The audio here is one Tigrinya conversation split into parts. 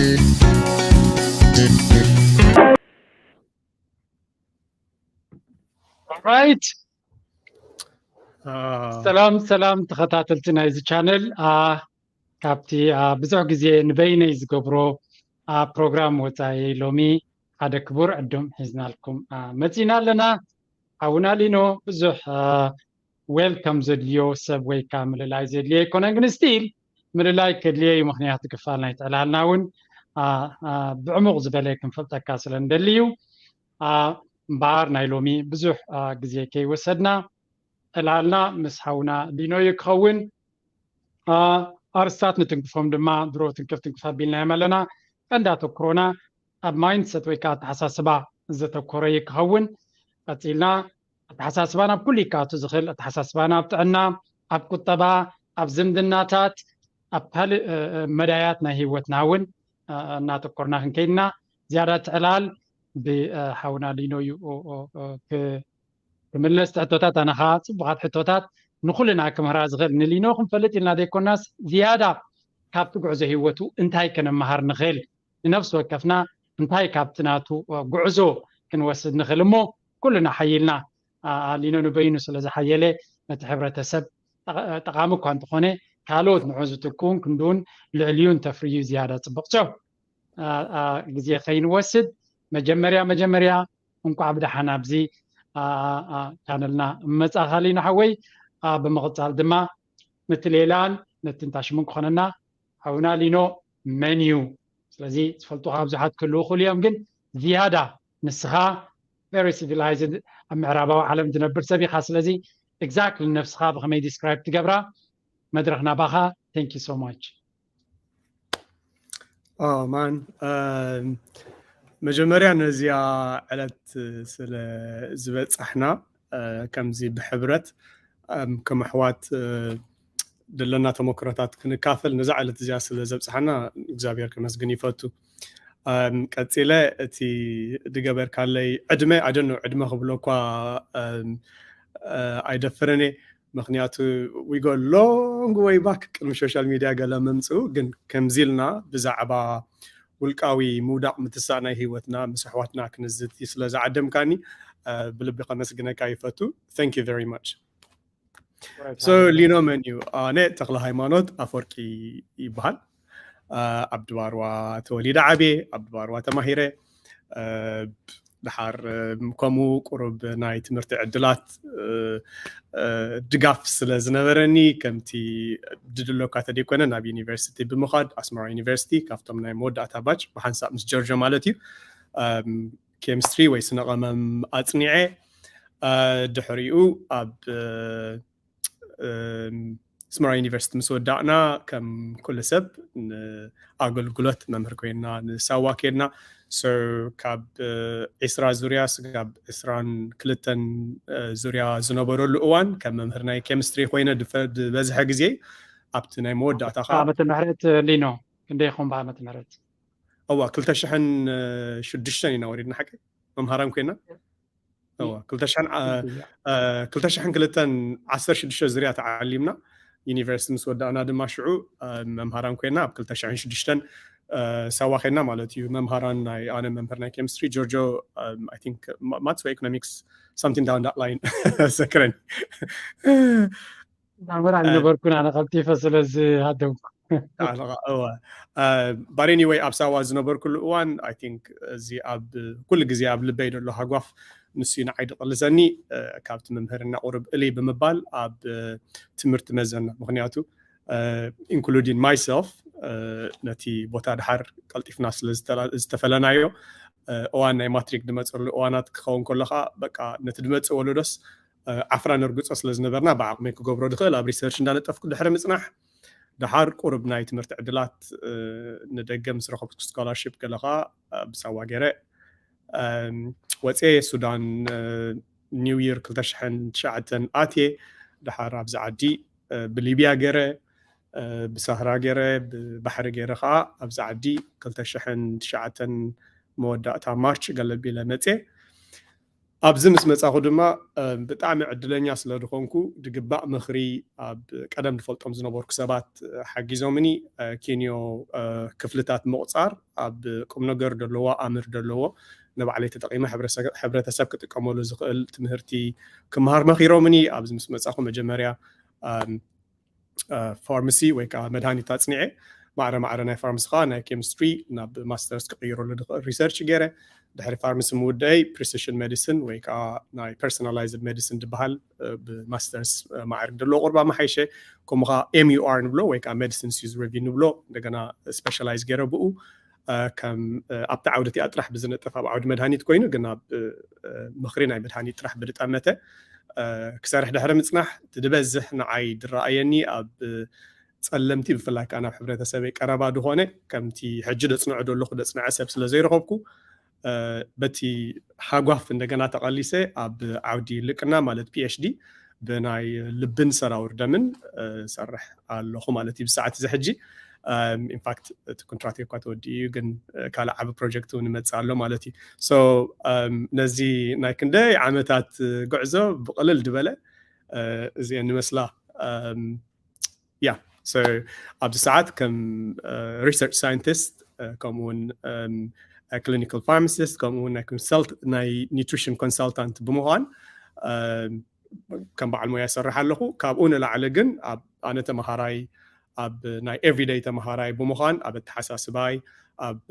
Alright. ሰላም ሰላም ተኸታተልቲ ናይዚ ቻነል፣ ካብቲ ብዙሕ ግዜ ንበይነይ ዝገብሮ ፕሮግራም ወፃኢ ሎሚ ሓደ ክቡር ዕዱም ሒዝናልኩም መፂና ኣለና። ሓውና ሊኖ ብዙሕ ዌልካም ዘድልዮ ሰብ ወይ ከዓ ምልላይ ዘድልዮ ኣይኮነን፣ ግን ስቲል ምልላይ ከድልዮ እዩ። ምክንያቱ ክፋል ናይ ትዕላልና እውን ብዕሙቕ ዝበለ ክንፈልጠካ ስለ ንደሊ እዩ። እምበኣር ናይ ሎሚ ብዙሕ ግዜ ከይወሰድና ዕላልና ምስ ሓውና ሊኖ እዩ ክኸውን። ኣርስታት ንትንክፎም ድማ ድሮ ትንክፍ ትንክፍ ኣቢልናዮም ኣለና። ቀንዲ ኣተኩሮና ኣብ ማይንድሰት ወይ ከዓ ኣተሓሳስባ ዘተኮረ እዩ ክኸውን። ቀፂልና ኣተሓሳስባና ኣብ ኩሉ ይካቱ ዝኽእል ኣተሓሳስባና ኣብ ጥዕና፣ ኣብ ቁጠባ፣ ኣብ ዝምድናታት፣ ኣብ ካልእ መዳያት ናይ ህይወትና እውን እናተኮርና ክንከይድና ዝያዳ ትዕላል ብሓውና ሊኖ እዩ ክምለስ ትሕቶታት ኣነኻ ፅቡቃት ሕቶታት ንኩልና ክምህራ ዝኽእል ንሊኖ ክንፈልጥ ኢልና ዘይኮናስ ዝያዳ ካብቲ ጉዕዞ ህይወቱ እንታይ ከነመሃር ንኽእል ንነፍሲ ወከፍና እንታይ ካብቲ ናቱ ጉዕዞ ክንወስድ ንኽእል እሞ ኩልና ሓይልና ሊኖ ንበይኑ ስለ ዝሓየለ ነቲ ሕብረተሰብ ጠቃሚ እኳ እንተኾነ ካልኦት ንዑ ዝትክውን ክንድውን ልዕልዩ እንተፍርዩ ዝያዳ ፅቡቅ ቸው። ግዜ ከይንወስድ መጀመርያ መጀመርያ እንቋዕ ብደሓን ኣብዚ ቻነልና መጻኻ ሊኖ ሓወይ። ብምቕጻል ድማ ነቲ ሌላን ነቲ እንታሽሙን ክኾነና ሓውና ሊኖ መን እዩ? ስለዚ ዝፈልጡኻ ብዙሓት ክህልዉ ይኽእሉ እዮም፣ ግን ዝያዳ ንስኻ very civilized ኣብ ምዕራባዊ ዓለም ትነብር ሰብ ኢኻ። ስለዚ exactly ንነብስኻ ብኸመይ ዲስክራይብ ትገብራ? መድረኽ ናባኻ። Thank you so much። ማን መጀመርያ ነዚኣ ዕለት ስለ ዝበፃሕና ከምዚ ብሕብረት ከም ኣሕዋት ዘለና ተመክሮታት ክንካፈል ነዛ ዕለት እዚኣ ስለ ዘብፅሓና እግዚኣብሔር ከመስግን ይፈቱ። ቀፂለ እቲ ዝገበርካለይ ዕድመ ኣደኖ ዕድመ ክብሎ እኳ ኣይደፍርን እየ። ምክንያቱ we go long way back ቅድሚ ሶሻል ሚድያ ገለ ምምፅኡ ግን ከምዚ ኢልና ብዛዕባ ውልቃዊ ምውዳቅ ምትሳእ ናይ ህይወትና ምስ ኣሕዋትና ክንዝቲ ስለ ዝዓደምካኒ ብልቢ ከመስግነካ ይፈቱ። Thank you very much። So ሊኖ መን እዩ? ኣነ ተክለ ሃይማኖት ኣፈወርቂ ይበሃል። ኣብ ድባርዋ ተወሊደ ዓብየ፣ ኣብ ድባርዋ ተማሂረ። ድሓር ከምኡ ቁሩብ ናይ ትምህርቲ ዕድላት ድጋፍ ስለ ዝነበረኒ ከምቲ ድድለካ ተደይኮነ ናብ ዩኒቨርሲቲ ብምኻድ ኣስመራ ዩኒቨርሲቲ ካብቶም ናይ መወዳእታ ባች ብሓንሳብ ምስ ጀርጆ ማለት እዩ ኬሚስትሪ ወይ ስነ ቀመም ኣፅኒዐ። ድሕሪኡ ኣብ ኣስመራ ዩኒቨርሲቲ ምስ ወዳእና ከም ኩሉ ሰብ ንኣገልግሎት መምህር ኮይና ንሳዋ ከድና። So ካብ ዒስራ ዙርያ ስጋብ ዒስራን ክልተን ዙርያ ዝነበረሉ እዋን ከም መምህር ናይ ኬሚስትሪ ኮይነ ዝበዝሐ ግዜ ኣብቲ ናይ መወዳእታ ከዓ ዓመተ ምሕረት ሊኖ ክንደይ ይኸውን ብዓመተ ምሕረት? እዋ ክልተ ሽሕን ሽዱሽተን ኢና ወሪድና ሓቂ መምሃራን ኮይና። እዋ ክልተ ሽሕን ክልተን ዓሰርተ ሽዱሽተ ዝርያ ተዓሊምና ዩኒቨርሲቲ ምስ ወዳእና ድማ ሽዑ መምሃራን ኮይና ኣብ ክልተ ሽሕን ሽዱሽተን ሳዋ ኮይና ማለት እዩ። መምሃራን ናይ ኣነ መምህር ናይ ኬሚስትሪ ጆርጆ ማትስ ወይ ኢኮኖሚክስ something down that line ዘክረኒ መምህር ኣይነበርኩን ኣነ ቀልጢፈ ስለዚ ሃደምኩ። ባሬኒ ወይ ኣብ ሳዋ ዝነበርኩሉ እዋን ኣይ ቲንክ እዚ ኣብ ኩሉ ግዜ ኣብ ልበይ ዘሎ ሃጓፍ ንሱ ንዓይ ድቕልሰኒ። ካብቲ መምህርና ቁርብ እልይ ብምባል ኣብ ትምህርቲ መዘና ምክንያቱ including myself ነቲ ቦታ ድሓር ቀልጢፍና ስለ ዝተፈለናዮ እዋን ናይ ማትሪክ ድመፀሉ እዋናት ክኸውን ከሎ ከዓ በቃ ነቲ ድመፅእ ወለዶስ ዓፍራ ነርግፆ ስለ ዝነበርና ብዓቕመይ ክገብሮ ድኽእል ኣብ ሪሰርች እንዳለጠፍኩ ድሕሪ ምፅናሕ ደሓር ቁሩብ ናይ ትምህርቲ ዕድላት ንደገ ምስ ረኸብኩ ስኮላርሽፕ ገለ ከዓ ብሳዋ ገይረ ወፅየ ሱዳን ኒው ይር ክልተ ሽሕን ትሽዓተን ኣትየ ደሓር ኣብዚ ዓዲ ብሊብያ ገይረ ብሳህራ ገይረ ብባሕሪ ገይረ ከዓ ኣብዚ ዓዲ ክልተ ሽሕን ትሽዓተን መወዳእታ ማርች ገለቢለ መፅየ ኣብዚ ምስ መጻኹ ድማ ብጣዕሚ ዕድለኛ ስለ ዝኾንኩ ድግባእ ምኽሪ ኣብ ቀደም ዝፈልጦም ዝነበርኩ ሰባት ሓጊዞምኒ። ኬንዮ ክፍልታት ምቑጻር ኣብ ቁም ነገር ደለዎ፣ ኣምር ደለዎ፣ ንባዕለይ ተጠቒመ ሕብረተሰብ ክጥቀመሉ ዝኽእል ትምህርቲ ክምሃር መኺሮምኒ። ኣብዚ ምስ መጻኹ መጀመርያ ፋርማሲ ወይ ከዓ መድሃኒት ኣፅኒዐ። ማዕረ ማዕረ ናይ ፋርማሲ ከዓ ናይ ኬሚስትሪ ናብ ማስተርስ ክቕይረሉ ዝኽእል ሪሰርች ገይረ። ድሕሪ ፋርማሲ ምውደይ ፕሪሲሽን ሜዲሲን ወይ ከዓ ናይ ፐርሶናላይዝድ ሜዲሲን ዝበሃል ብማስተርስ ማዕርግ ዘለዎ ቁርባ መሓይሸ። ከምኡ ከዓ ኤምዩኣር ንብሎ ወይ ከዓ ሜዲሲንስ ዩዝ ሪቪው ንብሎ እንደገና ስፔሻላይዝ ገይረ ብኡ። ከም ኣብቲ ዓውዲ እቲኣ ጥራሕ ብዝነጥፍ ኣብ ዓውዲ መድሃኒት ኮይኑ ግን ኣብ ምኽሪ ናይ መድሃኒት ጥራሕ ብዝጠመተ ክሰርሕ ድሕሪ ምፅናሕ እቲ ዝበዝሕ ንዓይ ዝረኣየኒ ኣብ ፀለምቲ ብፍላይ ከዓ ናብ ሕብረተሰበይ ቀረባ ዝኾነ ከምቲ ሕጂ ደፅንዖ ዘለኹ ደፅንዐ ሰብ ስለ ዘይረኸብኩ በቲ ሃጓፍ እንደገና ተቐሊሰ ኣብ ዓውዲ ልቅና ማለት ፒኤችዲ ብናይ ልብን ሰራውር ደምን ሰርሕ ኣለኹ ማለት እዩ ብሰዓት እዚ ሕጂ። ኢንፋክት እቲ ኮንትራክት እኳ ተወዲኡ እዩ ግን ካልእ ዓቢ ፕሮጀክት እውን ይመፅእ ኣሎ ማለት እዩ። ነዚ ናይ ክንደይ ዓመታት ጉዕዞ ብቕልል ዝበለ እዚአን ይመስላ። ያ ኣብዚ ሰዓት ከም ሪሰርች ሳይንቲስት ከምኡውን ክሊኒካል ፋርማሲስት ከምኡውን ናይ ኒትሪሽን ኮንሳልታንት ብምዃን ከም በዓል ሞያ ይሰርሕ ኣለኹ። ካብኡ ንላዕሊ ግን ኣነ ተምሃራይ ኣብ ናይ ኤቭሪደይ ተምሃራይ ብምዃን ኣብ ኣተሓሳስባይ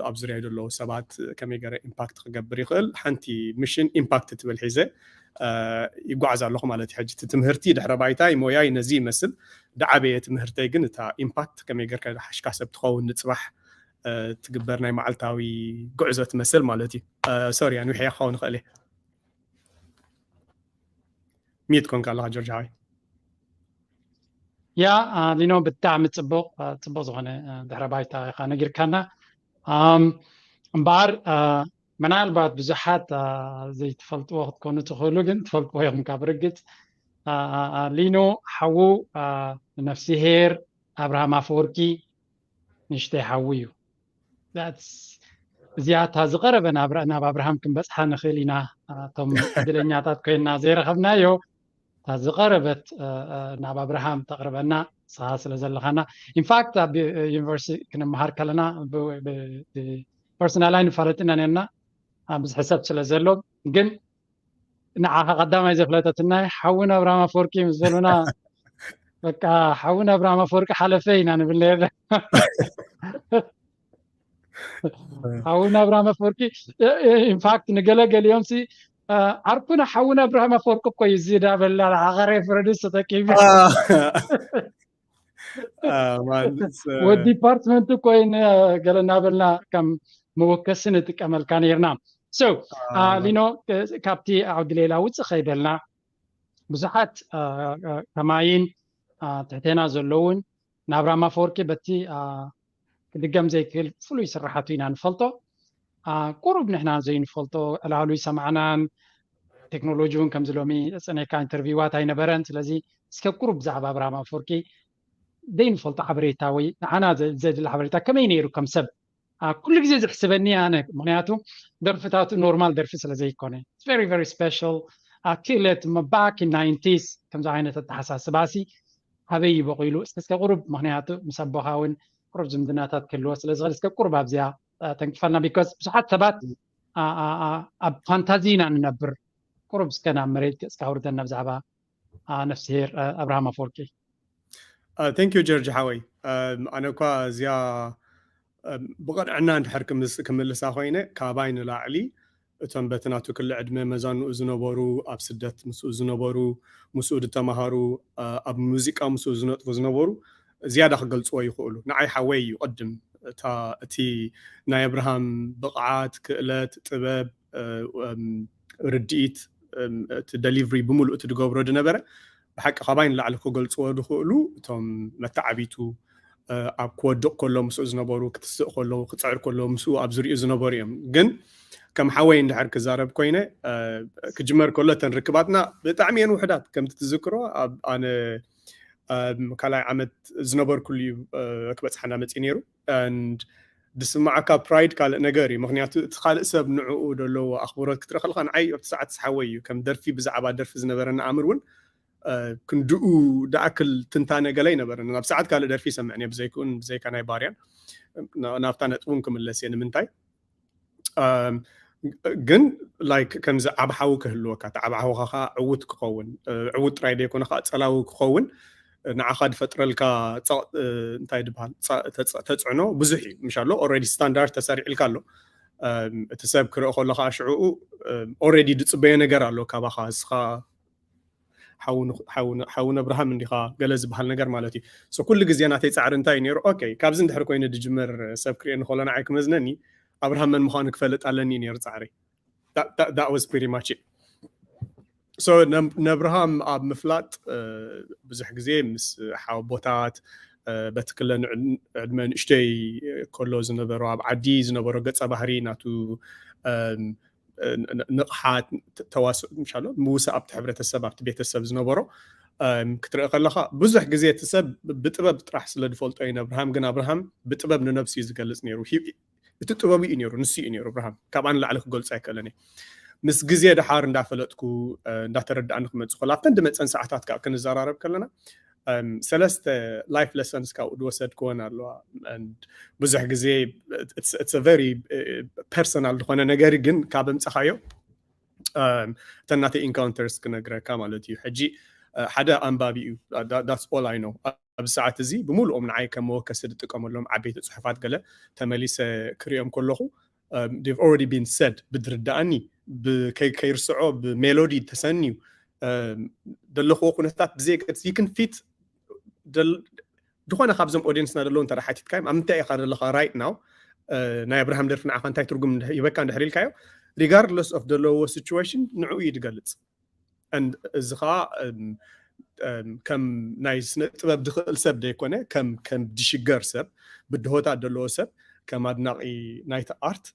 ኣብ ዙርያ ዘለዉ ሰባት ከመይ ገረ ኢምፓክት ክገብር ይኽእል ሓንቲ ሚሽን ኢምፓክት ትብል ሒዘ ይጓዓዝ ኣለኹ ማለት እዩ። ሕጂ እቲ ትምህርቲ ድሕረ ባይታይ ሞያይ ነዚ ይመስል። ድዓበየ ትምህርተይ ግን እታ ኢምፓክት ከመይ ገርካ ሓሽካ ሰብ ትኸውን ንፅባሕ ትግበር ናይ መዓልታዊ ጉዕዞ ትመስል ማለት እዩ። ሶሪ ኣንዊሕያ ክኸውን ይኽእል እየ። ሚት ኮንካ ኣለኻ ጆርጅ ሓወይ። ያ ሊኖ ብጣዕሚ ፅቡቕ ፅቡቕ ዝኾነ ድሕረ ባይታ ኢኻ ነጊርካና። እምበኣር ምናልባት ብዙሓት ዘይትፈልጥዎ ክትኮኑ ትኽእሉ ግን ትፈልጥዎ ኢኹም ካብ ርግፅ። ሊኖ ሓዉ ነፍስሄር ኣብርሃም ኣፈወርቂ ንእሽተይ ሓዉ እዩ። እዚኣ እታ ዝቐረበ ናብ ኣብርሃም ክንበፅሓ ንኽእል ኢና። እቶም ዕድለኛታት ኮይንና ዘይረኸብናዮ እታ ዝቐረበት ናብ ኣብርሃም ተቕርበና ንስኻ ስለ ዘለኻና። ኢንፋክት ኣብ ዩኒቨርሲቲ ክንመሃር ከለና ፐርሶናል ኣይንፋለጥና ነርና ብዙሕ ሰብ ስለ ዘሎ ግን ንዓኻ ቀዳማይ ዘፍለጠትና ሓውን ኣብርሃም ኣፈወርቂ ምስ በሉና በቃ ሓውን ኣብርሃም ኣፈወርቂ ሓለፈ ኢና ንብል ነርና። ሓውን ኣብርሃም ኣፈወርቂ ኢንፋክት ንገለ ገሊኦም ሲ ዓርኩና ሓውን ኣብርሃም ኣፈወርቂ እኮ እዩ እዚ ዳበልና ንዓኻ ሬፈረንስ ተጠቂሙ ወዲ ዲፓርትመንት እኮ ገለ እናበልና ከም መወከሲ ንጥቀመልካ ነርና። ሊኖ ካብቲ ዓውዲ ሌላ ውፅእ ከይበልና ብዙሓት ከማይን ትሕቴና ዘለውን ናብራ ማፈወርቂ በቲ ክድገም ዘይክእል ፍሉይ ስራሓቱ ኢና ንፈልጦ። ቁሩብ ንሕና ዘይንፈልጦ ዕላሉ ይሰማዕናን ቴክኖሎጂ እውን ከምዚ ሎሚ ፀኔካ ኢንተርቪዋት ኣይነበረን። ስለዚ እስከ ቁሩብ ብዛዕባ ኣብርሃም ኣፈወርቂ ዘይንፈልጦ ሓበሬታ ወይ ንዓና ዘድሊ ሓበሬታ ከመይ ነይሩ ከም ሰብ ኩሉ ግዜ ዝሕስበኒ ኣነ ምክንያቱ ደርፍታቱ ኖርማል ደርፊ ስለ ዘይኮነ very very special ክእለት ባክ ናይንቲስ ከምዚ ዓይነት ኣተሓሳስባሲ ኣበይ ይበቂሉ እስከ ቁሩብ ምክንያቱ ምስ ኣቦኻ እውን ቁሩብ ዝምድናታት ክህልዎ ስለ ዝኽእል እስከ ቁሩብ ኣብዚኣ ተንክፈልና because ብዙሓት ሰባት ኣብ ፋንታዚ ኢና ንነብር ቁሩብ እስከ ናብ መሬት ገፅካ ውርደና ብዛዕባ ነፍስሄር ኣብርሃም ኣፈወርቂ። Thank you ጀርጅ ሓወይ። ኣነ እኳ እዚኣ ብቐንዕና እንድሕር ክምልሳ ኮይነ ካባይ ንላዕሊ እቶም በቲ ናቱ ክሊ ዕድመ መዛንኡ ዝነበሩ ኣብ ስደት ምስኡ ዝነበሩ ምስኡ ዝተማሃሩ ኣብ ሙዚቃ ምስኡ ዝነጥፉ ዝነበሩ ዝያዳ ክገልፅዎ ይኽእሉ። ንዓይ ሓወይ እዩ ቅድም እቲ ናይ ኣብርሃም ብቕዓት፣ ክእለት፣ ጥበብ፣ ርድኢት እቲ ደሊቨሪ ብምሉእ እቲ ዝገብሮ ዝነበረ ብሓቂ ካባይ ንላዕሊ ክገልፅዎ ዝኽእሉ እቶም መተዓቢቱ ኣብ ክወድቕ ከሎ ምስኡ ዝነበሩ ክትስእ ከለዉ ክፅዕር ከለዉ ምስኡ ኣብ ዝሪኡ ዝነበሩ እዮም። ግን ከም ሓወይ እንድሕር ክዛረብ ኮይነ ክጅመር ከሎ እተን ርክባትና ብጣዕሚ እየን ውሕዳት። ከምቲ ትዝክሮ ኣብ ኣነ ካልኣይ ዓመት ዝነበርኩሉ እዩ ክበፅሓና መፅእ ነይሩ። ዝስማዓካ ፕራይድ ካልእ ነገር እዩ። ምክንያቱ እቲ ካልእ ሰብ ንዕኡ ዘለዎ ኣኽብሮት ክትርኢ ከለካ ንዓይ ኣብቲ ሰዓት ሓወይ እዩ። ከም ደርፊ ብዛዕባ ደርፊ ዝነበረና ኣምር እውን ክንድኡ ደኣክል ትንታነ ገለ ኣይነበረን። ኣብ ሰዓት ካልእ ደርፊ ይሰምዕ እየ ብዘይክኡን ብዘይካ ናይ ባርያን ናብታ ነጥቢ እውን ክምለስ እየ። ንምንታይ ግን ላይክ ከምዚ ዓብ ሓዊ ክህልወካ፣ እቲ ዓብ ሓውኻ ከዓ ዕዉት ክኸውን፣ ዕዉት ጥራይ ዘይኮነ ከዓ ጸላዊ ክኸውን ንዓኻ ዝፈጥረልካ እንታይ ድበሃል ተጽዕኖ ብዙሕ እዩ። ምሻሎ ኦልሬዲ ስታንዳርድ ተሰሪዕልካ ኣሎ። እቲ ሰብ ክርኢ ከሎ ከዓ ሽዕኡ ኦልሬዲ ዝጽበዮ ነገር ኣሎ ካባኻ። እስኻ ሓውን ኣብርሃም እንዲኻ ገለ ዝበሃል ነገር ማለት እዩ። ኩሉ ግዜ ናተይ ጻዕሪ እንታይ ነይሩ? ኦኬ፣ ካብዚ እንድሕር ኮይኑ ድጅመር ሰብ ክርእየኒ ከሎ ንዓይ ክመዝነኒ ኣብርሃም መን ምዃኑ ክፈልጥ ኣለኒ ነይሩ ጻዕሪ። That was pretty much it. ነብርሃም ኣብ ምፍላጥ ብዙሕ ግዜ ምስ ሓወቦታት በትክለ ዕድመ ንእሽተይ ከሎ ዝነበሮ ኣብ ዓዲ ዝነበሮ ገጸ ባህሪ ናቱ ንቕሓት ተዋስኦ ምሻሎ ምውሳእ ኣብቲ ሕብረተሰብ ኣብቲ ቤተሰብ ዝነበሮ ክትርኢ ከለካ ብዙሕ ግዜ እቲ ሰብ ብጥበብ ጥራሕ ስለ ዝፈልጦ እዩ ነብርሃም። ግን ኣብርሃም ብጥበብ ንነብሱ እዩ ዝገልጽ ነይሩ። እቲ ጥበቡ እዩ ነይሩ፣ ንሱ እዩ ነይሩ ኣብርሃም። ካብኣ ንላዕሊ ክገልጾ ኣይክእልን እየ። ምስ ግዜ ድሓር እንዳፈለጥኩ እንዳተረዳእኒ ክመጽእ ከሎ ኣብተን ድመጸን ሰዓታት ከዓ ክንዘራረብ ከለና ሰለስተ ላይፍ ለሰንስ ካብኡ ዝወሰድክወን ኣለዋ። ብዙሕ ግዜ ቨሪ ፐርሰናል ዝኾነ ነገር ግን ካብ ኣምጻኻዮ እተን ናተይ ኢንካውንተርስ ክነግረካ ማለት እዩ። ሕጂ ሓደ ኣንባቢ እዩ፣ that's all I know። ኣብ ሰዓት እዚ ብምሉኦም ንዓይ ከም መወከሲ ዝጥቀመሎም ዓበይቲ ጽሑፋት ገለ ተመሊሰ ክሪኦም ከለኹ they've already been said ብድርዳኣኒ ከይርስዖ ብሜሎዲ ተሰንዩ ዘለኽዎ ኩነታት ብዘይ you can fit ዝኾነ ካብዞም ኦዲየንስና ዘለዉ እንተ ሓቲትካዮም ኣብ ምንታይ ኢኻ ዘለኻ right now ናይ ኣብርሃም ደርፊ ንዓኻ እንታይ ትርጉም ይበካ እንድሕር ኢልካዮ regardless of ዘለዎ situation ንዕኡ እዩ ዝገልጽ። እዚ ከዓ ከም ናይ ስነ ጥበብ ዝኽእል ሰብ ዘይኮነ ከም ከም ድሽገር ሰብ ብድሆታት ዘለዎ ሰብ ከም ኣድናቂ ናይቲ ኣርት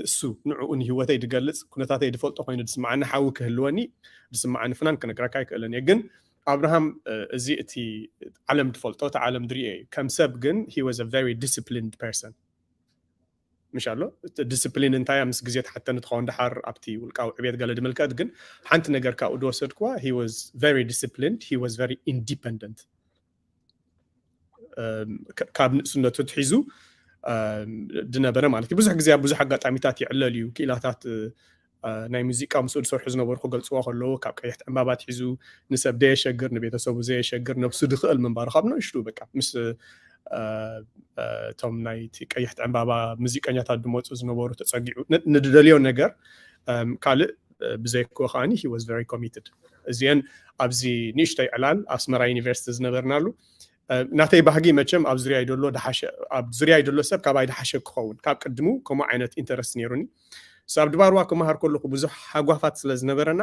እሱ ንዕኡ ንህይወተይ ዝገልጽ ኩነታተይ ዝፈልጦ ኮይኑ ዝስማዓኒ ሓዊ ክህልወኒ ዝስማዓኒ ፍናን ክነግረካ ኣይክእልን እየ። ግን ኣብርሃም እዚ እቲ ዓለም ዝፈልጦ እቲ ዓለም ዝሪኦ እዩ። ከም ሰብ ግን he was a very disciplined person። ምሽ ኣሎ ዲስፕሊን እንታይ ምስ ግዜ ተሓተኒ ትኸውን ድሓር ኣብቲ ውልቃዊ ዕቤት ገለ ድምልከት ግን ሓንቲ ነገር ካብኡ ዝወሰድክዋ he was very disciplined, he was very independent ካብ ንእስነቱ ትሒዙ ድነበረ ማለት እዩ። ብዙሕ ግዜ ኣብ ብዙሕ ኣጋጣሚታት ይዕለል እዩ። ክኢላታት ናይ ሙዚቃ ምስኡ ዝሰርሑ ዝነበሩ ክገልፅዎ ከለዉ ካብ ቀይሕቲ ዕምባባ ትሒዙ ንሰብ ዘየሸግር ንቤተሰቡ ዘየሸግር ነብሱ ዝኽእል ምንባሩ ካብ ንእሽቱ በቃ ምስ እቶም ናይቲ ቀይሕቲ ዕምባባ ሙዚቀኛታት ዝመፁ ዝነበሩ ተፀጊዑ ንድደልዮ ነገር ካልእ ብዘይኮ ከዓኒ he was very committed። እዚአን ኣብዚ ንእሽተይ ዕላል ኣስመራ ዩኒቨርሲቲ ዝነበርናሉ ናተይ ባህጊ መቸም ኣብ ዙርያ ይደሎ ዝሓሸ ኣብ ዙርያ ይደሎ ሰብ ካባይ ዝሓሸ ክኸውን ካብ ቅድሙ ከምኡ ዓይነት ኢንተረስት ነይሩኒ። ኣብ ድባርዋ ክመሃር ከለኹ ብዙሕ ሃጓፋት ስለ ዝነበረና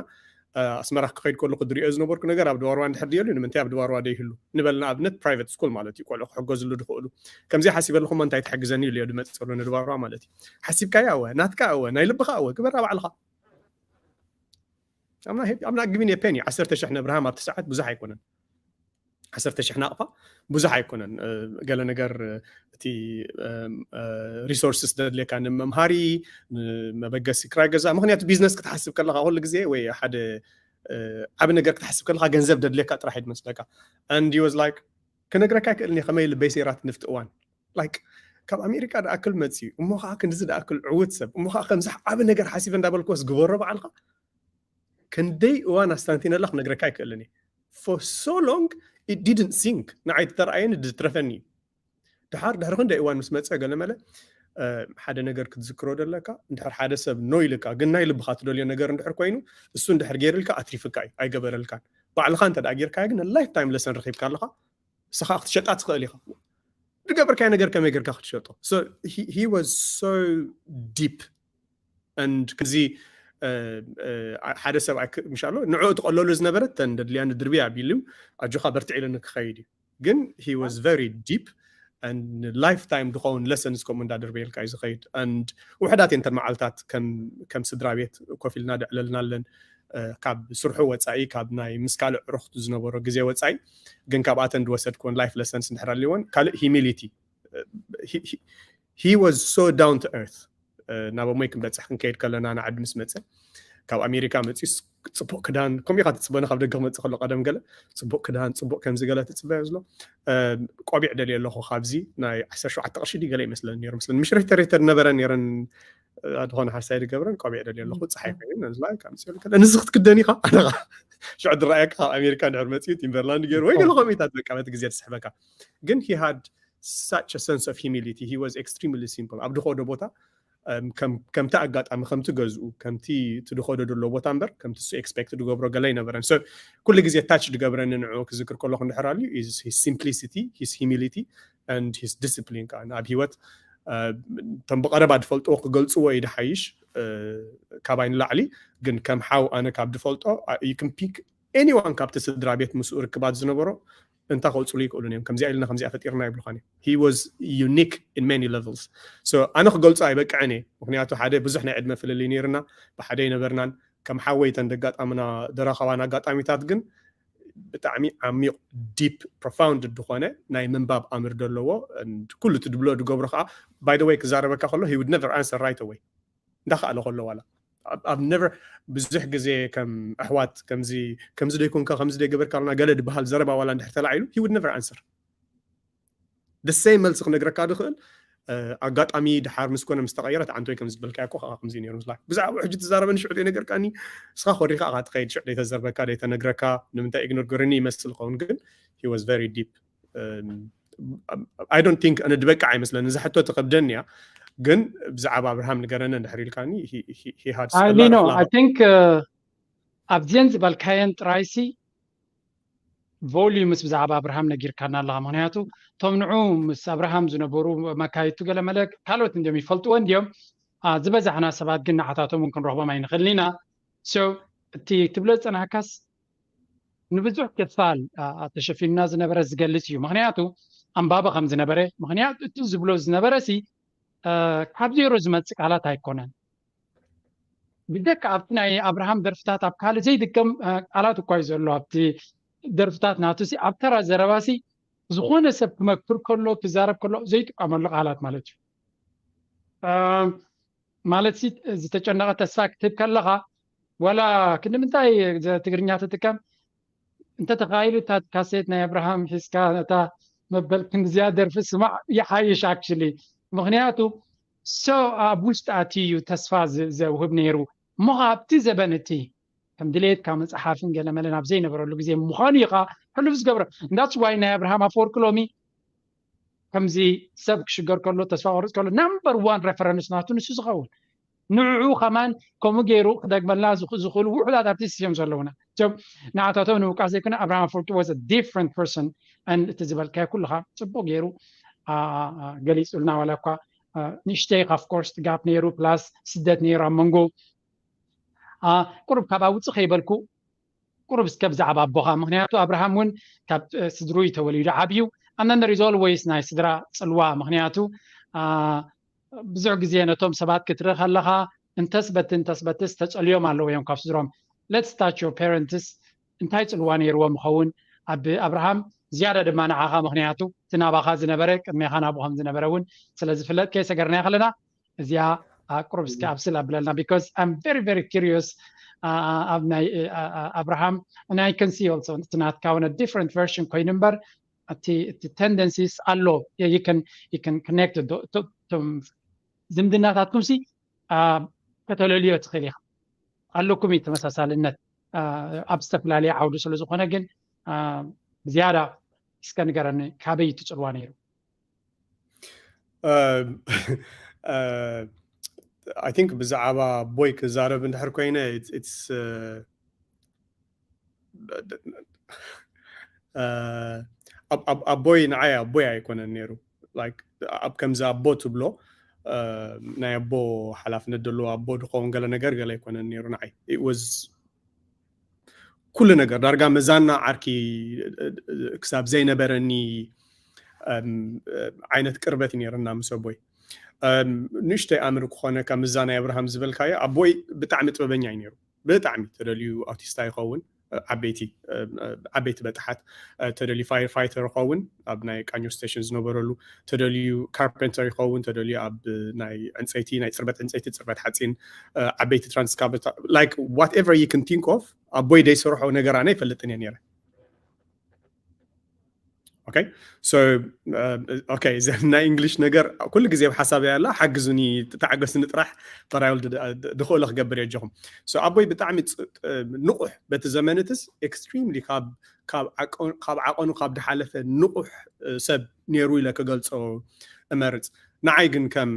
ኣስመራ ክኸይድ ከለኹ ዝሪኦ ዝነበርኩ ነገር ኣብ ድባርዋ እንድሕር ድየሉ ንምንታይ ኣብ ድባርዋ ደይህሉ ንበል ንኣብነት ፕራይቨት ስኩል ማለት እዩ ቆልዑ ክሕገዝሉ ዝኽእሉ ከምዚ ሓሲበ ኣለኹ እንታይ ትሕግዘኒ ኢሉ ድመፅእ ዘሎ ንድባርዋ ማለት እዩ። ሓሲብካያ እወ ናትካ እወ ናይ ልብኻ እወ ግበራ ባዕልኻ። I'm not giving you a penny። ዓሰርተ ሽሕ ነብርሃም ኣብቲ ሰዓት ብዙሕ ኣይኮነን። ዓሰርተ ሽሕ ናቕፋ ብዙሕ ኣይኮነን። ገለ ነገር እቲ ሪሶርስስ ደድልየካ ንመምሃሪ ንመበገሲ ክራይ ገዛ ምክንያቱ ቢዝነስ ክትሓስብ ከለካ ኩሉ ግዜ ወይ ሓደ ዓብ ነገር ክትሓስብ ከለካ ገንዘብ ደድልየካ ጥራሕ ድመስለካ። And he was like ክነግረካ ኣይክእልን እየ ከመይ ልበይ ሴራት ንፍቲ እዋን like ካብ ኣሜሪካ ድኣክል መፅዩ እሞ ከዓ ክንድዚ ድኣክል ዕውት ሰብ እሞ ከዓ ከምዚ ዓብ ነገር ሓሲበ እንዳበልክዎስ ግበሮ በዓልካ ክንደይ እዋን ኣስታንቲነላ ክነግረካ ኣይክእልን እየ። For so long it didn't sink ንዓይ ተረኣየኒ ዝትረፈኒ እዩ። ድሓር ድሕሪ ክንደይ እዋን ምስ መፀ ገለመለ ሓደ ነገር ክትዝክሮ ደለካ እንድሕር ሓደ ሰብ ኖ ኢልካ ግን ናይ ልብካ ትደልዮ ነገር እንድሕር ኮይኑ እሱ እንድሕር ገይርልካ ኣትሪፍካ እዩ ኣይገበረልካን። ባዕልካ እንተ ጌርካዮ ግን ላይፍ ታይም ለሰን ረኪብካ ኣለካ። ንስኻ ክትሸጣ ትኽእል ኢኻ። ዝገበርካዮ ነገር ከመይ ጌርካ ክትሸጦ? He was so deep and ከምዚ ሓደ ሰብ ምሻሎ ንዕኡ ትቐለሉ ዝነበረት ተን ደድልያ ንድርቢ ኣቢሉ ኣጆኻ በርትዕ ኢሉኒ ክኸይድ እዩ። ግን he was very deep and ላይፍ ታይም ዝኸውን ለሰንስ ከምኡ እንዳደርበየልካ እዩ ዝኸይድ። And ውሕዳት እየን ተን መዓልታት ከም ስድራ ቤት ኮፍ ኢልና ደዕለልና ኣለን ካብ ስርሑ ወፃኢ ካብ ናይ ምስ ካልእ ዕሩኽቱ ዝነበሮ ግዜ ወፃኢ ግን ካብኣተን ዝወሰድክወን ላይፍ ለሰንስ እንድሕር ኣልይወን ካልእ ሂሚሊቲ He was so down to earth. ናብ ኣሞይ ክንበፅሕ ክንከይድ ከለና ንዓዲ ምስ መፀ ካብ ኣሜሪካ መፂኡስ ጽቡቕ ክዳን ከምኡ ኢኻ ትፅበ፣ ካብ ደገ ክመፅእ ከሎ ቀደም ገለ ጽቡቕ ክዳን ጽቡቕ ከምዚ ገለ ትፅበ ዝሎ። ቆቢዕ ደልየ ኣለኹ፣ ካብዚ ናይ ዓሰርተ ሸውዓተ ቅርሺ ድዩ ገለ ይመስለኒ ነይሩ፣ ምስለኒ ምሽ ሬተሬተር ነበረ ነይረን። ዝኾነ ሓሳይ ዝገብረን ቆቢዕ ደልየ ኣለኹ፣ ፀሓይ ኮይኑ ንዝላ ከምፅእ ከለ ንዚ ክትክደን ኢኻ ኣለኻ። ሽዑ ዝረኣየካ ካብ ኣሜሪካ ድሕር መፅኡ ቲምበርላንድ ገይሩ ወይ ገለ ከምኡታት በቃ በቲ ግዜ ትስሕበካ። ግን he had such a sense of humility. He was extremely simple. ኣብ ድኸዶ ቦታ ከምቲ ኣጋጣሚ ከምቲ ገዝኡ ከምቲ እቲ ድኸዶ ዘሎ ቦታ እምበር ከምቲ እሱ ኤክስፔክት ዝገብሮ ገለ ኣይነበረን። ኩሉ ግዜ ታች ዝገብረኒ ንዑ ክዝክር ከለኹ እንድሕር ኣልዩ simplicity, his humility and his discipline ከዓ ኣብ ህይወት እቶም ብቐረባ ዝፈልጥዎ ክገልፅዎ እዩ ድሓይሽ ካባይ ንላዕሊ። ግን ከም ሓው ኣነ ካብ ዝፈልጦ you can pick anyone ካብቲ ስድራ ቤት ምስኡ ርክባት ዝነበሮ እንታ ከውፅሉ ይክእሉን እዮም። ከምዚኣ ኢልና ከምዚኣ ፈጢርና ይብሉኻን እዮም። He was unique in many levels. ኣነ ክገልፆ ኣይበቅዕን እየ፣ ምክንያቱ ሓደ ብዙሕ ናይ ዕድመ ፍልልይ ነይርና፣ ብሓደ ይነበርናን ከም ሓወይ ተን ደጋጣምና ደራኸባን ኣጋጣሚታት ግን ብጣዕሚ ዓሚቕ ዲፕ ፕሮፋውንድ ዝኾነ ናይ ምንባብ ኣምር ዘለዎ ኩሉ እቲ ድብሎ ድገብሮ ከዓ by the way ክዛረበካ ከሎ he would never answer right away እንዳኸኣለ ከሎ ዋላ ኣብ ነቨር ብዙሕ ግዜ ከም ኣሕዋት ከምዚ ከምዚ ደይኮንካ ከምዚ ደይገበርካ ኣለና ገለ ድበሃል ዘረባ ዋላ እንድሕር ተላዒሉ he would never answer the same መልሲ ክነግረካ ድኽእል ኣጋጣሚ ድሓር ምስ ኮነ ምስ ተቐየረት ዓንቶይ ከም ዝበልካዮ እኮ ከዓ ከምዚ ነይሩ ምስላ ብዛዕባ ሕጂ ትዛረበኒ ሽዑ ደይነገርካኒ እስኻ ኮሪኻ ኢኻ ትኸይድ ሽዑ ደይተዘርበካ ደይተነግረካ ንምንታይ ኢግኖር ገርኒ ይመስል ኸውን ግን he was very deep I don't think ኣነ ድበቅዕ ኣይመስለኒ እዛ ሕቶ ትኸብደኒ እያ ግን ብዛዕባ ኣብርሃም ንገረኒ እንድሕር ኢልካኒ ሊኖ I think ኣብዚአን ዝበልካየን ጥራይሲ volume ስ ብዛዕባ ኣብርሃም ነጊርካና ኣለኻ ምክንያቱ እቶም ንዑ ምስ ኣብርሃም ዝነበሩ መካይቱ ገለመለ ካልኦት እንዲዮም ይፈልጥዎ እንዲዮም ዝበዛሕና ሰባት ግን ንዓታቶም እውን ክንረኽቦም ኣይንኽእልን ኢና እቲ ትብሎ ዝፀናሕካስ ንብዙሕ ክፋል ተሸፊኑና ዝነበረ ዝገልፅ እዩ ምክንያቱ ኣንባቢ ከም ዝነበረ ምክንያቱ እቲ ዝብሎ ዝነበረ ሲ ካብ ዜሮ ዝመፅእ ቃላት ኣይኮነን ብደካ ኣብቲ ናይ ኣብርሃም ደርፍታት ኣብ ካልእ ዘይድገም ቃላት እኳ እዩ ዘሎ ኣብቲ ደርፍታት ናቱ ሲ ኣብ ተራ ዘረባ ሲ ዝኾነ ሰብ ክመክር ከሎ ክዛረብ ከሎ ዘይጥቀመሉ ቃላት ማለት እዩ ማለት ዝተጨነቐ ተስፋ ክትህብ ከለኻ ዋላ ክንዲ ምንታይ ትግርኛ ትጥቀም እንተተኻኢሉ እታ ካሴት ናይ ኣብርሃም ሒዝካ ነታ መበል ክንዲዚኣ ደርፊ ስማዕ ይሓይሽ actually ምክንያቱ so ኣብ ውሽጢ ኣትዩ እዩ ተስፋ ዘውህብ ነይሩ እሞ ኣብቲ ዘበን እቲ ከም ድሌትካ መፅሓፍን ገለመለን ኣብ ዘይነበረሉ ግዜ ምዃኑ እዩ ከዓ ሕሉፍ ዝገብረ that's why ናይ ኣብርሃም ኣፈወርቂ ሎሚ ከምዚ ሰብ ክሽገር ከሎ ተስፋ ቆርፅ ከሎ number one reference ናቱ ንሱ ዝኸውን ንዕኡ ከማን ከምኡ ገይሩ ክደግመልና ዝኽእሉ ውሑዳት ኣርቲስት እዮም ዘለውና ንዓታቶም ንምውቃስ ዘይኮነ ኣብርሃም ኣፈወርቂ was a different person and እቲ ዝበልካዮ ኩልኻ ፅቡቅ ገይሩ ገሊፁልና ዋላ እኳ ንእሽተይ of course ጋፕ ነይሩ plus ስደት ነይሩ ኣብ መንጎ ቁሩብ ካብ ኣውፅእ ከይበልኩ ቁሩብ እስከ ብዛዕባ ኣቦኻ ምክንያቱ ኣብርሃም እውን ካብ ስድሩ እዩ ተወሊዱ ዓብዩ ኣነን there is always ናይ ስድራ ፅልዋ ምክንያቱ ብዙሕ ግዜ ነቶም ሰባት ክትርኢ ከለኻ እንተስበቲ እንተስበትስ ተፀልዮም ኣለዉ እዮም ካብ ስድሮም let's touch your parents እንታይ ፅልዋ ነይርዎም ይኸውን ኣብ ኣብርሃም ዝያዳ ድማ ንዓኻ ምክንያቱ እቲ ናባኻ ዝነበረ ቅድሜኻ ናብኡ ከም ዝነበረ እውን ስለ ዝፍለጥ ከይሰገርናዮ ከለና እዚኣ ቁሩብ እስኪ ኣብስል ኣብለና because I'm very very curious ኣብ ናይ ኣብርሃም and I can see also እቲ ናትካ ውን different version ኮይኑ እምበር እቲ tendencies ኣሎ you can connect ዝምድናታትኩም ሲ ከተለልዮ ትኽእል ኢኻ ኣለኩም እዩ ተመሳሳልነት ኣብ ዝተፈላለየ ዓውዲ ስለ ዝኾነ ግን ዝያዳ እስከ ንገረኒ ካበይ ትፅልዋ ነይሩ I think ብዛዕባ ኣቦይ ክዛረብ እንድሕር ኮይነ ኣቦይ ንዓይ ኣቦይ ኣይኮነን ነይሩ ኣብ ከምዚ ኣቦ ትብሎ ናይ ኣቦ ሓላፍነት ዘለዎ ኣቦ ዝኸውን ገለ ነገር ገለ ኣይኮነን ነይሩ ንዓይ was ኩሉ ነገር ዳርጋ መዛና ዓርኪ ክሳብ ዘይነበረኒ ዓይነት ቅርበት ነይርና ምስ ኣቦይ ንእሽተይ ኣምር ክኾነ ካብ ምዛ ናይ ኣብርሃም ዝበልካዮ ኣቦይ ብጣዕሚ ጥበበኛ እዩ ነይሩ ብጣዕሚ ተደልዩ ኣርቲስታ ይኸውን ዓበይቲ ዓበይቲ በጣሓት፣ ተደልዩ ፋየር ፋይተር ይኸውን ኣብ ናይ ቃኞ ስቴሽን ዝነበረሉ፣ ተደልዩ ካርፔንተር ይኸውን፣ ተደልዩ ኣብ ናይ ዕንፀይቲ፣ ናይ ፅርበት ዕንፀይቲ፣ ፅርበት ሓፂን፣ ዓበይቲ ትራንስካቨተር፣ like whatever you can think of። ኣቦይ ደይሰርሖ ነገር ኣነ ይፈልጥን እየ ነይረ። Okay, so okay፣ ናይ እንግሊሽ ነገር ኩሉ ግዜ ኣብ ሓሳብ ያላ ሓግዙኒ፣ ተዓገስኒ ጥራሕ፣ ተራዮል ድኽእሎ ክገብር የጀኹም። So ኣቦይ ብጣዕሚ ንቑሕ፣ በቲ ዘመንትስ ኤክስትሪምሊ ካብ ዓቐኑ ካብ ድሓለፈ ንቑሕ ሰብ ነይሩ ኢለ ክገልፆ እመርፅ። ንዓይ ግን ከም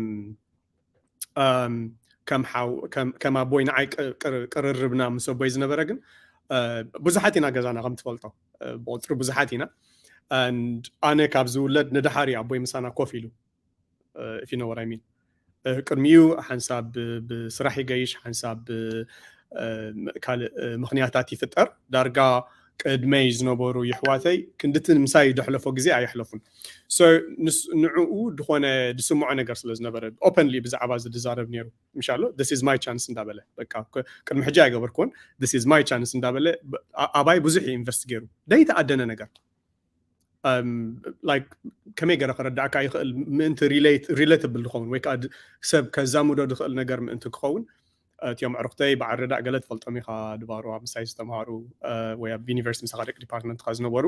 ከም ኣቦይ ንዓይ ቅርርብና ምስ ኣቦይ ዝነበረ ግን፣ ብዙሓት ኢና ገዛና ከም ትፈልጦ፣ ብቁፅሪ ብዙሓት ኢና። ኣነ ካብ ዝውለድ ንደሓር እዩ ኣቦይ ምሳና ኮፍ ኢሉ፣ if you know what I mean። ቅድሚኡ ሓንሳብ ብስራሕ ይገይሽ፣ ሓንሳብ ካልእ ምክንያታት ይፍጠር። ዳርጋ ቅድመይ ዝነበሩ ይሕዋተይ ክንድቲ ምሳይ ደሕለፎ ግዜ ኣየሕለፉን። ንዕኡ ድኾነ ድስምዖ ነገር ስለ ዝነበረ ኦፐንሊ ብዛዕባ እዚ ድዛረብ ነይሩ። ምሻሎ this is my chance እንዳበለ፣ በቃ ቅድሚ ሕጂ ኣይገበርኩን፣ this is my chance እንዳበለ ኣባይ ብዙሕ ኢንቨስት ገይሩ ደይተኣደነ ነገር like ከመይ ገረ ክረዳእካ ይኽእል ምእንቲ ሪሌትብል ዝኸውን ወይ ከዓ ሰብ ከዛምዶ ዝኽእል ነገር ምእንቲ ክኸውን፣ እቲኦም ዕርክተይ በዓል ረዳእ ገለ ትፈልጦም ኢኻ፣ ድባሩ ኣብ ምሳይ ዝተምሃሩ ወይ ኣብ ዩኒቨርሲቲ ምሳኻ ደቂ ዲፓርትመንትካ ዝነበሩ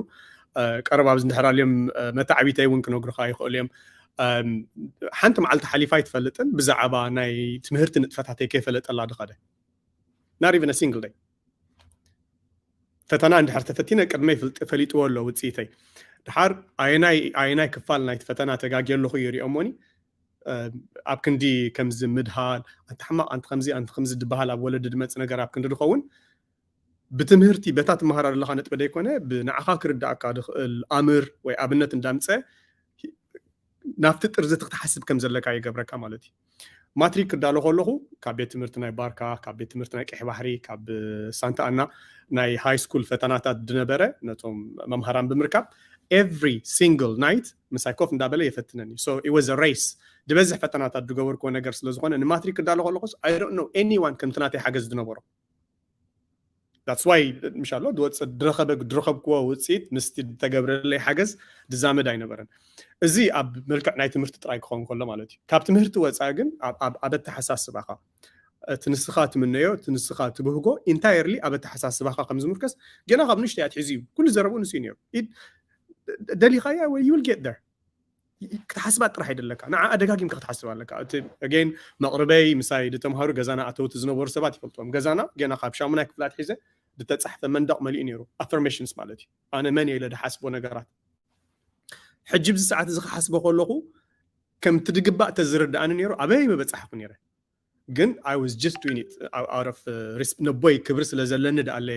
ቀረብ ኣብዚ እንድሕር ኣልዮም መታዕቢተይ እውን ክነግሩኻ ይኽእሉ እዮም። ሓንቲ መዓልቲ ሓሊፋ ኣይትፈልጥን ብዛዕባ ናይ ትምህርቲ ንጥፈታተይ ከይፈለጠላ ድኸደ። Not even a single day። ፈተና እንድሕር ተፈቲነ ቅድመይ ፈሊጥዎ ኣሎ ውፅኢተይ። ድሓር ኣየናይ ክፋል ናይቲ ፈተና ተጋግየ ኣለኹ ይሪኦሞኒ። ኣብ ክንዲ ከምዚ ምድሃል፣ ኣንቲ ሕማቕ፣ ኣንቲ ከምዚ፣ ኣንቲ ከምዚ ድበሃል ኣብ ወለዲ ድመፅ ነገር ኣብ ክንዲ ድኸውን፣ ብትምህርቲ በታ ትመሃራ ዘለካ ነጥቢ ደይኮነ ብንዓኻ ክርዳእካ ድኽእል ኣምር ወይ ኣብነት እንዳምፀ ናብቲ ጥርዚ ክትሓስብ ከም ዘለካ ይገብረካ ማለት እዩ። ማትሪክ ክዳሎ ከለኹ ካብ ቤት ትምህርቲ ናይ ባርካ፣ ካብ ቤት ትምህርቲ ናይ ቀይሕ ባሕሪ፣ ካብ ሳንታ ኣና ናይ ሃይ ስኩል ፈተናታት ድነበረ ነቶም መምሃራን ብምርካብ every single night ምሳይ ኮፍ እንዳበለ የፈትነኒ። So it was a race። ድበዝሕ ፈተናታት ድገበርክዎ ነገር ስለ ዝኾነ ንማትሪክ ክዳሎ ከለኹስ I don't know anyone ከምቲ ናተይ ሓገዝ ድነበሮ። That's why ምሻሎ ድወፅእ ድረኸበ ድረኸብክዎ ውፅኢት ምስቲ ድተገብረለይ ሓገዝ ድዛመድ ኣይነበረን። እዚ ኣብ መልክዕ ናይ ትምህርቲ ጥራይ ክኸውን ከሎ ማለት እዩ። ካብ ትምህርቲ ወፃኢ ግን ኣብ ኣተሓሳስባኻ እቲ ንስኻ ትምነዮ እቲ ንስኻ ትብህጎ ኢንታየርሊ ኣብ ኣተሓሳስባኻ ከም ዝምርከስ ገና ካብ ንእሽተይ ኣትሒዙ እዩ። ኩሉ ዘረብኡ ንሱ እዩ ነይሩ። ደሊኻያ ወይ you will get there። ክትሓስባ ጥራሕ ኣይደለካ፣ ንዓ ኣደጋጊምካ ክትሓስብ ኣለካ። እቲ again መቕርበይ ምሳይ ዝተምሃሩ ገዛና ኣተውቲ ዝነበሩ ሰባት ይፈልጥዎም። ገዛና ገና ካብ ሻሙናይ ክፍሊ ኣትሒዘ ዝተፃሕፈ መንደቕ መሊኡ ነይሩ። ኣፈርሜሽንስ ማለት እዩ። ኣነ መን እየ ኢለ ድሓስቦ ነገራት ሕጂ ብዚ ሰዓት እዚ ክሓስቦ ከለኹ ከምቲ ድግባእ ተዝርድኣኒ ነይሩ ኣበይ መበፃሕኩ ነይረ። ግን I was just doing it out of ነቦይ ክብሪ ስለ ዘለኒ ደኣለ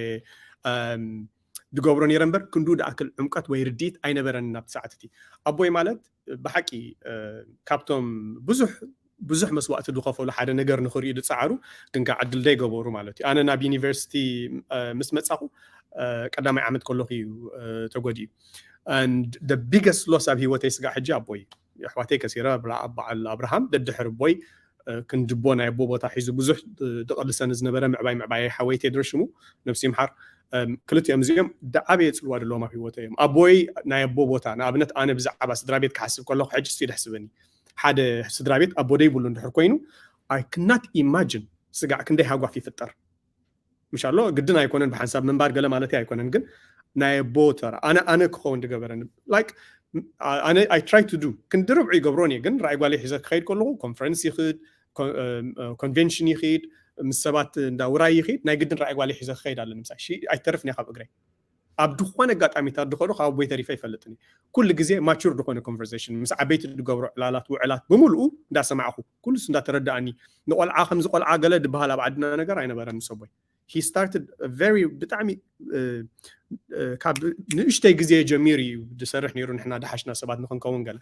ድገብሮ ነይረ እምበር ክንዱ ደኣክል ዕምቀት ወይ ርድኢት ኣይነበረን ናብቲ ሰዓት እቲ። ኣቦይ ማለት ብሓቂ ካብቶም ብዙሕ ብዙሕ መስዋእቲ ዝኸፈሉ ሓደ ነገር ንኽርእዩ ዝፀዓሩ ግን ከዓ ዕድል ደይገበሩ ማለት እዩ። ኣነ ናብ ዩኒቨርሲቲ ምስ መፃኹ ቀዳማይ ዓመት ከለኹ እዩ ተጎዲኡ። The biggest loss ኣብ ህይወተይ ስጋዕ ሕጂ ኣቦይ እዩ። ኣሕዋተይ ከሲረ በዓል ኣብርሃም ደድሕሪ ኣቦይ ክንድቦ ናይ ኣቦ ቦታ ሒዙ ብዙሕ ድቐልሰኒ ዝነበረ ምዕባይ ምዕባይ ሓወይ ቴድሮስ ሽሙ ነብሲ ይምሓር። ክልቲኦም እዚኦም ደዓበየ ፅልዋ ዘለዎም ኣብ ህይወተይ እዮም። ኣቦይ ናይ ኣቦ ቦታ ንኣብነት ኣነ ብዛዕባ ስድራ ቤት ክሓስብ ከለኹ ሕጂ ስ ደሕስበኒ ሓደ ስድራ ቤት ኣቦ ደይብሉ እንድሕር ኮይኑ I cannot imagine ስጋዕ ክንደይ ሃጓፍ ይፍጠር። ምሻሎ ግድን ኣይኮነን ብሓንሳብ ምንባር ገለ ማለት ኣይኮነን ግን ናይ ኣቦ ተራ ኣነ ኣነ ክኸውን ዝገበረኒ like ኣነ I try to do ክንዲ ርብዑ ይገብሮን እየ ግን ራእይ ጓለይ ሒዘ ክኸይድ ከለኹ ኮንፈረንስ ይኽድ ኮንቬንሽን ይኽድ ምስ ሰባት እንዳ ውራይ ይኽድ ናይ ግድን ራእይ ጓለይ ሒዘ ክኸይድ ኣለኒ ምሳ ኣይተርፍን እየ ካብ እግረይ ኣብ ዝኾነ ኣጋጣሚታት ዝኸዱ ካብ ኣቦይ ተሪፈ ይፈልጥን ኩሉ ግዜ ማቹር ዝኾነ ኮንቨርሴሽን ምስ ዓበይቲ ዝገብሮ ዕላላት ውዕላት ብምልኡ እንዳሰማዕኹ ኩሉስ እንዳተረዳእኒ ንቆልዓ ከምዚ ቆልዓ ገለ ዝበሃል ኣብ ዓድና ነገር ኣይነበረን ምስ ኣቦይ he started very ብጣዕሚ ካብ ንእሽተይ ግዜ ጀሚሩ እዩ ዝሰርሕ ነይሩ ንሕና ደሓሽና ሰባት ንክንከውን ገለ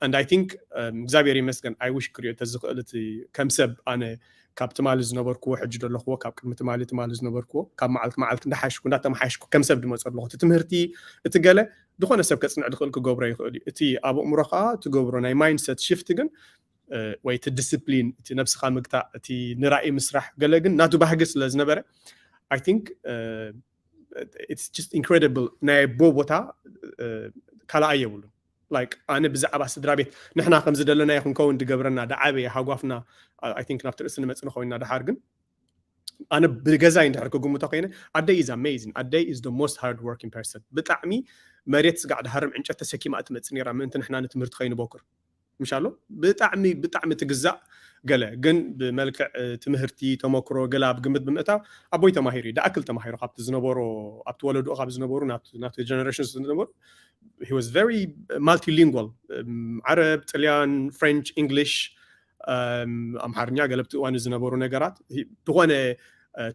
and I think እግዚኣብሔር ይመስገን I wish ክሪኦ ተዝኽእል እቲ ከም ሰብ ኣነ ካብ ትማሊ ዝነበርክዎ ሕጂ ዘለኽዎ ካብ ቅድሚ ትማሊ ትማሊ ዝነበርክዎ ካብ መዓልቲ መዓልቲ እንዳሓሽኩ እንዳተመሓሽኩ ከም ሰብ ድመፁ ኣለኹ እቲ ትምህርቲ እቲ ገለ ዝኾነ ሰብ ከፅንዕ ድኽእል ክገብሮ ይኽእል እዩ እቲ ኣብ ኣእምሮኻ ትገብሮ ናይ ማይንድሰት ሽፍት ግን ወይ እቲ ዲስፕሊን እቲ ነብስኻ ምግታእ እቲ ንራእይ ምስራሕ ገለ ግን ናቱ ባህጊ ስለ ዝነበረ I think it's just incredible። ናይ ኣቦ ቦታ ካልኣይ የብሉን። Like ኣነ ብዛዕባ ስድራ ቤት ንሕና ከምዚ ደለናዮ ክንከውን ዝገብረና፣ ዝዓበየ ሃጓፍና፣ I think ናብቲ ርእሲ ንመጽእ ንኸውን ኢና። ደሓር ግን ኣነ ብገዛይ እንድሕር ክግምቶ ኮይነ፣ ኣደይ is amazing። ኣደይ is the most hard working person። ብጣዕሚ መሬት ስጋዕ ድሃርም ዕንጨት ተሰኪማ እትመጽእ ነይራ፣ ምእንቲ ንሕና ንትምህርቲ ከይንቦክር። ምሻሎ ብጣዕሚ ብጣዕሚ ትግዛእ። ገለ ግን ብመልክዕ ትምህርቲ፣ ተመክሮ፣ ገለ ኣብ ግምት ብምእታው፣ ኣቦይ ተማሂሩ እዩ። ደኣክል ተማሂሩ ካብቲ ዝነበሮ፣ ኣብቲ ወለድኡ ካብ ዝነበሩ ናቱ generation ዝነበሩ፣ he was very multilingual። ዓረብ፣ ጥልያን፣ ፍሬንች፣ ኢንግሊሽ፣ ኣምሓርኛ ገለ ኣብቲ እዋን ዝነበሩ ነገራት። ዝኾነ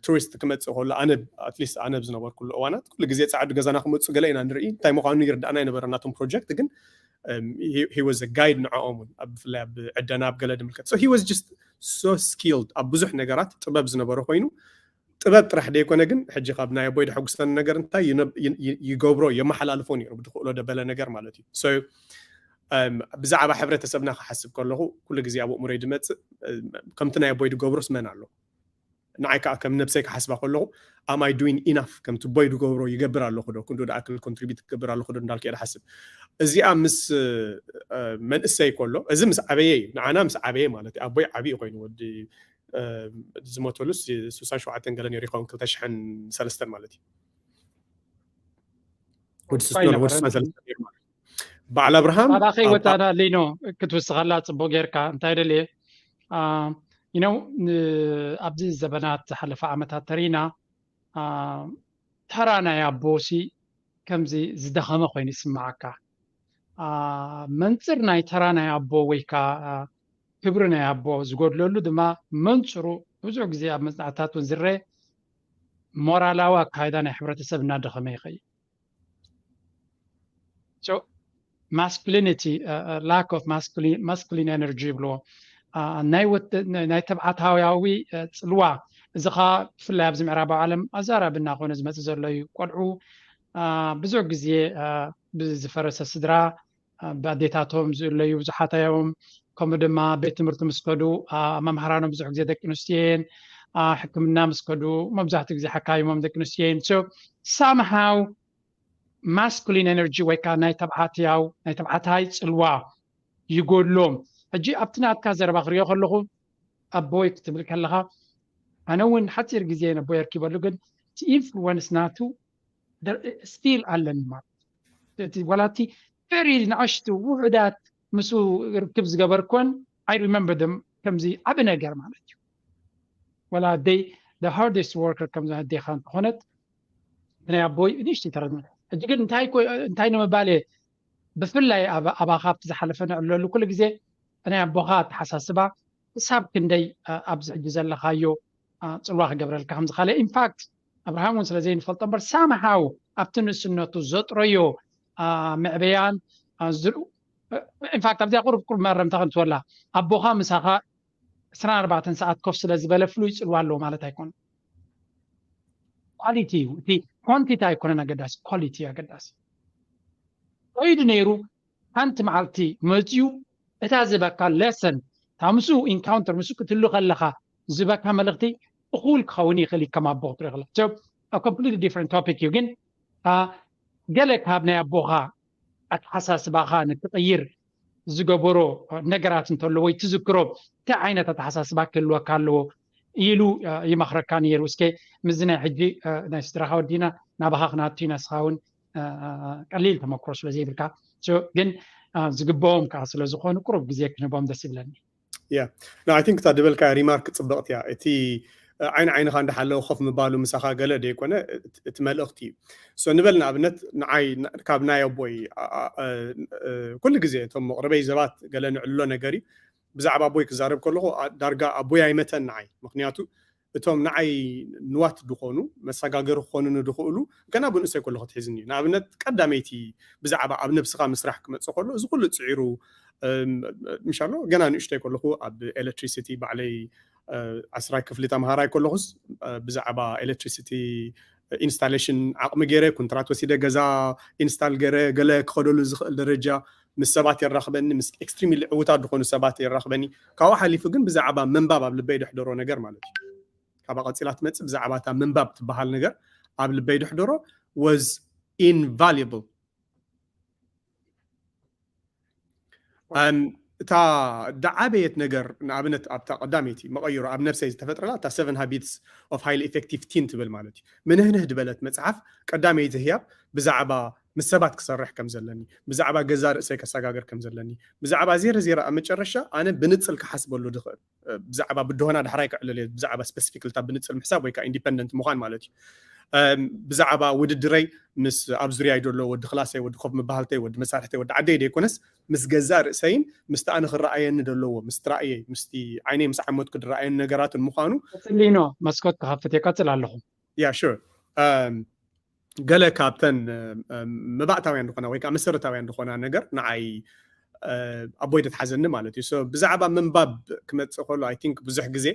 ቱሪስት ክመፅእ ከሎ፣ ኣነ at least ኣነ ኣብ ዝነበርኩሉ እዋናት ኩሉ ግዜ ፃዕዱ ገዛና ክመፁ ገለ ኢና ንርኢ። እንታይ ምዃኑ ይርዳእና ኣይነበረ ናቶም ፕሮጀክት፣ ግን he was a guide ንዕኦም እውን፣ ብፍላይ ኣብ ዕደና ኣብ ገለ ድምልከት። So he was just so skilled ኣብ ብዙሕ ነገራት፣ ጥበብ ዝነበሮ ኮይኑ፣ ጥበብ ጥራሕ ደይኮነ ግን፣ ሕጂ ካብ ናይ ኣቦይ ደሐጉሰኒ ነገር እንታይ ይነብ- ይ- ይ- ይገብሮ፣ የመሓላልፎ ነይሩ ብዝኽእሎ ደበለ ነገር ማለት እዩ። So ብዛዕባ ሕብረተሰብና ክሓስብ ከለኹ ኩሉ ግዜ ኣብ ኣእምሮይ ድመፅእ፣ ከምቲ ናይ ኣቦይ ድገብሮስ መን ኣሎ? ንዓይ ከዓ ከም ነብሰይ ክሓስባ ከለኹ፣ am I doing enough? ከምቲ ኣቦይ ድገብሮ ይገብር ኣለኹ ዶ? ክንዱ ድኣክል ኮንትሪቢዩት ክገብር ኣለኹ ዶ እንዳልኩ እየ ድሓስብ። እዚኣ ምስ መንእሰይ ከሎ፣ እዚ ምስ ዓበየ እዩ፣ ንዓና ምስ ዓበየ ማለት እዩ። ኣቦይ ዓብዪ ኮይኑ፣ ወዲ ዝሞተሉ ስሳን ሸውዓተን ገለ ነይሩ ይኸውን፣ ክልተ ሽሕን ሰለስተን ማለት እዩ። ወዲ ስሳን ሰለስተን ነይሩ ማለት እዩ። በዓል ኣብርሃም ባዕላ ከይወፃና ሊኖ ክትውስኸላ ፅቡቅ ጌርካ። እንታይ ደልየ you know ኣብዚ ዘበናት ዝሓለፈ ዓመታት ተሪና፣ ተራ ናይ ኣቦ ሲ ከምዚ ዝደኸመ ኮይኑ ይስምዓካ። መንፅር ናይ ተራ ናይ ኣቦ ወይ ከዓ ክብሪ ናይ ኣቦ ዝጎድለሉ ድማ መንፅሩ ብዙሕ ግዜ ኣብ መፅናዕትታት እውን ዝረአ ሞራላዊ ኣካይዳ ናይ ሕብረተሰብ እናደኸመ ይኸይድ። So masculinity, lack of masculine energy ይብልዎ። ናይ ተብዓታውያዊ ፅልዋ፣ እዚ ኸዓ ብፍላይ ኣብዚ ምዕራባዊ ዓለም ኣዛራቢ እናኾነ ዝመፅእ ዘሎ እዩ። ቆልዑ ብዙሕ ግዜ ብዝፈረሰ ስድራ፣ ብኣዴታቶም ዝእለዩ ብዙሓት እዮም። ከምኡ ድማ ቤት ትምህርቲ ምስ ከዱ፣ መምሃራኖም ብዙሕ ግዜ ደቂ ኣንስትዮ እየን። ሕክምና ምስ ከዱ መብዛሕትኡ ግዜ ሓካይሞም ደቂ ኣንስትዮ እየን። Somehow masculine energy ወይ ከዓ ናይ ተብዓትያው ናይ ተብዓታይ ፅልዋ ይጎድሎም። ሕጂ ኣብቲ ናትካ ዘረባ ክሪኦ ከለኹ ኣቦይ ክትብል ከለኻ፣ ኣነ እውን ሓፂር ግዜ ነቦይ ኣርኪበሉ፣ ግን እቲ ኢንፍሉወንስ ናቱ ስቲል ኣለኒ ማለት እቲ ዋላ እቲ ቨሪ ንኣሽቱ ውሑዳት ምስ ርክብ ዝገበርኮን I remember them ከምዚ ዓቢ ነገር ማለት እዩ። ወላ ኣደይ the hardest worker ከምዚ ኣዴኻ እንተኾነት ናይ ኣቦይ ንእሽተይ ተረድመ። ሕጂ ግን እንታይ ንምባል እየ ብፍላይ ኣባኻ ኣብቲ ዝሓለፈ ንዕለሉ ኩሉ ግዜ ናይ ኣቦኻ ኣተሓሳስባ ክሳብ ክንደይ ኣብዚ ሕጂ ዘለኻዮ ፅልዋ ክገብረልካ ከምዝኻለ ኢንፋክት ኣብርሃም እውን ስለ ዘይንፈልጦ እምበር ሳምሃው ኣብቲ ንእስነቱ ዘጥረዮ ምዕበያን ዝርኡ ኢንፋክት ኣብዚኣ ቁሩብ ቁሩብ መረምታ ክንትወላ ኣቦኻ ምሳኻ ዕስራን ኣርባዕተን ሰዓት ኮፍ ስለ ዝበለ ፍሉይ ፅልዋ ኣለዎ ማለት ኣይኮነን። ኳሊቲ እዩ እቲ ኳንቲቲ ኣይኮነን ኣገዳሲ፣ ኳሊቲ እዩ ኣገዳሲ። ከይዱ ነይሩ ሓንቲ መዓልቲ መፅዩ እታ ዝበካ ሌሰን እታ ምስኡ ኢንካውንተር ምስኡ ክትህሉ ከለኻ ዝበካ መልእኽቲ እኹል ክኸውን ይኽእል እዩ። ከም ኣቦ ክትሪኦ ከለኻ ኮምፕሊትሊ ዲፍረንት ቶፒክ እዩ፣ ግን ገለ ካብ ናይ ኣቦኻ ኣተሓሳስባኻ ንክቕይር ዝገበሮ ነገራት እንተሎ ወይ ትዝክሮ እንታይ ዓይነት ኣተሓሳስባ ክህልወካ ኣለዎ ኢሉ ይመኽረካ ነይሩ። እስከ ምስዚ ናይ ሕጂ ናይ ስድራኻ ወዲና ናባኻ ክነኣቱ ኢና። ንስኻ እውን ቀሊል ተመክሮ ስለ ዘይብልካ ግን ዝግበኦም ከዓ ስለ ዝኾኑ ቁሩብ ግዜ ክንህቦም ደስ ይብለኒ። Yeah. No, I think እታ ዝበልካ ሪማርክ ፅብቕቲ እያ። እቲ ዓይኒ ዓይንኻ እንዳሓለወ ኮፍ ምባሉ ምሳኻ ገለ ደይኮነ እቲ መልእኽቲ እዩ። So ንበል ንኣብነት ንዓይ ካብ ናይ ኣቦይ ኩሉ ግዜ እቶም መቕረበይ ሰባት ገለ ንዕልሎ ነገር እዩ። ብዛዕባ ኣቦይ ክዛረብ ከለኹ ዳርጋ ኣቦይ ኣይመተን ንዓይ። ምክንያቱ እቶም ንዓይ ንዋት ዝኾኑ መሰጋገሪ ክኾኑኒ ድኽእሉ ገና ብንእሰይ ከለኹ ትሒዝኒ እዩ። ንኣብነት ቀዳመይቲ ብዛዕባ ኣብ ነብስኻ ምስራሕ ክመፅእ ከሎ እዚ ኩሉ ፅዒሩ ምሻሎ ገና ንእሽተይ ከለኹ ኣብ ኤሌክትሪሲቲ ባዕለይ ዓስራይ ክፍሊ ተምሃራይ ከለኹስ ብዛዕባ ኤሌክትሪሲቲ ኢንስታሌሽን ዓቕሚ ገይረ ኩንትራት ወሲደ ገዛ ኢንስታል ገይረ ገለ ክኸደሉ ዝኽእል ደረጃ ምስ ሰባት የራኽበኒ፣ ምስ ኤክስትሪምሊ ዕውታት ዝኾኑ ሰባት የራኽበኒ። ካብኡ ሓሊፉ ግን ብዛዕባ ምንባብ ኣብ ልበይ ደሕደሮ ነገር ማለት እዩ። ካብኣ ቀፂላ ትመፅእ ብዛዕባ እታ ምንባብ ትበሃል ነገር ኣብ ልበይ ድሕደሮ was invaluable። እታ ደዓበየት ነገር ንኣብነት ኣብታ ቀዳመይቲ መቐይሮ ኣብ ነብሰይ ዝተፈጥረላ እታ seven habits of highly effective teen ትብል ማለት እዩ። ምንህንህ ድበለት መፅሓፍ ቀዳመይቲ ህያብ ብዛዕባ ምስ ሰባት ክሰርሕ ከም ዘለኒ፣ ብዛዕባ ገዛ ርእሰይ ከሰጋገር ከም ዘለኒ፣ ብዛዕባ ዜረ ዜረ ኣብ መጨረሻ ኣነ ብንፅል ክሓስበሉ ድኽእል ብዛዕባ ብድሆና ዳሕራይ ክዕልል እየ ብዛዕባ ስፐሲፊክ ልታ ብንፅል ምሕሳብ ወይ ከዓ ኢንዲፐንደንት ምዃን ማለት እዩ። ብዛዕባ ውድድረይ ምስ ኣብ ዙርያይ ደሎ ወዲ ክላሰይ ወዲ ኮፍ መባህልተይ ወዲ መሳርሕተይ ወዲ ዓደይ ደይኮነስ ምስ ገዛ ርእሰይን ምስቲ ኣነ ክረኣየኒ ደለዎ ምስቲ ራእየይ ምስቲ ዓይነይ ምስ ዓመትኩ ድረኣየኒ ነገራትን ምዃኑ። ቀፅሊኖ መስኮት ክኸፍት እየ ቀፅል ኣለኹ። ያ ሹር። ገለ ካብተን መባእታውያን ዝኾና ወይ ከዓ መሰረታውያን ዝኾና ነገር ንዓይ ኣቦይ ደትሓዘኒ ማለት እዩ። ብዛዕባ ምንባብ ክመፅእ ከሎ ኣይ ቲንክ ብዙሕ ግዜ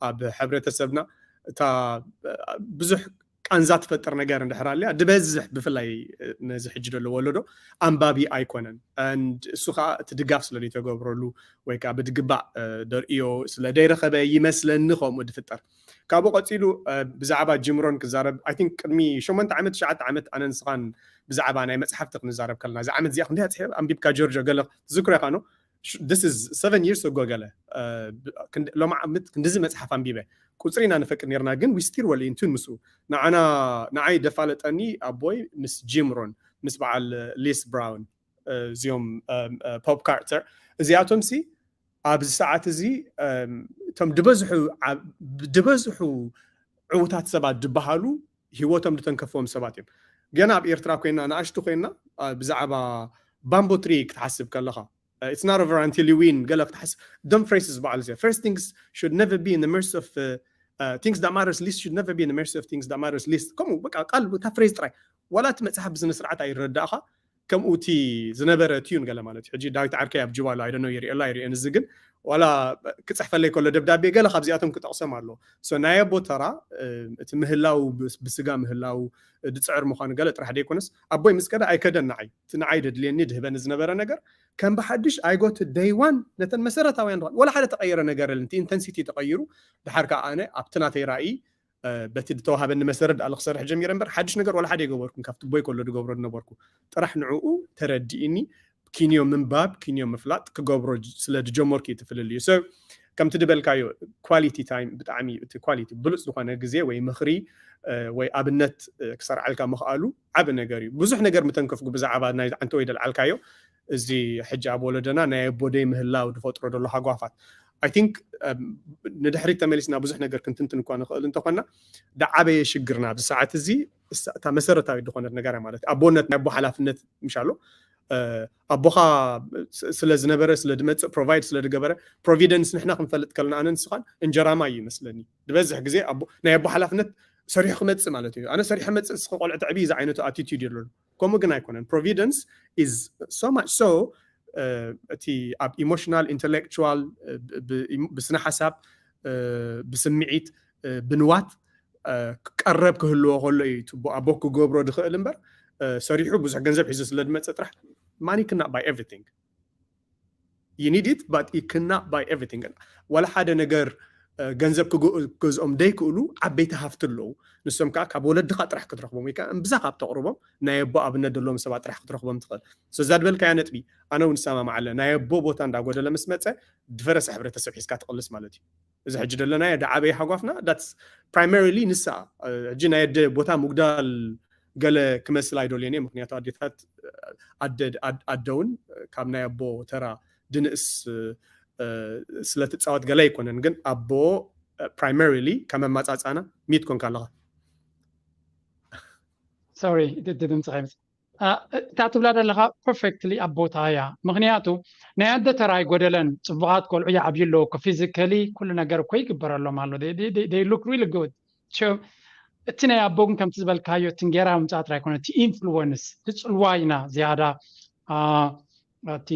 ኣብ ሕብረተሰብና እታ ብዙሕ ቃንዛ ትፈጥር ነገር እንድሕር ኣልያ ድበዝሕ ብፍላይ ነዚ ሕጂ ዘሎ ወለዶ ኣንባቢ ኣይኮነን። እሱ ከዓ እቲ ድጋፍ ስለ ተገብረሉ ወይ ከዓ ብድግባእ ደርእዮ ስለ ደይረኸበ ይመስለኒ ከምኡ ድፍጠር። ካብኡ ቀፂሉ ብዛዕባ ጅምሮን ክዛረብ ኣይ ቲንክ ቅድሚ ሸሞንተ ዓመት ትሽዓተ ዓመት ኣነ ንስኻን ብዛዕባ ናይ መፅሓፍቲ ክንዛረብ ከለና እዚ ዓመት እዚኣ ክንደይ ኣንቢብካ ጆርጆ ገለ ትዝክሮ ኢኻ ኖ this is seven years ago ገለ ሎማ ዓመት ክንድዚ መፅሓፍ ኣንቢበ ቁፅሪ ኢና ንፈቅድ ነርና ግን we still well in tune ምስኡ ንዓና ንዓይ ደፋለጠኒ ኣቦይ ምስ ጂምሮን ምስ በዓል ሊስ ብራውን እዚኦም ፖፕ ካርተር እዚኣቶም ሲ ኣብዚ ሰዓት እዚ እቶም ድበዝሑ ድበዝሑ ዕውታት ሰባት ዝበሃሉ ህይወቶም ዝተንከፍዎም ሰባት እዮም። ገና ኣብ ኤርትራ ኮይና ንኣሽቱ ኮይና ብዛዕባ ባምቦ ትሪ ክትሓስብ ከለኻ it's not over until you win ገለ ክትሓስብ ዶም ፍሬስ ዝበዓሉ እዚኣ first things should never be in the mercy of uh, uh, things that matters least should never be in the mercy of things that matters least ከምኡ በቃ ቃል እታ ፍሬዝ ጥራይ ዋላ እቲ መፅሓፍ ብስነ ስርዓት ኣይረዳእኻ ከምኡ እቲ ዝነበረ ቲዩን ገለ ማለት እዩ። ሕጂ ዳዊት ዓርከይ ኣብ ጅባሎ ኣይደኖ ይሪኦ ላ ይሪኦ እዚ ግን ዋላ ክፅሕፈለይ ከሎ ደብዳቤ ገለ ካብዚኣቶም ክጠቕሶም ኣሎ። ናይ ኣቦ ተራ እቲ ምህላው ብስጋ ምህላው ድፅዕር ምዃኑ ገለ ጥራሕ ደይኮነስ ኣቦይ ምስ ከደ ኣይከደን ንዓይ እቲ ንዓይ ደድልየኒ ድህበኒ ዝነበረ ነገር ከም ብሓድሽ ኣይጎት ደይዋን ነተን መሰረታውያን ወላ ሓደ ተቐየረ ነገር ል ኢንተንሲቲ ተቐይሩ ድሓር ከዓ ኣነ ኣብቲ ናተይ ራእይ በቲ ዝተዋሃበኒ መሰረት ዳኣ ክሰርሕ ጀሚረ እምበር ሓድሽ ነገር ዋላ ሓደ ይገበርኩን ካብቲ ቦይ ከሎ ድገብሮ ዝነበርኩ ጥራሕ ንዕኡ ተረዲእኒ ኪንዮ ምንባብ ኪንዮ ምፍላጥ ክገብሮ ስለ ድጀመርኩ እዩ ትፍልልዩ ሰብ ከምቲ ድበልካዮ ኳሊቲ ታይም ብጣዕሚ እቲ ኳሊቲ ብሉፅ ዝኾነ ግዜ ወይ ምኽሪ ወይ ኣብነት ክሰርዓልካ ምኽኣሉ ዓብ ነገር እዩ ብዙሕ ነገር ምተንከፍኩ ብዛዕባ ናይ ዓንተ ወይ ደልዓልካዮ እዚ ሕጂ ኣብ ወለደና ናይ ኣቦደይ ምህላው ዝፈጥሮ ዘሎ ሃጓፋት I think ንድሕሪት ተመሊስና ብዙሕ ነገር ክንትንትን እኳ ንኽእል እንተኾና ዳዓበየ ሽግርና ኣብዚ ሰዓት እዚ እታ መሰረታዊ ዝኾነት ነገር ማለት ኣቦነት ናይ ኣቦ ሓላፍነት ምሻሎ ኣቦኻ ስለ ዝነበረ ስለ ድመፅእ ፕሮቫይድ ስለ ድገበረ ፕሮቪደንስ ንሕና ክንፈልጥ ከለና ኣነ ንስኻን እንጀራማ እዩ ይመስለኒ ዝበዝሕ ግዜ ናይ ኣቦ ሓላፍነት ሰሪሑ ክመፅእ ማለት እዩ ኣነ ሰሪሑ መፅእ ንስኻ ቆልዑ ተዕቢ እዚ ዓይነቱ ኣቲቱድ የለሉ ከምኡ ግን ኣይኮነን providence is so much so እቲ ኣብ ኢሞሽናል ኢንተሌክቹዋል ብስነ ሓሳብ ብስምዒት ብንዋት ቀረብ ክህልዎ ከሎ እዩ ትቦ ኣቦ ክገብሮ ድኽእል እምበር ሰሪሑ ብዙሕ ገንዘብ ሒዙ ስለ ድመፀ ጥራሕ money cannot buy everything you need it but it cannot buy everything ዋላ ሓደ ነገር ገንዘብ ክገዝኦም ደይክእሉ ዓበይቲ ሃፍቲ ኣለዉ ንሶም ከዓ ካብ ወለድኻ ጥራሕ ክትረኽቦም ወይ ከዓ እምብዛ ካብ ተቕርቦም ናይ ኣቦ ኣብነት ዘለዎም ሰባት ጥራሕ ክትረኽቦም ትኽእል እዛ ዝበልካያ ነጥቢ ኣነ እውን ሰማማዓለ ናይ ኣቦ ቦታ እንዳጎደለ ምስ መፀ ድፈረሰ ሕብረተሰብ ሒዝካ ትቕልስ ማለት እዩ እዚ ሕጂ ዘለናዮ ዳዓበየ ሓጓፍና that's primarily ንሳ ሕጂ ናይ ኣደ ቦታ ምጉዳል ገለ ክመስል ኣይደልዮን እየ ምክንያቱ ኣዴታት ኣደውን ካብ ናይ ኣቦ ተራ ድንእስ ስለትፃወት ገለ ኣይኮነን ግን ኣቦ primarily ካብ መማፃፃና ሚት ኮንካ ኣለኻ sorry ድምፂ ከይምፅ እታ ትብላ ዘለኻ perfectly ኣብ ቦታ እያ ምክንያቱ ናይ ኣደ ተራ ኣይጎደለን ፅቡቃት ቆልዑ ይዓብዩ ኣለዉ physically ኩሉ ነገር እኮ ይግበረሎም ኣሎ they look really good እቲ ናይ ኣቦ ግን ከምቲ ዝበልካዮ እቲ እንጌራ ምምፃእ ጥራይ ኣይኮነ እቲ ኢንፍሉወንስ እቲ ፅልዋ ኢና ዝያዳ እቲ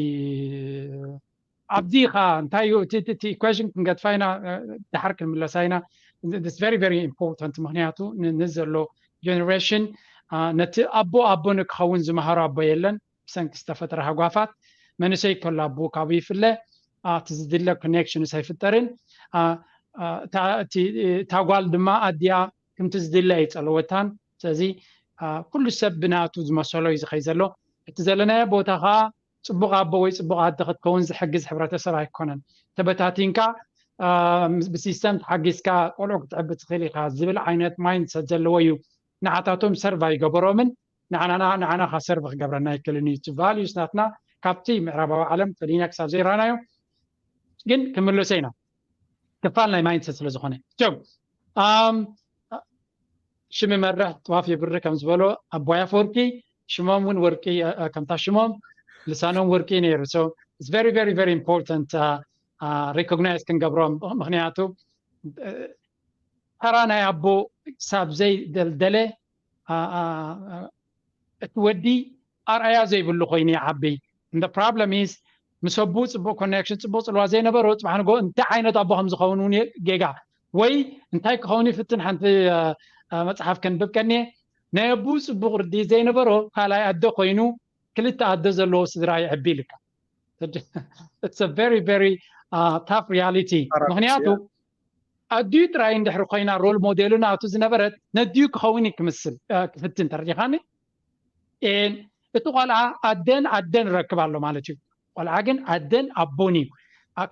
ኣብዚኻ እንታይ እዩ እቲ ኢኳሽን ክንገድፋ ኢና ድሓር ክንምለሳ ኢና very very important ምክንያቱ ንዘሎ ጀነሬሽን ነቲ ኣቦ ኣቦ ንክኸውን ዝመሃሮ ኣቦ የለን ብሰንኪ ዝተፈጠረ ሃጓፋት መንእሰይ ከሎ ኣቦ ካብኡ ይፍለ እቲ ዝድለ ኮኔክሽንስ ኣይፍጠርን እታ ጓል ድማ ኣዲኣ ክምቲ ዝድለ ኣይፀለወታን ስለዚ ኩሉ ሰብ ብናቱ ዝመሰሎ እዩ ዝኸይ ዘሎ። እቲ ዘለናዮ ቦታ ከዓ ፅቡቕ ኣቦ ወይ ፅቡቕ ኣደ ክትከውን ዝሕግዝ ሕብረተሰብ ኣይኮነን። ተበታቲንካ ብሲስተም ተሓጊዝካ ቆልዑ ክትዕቢ ትኽእል ኢኻ ዝብል ዓይነት ማይንድሰት ዘለዎ እዩ። ንዓታቶም ሰርቭ ኣይገበሮምን፣ ንዓና ንዓና ካ ሰርቭ ክገብረና ኣይክእልን እዩ። ቫሉስ ናትና ካብቲ ምዕራባዊ ዓለም ፈሊና ክሳብ ዘይረኣናዮ ግን ክምልሶ ኢና። ክፋል ናይ ማይንድሰት ስለ ዝኾነ ሽም ይመርሕ ጥዋፍ የብርህ ከም ዝበሎ ኣቦይ ኣፈወርቂ ሽሞም እውን ወርቂ ከምታ ሽሞም ልሳኖም ወርቂ ነይሩ። So it's very very very important recognize ክንገብሮም፣ ምክንያቱ ተራ ናይ ኣቦ ክሳብ ዘይደልደለ እቲ ወዲ ኣርኣያ ዘይብሉ ኮይኑ ይዓቢ። The problem is ምስ ኣቦኡ ፅቡቕ ኮኔክሽን ፅቡቕ ፅልዋ ዘይነበሮ ፅባሕ ንጎ እንታይ ዓይነት ኣቦ ከም ዝኸውን እውን ጌጋ ወይ እንታይ ክኸውን ይፍትን ሓንቲ መፅሓፍ ከንብብ ቀኒየ ናይ ኣቦኡ ፅቡቕ ርድኢት ዘይነበሮ ካልኣይ ኣደ ኮይኑ ክልተ ኣደ ዘለዎ ስድራ ይዕቢ ኢልካ። It's a very very tough reality። ምክንያቱ ኣዲኡ ጥራይ እንድሕሪ ኮይና ሮል ሞዴሉ ናቱ ዝነበረት ነዲኡ ክኸውን ክምስል ክፍትን ተረዲኻኒ። እቲ ቆልዓ ኣደን ኣደን ረክብ ኣሎ ማለት እዩ። ቆልዓ ግን ኣደን ኣቦን እዩ።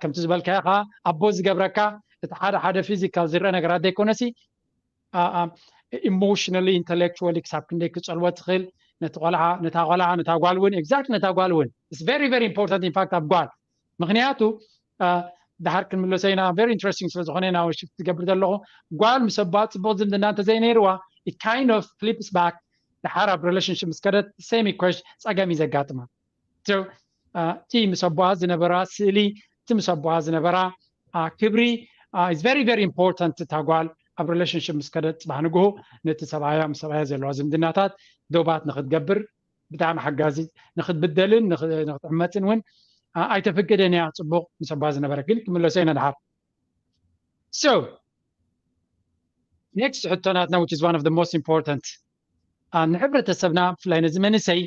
ከምቲ ዝበልካዮ ከዓ ኣቦ ዝገብረካ እቲ ሓደ ሓደ ፊዚካል ዝረአ ነገራት ዘይኮነሲ ኢሞሽናሊ ኢንተሌክቹዋሊ ክሳብ ክንደይ ክፀልዎ ትኽእል ነቲ ቆልዓ ነታ ቆልዓ ነታ ጓል እውን ኤግዛክት ነታ ጓል እውን very very important ኢንፋክት ኣብ ጓል ምክንያቱ ድሓር ክንምለሶ ኢና። Very interesting ስለ ዝኾነ ኢና ሽፍት ትገብር ዘለኹ። ጓል ምስ ኣባ ፅቡቕ ዝምድና እንተዘይነይርዋ it kind of flips back ድሓር ኣብ ሪሌሽንሽፕ ምስ ከደት ሴም ኢኩዌሽን ፀገም እዩ ዘጋጥማ። እቲ ምስ ኣቦኣ ዝነበራ ስእሊ እቲ ምስ ኣቦኣ ዝነበራ ክብሪ is very very important። እታ ጓል ኣብ ሪሌሽንሽፕ ምስ ከደት ፅባሕ ንግሆ ነቲ ሰብኣያ ምስ ሰብኣያ ዘለዋ ዝምድናታት ዶባት ንክትገብር ብጣዕሚ ሓጋዚ ንክትብደልን ንክትዕመፅን እውን ኣይተፍቅድን እያ። ፅቡቕ ምስ ኣባ ዝነበረ ግን ክምለሶ ኢና ድሓር። So next ሕቶ ናትና which is one of the most important ንሕብረተሰብና ብፍላይ ነዚ መንእሰይ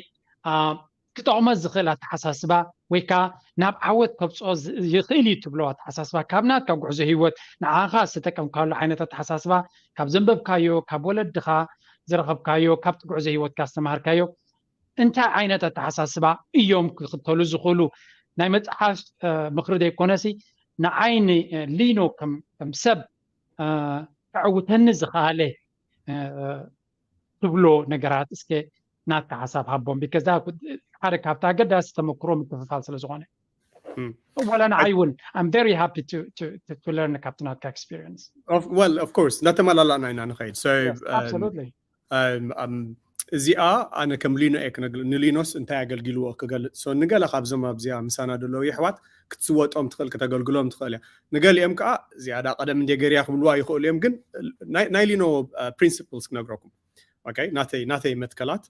ክጠቕሞ ዝኽእል ኣተሓሳስባ ወይ ከዓ ናብ ዓወት ከብፅኦ ይኽእል እዩ ትብሎ ኣተሓሳስባ ካብ ናትካ ጉዕዞ ህይወት ንዓኻ ዝተጠቀምካሉ ዓይነት ኣተሓሳስባ ካብ ዘንበብካዮ ካብ ወለድኻ ዝረኸብካዮ ካብቲ ጉዕዞ ህይወትካ ዝተማሃርካዮ እንታይ ዓይነት ኣተሓሳስባ እዮም ክኽተሉ ዝኽእሉ? ናይ መፅሓፍ ምኽሪ ዘይኮነሲ ንዓይ ንሊኖ ከም ሰብ ከዕውተኒ ዝኸኣለ ትብሎ ነገራት እስከ ናትካ ሓሳብ ሃቦም። ቢካዝ ሓደ ካብቲ ኣገዳሲ ተመክሮ ምክፍፋል ስለ ዝኾነ ወላ ንዓይ እውን I'm very happy to to to learn ካብቲ ናትካ ኤክስፒሪየንስ። Well, of course እናተመላላእና ኢና ንኸይድ። እዚኣ ኣነ ከም ሊኖ እየ ክነግል ንሊኖስ እንታይ ኣገልጊልዎ ክገልፅ። So ንገለ ካብዞም ኣብዚኣ ምሳና ዘለዉ የሕዋት ክትስወጦም ትኽእል፣ ክተገልግሎም ትኽእል እያ። ንገሊኦም ከዓ ዝያዳ ቀደም እንደ ገርያ ክብልዋ ይኽእሉ እዮም፣ ግን ናይ ሊኖ ፕሪንስፕልስ ክነግረኩም። ናተይ ናተይ መትከላት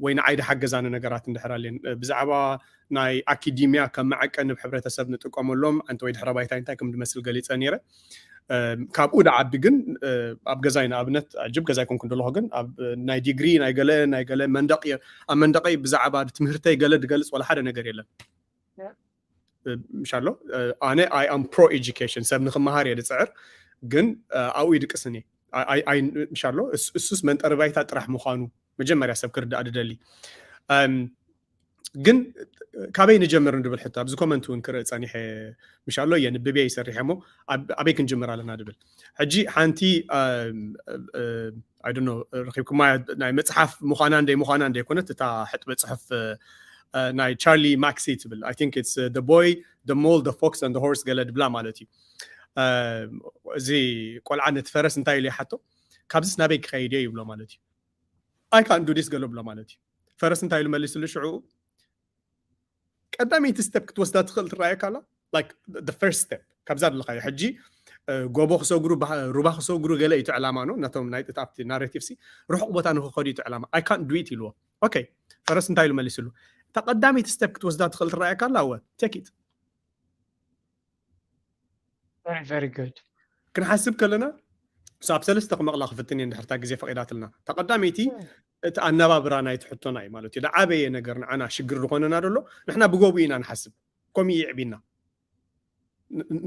ወይ ንዓይ ድሓገዛኒ ነገራት እንድሕር ኣለን ብዛዕባ ናይ ኣኪዲምያ ከም መዐቀኒ ብ ሕብረተሰብ ንጥቀመሎም ኣንተ ወይ ድሕረ ባይታ እንታይ ከም ድመስል ገሊፀ ነይረ። ካብኡ ድዓቢ ግን ኣብ ገዛይ ንኣብነት ኣጅብ ገዛይ ኮንኩ እንደለኹ ግን ኣብ ናይ ዲግሪ ናይ ገለ ናይ ገለ መንደቅ ኣብ መንደቀይ ብዛዕባ ትምህርተይ ገለ ድገልፅ ወላ ሓደ ነገር የለን። ምሻሎ ኣነ I am pro education ሰብ ንክመሃር እየ ድፅዕር ግን ኣብኡ ይድቅስን እየ። ምሻሎ እሱስ መንጠሪ ባይታ ጥራሕ ምዃኑ መጀመርያ ሰብ ክርዳእ ድደሊ። ግን ካበይ ንጀምር ንድብል ሕቶ ኣብዚ ኮመንት እውን ክርኢ ፀኒሐ ምሻሎ እየ ንብብየ ይሰርሕ እሞ ኣበይ ክንጅምር ኣለና ድብል። ሕጂ ሓንቲ I don't know ረኪብኩማ ናይ መፅሓፍ ምዃና እንደይ ምዃና እንደይኮነት እታ ሕጥበ ፅሑፍ ናይ ቻርሊ ማክሲ ትብል I think it's the boy, the mole, the fox and the horse ገለ ድብላ ማለት እዩ። እዚ ቆልዓ ነቲ ፈረስ እንታይ ኢሉ ይሓቶ ካብዚስ ናበይ ክኸይድ እየ ይብሎ ማለት እዩ። I can't do this ገሎ ብሎ ማለት እዩ። ፈረስ እንታይ ኢሉ መሊስሉ ሽዑ ቀዳመይቲ ስቴፕ ክትወስዳ ትኽእል ትረኣየካ ኣላ። Like the first step ካብዛ ዘለኻዮ ሕጂ ጎቦ ክሰግሩ ሩባ ክሰግሩ ገለ እዩ ዕላማ ነው ነቶም ናይ ኣብቲ ናሬቲቭ ሲ ርሑቕ ቦታ ንክኸዱ እዩ ዕላማ። I can't do it ኢልዎ። ኦኬ ፈረስ እንታይ ኢሉ መሊስሉ? እታ ቀዳመይቲ ስቴፕ ክትወስዳ ትኽእል ትረኣየካ ኣላ። ወ take it። Very very good። ክንሓስብ ከለና ሳብ ሰለስተ ክመቕላ ክፍትን እየ እንድሕርታ ግዜ ፈቒዳትልና። እታ ቀዳመይቲ እቲ ኣነባብራ ናይቲ ሕቶና እዩ ማለት እዩ። ዝዓበየ ነገር ንዓና ሽግር ዝኾነና ደሎ ንሕና ብጎቡ ኢና ንሓስብ። ከምኡ ይዕቢና።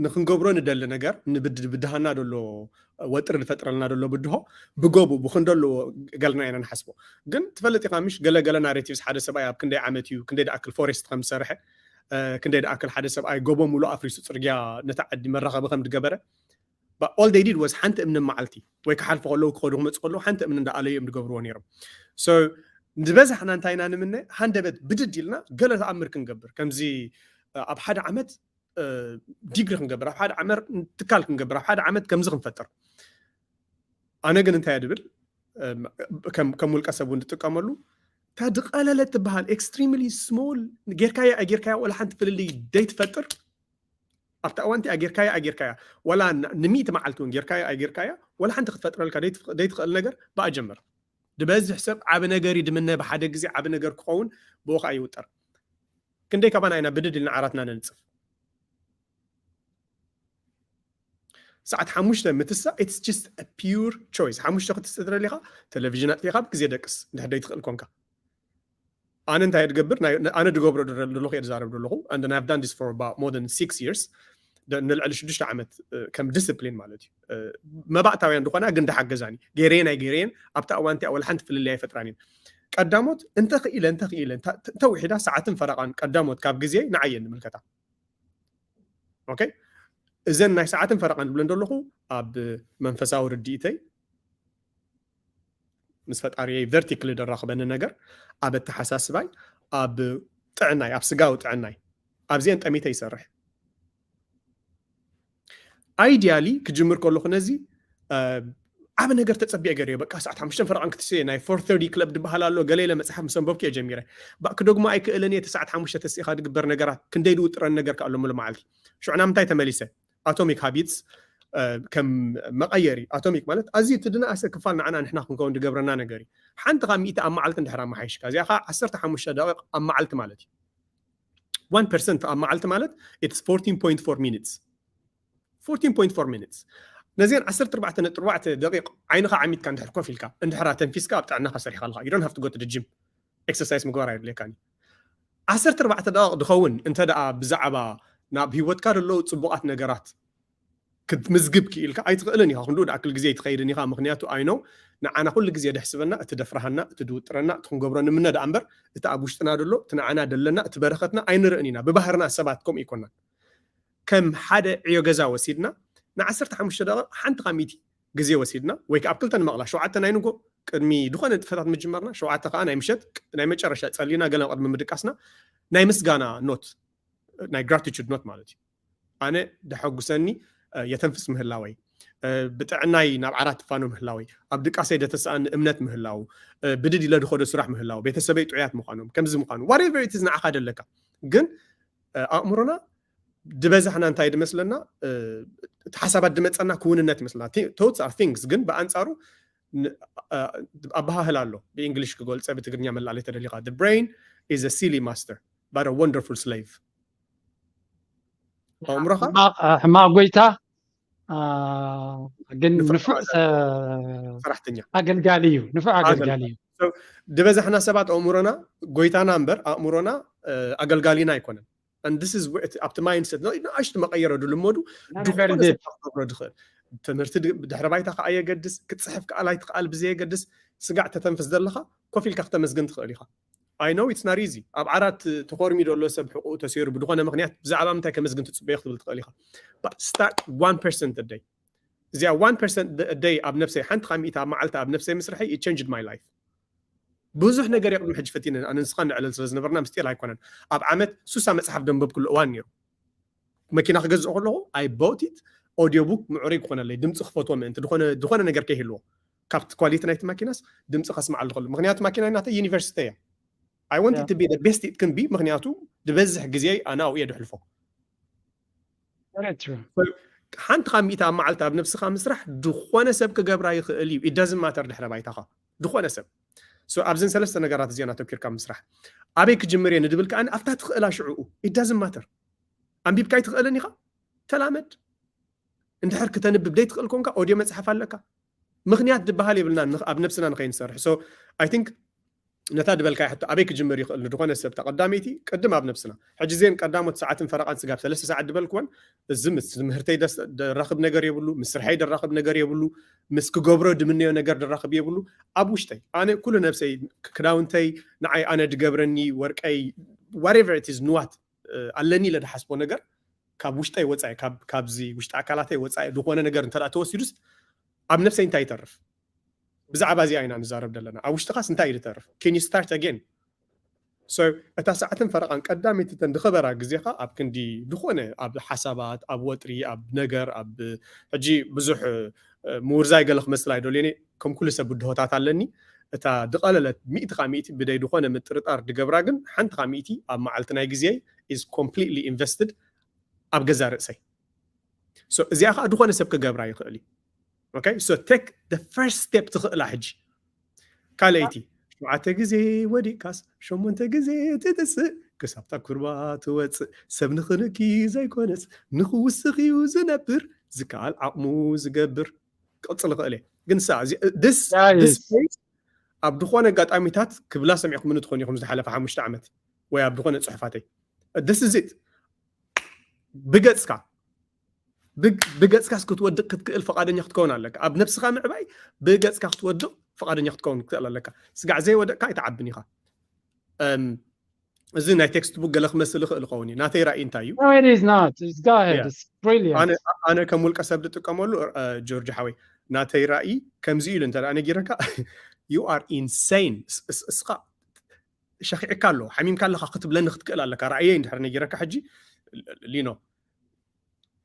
ንክንገብሮ ንደሊ ነገር ንብድሃና ደሎ ወጥሪ ዝፈጥረልና ደሎ ብድሆ ብጎቡ ብክንደሎ ገልና ኢና ንሓስቦ። ግን ትፈልጥ ኢኻ ምሽ ገለገለ ናሬቲቭስ ሓደ ሰብኣይ ኣብ ክንደይ ዓመት እዩ ክንደይ ደኣክል ፎሬስት ከም ዝሰርሐ ክንደይ ደኣክል ሓደ ሰብኣይ ጎቦ ሙሉ ኣፍሪሱ ፅርግያ ነታ ዓዲ መራኸቢ ከም ዝገበረ all they did was ሓንቲ እምኒ መዓልቲ ወይ ክሓልፉ ከለዉ ክኸዱ ክመፁ ከለዉ ሓንቲ እምኒ እንዳኣለዩ እዮም ዝገብርዎ ነይሮም። ዝበዛሕና እንታይ ኢና ንምነ ሃንደበት ብድድ ኢልና ገለ ተኣምር ክንገብር ከምዚ ኣብ ሓደ ዓመት ዲግሪ ክንገብር ኣብ ሓደ ዓመት ትካል ክንገብር ኣብ ሓደ ዓመት ከምዚ ክንፈጥር። ኣነ ግን እንታይ ድብል ከም ውልቀ ሰብ እውን ዝጥቀመሉ እታ ድቀለለ ትበሃል extremely small ጌርካያ ኣጌርካያ ወላ ሓንቲ ፍልልይ ደይትፈጥር ኣብታ እዋንቲ ኣጌርካያ ኣጌርካያ ወላ ንሚእቲ መዓልቲ እውን ጌርካያ ኣጌርካያ ወላ ሓንቲ ክትፈጥረልካ ደይትኽእል ነገር ብኣ ጀምር። ዝበዝሕ ሰብ ዓቢ ነገር ይድምነ ብሓደ ግዜ ዓቢ ነገር ክኸውን ብኡ ከዓ ይውጠር። ክንደይ ካባና ኢና ብድድ ኢልና ዓራትና ነንጽፍ? ሰዓት ሓሙሽተ ምትሳ it's just a pure choice። ሓሙሽተ ክትስእ ትደሊ ኢኻ፣ ቴሌቪዥን ኣጥፊኻ ብግዜ ደቅስ እንድሕር ደይትኽእል ኮንካ። ኣነ እንታይ እየ ዝገብር? ኣነ ዝገብሮ ዘለኹ እየ ዝዛረብ ዘለኹ and I've done this for about more than six years። ንልዕሊ ሽዱሽተ ዓመት ከም ዲስፕሊን ማለት እዩ። መባእታውያን ዝኾና ግን ድሓገዛኒ ገይረየን ኣይገይረየን ኣብታ እዋን እቲኣ ወላ ሓንቲ ፍልልይ ኣይፈጥራን እየን። ቀዳሞት እንተኽኢለ እንተኽኢለ እንተውሒዳ ሰዓትን ፈረቓን ቀዳሞት ካብ ግዜ ንዓየ ንምልከታ። ኦኬ፣ እዘን ናይ ሰዓትን ፈረቓን ዝብለን ዘለኹ ኣብ መንፈሳዊ ርድኢተይ ምስ ፈጣሪየይ ቨርቲክሊ ደራኽበኒ ነገር ኣብ ኣተሓሳስባይ ኣብ ጥዕናይ ኣብ ስጋዊ ጥዕናይ ኣብዚአን ጠሚተ ይሰርሕ። ኣይዲያሊ ክጅምር ከለኹ ነዚ ዓብ ነገር ተጸቢዐ ገይረ በቃ ሰዓት ሓሙሽተ ፈረቓን ክትስየ ናይ ፎር ተርቲ ክለብ ዝበሃል ኣሎ ገለ ኢለ መጽሓፍ ምስ ኣንበብኩ እየ ጀሚረ። ባእክ ደግሞ ኣይክእልን እየ እቲ ሰዓት ሓሙሽተ ተሲእኻ ዝግበር ነገራት ክንደይ ዝውጥረን ነገር ከኣሎ ሙሉ መዓልቲ። ሽዑ ናብ ምንታይ ተመሊሰ? ኣቶሚክ ሃቢትስ ከም መቐየሪ ኣቶሚክ ማለት ኣዝዩ እቲ ድነኣሰ ክፋል ንዓና ንሕና ክንከውን ዝገብረና ነገር እዩ። ሓንቲ ካብ ሚእቲ ኣብ መዓልቲ እንድሕር ኣመሓይሽካ እዚኣ ከዓ ዓሰርተ ሓሙሽተ ደቂቕ ኣብ መዓልቲ ማለት እዩ። ዋን ፐርሰንት ኣብ መዓልቲ ማለት it's fourteen point four minutes fourteen point four minutes ነዚአን ዓሰርተ ኣርባዕተ ነጥቢ ኣርባዕተ ደቂቕ ዓይንኻ ዓሚትካ እንድሕር ኮፍ ኢልካ እንድሕር ኣተንፊስካ ኣብ ጥዕናኻ ሰሪሕካ ኣለካ you don't have to go to the gym exercise ምግባር ኣይድልየካን እዩ። ዓሰርተ ኣርባዕተ ደቂቕ ዝኸውን እንተ ደኣ ብዛዕባ ናብ ህይወትካ ዘለዉ ጽቡቓት ነገራት ክትምዝግብ ክኢልካ ኣይትኽእልን ኢኻ። ክንድኡ ዝኣክል ግዜ ኣይትኸይድን ኢኻ። ምኽንያቱ I know ንዓና ኩሉ ግዜ ደሕስበና፣ እቲ ደፍርሃና፣ እቲ ድውጥረና፣ እቲ ክንገብሮ ንምነ ደኣ እምበር እቲ ኣብ ውሽጥና ዘሎ እቲ ንዓና ደለና እቲ በረኸትና ኣይንርእን ኢና። ብባህርና ሰባት ከምኡ ኣይኮናን። ከም ሓደ ዕዮ ገዛ ወሲድና ንዓሰርተ ሓሙሽተ ደቂቕ ሓንቲ ካብ ሚእቲ ግዜ ወሲድና ወይ ከዓ ኣብ ክልተ ንመቕላ ሸውዓተ ናይ ንጎ ቅድሚ ዝኾነ ንጥፈታት ምጅማርና ሸውዓተ ከዓ ናይ ምሸት ናይ መጨረሻ ጸሊና ገለ ቅድሚ ምድቃስና ናይ ምስጋና ኖት ናይ ግራቲቱድ ኖት ማለት እዩ። ኣነ ደሐጉሰኒ የተንፍስ ምህላወይ፣ ብጥዕናይ ናብ ዓራት ትፋኖ ምህላወይ፣ ኣብ ድቃሰይ ደተሰኣኒ እምነት ምህላው፣ ብድድ ኢለ ድኸዶ ስራሕ ምህላው፣ ቤተሰበይ ጥዑያት ምዃኖም፣ ከምዚ ምዃኑ whatever it is ንዓኻ ደለካ። ግን ኣእምሮና ድበዛሕና እንታይ ድመስለና? እቲ ሓሳባት ድመፀና ክውንነት ይመስለና። Thoughts are things ግን ብኣንፃሩ ኣበሃህል ኣሎ ብእንግሊሽ ክገልፀ ብትግርኛ መላለይ ተደሊኻ the brain is a silly master but a wonderful slave። ኣእምሮኻ ሕማቕ ጎይታ ግን ንፉዕ ሰራሕተኛ ኣገልጋሊ እዩ። ንፉዕ ኣገልጋሊ እዩ። ዝበዛሕና ሰባት ኣእምሮና ጎይታና እምበር ኣእምሮና ኣገልጋሊና ኣይኮነን። And this is where ኣብቲ ማይንድሰት ንኣሽቱ መቀየረ ድልመዱ ድኽእል ትምህርቲ ድሕሪ ባይታ ከዓ የገድስ ክትፅሕፍ ከኣል ኣይትክኣል ብዘየገድስ ስጋዕ ተተንፍስ ዘለካ ኮፍ ኢልካ ክተመስግን ትኽእል ኢኻ። I know it's not easy። ኣብ ዓራት ተኾርሚ ዘሎ ሰብ ሕቁኡ ተሰይሩ ብድኾነ ምክንያት ብዛዕባ ምንታይ ከመስግን ትፅበዮ ክትብል ትኽእል ኢኻ። But start one percent a day። እዚኣ one percent a day ኣብ ነብሰይ ሓንቲ ካብ ሚእቲ ኣብ መዓልቲ ኣብ ነብሰይ ምስርሐይ it changed my life። ብዙሕ ነገር የቅድሚ ሕጂ ፈቲነ ኣነ ንስኻ ንዕለል ስለ ዝነበርና ምስጢር ኣይኮነን። ኣብ ዓመት ሱሳ መፅሓፍ ደንበብኩሉ እዋን ነይሩ። መኪና ክገዝእ ከለኹ I bought it audio book ምዕሩይ ክኾነለይ ድምፂ ክፈትዎ ምእንቲ ዝኾነ ነገር ከይህልዎ ካብቲ ኳሊቲ ናይቲ ማኪናስ ድምፂ ከስምዓሉ ከሎ ምክንያቱ ማኪና ናተ ዩኒቨርሲቲ እያ። I want it to be the best it can be ምክንያቱ ዝበዝሕ ግዜ ኣነ ኣብኡ እየ ድሕልፎ። ሓንቲ ካብ ሚእቲ ኣብ መዓልቲ ኣብ ነብስኻ ምስራሕ ዝኾነ ሰብ ክገብራ ይኽእል እዩ። It doesn't matter ድሕረ ባይታኻ ዝኾነ ሰብ። So ኣብዘን ሰለስተ ነገራት እዚአን ኣተኪርካ ምስራሕ ኣበይ ክጅምር እየ ንድብል ከኣ ኣብታ ትኽእላ ሽዕኡ it doesn't matter። ኣንቢብካ ኣይትኽእልን ኢኻ ተላመድ። እንድሕር ክተንብብ ደይትኽእል ኮንካ ኦድዮ መፅሓፍ ኣለካ። ምኽንያት ዝበሃል የብልና ኣብ ነብስና ንኸይንሰርሕ። So I think ነታ ድበልካያ ሕቶ ኣበይ ክጅምር ይኽእል ንድኾነ ሰብ ተቐዳመይቲ ቅድም ኣብ ነብስና። ሕጂ ዜን ቀዳሞት ሰዓትን ፈረቓን ስጋብ ሰለስተ ሰዓት ድበልክወን፣ እዚ ምስ ትምህርተይ ደስ- ደራኽብ ነገር የብሉ፣ ምስ ስርሐይ ደራኽብ ነገር የብሉ፣ ምስ ክገብሮ ድምነዮ ነገር ደራኽብ የብሉ። ኣብ ውሽጠይ ኣነ ኩሉ ነብሰይ፣ ክዳውንተይ፣ ንዓይ ኣነ ድገብረኒ፣ ወርቀይ፣ whatever it is፣ ንዋት ኣለኒ ኢለ ድሓስቦ ነገር ካብ ውሽጠይ ወፃኢ፣ ካብዚ ውሽጢ ኣካላተይ ወፃኢ ዝኾነ ነገር እንተ ተወሲዱስ ኣብ ነብሰይ እንታይ ይተርፍ? ብዛዕባ እዚኣ ኢና ንዛረብ ዘለና። ኣብ ውሽጥኻስ እንታይ እዩ ዝተርፍ? Can you start again? So እታ ሰዓትን ፈረቓን ቀዳመይቲ ተን ድኸበራ ግዜኻ ኣብ ክንዲ ዝኾነ ኣብ ሓሳባት፣ ኣብ ወጥሪ፣ ኣብ ነገር፣ ኣብ ሕጂ ብዙሕ ምውርዛይ ገለ ክመስል ኣይደልዮን እየ። ከም ኩሉ ሰብ ብድሆታት ኣለኒ። እታ ድቐለለት ሚእቲ ካብ ሚእቲ ብደይ ዝኾነ ምጥርጣር ድገብራ ግን ሓንቲ ካብ ሚእቲ ኣብ መዓልቲ ናይ ግዜ is completely invested ኣብ ገዛ ርእሰይ። So እዚኣ ከዓ ዝኾነ ሰብ ክገብራ ይኽእል እዩ። Okay, so take the first step ትኽእላ ሕጂ። ካልኣይቲ ሸውዓተ ግዜ ወዲቅካስ ሸሞንተ ግዜ ትትስእ ክሳብታ ኩርባ ትወፅእ ሰብ ንኽንኪ ዘይኮነስ ንኽውስኽ እዩ ዝነብር ዝከኣል ዓቕሙ ዝገብር። ክቕፅል ይኽእል እየ ግን ሳ this this page ኣብ ዝኾነ ኣጋጣሚታት ክብላ ሰሚዕኩምኒ ትኾኑ ኢኹም ዝሓለፈ ሓሙሽተ ዓመት ወይ ኣብ ዝኾነ ፅሑፋተይ this is it ብገፅካ ብገፅካስ ክትወድቕ ክትክእል ፈቓደኛ ክትከውን ኣለካ። ኣብ ነብስኻ ምዕባይ ብገፅካ ክትወድቕ ፈቓደኛ ክትከውን ክትክእል ኣለካ። ስጋዕ ዘይወደቕካ ኣይትዓብን ኢኻ። እዚ ናይ ቴክስት ቡክ ገለ ክመስል ይኽእል ይኸውን እዩ። ናተይ ራእይ እንታይ እዩ? ኣነ ከም ውልቀ ሰብ ዝጥቀመሉ ጆርጅ ሓወይ ናተይ ራእይ ከምዚ ኢሉ እንተ ነጊረካ you are insane እስኻ ሸኺዕካ ኣሎ ሓሚምካ ኣለኻ ክትብለኒ ክትክእል ኣለካ። ራእየይ እንድሕር ነጊረካ ሕጂ ሊኖ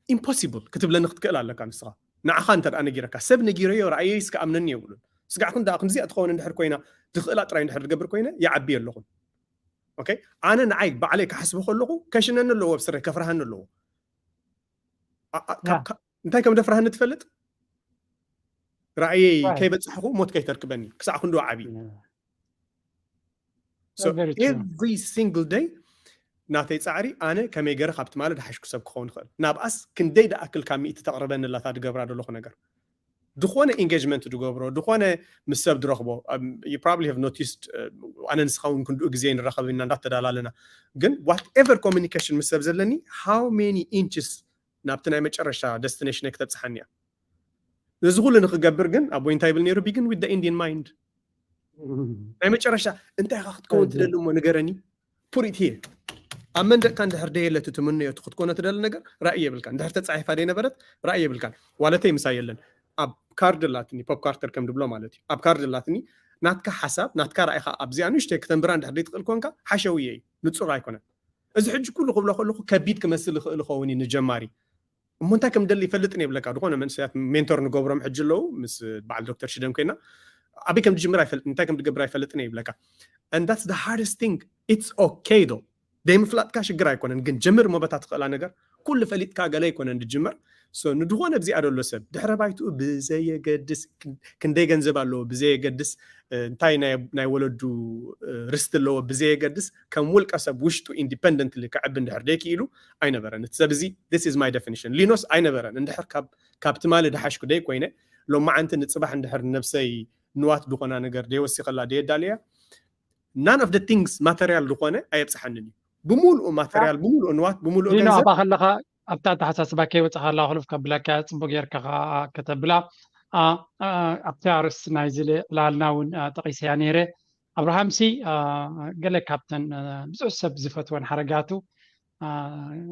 impossible ክትብለኒ ክትክእል ኣለካ ንስኻ ንዓኻ እንተ ነጊረካ ሰብ ነጊረዮ ራእየይ እስከ ኣምነኒ የብሉን። ስጋዕ ክንዳ ክንዚኣ ትኸውን እንድሕር ኮይና ትኽእላ ጥራይ እንድሕር ትገብር ኮይነ ይዓቢ ኣለኹን። ኣነ ንዓይ ባዕለይ ክሓስቦ ከለኹ ከሽነኒ ኣለዎ ኣብ ስረይ ከፍርሃኒ ኣለዎ። እንታይ ከም ደፍርሃኒ ትፈልጥ? ራእየይ ከይበፃሕኹ ሞት ከይተርክበኒ ክሳዕ ክንዱ ዓብዪ every single day ናተይ ፃዕሪ ኣነ ከመይ ገረ ካብ ትማሊ ድሓሽኩ ሰብ ክኸውን ይኽእል ናብኣስ ክንደይ ድኣክል ካብ ሚእቲ ተቕርበኒ ኣላታ ድገብራ ዘለኹ ነገር ድኾነ engagement ድገብሮ ድኾነ ምስ ሰብ ድረኽቦ you probably have noticed ኣነ ንስኻ እውን ክንድኡ ግዜ ንራኸብ ኢና እንዳተዳላለና ግን whatever communication ምስ ሰብ ዘለኒ how many inches ናብቲ ናይ መጨረሻ destination ይ ክተብፅሓኒ እያ እዚ ኩሉ ንክገብር ግን ኣቦይ እንታይ ይብል ነይሩ begin with the end in mind ናይ መጨረሻ እንታይ ኢኻ ክትከውን ትደሊ እሞ ንገረኒ put it here ኣብ መንደቅካ እንድሕር ደየለ እቲ ትምነዮ እቲ ክትኮኖ ትደሊ ነገር ራእይ የብልካ እንድሕር ተፃሒፋ ደይነበረት ራእይ የብልካን ዋለተይ ምሳይ የለን ኣብ ካርድ ኣላትኒ pop carter ከም ድብሎ ማለት እዩ ኣብ ካርድ ኣላትኒ ናትካ ሓሳብ ናትካ ራእይካ ኣብዚኣ ንእሽተይ ክተንብራ እንድሕር ደይትኽእል ኮንካ ሓሸውየ እዩ ንፁር ኣይኮነን እዚ ሕጂ ኩሉ ክብሎ ከለኹ ከቢድ ክመስል ይኽእል ይኸውን እዩ ንጀማሪ እሞ እንታይ ከም ደሊ ይፈልጥን የብለካ ዝኾነ መንእሰያት ሜንቶር ንገብሮም ሕጂ ኣለዉ ምስ በዓል ዶክተር ሽደን ኮይና ኣበይ ከም ዝጅምር ኣይፈልጥ እንታይ ከም ዝገብር ኣይፈልጥን ይብለካ and that's the hardest thing it's okay ዶ ደይምፍላጥካ ሽግር ኣይኮነን ግን ጀምር እሞ በታ ትኽእላ ነገር ኩሉ ፈሊጥካ ገለ ኣይኮነን ዝጅመር ንድኾነ ብዚኣ ደሎ ሰብ ድሕረ ባይትኡ ብዘየገድስ ክንደይ ገንዘብ ኣለዎ ብዘየገድስ እንታይ ናይ ወለዱ ርስቲ ኣለዎ ብዘየገድስ ከም ውልቀ ሰብ ውሽጡ independently ክዕቢ እንድሕር ደይክኢሉ ኣይነበረን እቲ ሰብ እዚ this is my definition ሊኖስ ኣይነበረን እንድሕር ካብ ትማሊ ድሓሽኩ ደይ ኮይነ ሎማዓንቲ ንፅባሕ እንድሕር ነብሰይ ንዋት ዝኾና ነገር ደይወሲኸላ ደየዳልያ none of the things material ዝኾነ ኣየብፅሓንን እዩ ብምሉኡ material ብምሉኡ ንዋት ብምሉኡ ገንዘብ ከለኻ ኣብታ ኣተሓሳስባ ከይወፅኻ ኣለካ ክሉፍ ከብለካ ፅቡቅ ጌርካ ከተብላ ኣብቲ ኣርእስቲ ናይዚ ዕላልና እውን ጠቂሰያ ነይረ ኣብርሃምሲ ገለ ካብተን ብዙሕ ሰብ ዝፈትወን ሓረጋቱ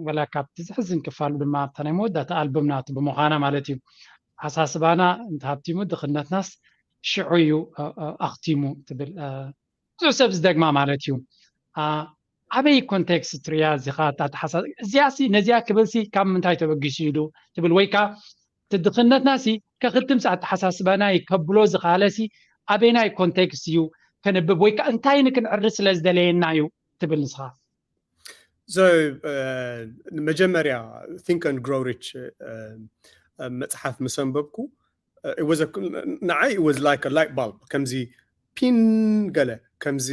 ወላ ካብቲ ዘሕዝን ክፋሉ ድማ ኣብታ ናይ መወዳእታ ኣልበም ናቱ ብምዃና ማለት እዩ ኣሳስባና እንተሃብቲሙ ድኽነትናስ ሽዑ እዩ ኣኽቲሙ ትብል ብዙሕ ሰብ ዝደግማ ማለት እዩ ኣበይ ኮንቴክስት ትሪያ እዚኻ ኣተሓሳ እዚኣሲ ነዚኣ ክብልሲ ካብ ምንታይ ተበጊሱ ኢሉ ትብል ወይ ከዓ ትድኽነትናሲ ከኽትምሲ ኣተሓሳስባና ከብሎ ዝኻለሲ ኣበይናይ ኮንቴክስት እዩ ከንብብ ወይ ከዓ እንታይ ንክንዕሪ ስለ ዝደለየና እዩ ትብል ንስኻ መጀመርያ think and grow rich መፅሓፍ ምስ ኣንበብኩ ንዓይ was like light bulb ከምዚ ፒን ገለ ከምዚ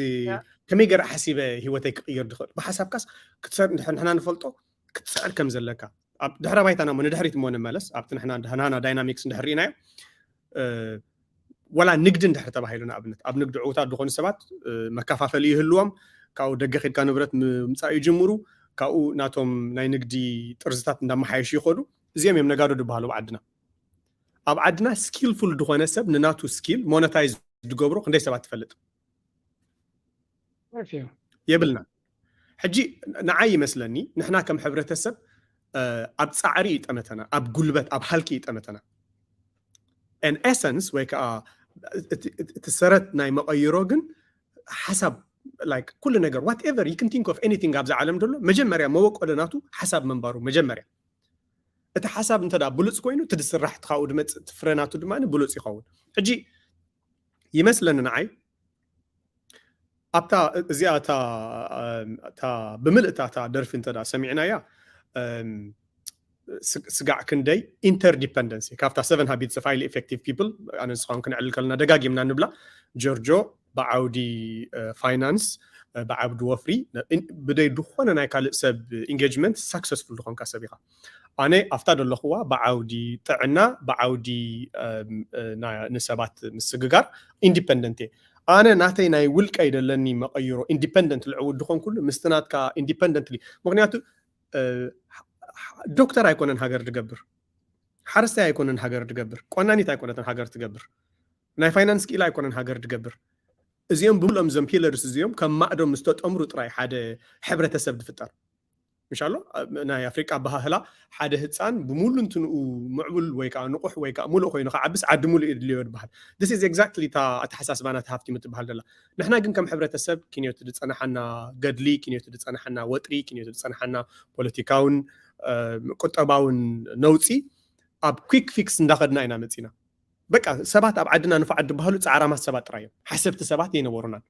ከመይ ገረ ሓሲበ ህይወተይ ክቅይር ድኽእል ብሓሳብካስ ክትሰር እንድሕር ንሕና ንፈልጦ ክትስዕር ከም ዘለካ ኣብ ድሕረ ባይታና ሞ ንድሕሪት ሞ ንመለስ ኣብቲ ንሕና ዳይናሚክስ እንድሕር ርኢናዮ ወላ ንግዲ እንድሕር ተባሂሉ፣ ንኣብነት ኣብ ንግዲ ዕዉታት ዝኾኑ ሰባት መከፋፈሊ ይህልዎም። ካብኡ ደገ ኬድካ ንብረት ምምፃእ ይጅምሩ። ካብኡ ናቶም ናይ ንግዲ ጥርዝታት እንዳመሓየሹ ይኸዱ። እዚኦም እዮም ነጋዶ ዝበሃሉ ኣብ ዓድና። ኣብ ዓድና ስኪልፉል ዝኾነ ሰብ ንናቱ ስኪል ሞነታይዝ ዝገብሮ ክንደይ ሰባት ትፈልጥ? የብልና። ሕጂ ንዓይ ይመስለኒ ንሕና ከም ሕብረተሰብ ኣብ ፃዕሪ ይጠመተና፣ ኣብ ጉልበት፣ ኣብ ሃልኪ ይጠመተና። ኤሰንስ ወይ ከዓ እቲ ሰረት ናይ መቐይሮ ግን ሓሳብ፣ ኩሉ ነገር፣ whatever you can think of anything ኣብዛ ዓለም ዘሎ መጀመርያ መበቆሎ ናቱ ሓሳብ ምንባሩ። መጀመርያ እቲ ሓሳብ እንተ ብሉፅ ኮይኑ እቲ ዝስራሕ እቲ ካብኡ ድመፅእ እቲ ፍረ ናቱ ድማ ብሉፅ ይኸውን። ሕጂ ይመስለኒ ንዓይ ኣብታ እዚኣ እታ ብምልእታ እታ ደርፊ እንተ ሰሚዕናያ ስጋዕ ክንደይ ኢንተርዲፐንደንሲ ካብታ seven habits of highly effective people ኣነ ንስኻውን ክንዕልል ከለና ደጋጊምና ንብላ። ጆርጆ ብዓውዲ ፋይናንስ ብዓውዲ ወፍሪ ብደይ ዝኾነ ናይ ካልእ ሰብ ኢንጌጅመንት ሳክሰስፉል ዝኾንካ ሰብ ኢኻ። ኣነ ኣብታ ደለኹዋ ብዓውዲ ጥዕና ብዓውዲ ንሰባት ምስግጋር ኢንዲፐንደንት እየ። ኣነ ናተይ ናይ ውልቀይ ደለኒ መቐይሮ ኢንዲፐንደንት ልዕውድ ዝኾንኩሉ ምስቲ ናትካ ኢንዲፐንደንትሊ። ምክንያቱ ዶክተር ኣይኮነን ሃገር ድገብር፣ ሓረስታይ ኣይኮነን ሃገር ድገብር፣ ቆናኒት ኣይኮነትን ሃገር ትገብር፣ ናይ ፋይናንስ ክኢላ ኣይኮነን ሃገር ድገብር። እዚኦም ብምልኦም እዞም ፒለርስ እዚኦም ከም ማዕዶም ዝተጠምሩ ጥራይ ሓደ ሕብረተሰብ ድፍጠር። እንሻሎ ናይ ኣፍሪቃ ኣበሃህላ ሓደ ህፃን ብሙሉ እንትንኡ ምዕቡል ወይ ከዓ ንቑሕ ወይ ከዓ ሙሉእ ኮይኑ ክዓብስ ዓዲ ሙሉእ የድልዮ ይበሃል። This is exactly እታ ኣተሓሳስባ ናቲ ሃፍቲም ትበሃል ደላ። ንሕና ግን ከም ሕብረተሰብ ኪንዮት ዝፀናሓና ገድሊ፣ ኪንዮት ዝፀናሓና ወጥሪ፣ ኪንዮት ዝፀናሓና ፖለቲካውን ቁጠባውን ነውፂ ኣብ quick fix እንዳኸድና ኢና መፂና። በቃ ሰባት ኣብ ዓድና ንፉዓት ዝበሃሉ ፃዕራማት ሰባት ጥራይ እዮም። ሓሰብቲ ሰባት የነበሩናን።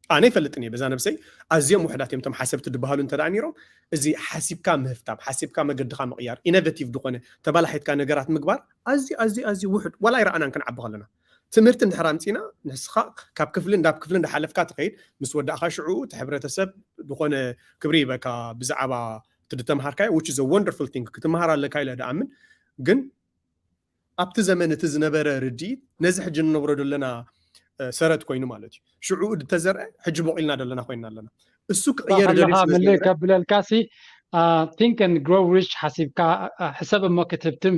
ኣነ ይፈልጥን እየ በዛ ነብሰይ ኣዝዮም ውሕዳት እዮም እቶም ሓሰብቲ ዝበሃሉ እንተ ነይሮም። እዚ ሓሲብካ ምህፍታም፣ ሓሲብካ መገድኻ ምቕያር፣ ኢኖቬቲቭ ዝኾነ ተባላሒትካ ነገራት ምግባር ኣዝዩ ኣዝዩ ኣዝዩ ውሑድ። ዋላ ኣይረኣናን ክንዓቢ ከለና ትምህርቲ እንድሕር ኣምፂና ንስኻ ካብ ክፍሊ እንዳብ ክፍሊ እንዳሓለፍካ ትኸይድ ምስ ወዳእኻ ሽዑ እቲ ሕብረተሰብ ዝኾነ ክብሪ ይበካ ብዛዕባ እቲ ዝተምሃርካዮ which is a wonderful thing ክትምሃር ኣለካ ኢለ ድኣምን። ግን ኣብቲ ዘመን እቲ ዝነበረ ርድኢት ነዚ ሕጂ ንነብሮ ዘለና ሰረት ኮይኑ ማለት እዩ። ሽዑ ዝተዘርአ ሕጂ ቦቂልና ዘለና ኮይና ኣለና። እሱ ክቕየር ከለካ ምልእ ከብለልካ ሲ think and grow rich ሓሲብካ ሕሰብ እሞ ክትህብትም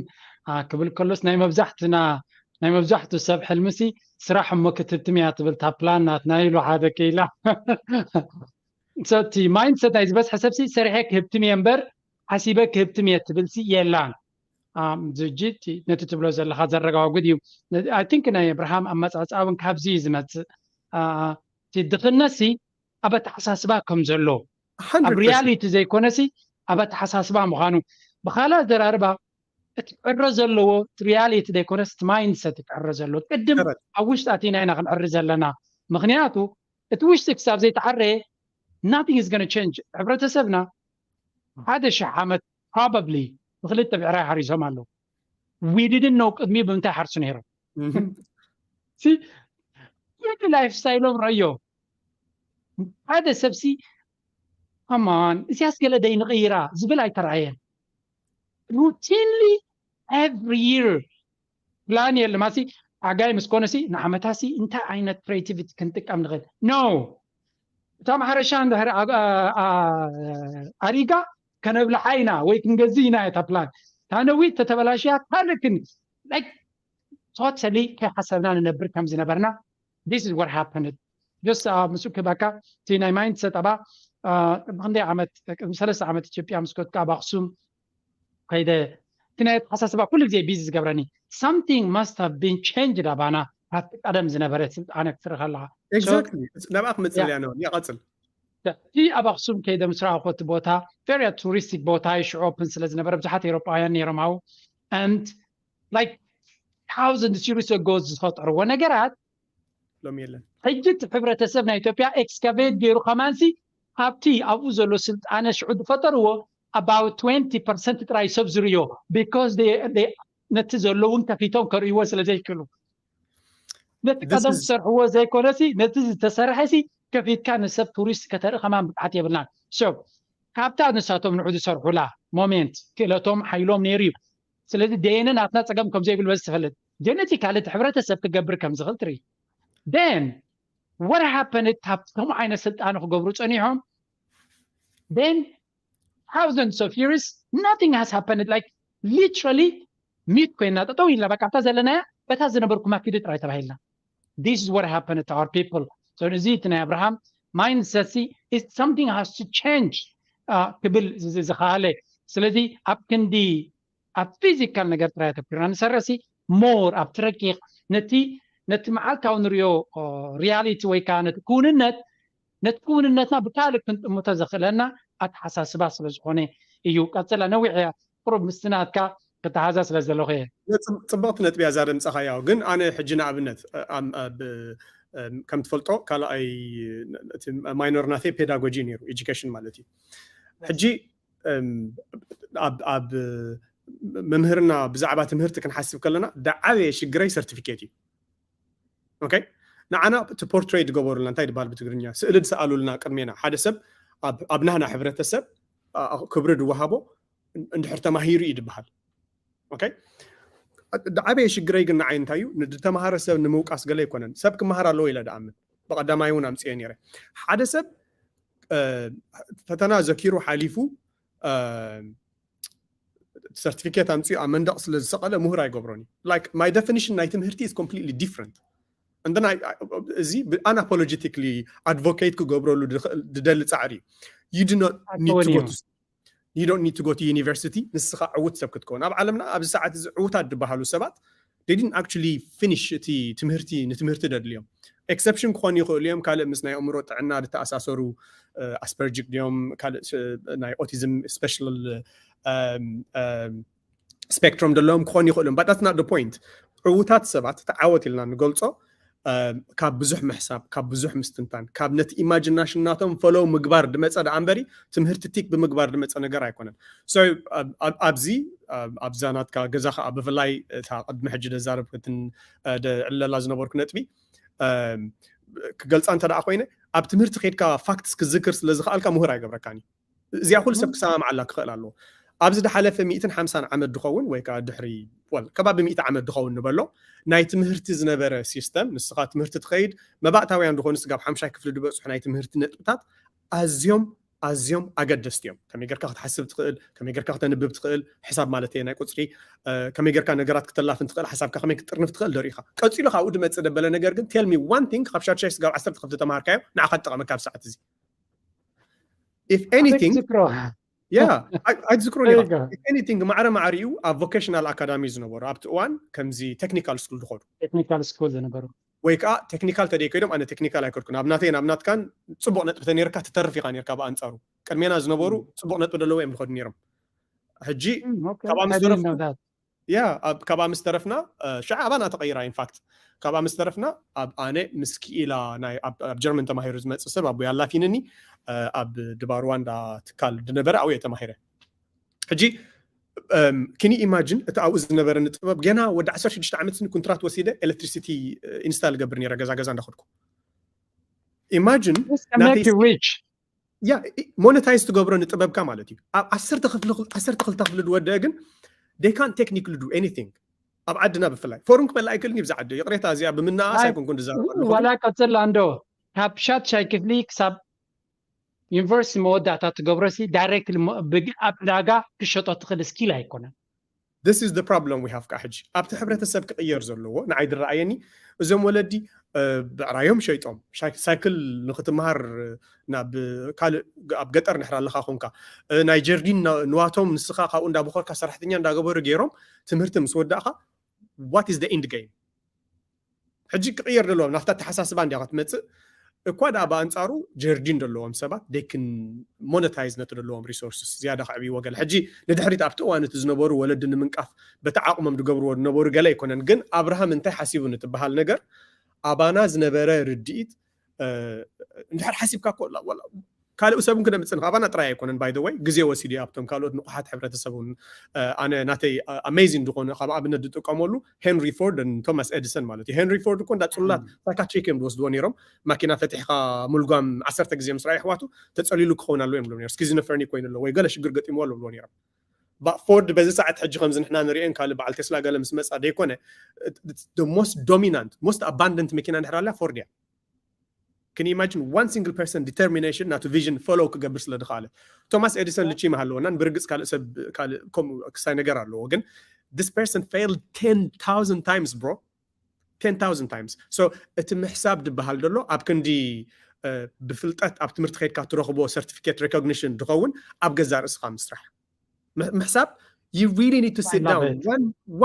ክብል ከሎስ ናይ መብዛሕትና ናይ መብዛሕቱ ሰብ ሕልሚ ሲ ስራሕ እሞ ክትህብትም እያ ትብል እታ ፕላን ናትና ኢሉ ሓደ ክኢላ። እቲ ማይንድሰት ናይ ዝበዝሐ ሰብ ሲ ሰሪሐ ክህብትም እየ እምበር ሓሲበ ክህብትም እየ ትብል ሲ የላን። ዝጂ ነቲ ትብሎ ዘለካ ዘረጋግጽ እዩ። I think ናይ ኣብርሃም ኣመጻጽኣ እውን ካብዚ እዩ ዝመጽእ። ድኽነት ሲ ኣብ ኣተሓሳስባ ከም ዘሎ ኣብ ሪያሊቲ ዘይኮነ ሲ ኣብ ኣተሓሳስባ ምዃኑ ብካልእ ኣዘራርባ እቲ ክዕረ ዘለዎ ሪያሊቲ ዘይኮነስ እቲ ማይንድሰት ክዕረ ዘለዎ ቅድም ኣብ ውሽጢ ኣቲና ኢና ክንዕሪ ዘለና። ምክንያቱ እቲ ውሽጢ ክሳብ ዘይተዓረየ nothing is gonna change። ሕብረተሰብና ሓደ ሽሕ ዓመት probably ብክልተ ብዕራይ ሓሪሶም ኣለዉ። We didn't know ቅድሚ ብምንታይ ሓርሱ ነይሮም። ሲ ላይፍ ስታይሎም ረዮ ሓደ ሰብሲ come on እዚያስ ገለ ደይ ንቕይራ ዝብል ኣይተረኣየን። Routinely every year ፕላን የለ ማሲ ሓጋይ ምስ ኮነሲ ንዓመታሲ እንታይ ዓይነት ክሬቲቪቲ ክንጥቀም ንኽእል no እታ ማሕረሻ እንድሕር ኣሪጋ ከነብልዓ ኢና ወይ ክንገዝእ ኢና እታ ፕላን እታ ነዊት ተተበላሽያ ካልእ ክን totally ከይሓሰብና ንነብር ከም ዝነበርና this is what happened just ምስኡ ክህበካ እቲ ናይ ማይንድሰት ኣባ ብክንደይ ዓመት ቅድሚ ሰለስተ ዓመት ኢትዮጵያ ምስ ከድኩ ኣብ ኣክሱም ከይደ እቲ ናይ ኣተሓሳስባ ኩሉ ግዜ ቢዚ ዝገብረኒ something must have been changed ኣባና ካብቲ ቀደም ዝነበረ ስልጣነ ክትርኢ ከለካ ናብኣ ክመፅእ እያ ነው ይቐፅል እቲ ኣብ ኣክሱም ከይደ ምስ ረኣኹ እቲ ቦታ very touristic ቦታ እዩ ሽዑ ኦፕን ስለ ዝነበረ ብዙሓት ኤሮጳውያን ነይሮም ኣብኡ and like thousands years ago ዝፈጠርዎ ነገራት ሎም የለን ሕጂ እቲ ሕብረተሰብ ናይ ኢትዮጵያ ኤክስካቬት ገይሩ ከማንሲ ኣብቲ ኣብኡ ዘሎ ስልጣነ ሽዑ ዝፈጠርዎ about twenty percent ጥራይ ሰብ ዝርዮ because ነቲ ዘለውን ከፊቶም ከርእይዎ ስለ ዘይክእሉ ነቲ ቀደም ዝሰርሕዎ ዘይኮነሲ ነቲ ዝተሰርሐሲ ከፊትካ ንሰብ ቱሪስት ከተርኢ ከማን ብቅዓት የብልናን so ካብታ ንሳቶም ንዑ ዝሰርሑላ ሞሜንት ክእለቶም ሓይሎም ነይሩ እዩ ስለዚ ደየነ ናትና ፀገም ከም ዘይብሉ በዚ ትፈልጥ ጀነቲካሊ እቲ ሕብረተሰብ ክገብር ከም ዝኽእል ትርኢ። Then what happened? ካብ ከምኡ ዓይነት ስልጣኑ ክገብሩ ጸኒሖም። Then thousands of years, nothing has happened. Like, literally mute ኮይና ጠጠው ኢልና፣ በቃ ኣብታ ዘለናያ በታ ዝነበርኩማ ኪዱ ጥራይ ተባሂልና። This is what happened to our people. So እዚ እቲ ናይ ኣብርሃም mindset is something has to change ክብል ዝኸኣለ። ስለዚ ኣብ ክንዲ ኣብ ፊዚካል ነገር ጥራይ ኣተኩርና ንሰርሲ፣ ሞር ኣብቲ ረቂቕ፣ ነቲ ነቲ መዓልታዊ ንሪኦ ሪያሊቲ ወይ ከዓ ነቲ ክውንነት ነቲ ክውንነትና ብካልእ ክንጥምቶ ዘኽእለና ኣተሓሳስባ ስለ ዝኾነ እዩ። ቀፅላ ነዊሕ እያ፣ ቁሩብ ምስቲ ናትካ ክተሓዛ ስለ ዘለኹ እየ። ጽብቕቲ ነጥቢ እያ እዛ ደምጻኻያ። ግን ኣነ ሕጂ ንኣብነት ከም ትፈልጦ ካልኣይ ማይኖር ናተይ ፔዳጎጂ ነይሩ፣ ኤጁኬሽን ማለት እዩ። ሕጂ ኣብ መምህርና ብዛዕባ ትምህርቲ ክንሓስብ ከለና ደዓበየ ሽግረይ ሰርቲፊኬት እዩ። ኦኬ፣ ንዓና እቲ ፖርትሬት ዝገበሩልና እንታይ ዝበሃል ብትግርኛ ስእሊ ዝሰኣሉልና ቅድሜና ሓደ ሰብ ኣብ ናህና ሕብረተሰብ ክብሪ ዝወሃቦ እንድሕር ተማሂሩ እዩ ዝበሃል። ኦኬ፣ ደዓበየ ሽግረይ ግን ንዓይ እንታይ እዩ፣ ንዝተማሃረ ሰብ ንምውቃስ ገለ ኣይኮነን። ሰብ ክመሃር ኣለዎ ኢለ ደኣምን፣ ብቐዳማይ እውን ኣምፅኦ ነይረ። ሓደ ሰብ ፈተና ዘኪሩ ሓሊፉ ሰርቲፊኬት ኣምፅኡ ኣብ መንደቕ ስለ ዝሰቐለ ምሁር ኣይገብሮን እዩ። Like, my definition ናይ ትምህርቲ is completely different. And then እዚ unapologetically advocate ክገብረሉ ዝደሊ ፃዕሪ እዩ። You do not need to go to you don't need to go to university። ንስኻ ዕውት ሰብ ክትከውን ኣብ ዓለምና ኣብዚ ሰዓት እዚ ዕውታት ዝበሃሉ ሰባት they didn't actually finish እቲ ትምህርቲ ንትምህርቲ ደድልዮም። ኤክሰፕሽን ክኾኑ ይኽእሉ እዮም። ካልእ ምስ ናይ ኣእምሮ ጥዕና ዝተኣሳሰሩ ኣስፐርጂክ ድዮም ካልእ ናይ ኦቲዝም ስፔሻል ስፔክትሮም ዘለዎም ክኾኑ ይኽእሉ እዮም። But that's not the point። ዕውታት ሰባት ተዓወት ኢልና ንገልጾ ካብ ብዙሕ ምሕሳብ፣ ካብ ብዙሕ ምስትንታን፣ ካብ ነቲ ኢማጂናሽን ናቶም ፈለው ምግባር ድመጸ ደኣ እምበሪ ትምህርቲ ቲክ ብምግባር ድመጸ ነገር ኣይኮነን። So ኣብዚ ኣብዛ ናትካ ገዛ ከዓ ብፍላይ እታ ቅድሚ ሕጂ ደዛረብክትን ደዕለላ ዝነበርኩ ነጥቢ ክገልፃ እንተ ደኣ ኮይነ ኣብ ትምህርቲ ከድካ ፋክትስ ክዝክር ስለ ዝኽኣልካ ምሁር ኣይገብረካን እዩ። እዚኣ ኩሉ ሰብ ክሰማምዓላ ክኽእል ኣለዎ። ኣብዚ ዝሓለፈ ሚእትን ሓምሳን ዓመት ድኸውን ወይ ከዓ ድሕሪ well ከባቢ ሚእቲ ዓመት ድኸውን ንበሎ ናይ ትምህርቲ ዝነበረ ሲስተም ንስኻ ትምህርቲ ትኸይድ መባእታውያን ዝኾኑ ስጋብ ሓምሻይ ክፍሊ ዝበፅሑ ናይ ትምህርቲ ነጥብታት ኣዝዮም ኣዝዮም ኣገደስቲ እዮም። ከመይ ጌርካ ክትሓስብ ትኽእል፣ ከመይ ጌርካ ክተንብብ ትኽእል፣ ሕሳብ ማለት ናይ ቁፅሪ ከመይ ጌርካ ነገራት ክተላፍን ትኽእል፣ ሓሳብካ ከመይ ክትጥርንፍ ትኽእል ደሪኻ። ቀፂሉ ካብኡ ድመፅእ ደበለ ነገር ግን tell me one thing ካብ ሻድሻይ ስጋብ ዓሰርተ ክፍሊ ተማሃርካዮ ንዓኻ ትጠቐመካ ኣብ ሰዓት እዚ። If anything yeah ኣይትዝክሮ ነይራ። If anything ማዕረ ማዕሪኡ ኣብ ቮኬሽናል ኣካዳሚ ዝነበሩ ኣብቲ እዋን ከምዚ ቴክኒካል ስኩል ዝኸዱ ቴክኒካል ስኩል ዝነበሩ ወይ ከዓ ቴክኒካል ተደይ ከይዶም ኣነ ቴክኒካል ኣይከድኩን ኣብ ናተይን ኣብ ናትካን ፅቡቕ ነጥቢ ተነይርካ ትተርፍ ኢኻ ነርካ ብኣንፃሩ ቅድሜና ዝነበሩ ፅቡቕ ነጥቢ ዘለዎ እዮም ዝኸዱ ነይሮም። ሕጂ ካብኣ ምስ ተረፍኩ ያ ካብኣ ምስ ተረፍና ሽዓ ኣባና ተቐይራ ኢንፋክት ካብኣ ምስ ተረፍና ኣብ ኣነ ምስ ክኢላ ናይ ኣብ ጀርመን ተማሂሩ ዝመፅእ ሰብ ኣቦይ ኣላፊንኒ ኣብ ድባ ሩዋንዳ ትካል ዝነበረ ኣብኡ እየ ተማሂረ። ሕጂ can you imagine እቲ ኣብኡ ዝነበረኒ ጥበብ ገና ወዲ ዓሰርተ ሽዱሽተ ዓመት ስኒ ኩንትራት ወሲደ ኤሌክትሪሲቲ ኢንስታል ገብር ነይረ ገዛ ገዛ እንዳኸድኩ imagine ያ ሞነታይዝ ትገብሮ ንጥበብካ ማለት እዩ። ኣብ ዓሰርተ ክፍሊ ዓሰርተ ክልተ ክፍሊ ዝወደአ ግን they can't technically do anything ኣብ ዓድና ብፍላይ ፎርም ክመልእ ኣይክእልን እዩ ብዛ ዓዲ ይቕሬታ እዚኣ ብምናኣስ ኣይኮንኩን ዝዛረብ ኣለኹ። ዋላ ቀፅላ እንዶ ካብ ሻድሻይ ክፍሊ ክሳብ ዩኒቨርሲቲ መወዳእታ ትገብሮ ሲ ዳይሬክት ኣብ ዕዳጋ ክሸጦ ትኽእል ስኪል ኣይኮነን። This is the problem we have ከዓ ሕጂ ኣብቲ ሕብረተሰብ ክቕየር ዘለዎ ንዓይ ዝረኣየኒ እዞም ወለዲ ብዕራዮም ሸይጦም ሳይክል ንክትመሃር ናብ ካልእ ኣብ ገጠር ንሕር ኣለካ ኮንካ ናይ ጀርዲን ንዋቶም ንስኻ ካብኡ እንዳበኸርካ ሰራሕተኛ እንዳገበሩ ገይሮም ትምህርቲ ምስ ወዳእካ what is the end game? ሕጂ ክቕየር ዘለዎም ናብታ ኣተሓሳስባ እንዲያ ክትመፅእ እኳ ደኣ ብኣንፃሩ ጀርዲን ዘለዎም ሰባት they can monetize ነቲ ዘለዎም resources ዝያዳ ከዕብይዎ ገለ ሕጂ ንድሕሪት ኣብቲ እዋን እቲ ዝነበሩ ወለዲ ንምንቃፍ በቲ ዓቕሞም ዝገብርዎ ዝነበሩ ገለ ኣይኮነን። ግን ኣብርሃም እንታይ ሓሲቡ ንትበሃል ነገር ኣባና ዝነበረ ርድኢት እንድሕር ሓሲብካ እኮ ካልእ ሰብ ክደምፅን ካባና ጥራይ ኣይኮነን by the way ግዜ ወሲዱ ኣብቶም ካልኦት ንቑሓት ሕብረተሰብ እውን ኣነ ናተይ ኣሜዚንግ ዝኾነ ካብ ኣብነት ዝጥቀመሉ ሄንሪ ፎርድ ቶማስ ኤዲሰን ማለት እዩ። ሄንሪ ፎርድ እኮ እንዳ ፅሉላት ሳይካትሪክ እዮም ዝወስድዎ ነይሮም። ማኪና ፈቲሕካ ሙልጓም ዓሰርተ ግዜ ምስ ረኣዩ ኣሕዋቱ ተፀሊሉ ክኸውን ኣለዎ እዮም ዝብሎ ነይሮም። ስኪዝኖፍሬኒክ ኮይኑ ኣለዎ ወይ ገለ ሽግር ገጢምዎ ኣለዎ ዝብሎ ነይሮም። ፎርድ በዚ ሰዓት ሕጂ ከምዚ ንሕና ንሪኦን ካልእ በዓል ቴስላ ገለ ምስ መፃ ደይኮነ፣ most dominant most abundant መኪና እንድሕር ኣላ ፎርድ እያ። Can you imagine one single person determination ናቱ vision follow ክገብር ስለ ዝኸኣለ? ቶማስ ኤዲሰን ልቺማ ኣለዎ እና ብርግፅ ካልእ ሰብ ካልእ ከምኡ ክሳይ ነገር ኣለዎ፣ ግን this person failed ten thousand times, bro, ten thousand times. So እቲ ምሕሳብ ዝበሃል ዘሎ ኣብ ክንዲ ብፍልጠት ኣብ ትምህርቲ ከይድካ ትረኽቦ certificate recognition ዝኸውን ኣብ ገዛ ርእስኻ ምስራሕ። ምሕሳብ you really need to sit down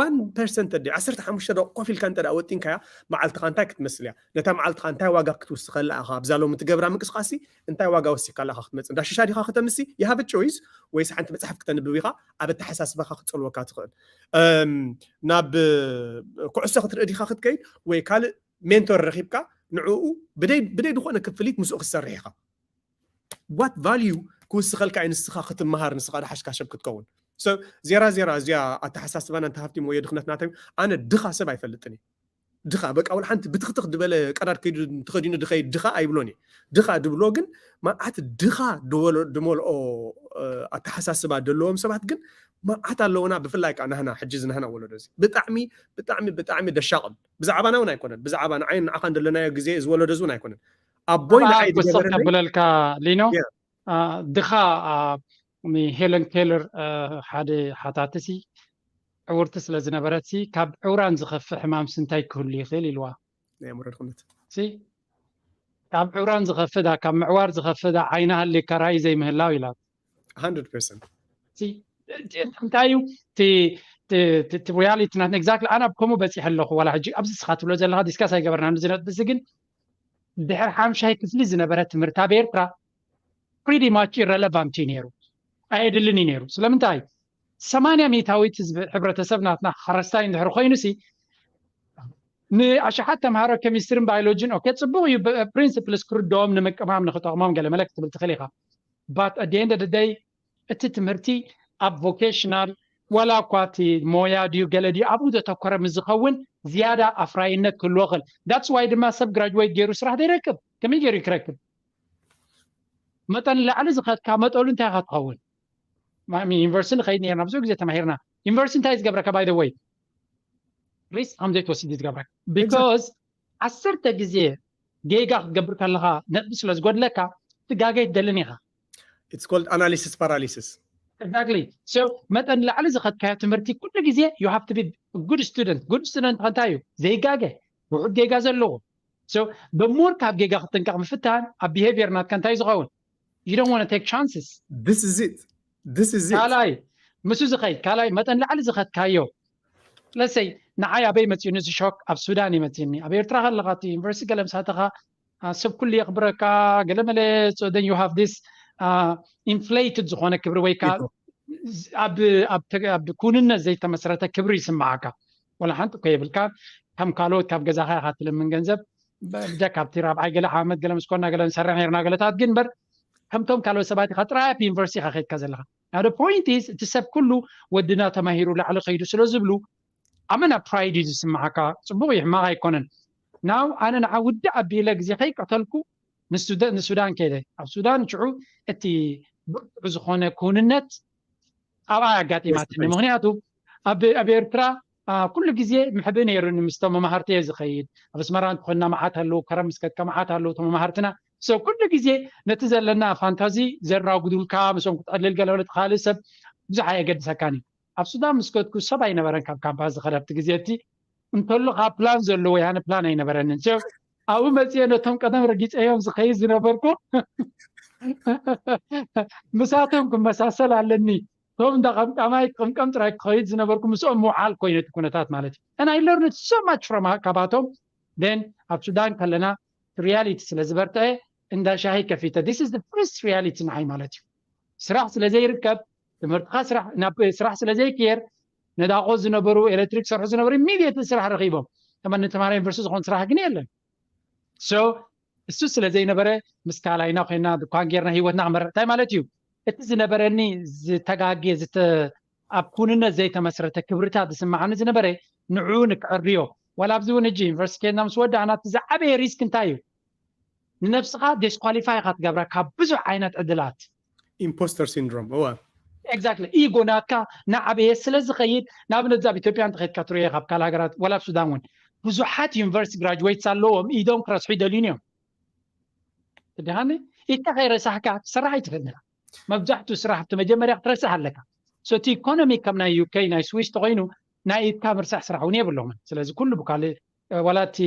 one percent፣ ደ ዓሰርተ ሓሙሽተ ደቂቕ ኮፍ ኢልካ እንተ ወጢንካያ መዓልትኻ እንታይ ክትመስል እያ፣ ነታ መዓልትኻ እንታይ ዋጋ ክትውስኸላ ኢኻ ኣብዛ ሎሚ ትገብራ ምንቅስቃሲ እንታይ ዋጋ ወሲካላ ኢኻ ክትመጽእ። እንዳ ሽሻ ዲኻ ከተምሲ you have a choice፣ ወይስ ሓንቲ መጽሓፍ ክተንብብ ኢኻ ኣብ ኣተሓሳስባኻ ክትጸልወካ ትኽእል። ናብ ኩዕሶ ክትርኢ ዲኻ ክትከይድ ወይ ካልእ ሜንቶር ረኺብካ ንዕኡ ብደይ ዝኾነ ክፍሊት ምስኡ ክትሰርሕ ኢኻ። What value ክውስኸልካ እዩ ንስኻ ክትመሃር ንስኻ ደሓሽካ ሰብ ክትከውን። So ዜራ ዜራ እዚኣ ኣተሓሳስባና እንተ ሃፍቲም ወዮ ድኽነት ናተይ ኣነ ድኻ ሰብ ኣይፈልጥን እዩ። ድኻ በቃ ወላ ሓንቲ ብትኽትኽ ዝበለ ቀዳድ ከይዱ ተኸዲኑ ድኸይድ ድኻ ኣይብሎን እዩ። ድኻ ድብሎ ግን መዓት ድኻ ድመልኦ ኣተሓሳስባ ደለዎም ሰባት ግን መዓት ኣለውና። ብፍላይ ከዓ ናህና ሕጂ ዝናህና ወለዶ እዚ ብጣዕሚ ብጣዕሚ ብጣዕሚ ደሻቕም ብዛዕባና እውን ኣይኮነን ብዛዕባ ንዓይን ንዓኻን ዘለናዮ ግዜ እዚ ወለዶ እዚ እውን ኣይኮነን። ኣቦይ ንዓይ ዝገበረለይ ከብለልካ ሊኖ ድኻ ንሄለን ኬለር ሓደ ሓታትሲ ዕውርቲ ስለ ዝነበረትሲ ካብ ዕውራን ዝኸፍእ ሕማምሲ እንታይ ክህሉ ይኽእል ኢልዋ። ናይ ኣእምሮ ድኽነት ካብ ዕውራን ዝኸፍእ ካብ ምዕዋር ዝኸፍእ ዓይና ሃልካ ራእይ ዘይምህላው ኢላ። hundred percent እንታይ እዩ እቲ reality ናትና? Exactly ኣነ ኣብ ከምኡ በፂሐ ኣለኹ። ዋላ ሕጂ ኣብዚ ስኻ ትብሎ ዘለኻ ዲስካስ ኣይገበርና ዝነጥብሲ ግን ድሕሪ ሓምሻይ ክፍሊ ዝነበረ ትምህርቲ ኣብ ኤርትራ pretty much irrelevant እዩ ነይሩ፣ ኣየድልን እዩ ነይሩ። ስለምንታይ ሰማንያ ሚእታዊት ህዝቢ ሕብረተሰብ ናትና ሓረስታይ እንድሕር ኮይኑ ሲ ንኣሽሓት ተምሃሮ ኬሚስትሪን ባዮሎጂን okay ፅቡቕ እዩ፣ principles ክርድኦም ንምቅማም ንክጠቕሞም ገለ መለ ክትብል ትኽእል ኢኻ። But at the end of the day እቲ ትምህርቲ ኣብ vocational ዋላ እኳ እቲ ሞያ ድዩ ገለ ድዩ ኣብኡ ዘተኮረ ምስ ዝኸውን ዝያዳ ኣፍራይነት ክህልዎ ይኽእል። That's why ድማ ሰብ graduate ገይሩ ስራሕ ዘይረክብ። ከመይ ገይሩ ክረክብ? መጠን ላዕሊ ዝኸድካ መጠኑ እንታይ ኢኻ ትኸውን? ዩኒቨርሲቲ ንኸይድ ነርና ብዙሕ ግዜ ተማሂርና። ዩኒቨርሲቲ እንታይ ዝገብረካ by the way? ሪስክ ከም ዘይትወስድ እዩ ዝገብረካ። Because ዓሰርተ ግዜ ጌጋ ክትገብር ከለኻ ነጥቢ ስለ ዝጎድለካ ትጋገ ኣይትደልን ኢኻ። It's called analysis paralysis. Exactly. So መጠን ላዕሊ ዝኸድካዮ ትምህርቲ ኩሉ ግዜ you have to be good student። Good student እንታይ እዩ? ዘይጋገ፣ ውሑድ ጌጋ ዘለዎ። So the more ካብ ጌጋ ክትጥንቀቕ ምፍታን ኣብ behavior ናትካ እንታይ ዝኸውን? You don't want to take chances. This is it. This is it. ካልኣይ ምስኡ ዝኸይድ ካልኣይ መጠን ላዕሊ ዝኸድካዮ ለሰይ ንዓይ ኣበይ መፂኡኒ እዚ ሾክ ኣብ ሱዳን እዩ መፂኒ። ኣብ ኤርትራ ከለኻ እቲ ዩኒቨርሲቲ ገለ ምሳተኻ ሰብ ኩሉ የኽብረካ ገለ መለ then you have this inflated ዝኾነ ክብሪ ወይ ከዓ ኣብ ክውንነት ዘይተመስረተ ክብሪ ይስምዓካ። ወላ ሓንቲ እኮ የብልካ። ከም ካልኦት ካብ ገዛኻ ኢኻ ትልምን ገንዘብ ብጃ ካብቲ ራብዓይ ገለ ዓመት ገለ ምስኮና ገለ ንሰርሕ ነርና ገለታት ግን በር ከምቶም ካልኦት ሰባት ኢኻ ጥራይ ኣብ ዩኒቨርሲቲ ኢኻ ከድካ ዘለኻ። Now the point is እቲ ሰብ ኩሉ ወድና ተማሂሩ ላዕሊ ከይዱ ስለ ዝብሉ ኣመና pride እዩ ዝስምዓካ። ፅቡቕ እዩ ሕማቕ ኣይኮነን። Now ኣነ ንዓ ውድእ ኣቢለ ግዜ ከይቀተልኩ ንሱዳን ከይደ ኣብ ሱዳን ሽዑ እቲ ብርቱዕ ዝኾነ ክውንነት ኣብኣ ኣጋጢማትኒ። ምክንያቱ ኣብ ኤርትራ ኩሉ ግዜ ምሕብእ ነይሩኒ ምስቶም መማህርቲ እየ ዝኸይድ። ኣብ ኣስመራ እንተኾንና መዓት ኣለዉ፣ ከረም ምስ ከድካ መዓት ኣለዉ እቶም መማህርትና። So ኩሉ ግዜ ነቲ ዘለና ፋንታዚ ዘራጉዱልካ ምስኦም ክትዕልል ገለ ወለ ካልእ ሰብ ብዙሕ ኣየገድሰካን እዩ። ኣብ ሱዳን ምስ ከድኩ ሰብ ኣይነበረን ካብ ካምፓስ ዝኸደ ኣብቲ ግዜ እቲ እንተሎ ካብ ፕላን ዘለዎ ያነ ፕላን ኣይነበረንን። So ኣብኡ መፅየ ነቶም ቀደም ረጊፀዮም ዝኸይድ ዝነበርኩ ምሳቶም ክመሳሰል ኣለኒ። እቶም እንዳ ቀምቃማይ ቅምቀም ጥራይ ክኸይድ ዝነበርኩ ምስኦም ምውዓል ኮይኑ እቲ ኩነታት ማለት እዩ። And I learned so much from ካባቶም። Then ኣብ ሱዳን ከለና reality ስለ ዝበርትዐ እንዳ ሻሂ ከፊተ this is the first reality ንዓይ ማለት እዩ። ስራሕ ስለ ዘይርከብ ትምህርትኻ ናብ ስራሕ ስለ ዘይክየር ነዳቆ ዝነበሩ ኤሌክትሪክ ሰርሑ ዝነበሩ immediately ስራሕ ረኺቦም። ተመ ንተማሃራይ ዩኒቨርሲቲ ዝኾን ስራሕ ግን የለን። So እሱ ስለ ዘይነበረ ምስ ካልኣይና ኮይና ድኳን ጌርና ህይወትና ክመርሕ እንታይ ማለት እዩ? እቲ ዝነበረኒ ዝተጋጌ ኣብ ኩንነት ዘይተመስረተ ክብርታት ዝስምዓኒ ዝነበረ ንዕኡ ንክዕርዮ ዋላ ኣብዚ እውን ሕጂ ዩኒቨርሲቲ ኬድና ምስ ወዳእና እቲ ዝዓበየ ሪስክ እንታይ እዩ? ንነብስኻ ዲስኳሊፋይ ኢኻ ትገብራ ካብ ብዙሕ ዓይነት ዕድላት። Imposter syndrome እወ። exactly ኢጎ ናትካ ናዓበየ ስለ ዝኸይድ፣ ንኣብነት እዛ ኣብ ኢትዮጵያ እንተኸድካ ትሪኦ ኢኻ፣ ኣብ ካልእ ሃገራት ዋላ ኣብ ሱዳን እውን ብዙሓት ዩኒቨርሲቲ ግራጅዌትስ ኣለዎም ኢዶም ክረስሑ ይደልዩን እዮም። ድሃኒ ኢድካ ከይረሳሕካ ክትሰርሕ ኣይትኽእልን ኢኻ። መብዛሕትኡ ስራሕ ኣብቲ መጀመርያ ክትረስሕ ኣለካ። So እቲ ኢኮኖሚ ከም ናይ ዩኬ ናይ ስዊስ ተኾይኑ ናይ ኢድካ ምርሳሕ ስራሕ እውን የብሎምን። ስለዚ ኩሉ ብካልእ ዋላ እቲ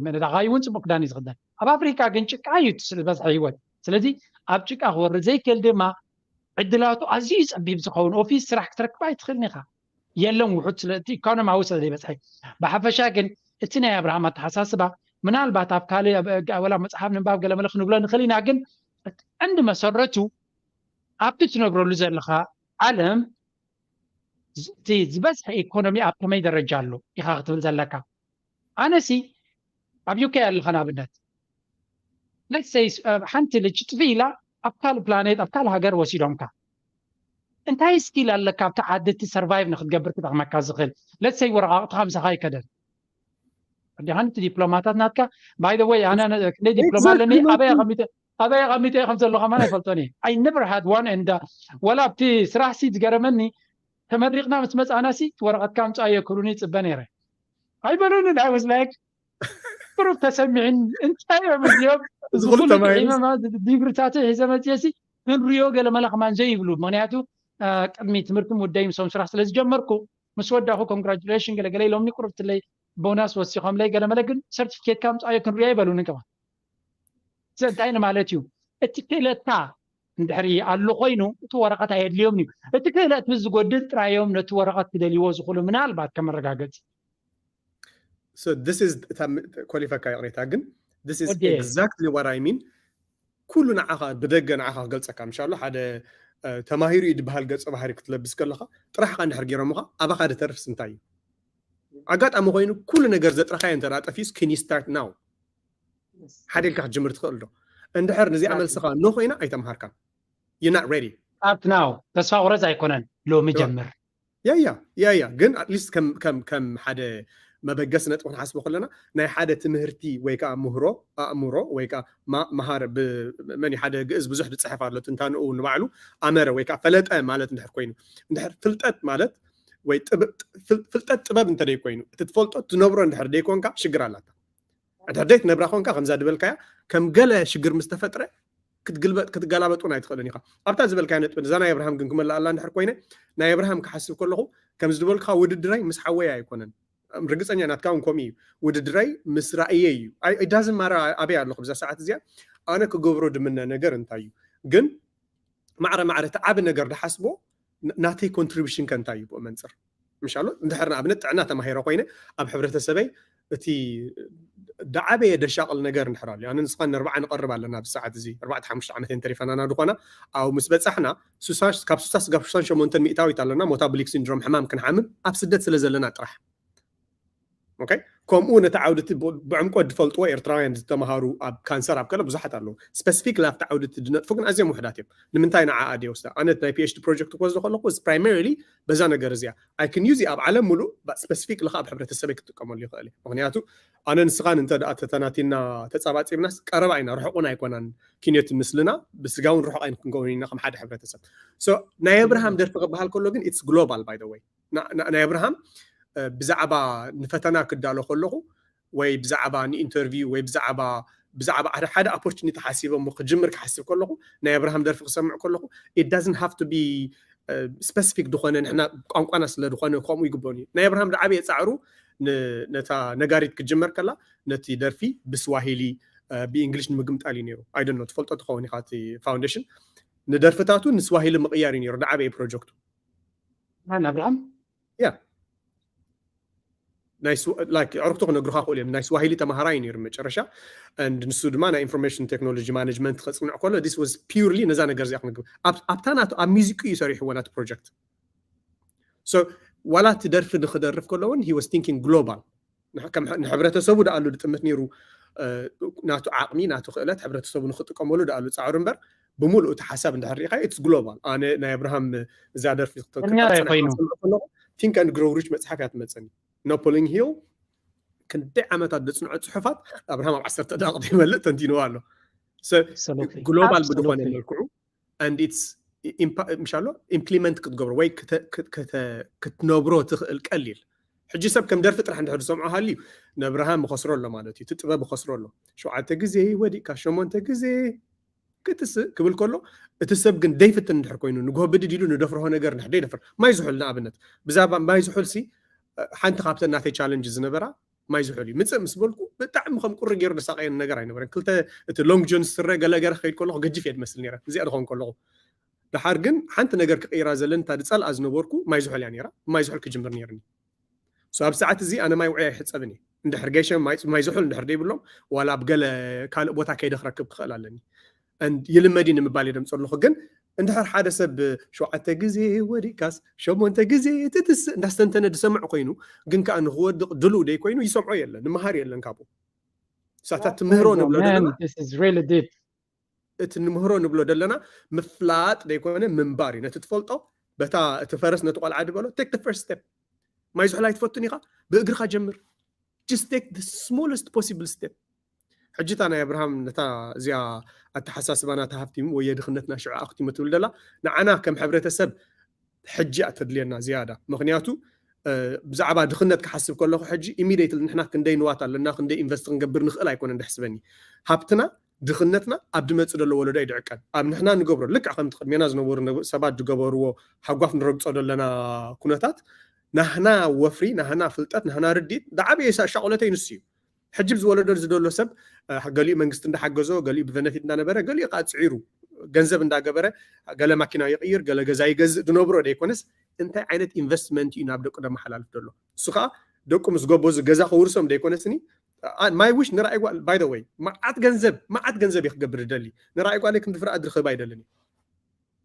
መነዳኻይ እውን ፅቡቅ ክዳን እዩ ዝኽደን። ኣብ ኣፍሪካ ግን ጭቃ እዩ እቲ ዝበዝሐ ህይወት። ስለዚ ኣብ ጭቃ ክወርድ ዘይክእል ድማ ዕድላቱ ኣዝዩ ጸቢብ ዝኸውን ኦፊስ ስራሕ ክትረክብ ኣይትኽእልን ኢኻ። የለን ውሑድ ስለ እቲ ኢኮኖሚያዊ ስለ ዘይበዝሐ። ብሓፈሻ ግን እቲ ናይ ኣብርሃም ኣተሓሳስባ ምናልባት ኣብ ካልእ ወላ መጽሓፍ ምንባብ ገለ መለ ክንብሎ ንኽእል ኢና፣ ግን ቀንዲ መሰረቱ ኣብቲ ትነብረሉ ዘለኻ ዓለም እቲ ዝበዝሐ ኢኮኖሚ ኣብ ከመይ ደረጃ ኣሎ ኢኻ ክትብል ዘለካ። ኣነሲ ኣብ ዩኬ ኣለኻ ንኣብነት፣ let's say ሓንቲ ልጅ ጥፊ ኢላ ኣብ ካልእ ፕላኔት ኣብ ካልእ ሃገር ወሲዶምካ፣ እንታይ ስኪል ኣለካ ኣብቲ ዓዲ እቲ ሰርቫይቭ ንክትገብር ክጠቕመካ ዝኽእል? Let's say ወረቃቕትኻ ምሳኻ ይከደን። እንዲኻን እቲ ዲፕሎማታት ናትካ፣ by the way ኣነ ክንደይ ዲፕሎማ ኣለኒ ኣበይ ኣቐሚጠ ኣበይ ኣቐሚጠ ከም ዘሎ ከማን ኣይፈልጦን እየ። I never had one and ወላ ኣብቲ ስራሕ ሲ ዝገረመኒ ተመሪቕና ምስ መፃና ሲ ወረቐትካ ምፃዮ ክብሉኒ ይፅበ ነይረ። ኣይበሉንን። I was like ቁሩብ ተሰሚዕን እንታይ እዮም እዚኦም እዚ ኩሉ ጥዒመማ ዲግሪታተይ ሒዘ መፅየ ሲ ክንሪኦ ገለ መለ ከማን ዘይብሉ። ምክንያቱ ቅድሚ ትምህርቲ ምውደይ ምሶም ስራሕ ስለ ዝጀመርኩ ምስ ወዳኹ ኮንግራጁሌሽን ገለገለ ኢሎምኒ። ቁሩብ ትለይ ቦናስ ወሲኾምለይ ገለ መለ ግን ሰርቲፊኬትካ ምፃዮ ክንሪኦ ኣይበሉንን ከማን። እዚ እንታይ ንማለት እዩ? እቲ ክእለትካ እንድሕሪ ኣሎ ኮይኑ እቲ ወረቐት ኣየድልዮም እዩ። እቲ ክእለት ምስ ዝጎድል ጥራዮም ነቲ ወረቐት ክደልይዎ ዝኽእሉ ምናልባት ከም መረጋገፂ። ኮሊፈካ ይቕሬታ ግን this is exactly what I mean። ኩሉ ንዓኻ ብደገ ንዓኻ ክገልፀካ ምሻሎ ሓደ ተማሂሩ እዩ ዝበሃል ገፀ ባህሪ ክትለብስ ከለኻ ጥራሕኻ እንድሕር ገይሮምኻ ኣባኻ ድተርፍስ እንታይ እዩ? ኣጋጣሚ ኮይኑ ኩሉ ነገር ዘጥረኻዮ እንተ ጠፊስ can you start now ሓደ ኢልካ ክትጅምር ትኽእል ዶ? እንድሕር ነዚኣ መልስኻ ኖ ኮይና ኣይተምሃርካን። You're not ready. Start now ተስፋ ቁረፅ ኣይኮነን ሎሚ ጀምር። ያ ያ ያ ያ ግን at least ከም ከም ከም ሓደ መበገሲ ነጥቢ ክንሓስቦ ከለና ናይ ሓደ ትምህርቲ ወይ ከዓ ምህሮ ኣእምሮ ወይ ከዓ መሃር መን ሓደ ግእዝ ብዙሕ ዝፅሕፍ ኣሎ ትንታንኡ ንባዕሉ ኣመረ ወይ ከዓ ፈለጠ ማለት እንድሕር ኮይኑ እንድሕር ፍልጠት ማለት ወይ ፍልጠት ጥበብ እንተደይ ኮይኑ እቲ ትፈልጦ ትነብሮ እንድሕር ደይኮንካ ሽግር ኣላታ። እንድሕር ደይ ትነብራ ኮንካ ከምዛ ዝበልካያ ከም ገለ ሽግር ምስ ተፈጥረ ክትግልበጥ ክትገላበጥ እውን ኣይትኽእልን ኢኻ። ኣብታ ዝበልካያ ነጥቢ እዛ ናይ ኣብርሃም ግን ክመልኣላ እንድሕር ኮይነ ናይ ኣብርሃም ክሓስብ ከለኹ ከምዚ ዝበልካ ውድድረይ ምስ ሓወይ ኣይኮነን። ርግፀኛ ናትካ እውን ከምኡ እዩ። ውድድረይ ምስ ራእየይ እዩ። It doesn't matter ኣበይ ኣለኹ ብዛ ሰዓት እዚኣ ኣነ ክገብሮ ድምነ ነገር እንታይ እዩ ግን ማዕረ ማዕረ እቲ ዓቢ ነገር ድሓስቦ ናተይ ኮንትሪቢሽን ከ እንታይ እዩ ብኡ መንፅር ምሻሎ እንድሕር ንኣብነት ጥዕና ተማሂረ ኮይነ ኣብ ሕብረተሰበይ እቲ ዳዓበየ ደሻቕል ነገር እንድሕር ኣሎ ኣነ ንስኻ ንርባዓ ንቐርብ ኣለና ብሰዓት እዚ ኣርባዕተ ሓሙሽተ ዓመት እንተሪፈናና ድኾና ኣብ ምስ በጻሕና ካብ ሱሳ ስጋብ ሱሳን ሸሞንተን ሚእታዊት ኣለና ሞታብሊክ ሲንድሮም ሕማም ክንሓምም ኣብ ስደት ስለ ዘለና ጥራሕ ከምኡ ነቲ ዓውድቲ ብዕምቆት ዝፈልጥዎ ኤርትራውያን ዝተምሃሩ ኣብ ካንሰር ኣብ ከለ ብዙሓት ኣለዉ ስፐሲፊክ ላብቲ ዓውድቲ ዝነጥፉ ግን ኣዝዮም ውሕዳት እዮም ንምንታይ ንዓኣ ድየ ወስዳ ኣነት ናይ ፒኤችዲ ፕሮጀክት ክወስዶ ከለኩ እዚ ፕራይመሪሊ በዛ ነገር እዚኣ ኣይክን ዩዚ ኣብ ዓለም ሙሉእ ስፐሲፊክ ለካ ኣብ ሕብረተሰበይ ክጥቀመሉ ይኽእል ምክንያቱ ኣነ ንስኻን እንተ ተተናቲና ተፃባፂብናስ ቀረባ ኢና ርሕቁን ኣይኮናን ኪንዮት ምስልና ብስጋውን ርሑቕ ኣይንክንከውን ኢና ከም ሓደ ሕብረተሰብ ናይ ኣብርሃም ደርፊ ክበሃል ከሎ ግን ኢትስ ግሎባል ባይ ወይ ናይ ኣብርሃም ብዛዕባ ንፈተና ክዳሎ ከለኹ ወይ ብዛዕባ ንኢንተርቪው ወይ ብዛዕባ ብዛዕባ ሓደ ሓደ ኦፖርቹኒቲ ሓሲበ ሞ ክጅምር ክሓስብ ከለኹ ናይ ኣብርሃም ደርፊ ክሰምዕ ከለኹ it doesn't have to be ስፐሲፊክ ዝኾነ ንሕና ቋንቋና ስለ ዝኾነ ከምኡ ይግበኑ እዩ ናይ ኣብርሃም ዝዓበየ ፃዕሩ ነታ ነጋሪት ክጅመር ከላ ነቲ ደርፊ ብስዋሂሊ ብእንግሊሽ ንምግምጣል እዩ ነይሩ ኣይደኖ ትፈልጦ ትኸውን ኢኻ እቲ ፋውንዴሽን ንደርፍታቱ ንስዋሂሊ ምቕያር እዩ ነይሩ ዝዓበየ ፕሮጀክቱ ማን ኣብርሃም ያ ዕርክቱ ክነግሩካ ክእሉ እዮም ናይ ስዋሂሊ ተማሃራይ ነይሩ መጨረሻ ንሱ ድማ ናይ ኢንፎርሜሽን ቴክኖሎጂ ማኔጅመንት ክፅንዕ ከሎ this was purely ነዛ ነገር እዚኣ ክንግብ ኣብታ ናቱ ኣብ ሚዚቁ እዩ ሰሪሕዎ ናቲ ፕሮጀክት ዋላ እቲ ደርፊ ንክደርፍ ከሎ እውን he was thinking global ንሕብረተሰቡ ደኣሉ ዝጥምት ነይሩ ናቱ ዓቕሚ ናቱ ክእለት ሕብረተሰቡ ንክጥቀመሉ ደኣሉ ፃዕሩ እምበር ብምሉእ እቲ ሓሳብ እንድሕር ሪኢኻ it's global ኣነ ናይ ኣብርሃም እዛ ደርፊ ኮይኑ think and grow rich መፅሓፍ እያ ትመፀኒ Napoleon Hill ክንደይ ዓመታት ዘፅንዖ ፅሑፋት ኣብርሃም ኣብ ዓሰርተ ደቂቕ ይመልእ ተንቲንዎ ኣሎ ግሎባል ብዝኾነ መልክዑ and it's ምሻሎ ኢምፕሊመንት ክትገብሮ ወይ ክትነብሮ ትኽእል ቀሊል። ሕጂ ሰብ ከም ደርፊ ጥራሕ እንድሕር ዝሰምዖ ሃልዩ፣ ነብርሃም ይኸስሮ ኣሎ ማለት እዩ፣ እቲ ጥበብ ይኸስሮ ኣሎ። ሸውዓተ ግዜ ወዲቕካ ሸሞንተ ግዜ ክትስእ ክብል ከሎ፣ እቲ ሰብ ግን ደይፍትን እንድሕር ኮይኑ፣ ንግሆ ብድድ ኢሉ ንደፍርሆ ነገር እንድሕር ደይደፍር፣ ማይ ዝሑል ንኣብነት፣ ብዛዕባ ማይ ዝሑል ሲ ሓንቲ ካብተን ናተይ ቻለንጅ ዝነበራ ማይ ዝሑል እዩ። ምፅእ ምስ በልኩ ብጣዕሚ ከም ቁሪ ገይሩ ዘሳቀየኒ ነገር ኣይነበረን። ክልተ እቲ ሎንግ ጆን ስረ ገለ ገረ ክኸይድ ከለኹ ገጅፍ እየ ዝመስል ነይረ፣ እዚኣ ዝኸውን ከለኹ። ደሓር ግን ሓንቲ ነገር ክቕይራ ዘለኒ እታ ዝፀልኣ ዝነበርኩ ማይ ዝሑል እያ ነይራ። ማይ ዝሑል ክጅምር ነይርኒ። So ኣብ ሰዓት እዚ ኣነ ማይ ውዑይ ኣይሕፀብን እየ። እንድሕር ገይሸ ማይ ዝሑል እንድሕር ደይብሎም፣ ዋላ ኣብ ገለ ካልእ ቦታ ከይደ ክረክብ ክኽእል ኣለኒ። ይልመድ እዩ ንምባል እየ ደምፀ ኣለኹ። ግን እንድሕር ሓደ ሰብ ሸውዓተ ግዜ ወዲእካስ ሸሞንተ ግዜ ትትስእ እንዳስተንተነ ዝሰምዕ ኮይኑ፣ ግን ከዓ ንክወድቕ ድልው ደይ ኮይኑ ይሰምዖ የለን፣ ንመሃር የለን ካብኡ። ሳታ ትምህሮ ንብሎ ዘለና እቲ ንምህሮ ንብሎ ዘለና ምፍላጥ ደይኮነ ምንባር እዩ። ነቲ ትፈልጦ በታ እቲ ፈረስ ነቲ ቆልዓ ድበሎ take the first step። ማይ ዝሑል ኣይትፈቱን ኢኻ፣ ብእግርኻ ጀምር። Just take the smallest possible step። ሕጂ እታ ናይ ኣብርሃም ነታ እዚኣ ኣተሓሳስባና ተሃፍቲሙ ወይ የድኽነትና ሽዑ ኣኽቲሙ ትብል ደላ ንዓና ከም ሕብረተሰብ ሕጂ እያ ተድልየና ዝያዳ። ምኽንያቱ ብዛዕባ ድኽነት ክሓስብ ከለኹ ሕጂ ኢሚዲየትሊ ንሕና ክንደይ ንዋት ኣለና፣ ክንደይ ኢንቨስት ክንገብር ንኽእል ኣይኮነን ደሕስበኒ። ሃብትና ድኽነትና ኣብ ድመጽእ ዘሎ ወለዶ ኣይድዕቀን። ኣብ ንሕና ንገብሮ ልክዕ ከምቲ ቅድሜና ዝነበሩ ሰባት ዝገበርዎ ሃጓፍ ንረግጾ ዘለና ኩነታት ናህና ወፍሪ፣ ናህና ፍልጠት፣ ናህና ርድኢት ዝዓበየ ሻቆለተይ ንሱ እዩ። ሕጂ ዝወለዶ ዝደሎ ሰብ ገሊኡ መንግስቲ እንዳሓገዞ፣ ገሊኡ ብበነፊት እንዳነበረ፣ ገሊኡ ከዓ ፅዒሩ ገንዘብ እንዳገበረ ገለ ማኪና ይቕይር፣ ገለ ገዛ ይገዝእ ዝነብሮ ደይኮነስ እንታይ ዓይነት ኢንቨስትመንት እዩ ናብ ደቁ ደመሓላልፍ ዘሎ? እሱ ከዓ ደቁ ምስ ጎበዙ ገዛ ከውርሶም ደይኮነስኒ my wish ንራእይ ጓል by the way መዓት ገንዘብ መዓት ገንዘብ እየ ክገብር ደሊ ንራእይ ጓለይ ክንዲ ፍረ ኣድርኸብ ኣይደልን።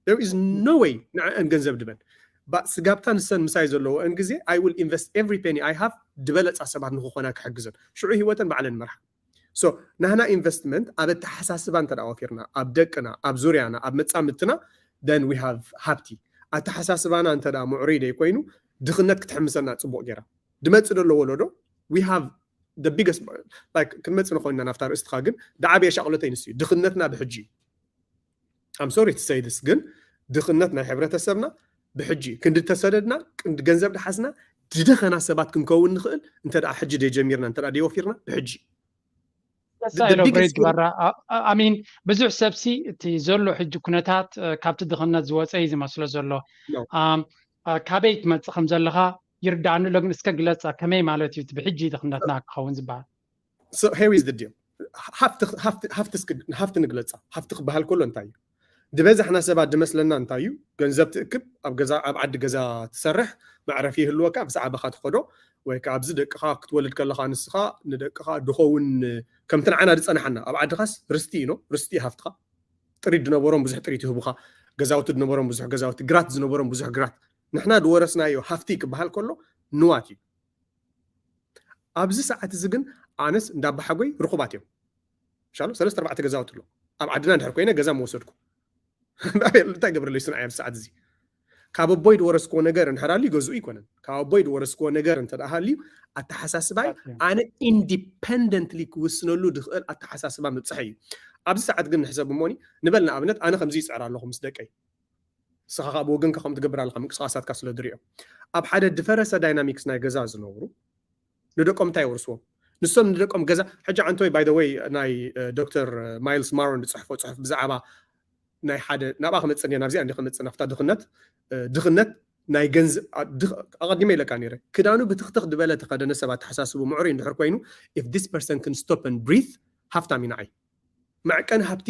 There is no way ንዕአን ገንዘብ ድበን ስጋብታ ንሰን ምሳይ ዘለዎአን ግዜ I will invest every penny I have ድበለፃ ሰባት ንክኾና ክሕግዘን ሽዑ ህይወተን ባዕለን መርሓ። So ናህና ኢንቨስትመንት ኣብ ኣተሓሳስባ እንተ ወፊርና ኣብ ደቅና ኣብ ዙርያና ኣብ መፃምድትና then we have ሃብቲ። ኣተሓሳስባና እንተ ምዕሩይ ደይ ኮይኑ ድኽነት ክትሕምሰና ፅቡቅ ገይራ ድመፅእ ደሎ ወለዶ we have the biggest ክንመፅእ ንኮይንና ናብታ ርእስትካ ግን ዳዓበየ ሻቅሎተይ ንሱ እዩ ድኽነትና ብሕጂ እዩ። I'm sorry to say this ግን ድኽነት ናይ ሕብረተሰብና ብሕጂ ክንዲ ተሰደድና ክንዲ ገንዘብ ድሓዝና ድደኸና ሰባት ክንከውን ንኽእል እንተ ሕጂ ደጀሚርና እንተ ደወፊርና ብሕጂ ሳ ኤሎብሬት ግበራ ኣሚን ብዙሕ ሰብሲ እቲ ዘሎ ሕጂ ኩነታት ካብቲ ድኽነት ዝወፀ እዩ ዝመስሎ ዘሎ ካበይ ትመፅእ ከም ዘለካ ይርዳእኒ ኣሎ ግን እስከ ግለፃ ከመይ ማለት እዩ ብሕጂ ድኽነትና ክኸውን ዝበሃል ሃፍቲ ንግለፃ ሃፍቲ ክበሃል ከሎ እንታይ እዩ ድበዛሕና ሰባት ድመስለና እንታይ እዩ ገንዘብ ትእክብ ኣብ ገዛ ኣብ ዓዲ ገዛ ትሰርሕ መዕረፊ ይህልወካ ብዛዕባኻ ትኸዶ ወይ ከዓ ኣብዚ ደቅኻ ክትወልድ ከለኻ ንስኻ ንደቅኻ ድኸውን ከምቲ ንዓና ዝፀናሓና ኣብ ዓድኻስ ርስቲ እዩ ርስቲ ሃፍትኻ ጥሪት ዝነበሮም ብዙሕ ጥሪት ይህቡኻ ገዛውቲ ዝነበሮም ብዙሕ ገዛውቲ ግራት ዝነበሮም ብዙሕ ግራት ንሕና ዝወረስናዮ ሃፍቲ ክበሃል ከሎ ንዋት እዩ ኣብዚ ሰዓት እዚ ግን ኣነስ እንዳባሓጎይ ርኩባት እዮም ሻሎ ሰለስተ ኣርባዕተ ገዛውቲ ኣሎ ኣብ ዓድና እንድሕር ኮይነ ገዛ መወሰድኩ እንታይ ገብረለይ ስንዓይ ኣብ ሰዓት እዚ ካብ ኣቦይ ዝወረስክዎ ነገር እንድሕር ኣልዩ ገዝኡ ይኮነን ካብ ኣቦይ ዝወረስክዎ ነገር እንተ ሃልዩ ኣተሓሳስባይ ኣነ ኢንዲፐንደንትሊ ክውስነሉ ዝኽእል ኣተሓሳስባ ምብፃሕ እዩ ኣብዚ ሰዓት ግን ንሕሰብ እሞኒ ንበል ንኣብነት ኣነ ከምዚ ይፅዕር ኣለኹ ምስ ደቀይ ንስኻ ካብ ወገንካ ከም ትገብር ኣለካ ምንቅስቃሳትካ ስለ ድሪኦ ኣብ ሓደ ድፈረሰ ዳይናሚክስ ናይ ገዛ ዝነብሩ ንደቆም እንታይ የውርስዎም ንሶም ንደቆም ገዛ ሕጂ ዓንተወይ ባይ ወይ ናይ ዶክተር ማይልስ ማሮን ዝፅሕፎ ፅሑፍ ብዛዕባ ናይ ሓደ ናብኣ ክመፅእ እየ ናብዚኣ እንዲ ክመፅእ ናብታ ድኽነት ድኽነት ናይ ገንዘብ ኣቐዲመ ኢለካ ነይረ ክዳኑ ብትኽትኽ ዝበለ ተኸደነ ሰብ ኣተሓሳስቡ ምዕሩይ እንድሕር ኮይኑ if this person can stop and breathe ሃፍታም እዩ ንዓይ መዕቀኒ ሃብቲ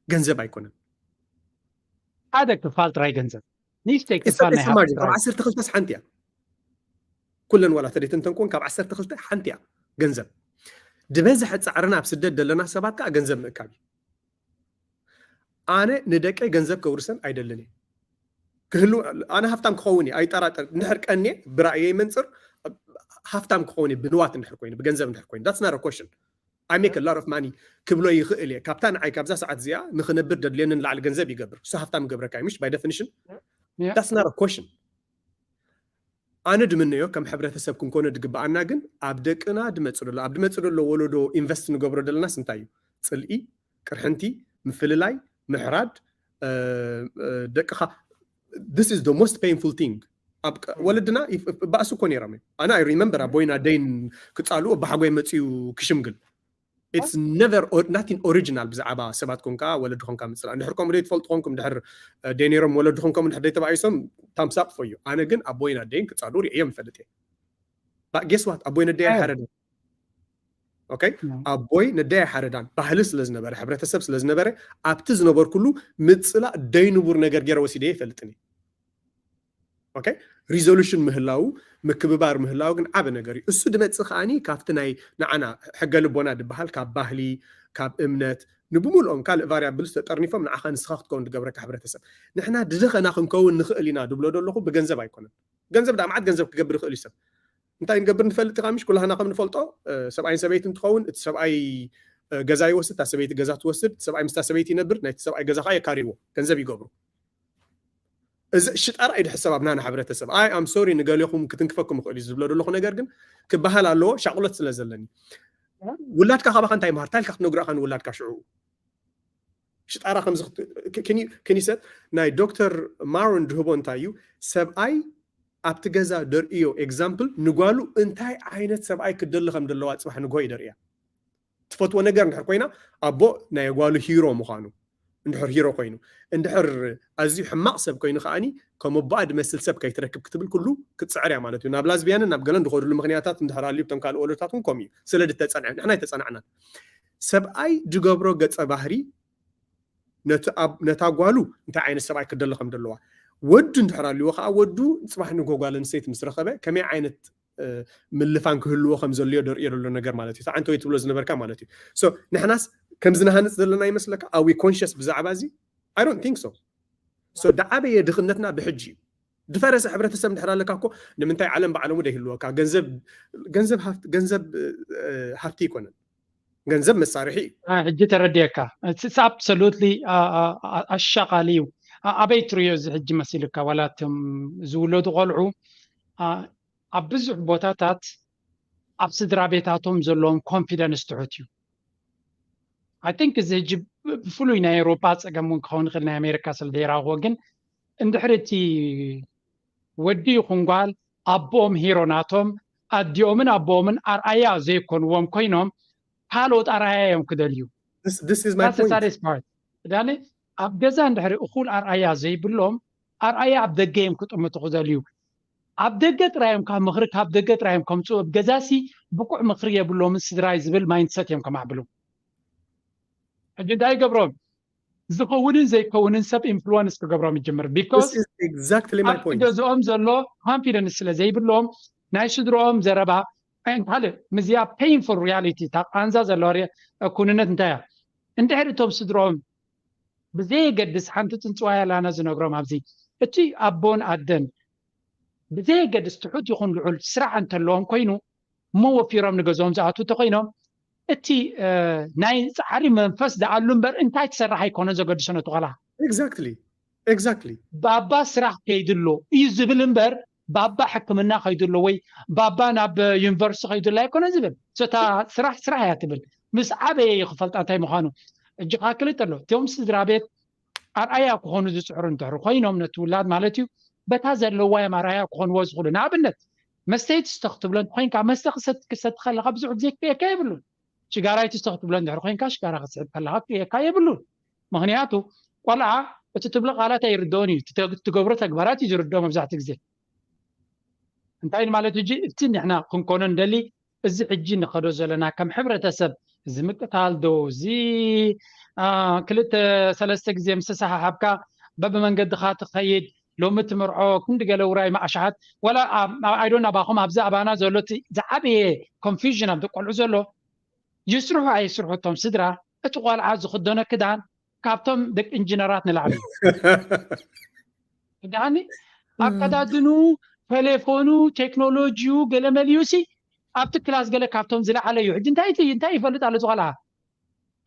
ገንዘብ ኣይኮነን ሓደ ክፋል ጥራይ ገንዘብ ንእሽተይ ክፋል ናይ ዓሰርተ ክልተስ ሓንቲ እያ ኩለን ዋላ ተደይተንተንኩን ካብ ዓሰርተ ክልተ ሓንቲ እያ ገንዘብ ዝበዝሐ ፃዕርና ኣብ ስደት ዘለና ሰባት ከዓ ገንዘብ ምእካብ እዩ ኣነ ንደቀይ ገንዘብ ከውርሰን ኣይደልን እየ ክህሉ ኣነ ሃፍታም ክኸውን እየ ኣይጠራጠር እንድሕር ቀንየ ብራእየይ መንፅር ሃፍታም ክኸውን እየ ብንዋት እንድሕር ኮይኑ ብገንዘብ እንድሕር ኮይኑ that's not a question I make a lot of money ክብሎ ይኽእል እየ ካብታ ንዓይ ካብዛ ሰዓት እዚኣ ንክነብር ደድልየኒ ንላዕሊ ገንዘብ ይገብር እሱ ሃፍታም ይገብረካ እዩ ምሽ by definition that's not a question ኣነ ድምነዮ ከም ሕብረተሰብ ክንኮነ ድግበኣና ግን ኣብ ደቅና ድመፅ ደሎ ኣብ ድመፅ ደሎ ወለዶ ኢንቨስት ንገብሮ ደለናስ እንታይ እዩ ፅልኢ ቅርሕንቲ ምፍልላይ ምሕራድ ደቅኻ this is the most painful thing። ወለድና ባእሲ እኮ ነይሮም እዮም። ኣነ I remember ኣቦይን ኣደይን ክፃልኡ ኣባሓጎይ መፅዩ ክሽምግል። It's never not in original ብዛዕባ ሰባት ኮንካ ወለዲ ኮንካ ምፅላእ። እንድሕር ከምኡ ደይ ትፈልጡ ኮንኩም፣ እንድሕር ደይ ነይሮም ወለዲ ኮንኩም እንድሕር ደይ ተባኢሶም፣ thumbs up for you። ኣነ ግን ኣቦይን ኣደይን ክፃልኡ ርእዮም ይፈልጥ እየ። Guess what? ኣቦይ ነደይ ኣይሓረደን። Okay? ኣቦይ ነደይ ኣይሓረዳን። ባህሊ ስለ ዝነበረ፣ ሕብረተሰብ ስለ ዝነበረ፣ ኣብቲ ዝነበርኩሉ ምፅላእ ደይ ንቡር ነገር ገይረ ወሲደ ይፈልጥን። Okay? Resolution ምህላው፣ ምክብባር ምህላው ግን ዓቢ ነገር እዩ። እሱ ድመፅእ ከዓኒ ካብቲ ናይ ንዓና ሕገ ልቦና ድበሃል፣ ካብ ባህሊ፣ ካብ እምነት፣ ንብምልኦም ካልእ variables ተጠርኒፎም ንዓኻ ንስኻ ክትከውን ድገብረካ ሕብረተሰብ። ንሕና ድደኸና ክንከውን ንኽእል ኢና ድብሎ ዘለኹ ብገንዘብ ኣይኮነን። ገንዘብ ዳ መዓት ገንዘብ ክገብር ይኽእል እዩ ሰብ። እንታይ ንገብር ንፈልጥ ኢኻ ምሽ? ኩላህና ከም ንፈልጦ ሰብኣይን ሰበይትን እንትኸውን እቲ ሰብኣይ ገዛ ይወስድ፣ እታ ሰበይቲ ገዛ ትወስድ፣ እቲ ሰብኣይ ምስታ ሰበይቲ ይነብር፣ ናይቲ ሰብኣይ ገዛ ከዓ የካርይዎ፣ ገንዘብ ይገብሩ። እዚ ሽጣራ እዩ ድሕሰብ ኣብና ንሕብረተሰብ። ኣይ ኣም ሶሪ ንገሌኹም ክትንክፈኩም ይኽእል እዩ ዝብሎ ዘለኹ ነገር ግን ክበሃል ኣለዎ፣ ሻቕሎት ስለ ዘለኒ። ውላድካ ካባኻ እንታይ ይምሃር? እንታይ ኢልካ ክትነግሮ ኢኻ ንውላድካ ሽዑ? ሽጣራ ከምዚ ክኒሰት ናይ ዶክተር ማሮን ድህቦ እንታይ እዩ? ሰብኣይ ኣብቲ ገዛ ደርእዮ ኤግዛምፕል ንጓሉ እንታይ ዓይነት ሰብኣይ ክደሊ ከም ዘለዋ ፅባሕ ንግሆ እዩ ደርእያ። ትፈትዎ ነገር እንድሕር ኮይና ኣቦ ናይ ጓሉ ሂሮ ምዃኑ እንድሕር ሂሮ ኮይኑ፣ እንድሕር ኣዝዩ ሕማቕ ሰብ ኮይኑ ከዓኒ ከም ኣቦኣ ድመስል ሰብ ከይትረክብ ክትብል ኩሉ ክትፅዕር እያ ማለት እዩ። ናብ ላዝቢያንን ናብ ገለን ዝኸዱሉ ምክንያታት እንድሕር ኣልዩ ብቶም ካልእ ወለዶታት እውን ከምኡ እዩ። ስለ ድተፀንዐ ንሕና ኣይተፀናዕናን። ሰብኣይ ድገብሮ ገፀ ባህሪ ነታ ጓሉ እንታይ ዓይነት ሰብኣይ ክደሊ ከም ዘለዋ፣ ወዱ እንድሕር ኣልዎ ከዓ ወዱ ፅባሕ ንግሆ ጓል ኣንስተይቲ ምስ ረኸበ ከመይ ዓይነት ምልፋን ክህልዎ ከም ዘልዮ ደርእዮ ዘሎ ነገር ማለት እዩ። ተዓንተ ወይ ትብሎ ዝነበርካ ማለት እዩ። So ንሕናስ ከምዚ ንሃንፅ ዘለና ይመስለካ? Are we conscious ብዛዕባ እዚ? I don't think so። So ደዓበየ ድኽነትና ብሕጂ እዩ። ድፈረሰ ሕብረተሰብ እንድሕር ኣለካ እኮ ንምንታይ ዓለም ባዕለሙ ደይህልወካ? ገንዘብ ገንዘብ ሃፍቲ ገንዘብ ሃፍቲ ይኮነን። ገንዘብ መሳርሒ እዩ። ሕጂ ተረድየካ። It's absolutely ኣሻቃሊ እዩ። ኣበይ ትርእዮ እዚ ሕጂ መሲልካ? ዋላ እቶም ዝውለዱ ቆልዑ ኣብ ብዙሕ ቦታታት ኣብ ስድራ ቤታቶም ዘለዎም ኮንፊደንስ ትሑት እዩ። I think እዚ ሕጂ ብፍሉይ ናይ ኤውሮጳ ፀገም እውን ክኸውን ይኽእል፣ ናይ ኣሜሪካ ስለ ዘይራኽቦ። ግን እንድሕር እቲ ወዲ ይኹን ጓል ኣቦኦም ሂሮ ናቶም፣ ኣዲኦምን ኣቦኦምን ኣርኣያ ዘይኮንዎም ኮይኖም ካልኦት ኣርኣያ እዮም ክደልዩ። This is my point። ዳኒ ኣብ ገዛ እንድሕሪ እኹል ኣርኣያ ዘይብሎም ኣርኣያ ኣብ ደገ እዮም ክጥምቱ ክደልዩ። ኣብ ደገ ጥራዮም ካብ ምኽሪ ካብ ደገ ጥራዮም ከምፅኡ ኣብ ገዛሲ ብቁዕ ምኽሪ የብሎምን ስድራይ ዝብል ማይንድሰት እዮም ከማዕብሉ። ሕጂ እንታይ ይገብሮም? ዝኸውንን ዘይከውንን ሰብ ኢንፍሉወንስ ክገብሮም ይጅምር። ቢኮዝ ኣብቲ ገዝኦም ዘሎ ኮንፊደንስ ስለ ዘይብሎም ናይ ስድሮኦም ዘረባ ካልእ ምዚኣ ፔንፉል ሪያሊቲ እታ ቃንዛ ዘለዋ ኩንነት እንታይ እያ? እንድሕር እቶም ስድሮኦም ብዘየገድስ ሓንቲ ፅንፅዋይ ኣላና ዝነግሮም ኣብዚ እቲ ኣቦን ኣደን ብዘየገድስ ትሑት ይኹን ልዑል ስራሕ እንተለዎም ኮይኑ እሞ ወፊሮም ንገዝኦም ዝኣትዉ እንተኮይኖም እቲ ናይ ፃዕሪ መንፈስ ዝኣሉ እምበር እንታይ ትሰርሕ ኣይኮነን ዘገድሶ ነቲ ቆልዓ። Exactly. Exactly. ባባ ስራሕ ከይድሎ እዩ ዝብል እምበር ባባ ሕክምና ከይድሎ ወይ ባባ ናብ ዩኒቨርሲቲ ከይድሎ ኣይኮነን ዝብል። እታ ስራሕ ስራሕ እያ ትብል። ምስ ዓበየ እዩ ክፈልጣ እንታይ ምዃኑ። እጅኻ ክልጥ ኣሎ እቶም ስድራ ቤት ኣርኣያ ክኾኑ ዝፅዕሩ እንድሕር ኮይኖም ነቲ ውላድ ማለት እዩ በታ ዘለዋ እዮም ኣርኣያ ክኾንዎ ዝኽእሉ። ንኣብነት መስተይቲ ስተ ክትብሎ እንተኮይንካ መስተ ክሰቲ ከለካ ብዙሕ ግዜ ክርእየካ የብሉን። ሽጋራይ ትስተ ክትብሎ እንድሕር ኮይንካ ሽጋራ ክትስሕብ ከለካ ክርእየካ የብሉን። ምክንያቱ ቆልዓ እቲ ትብሎ ቃላት ኣይርድኦን እዩ፣ ትገብሮ ተግባራት እዩ ዝርድኦ መብዛሕትኡ ግዜ። እንታይ ማለት ሕጂ እቲ ንሕና ክንኮኖ ንደሊ እዚ ሕጂ ንኸዶ ዘለና ከም ሕብረተሰብ እዚ ምቅታል ዶ እዚ ክልተ ሰለስተ ግዜ ምስ ተሰሓሓብካ በብመንገድኻ ትኸይድ ሎሚ ትምርዖ ክንዲ ገለ ውራይ ማእሻሓት ወላ ኣይዶን ኣባኹም ኣብዚ ኣባና ዘሎ ዝዓበየ ኮንፊዥን ኣብ ደቆልዑ ዘሎ ይስርሑ ኣይስርሑ እቶም ስድራ እቲ ቆልዓ ዝኽደኖ ክዳን ካብቶም ደቂ ኢንጂነራት ንላዕሊ ዳኒ ኣቀዳድኑ ቴሌፎኑ ቴክኖሎጂዩ ገለ መሊዩ ሲ ኣብቲ ክላስ ገለ ካብቶም ዝለዓለ እዩ ሕጂ እንታይ እንታይ ይፈልጥ ኣሎ ዝቆልዓ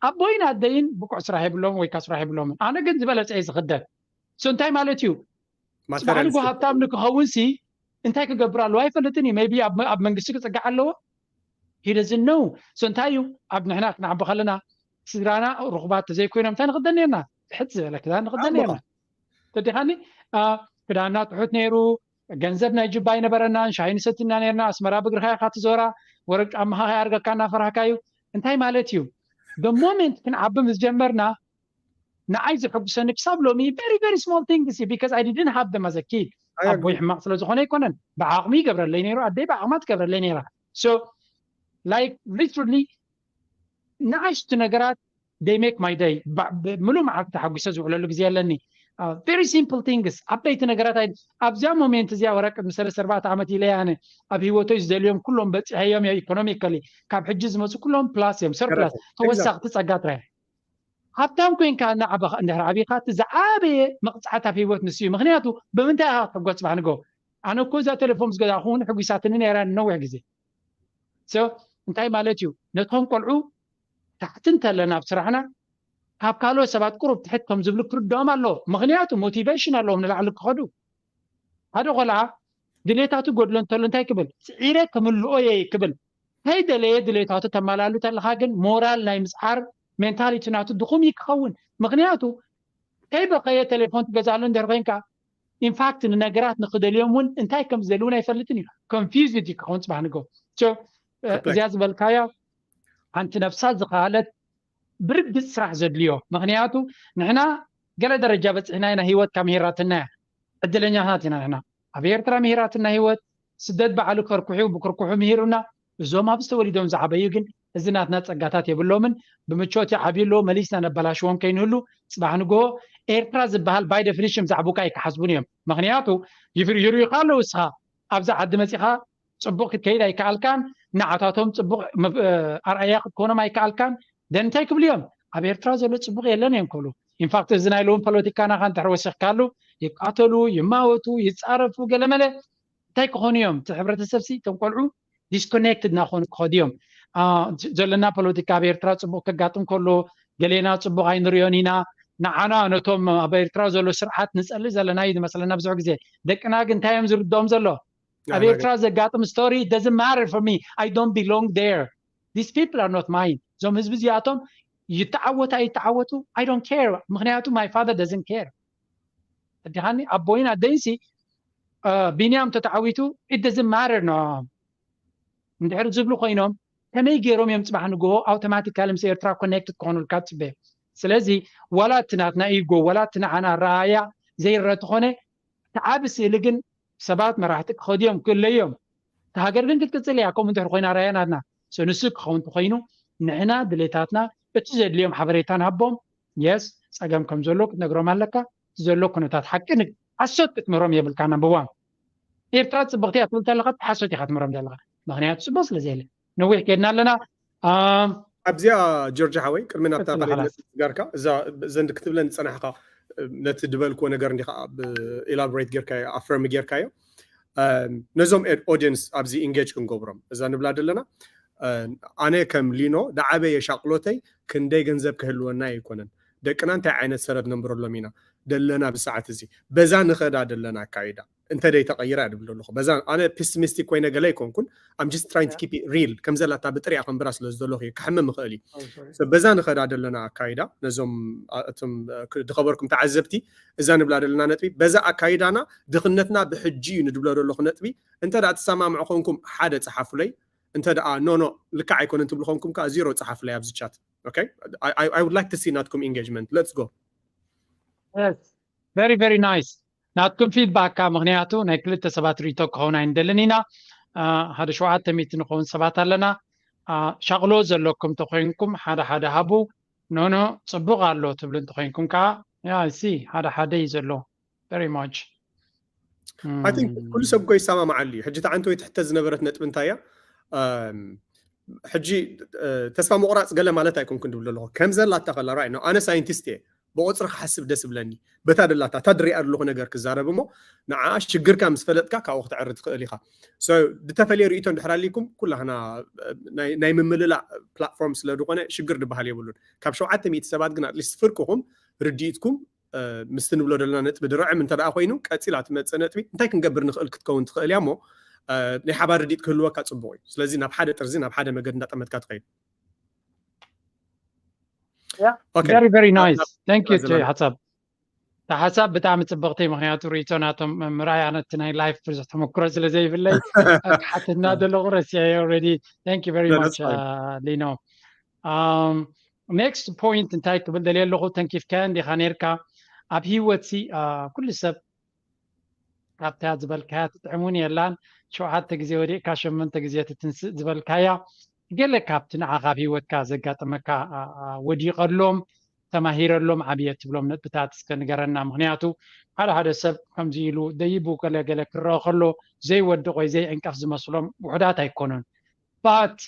ኣቦይን ኣደይን ብቁዕ ስራሕ የብሎም ወይካ ስራሕ የብሎምን ኣነ ግን ዝበለፀ እየ ዝኽደን ሶ እንታይ ማለት እዩ ፅባሕ ንጎ ሃብታም ንክኸውን ሲ እንታይ ክገብር ኣለዎ ኣይፈልጥን እዩ ቢ ኣብ መንግስቲ ክፅጋዕ ኣለዎ ሂደዝን ነው ሶ እንታይ እዩ ኣብ ንሕና ክንዓቢ ከለና ስድራና ርኹባት ተዘይኮይኖም እንታይ ንኽደን ነርና ትሕት ዝበለ ክዳን ንኽደን ነርና። ተዲኻኒ ክዳንና ትሑት ነይሩ። ገንዘብ ናይ ጅባ ኣይነበረናን። ሻሂ ንሰትና ነርና። ኣስመራ ብእግርኻ ኢኻ ትዞራ። ወረቅ ጫማኻ ከይኣርገካ እናፈራህካ እዩ። እንታይ ማለት እዩ? The moment ክንዓቢ ምስ ጀመርና ንዓይ ዘሐጉሰኒ ክሳብ ሎሚ very very small things እዩ፣ because I didn't have them as a kid። ኣቦይ ሕማቕ ስለ ዝኾነ ኣይኮነን፣ ብዓቕሚ ይገብረለይ ነይሩ፣ ኣደይ ብዓቕማ ትገብረለይ ነይራ። So like literally ንኣሽቱ ነገራት they make my day። ምሉእ መዓልቲ ተሓጒሰ ዝውዕለሉ ግዜ ኣለኒ። Very simple things፣ ዓበይቲ ነገራት። ኣብዚኣ ሞሜንት እዚኣ ወረቅ ምስ ሰለስተ ኣርባዕተ ዓመት ኢለ ኣነ ኣብ ህይወተይ ዝደልዮም ኩሎም በፂሐዮም እዮም። ኢኮኖሚካሊ ካብ ሕጂ ዝመፁ ኩሎም ፕላስ እዮም፣ ሰርፕላስ፣ ተወሳኽቲ ፀጋ ጥራይ። ሃብታም ኮይንካ እናዓበኻ እንድሕር ዓቢኻ እቲ ዝዓበየ መቕፃዕቲ ኣብ ህይወት ንሱ እዩ። ምክንያቱ ብምንታይ ኢኻ ክትሕጎስ? ፅባሕ ንጎ ኣነ እኮ እዛ ቴሌፎን ምስ ገዛእኹ እውን ሕጒሳትኒ ነይራ ነዊሕ ግዜ። So እንታይ ማለት እዩ? ነቶም ቆልዑ ታሕቲ እንተለና ኣብ ስራሕና ካብ ካልኦት ሰባት ቁሩብ ትሕት ከም ዝብሉ ክርድኦም ኣለዎ። ምክንያቱ ሞቲቬሽን ኣለዎም ንላዕሊ ክኸዱ። ሓደ ቆልዓ ድሌታቱ ጎድሎ እንተሎ እንታይ ክብል? ስዒረ ክምልኦ እየ ክብል። ከይደለየ ድሌታቱ ተመላሉ ተለካ ግን ሞራል ናይ ምፅዓር ሜንታሊቲ ናቱ ድኹም እዩ ክኸውን። ምክንያቱ ከይበኸየ ቴሌፎን ትገዛሉ እንድሕር ኮይንካ ኢንፋክት ንነገራት ንክደልዮም እውን እንታይ ከም ዝደልውን ኣይፈልጥን እዩ። ኮንፊውዝድ እዩ ክኸውን ፅባሕ ንጎ። እዚኣ ዝበልካያ ሓንቲ ነብሳ ዝኸኣለት ብርግፅ ስራሕ ዘድልዮ። ምክንያቱ ንሕና ገለ ደረጃ በፂሕና ኢና፣ ህይወት ካብ ምሂራትና እያ። ዕድለኛታት ኢና ንሕና። ኣብ ኤርትራ ምሂራትና ህይወት፣ ስደት ባዕሉ ከርኩሑ ብክርኩሑ ምሂሩና። እዞም ኣብዚ ተወሊዶም ዝዓበዩ ግን እዚ ናትና ጸጋታት የብሎምን። ብምቾት ይዓብዩ ኣለዉ፣ መሊስና ነበላሽዎም ከይንህሉ። ጽባሕ ንግሆ ኤርትራ ዝበሃል ባይ ደፊኒሽን ብዛዕባኡ ኣይክሓስቡን እዮም። ምኽንያቱ ይርዩኻ ኣለዉ። እስኻ ኣብዚ ዓዲ መጺኻ ጽቡቕ ክትከይድ ኣይከኣልካን፣ ንዓታቶም ጽቡቕ ኣርኣያ ክትኮኖም ኣይከኣልካን። ደን እንታይ ክብሉ እዮም? ኣብ ኤርትራ ዘሎ ጽቡቕ የለን እዮም ክብሉ። ኢንፋክት እዚ ናይ ሎሚ ፖለቲካና ከ እንድሕር ወሲኽካሉ ይቃተሉ፣ ይማወቱ፣ ይጻረፉ፣ ገለመለ እንታይ ክኾኑ እዮም? እቲ ሕብረተሰብ ሲ እቶም ቆልዑ ዲስኮኔክትድ እናኾኑ ክኸዱ እዮም። ዘለና ፖለቲካ ኣብ ኤርትራ ጽቡቕ ከጋጥም ከሎ ገሌና ጽቡቕ ኣይንሪዮን ኢና። ንዓና ነቶም ኣብ ኤርትራ ዘሎ ስርዓት ንጸልእ ዘለና እዩ ዝመስለና ብዙሕ ግዜ። ደቅና ግን እንታይ እዮም ዝርድኦም ዘሎ? ኣብ ኤርትራ ዘጋጥም ስቶሪ doesn't matter for me. I don't belong there. These people are not mine. እዞም ህዝቢ እዚኣቶም ይተዓወቱ ኣይተዓወቱ I don't care። ምክንያቱ my father doesn't care። እዲኻኒ ኣቦይን ኣደይንሲ ቢንያም ተተዓዊቱ it doesn't matter ንዕኦም እንድሕር ዝብሉ ኮይኖም ከመይ ገይሮም እዮም ጽባሕ ንግሆ ኣውቶማቲካሊ ምስ ኤርትራ ኮኔክትድ ክኾኑልካ ትጽበ? ስለዚ ዋላ እቲ ናትና ኢጎ ዋላ እቲ ንዓና ረኣያ ዘይረ ተኾነ እቲ ዓቢ ስእሊ ግን ሰባት መራሕቲ ክኸዱ እዮም ክእለዮም። እቲ ሃገር ግን ክትቅጽል እያ። ከምኡ እንድሕር ኮይና ረኣያ ናትና ንሱ ክኸውን ተኮይኑ ንሕና ድሌታትና እቲ ዘድልዮም ሓበሬታ ንሃቦም። የስ ጸገም ከም ዘሎ ክትነግሮም ኣለካ። ዘሎ ኩነታት ሓቂ ሓሶት ክትምህሮም የብልካ። ናምበር ዋን ኤርትራ ጽብቕቲ እያ ትብል ተለካ ሓሶት ኢኻ ትምህሮም ዘለካ። ምክንያቱ ጽቡቕ ስለ ዘየለ ነዊሕ ከድና ኣለና። ኣብዚኣ ጆርጅ ሓወይ ቅድሚ ናብታ ጋርካ እዛ ዘንድ ክትብለን ዝጸናሕካ ነቲ ድበልክዎ ነገር እንዲኻ ኢላቦሬት ጌርካዮ ኣፍርም ጌርካዮ። ነዞም ኦዲየንስ ኣብዚ ኢንጌጅ ክንገብሮም እዛ ንብላ ዘለና ኣነ ከም ሊኖ ዳዓበየ ሻቅሎተይ ክንደይ ገንዘብ ክህልወና ኣይኮነን ደቅና እንታይ ዓይነት ሰረት ነንብረሎም ኢና ደለና ብሰዓት እዚ በዛ ንኸዳ ደለና ኣካይዳ እንተ ደይ ተቐይራ ድብል ኣለኹ በዛ ኣነ ፒስሚስቲክ ኮይነ ገለ ኣይኮንኩን I'm just trying to keep it real ከም ዘላታ ብጥሪያ ከንብራ ስለ ዝደለኹ እዩ ክሕምም ይኽእል እዩ በዛ ንኸዳ ደለና ኣካይዳ ነዞም እቶም ድኸበርኩም ተዓዘብቲ እዛ ንብላ ደለና ነጥቢ በዛ ኣካይዳና ድኽነትና ብሕጂ እዩ ንድብሎ ደለኹ ነጥቢ እንተ ደኣ ትሰማምዑ ኮንኩም ሓደ ጸሓፉለይ እንተ ደኣ no no ልክዕ ኣይኮነን ትብሉ ኮንኩም ከዓ ዚሮ ጸሓፉለይ ኣብዚ ቻት okay I would like to see ናትኩም engagement let's go very very nice ናትኩም ፊድባካ ምክንያቱ ናይ ክልተ ሰባት ሪቶ ክኸውን ኣይንደልን ኢና ሓደ ሸውዓተ ሚእቲ ንኸውን ሰባት ኣለና ሻቅሎ ዘለኩም ተኮይንኩም ሓደ ሓደ ሃቡ ኖኖ ጽቡቅ ኣሎ ትብሉ እንተኮይንኩም ከዓ ያ ሲ ሓደ ሓደ እዩ ዘሎ very much I think ኩሉ ሰብ ጎ ይሰማማዓሉ እዩ ሕጂ ተዓንተ ወይ ትሕተ ዝነበረት ነጥቢ እንታይ እያ ሕጂ ተስፋ ምቁራፅ ገለ ማለት ኣይኮንኩን ድብል ኣለኹ ከም ዘላታ ከላ ራይ ነው ኣነ ሳይንቲስት እየ ብቁፅሪ ክሓስብ ደስ ብለኒ በታ ደላታ እታ ድሪኣ ኣለኹ ነገር ክዛረብ እሞ ንዓ ሽግርካ ምስ ፈለጥካ ካብኡ ክትዕሪ ትኽእል ኢኻ ዝተፈለየ ርእቶ እንድሕር ኣሊኩም ኩላህና ናይ ምምልላእ ፕላትፎርም ስለ ዝኾነ ሽግር ድበሃል የብሉን ካብ ሸውዓተ ሚእቲ ሰባት ግን ኣትሊስት ፍርቅኹም ርድኢትኩም ምስቲ ንብሎ ዘለና ነጥቢ ድርዕም እንተ ደኣ ኮይኑ ቀፂላ ትመፅእ ነጥቢ እንታይ ክንገብር ንኽእል ክትከውን ትኽእል እያ እሞ ናይ ሓባር ርድኢት ክህልወካ ፅቡቅ እዩ ስለዚ ናብ ሓደ ጥርዚ ናብ ሓደ መገድ እንዳጠመትካ ትኸይድ very very nice. Thank you። ሓሳብ ሓሳብ ብጣዕሚ ጽብቕቲ፣ ምክንያቱ ርእይቶ ናቶም ምርኣይ ኣነ እቲ ናይ ላይፍ ብዙሕ ተመክሮ ስለ ዘይብለይ ክሓትና ዘለኹ ረሲዐዮ already። Thank you very much ሊኖ። Next point እንታይ ክብል ደልየ ኣለኹ፣ ተንኪፍካዮ እንዲኻ ነርካ ኣብ ህይወት ሲ ኩሉ ሰብ ካብታ ዝበልካያ ትጥዕም እውን የላን። ሸውዓተ ግዜ ወዲቕካ ሸመንተ ግዜ ትትንስእ ዝበልካያ ገለ ካብቲ ንዓኻ ኣብ ህይወትካ ዘጋጠመካ ወዲቐሎም ተማሂረሎም ዓብየ ትብሎም ነጥብታት እስከ ንገረና። ምክንያቱ ሓደ ሓደ ሰብ ከምዚ ኢሉ ደይቡ ገለ ገለ ክረአ ከሎ ዘይወድቕ ወይ ዘይዕንቀፍ ዝመስሎም ውሑዳት ኣይኮኑን። ባት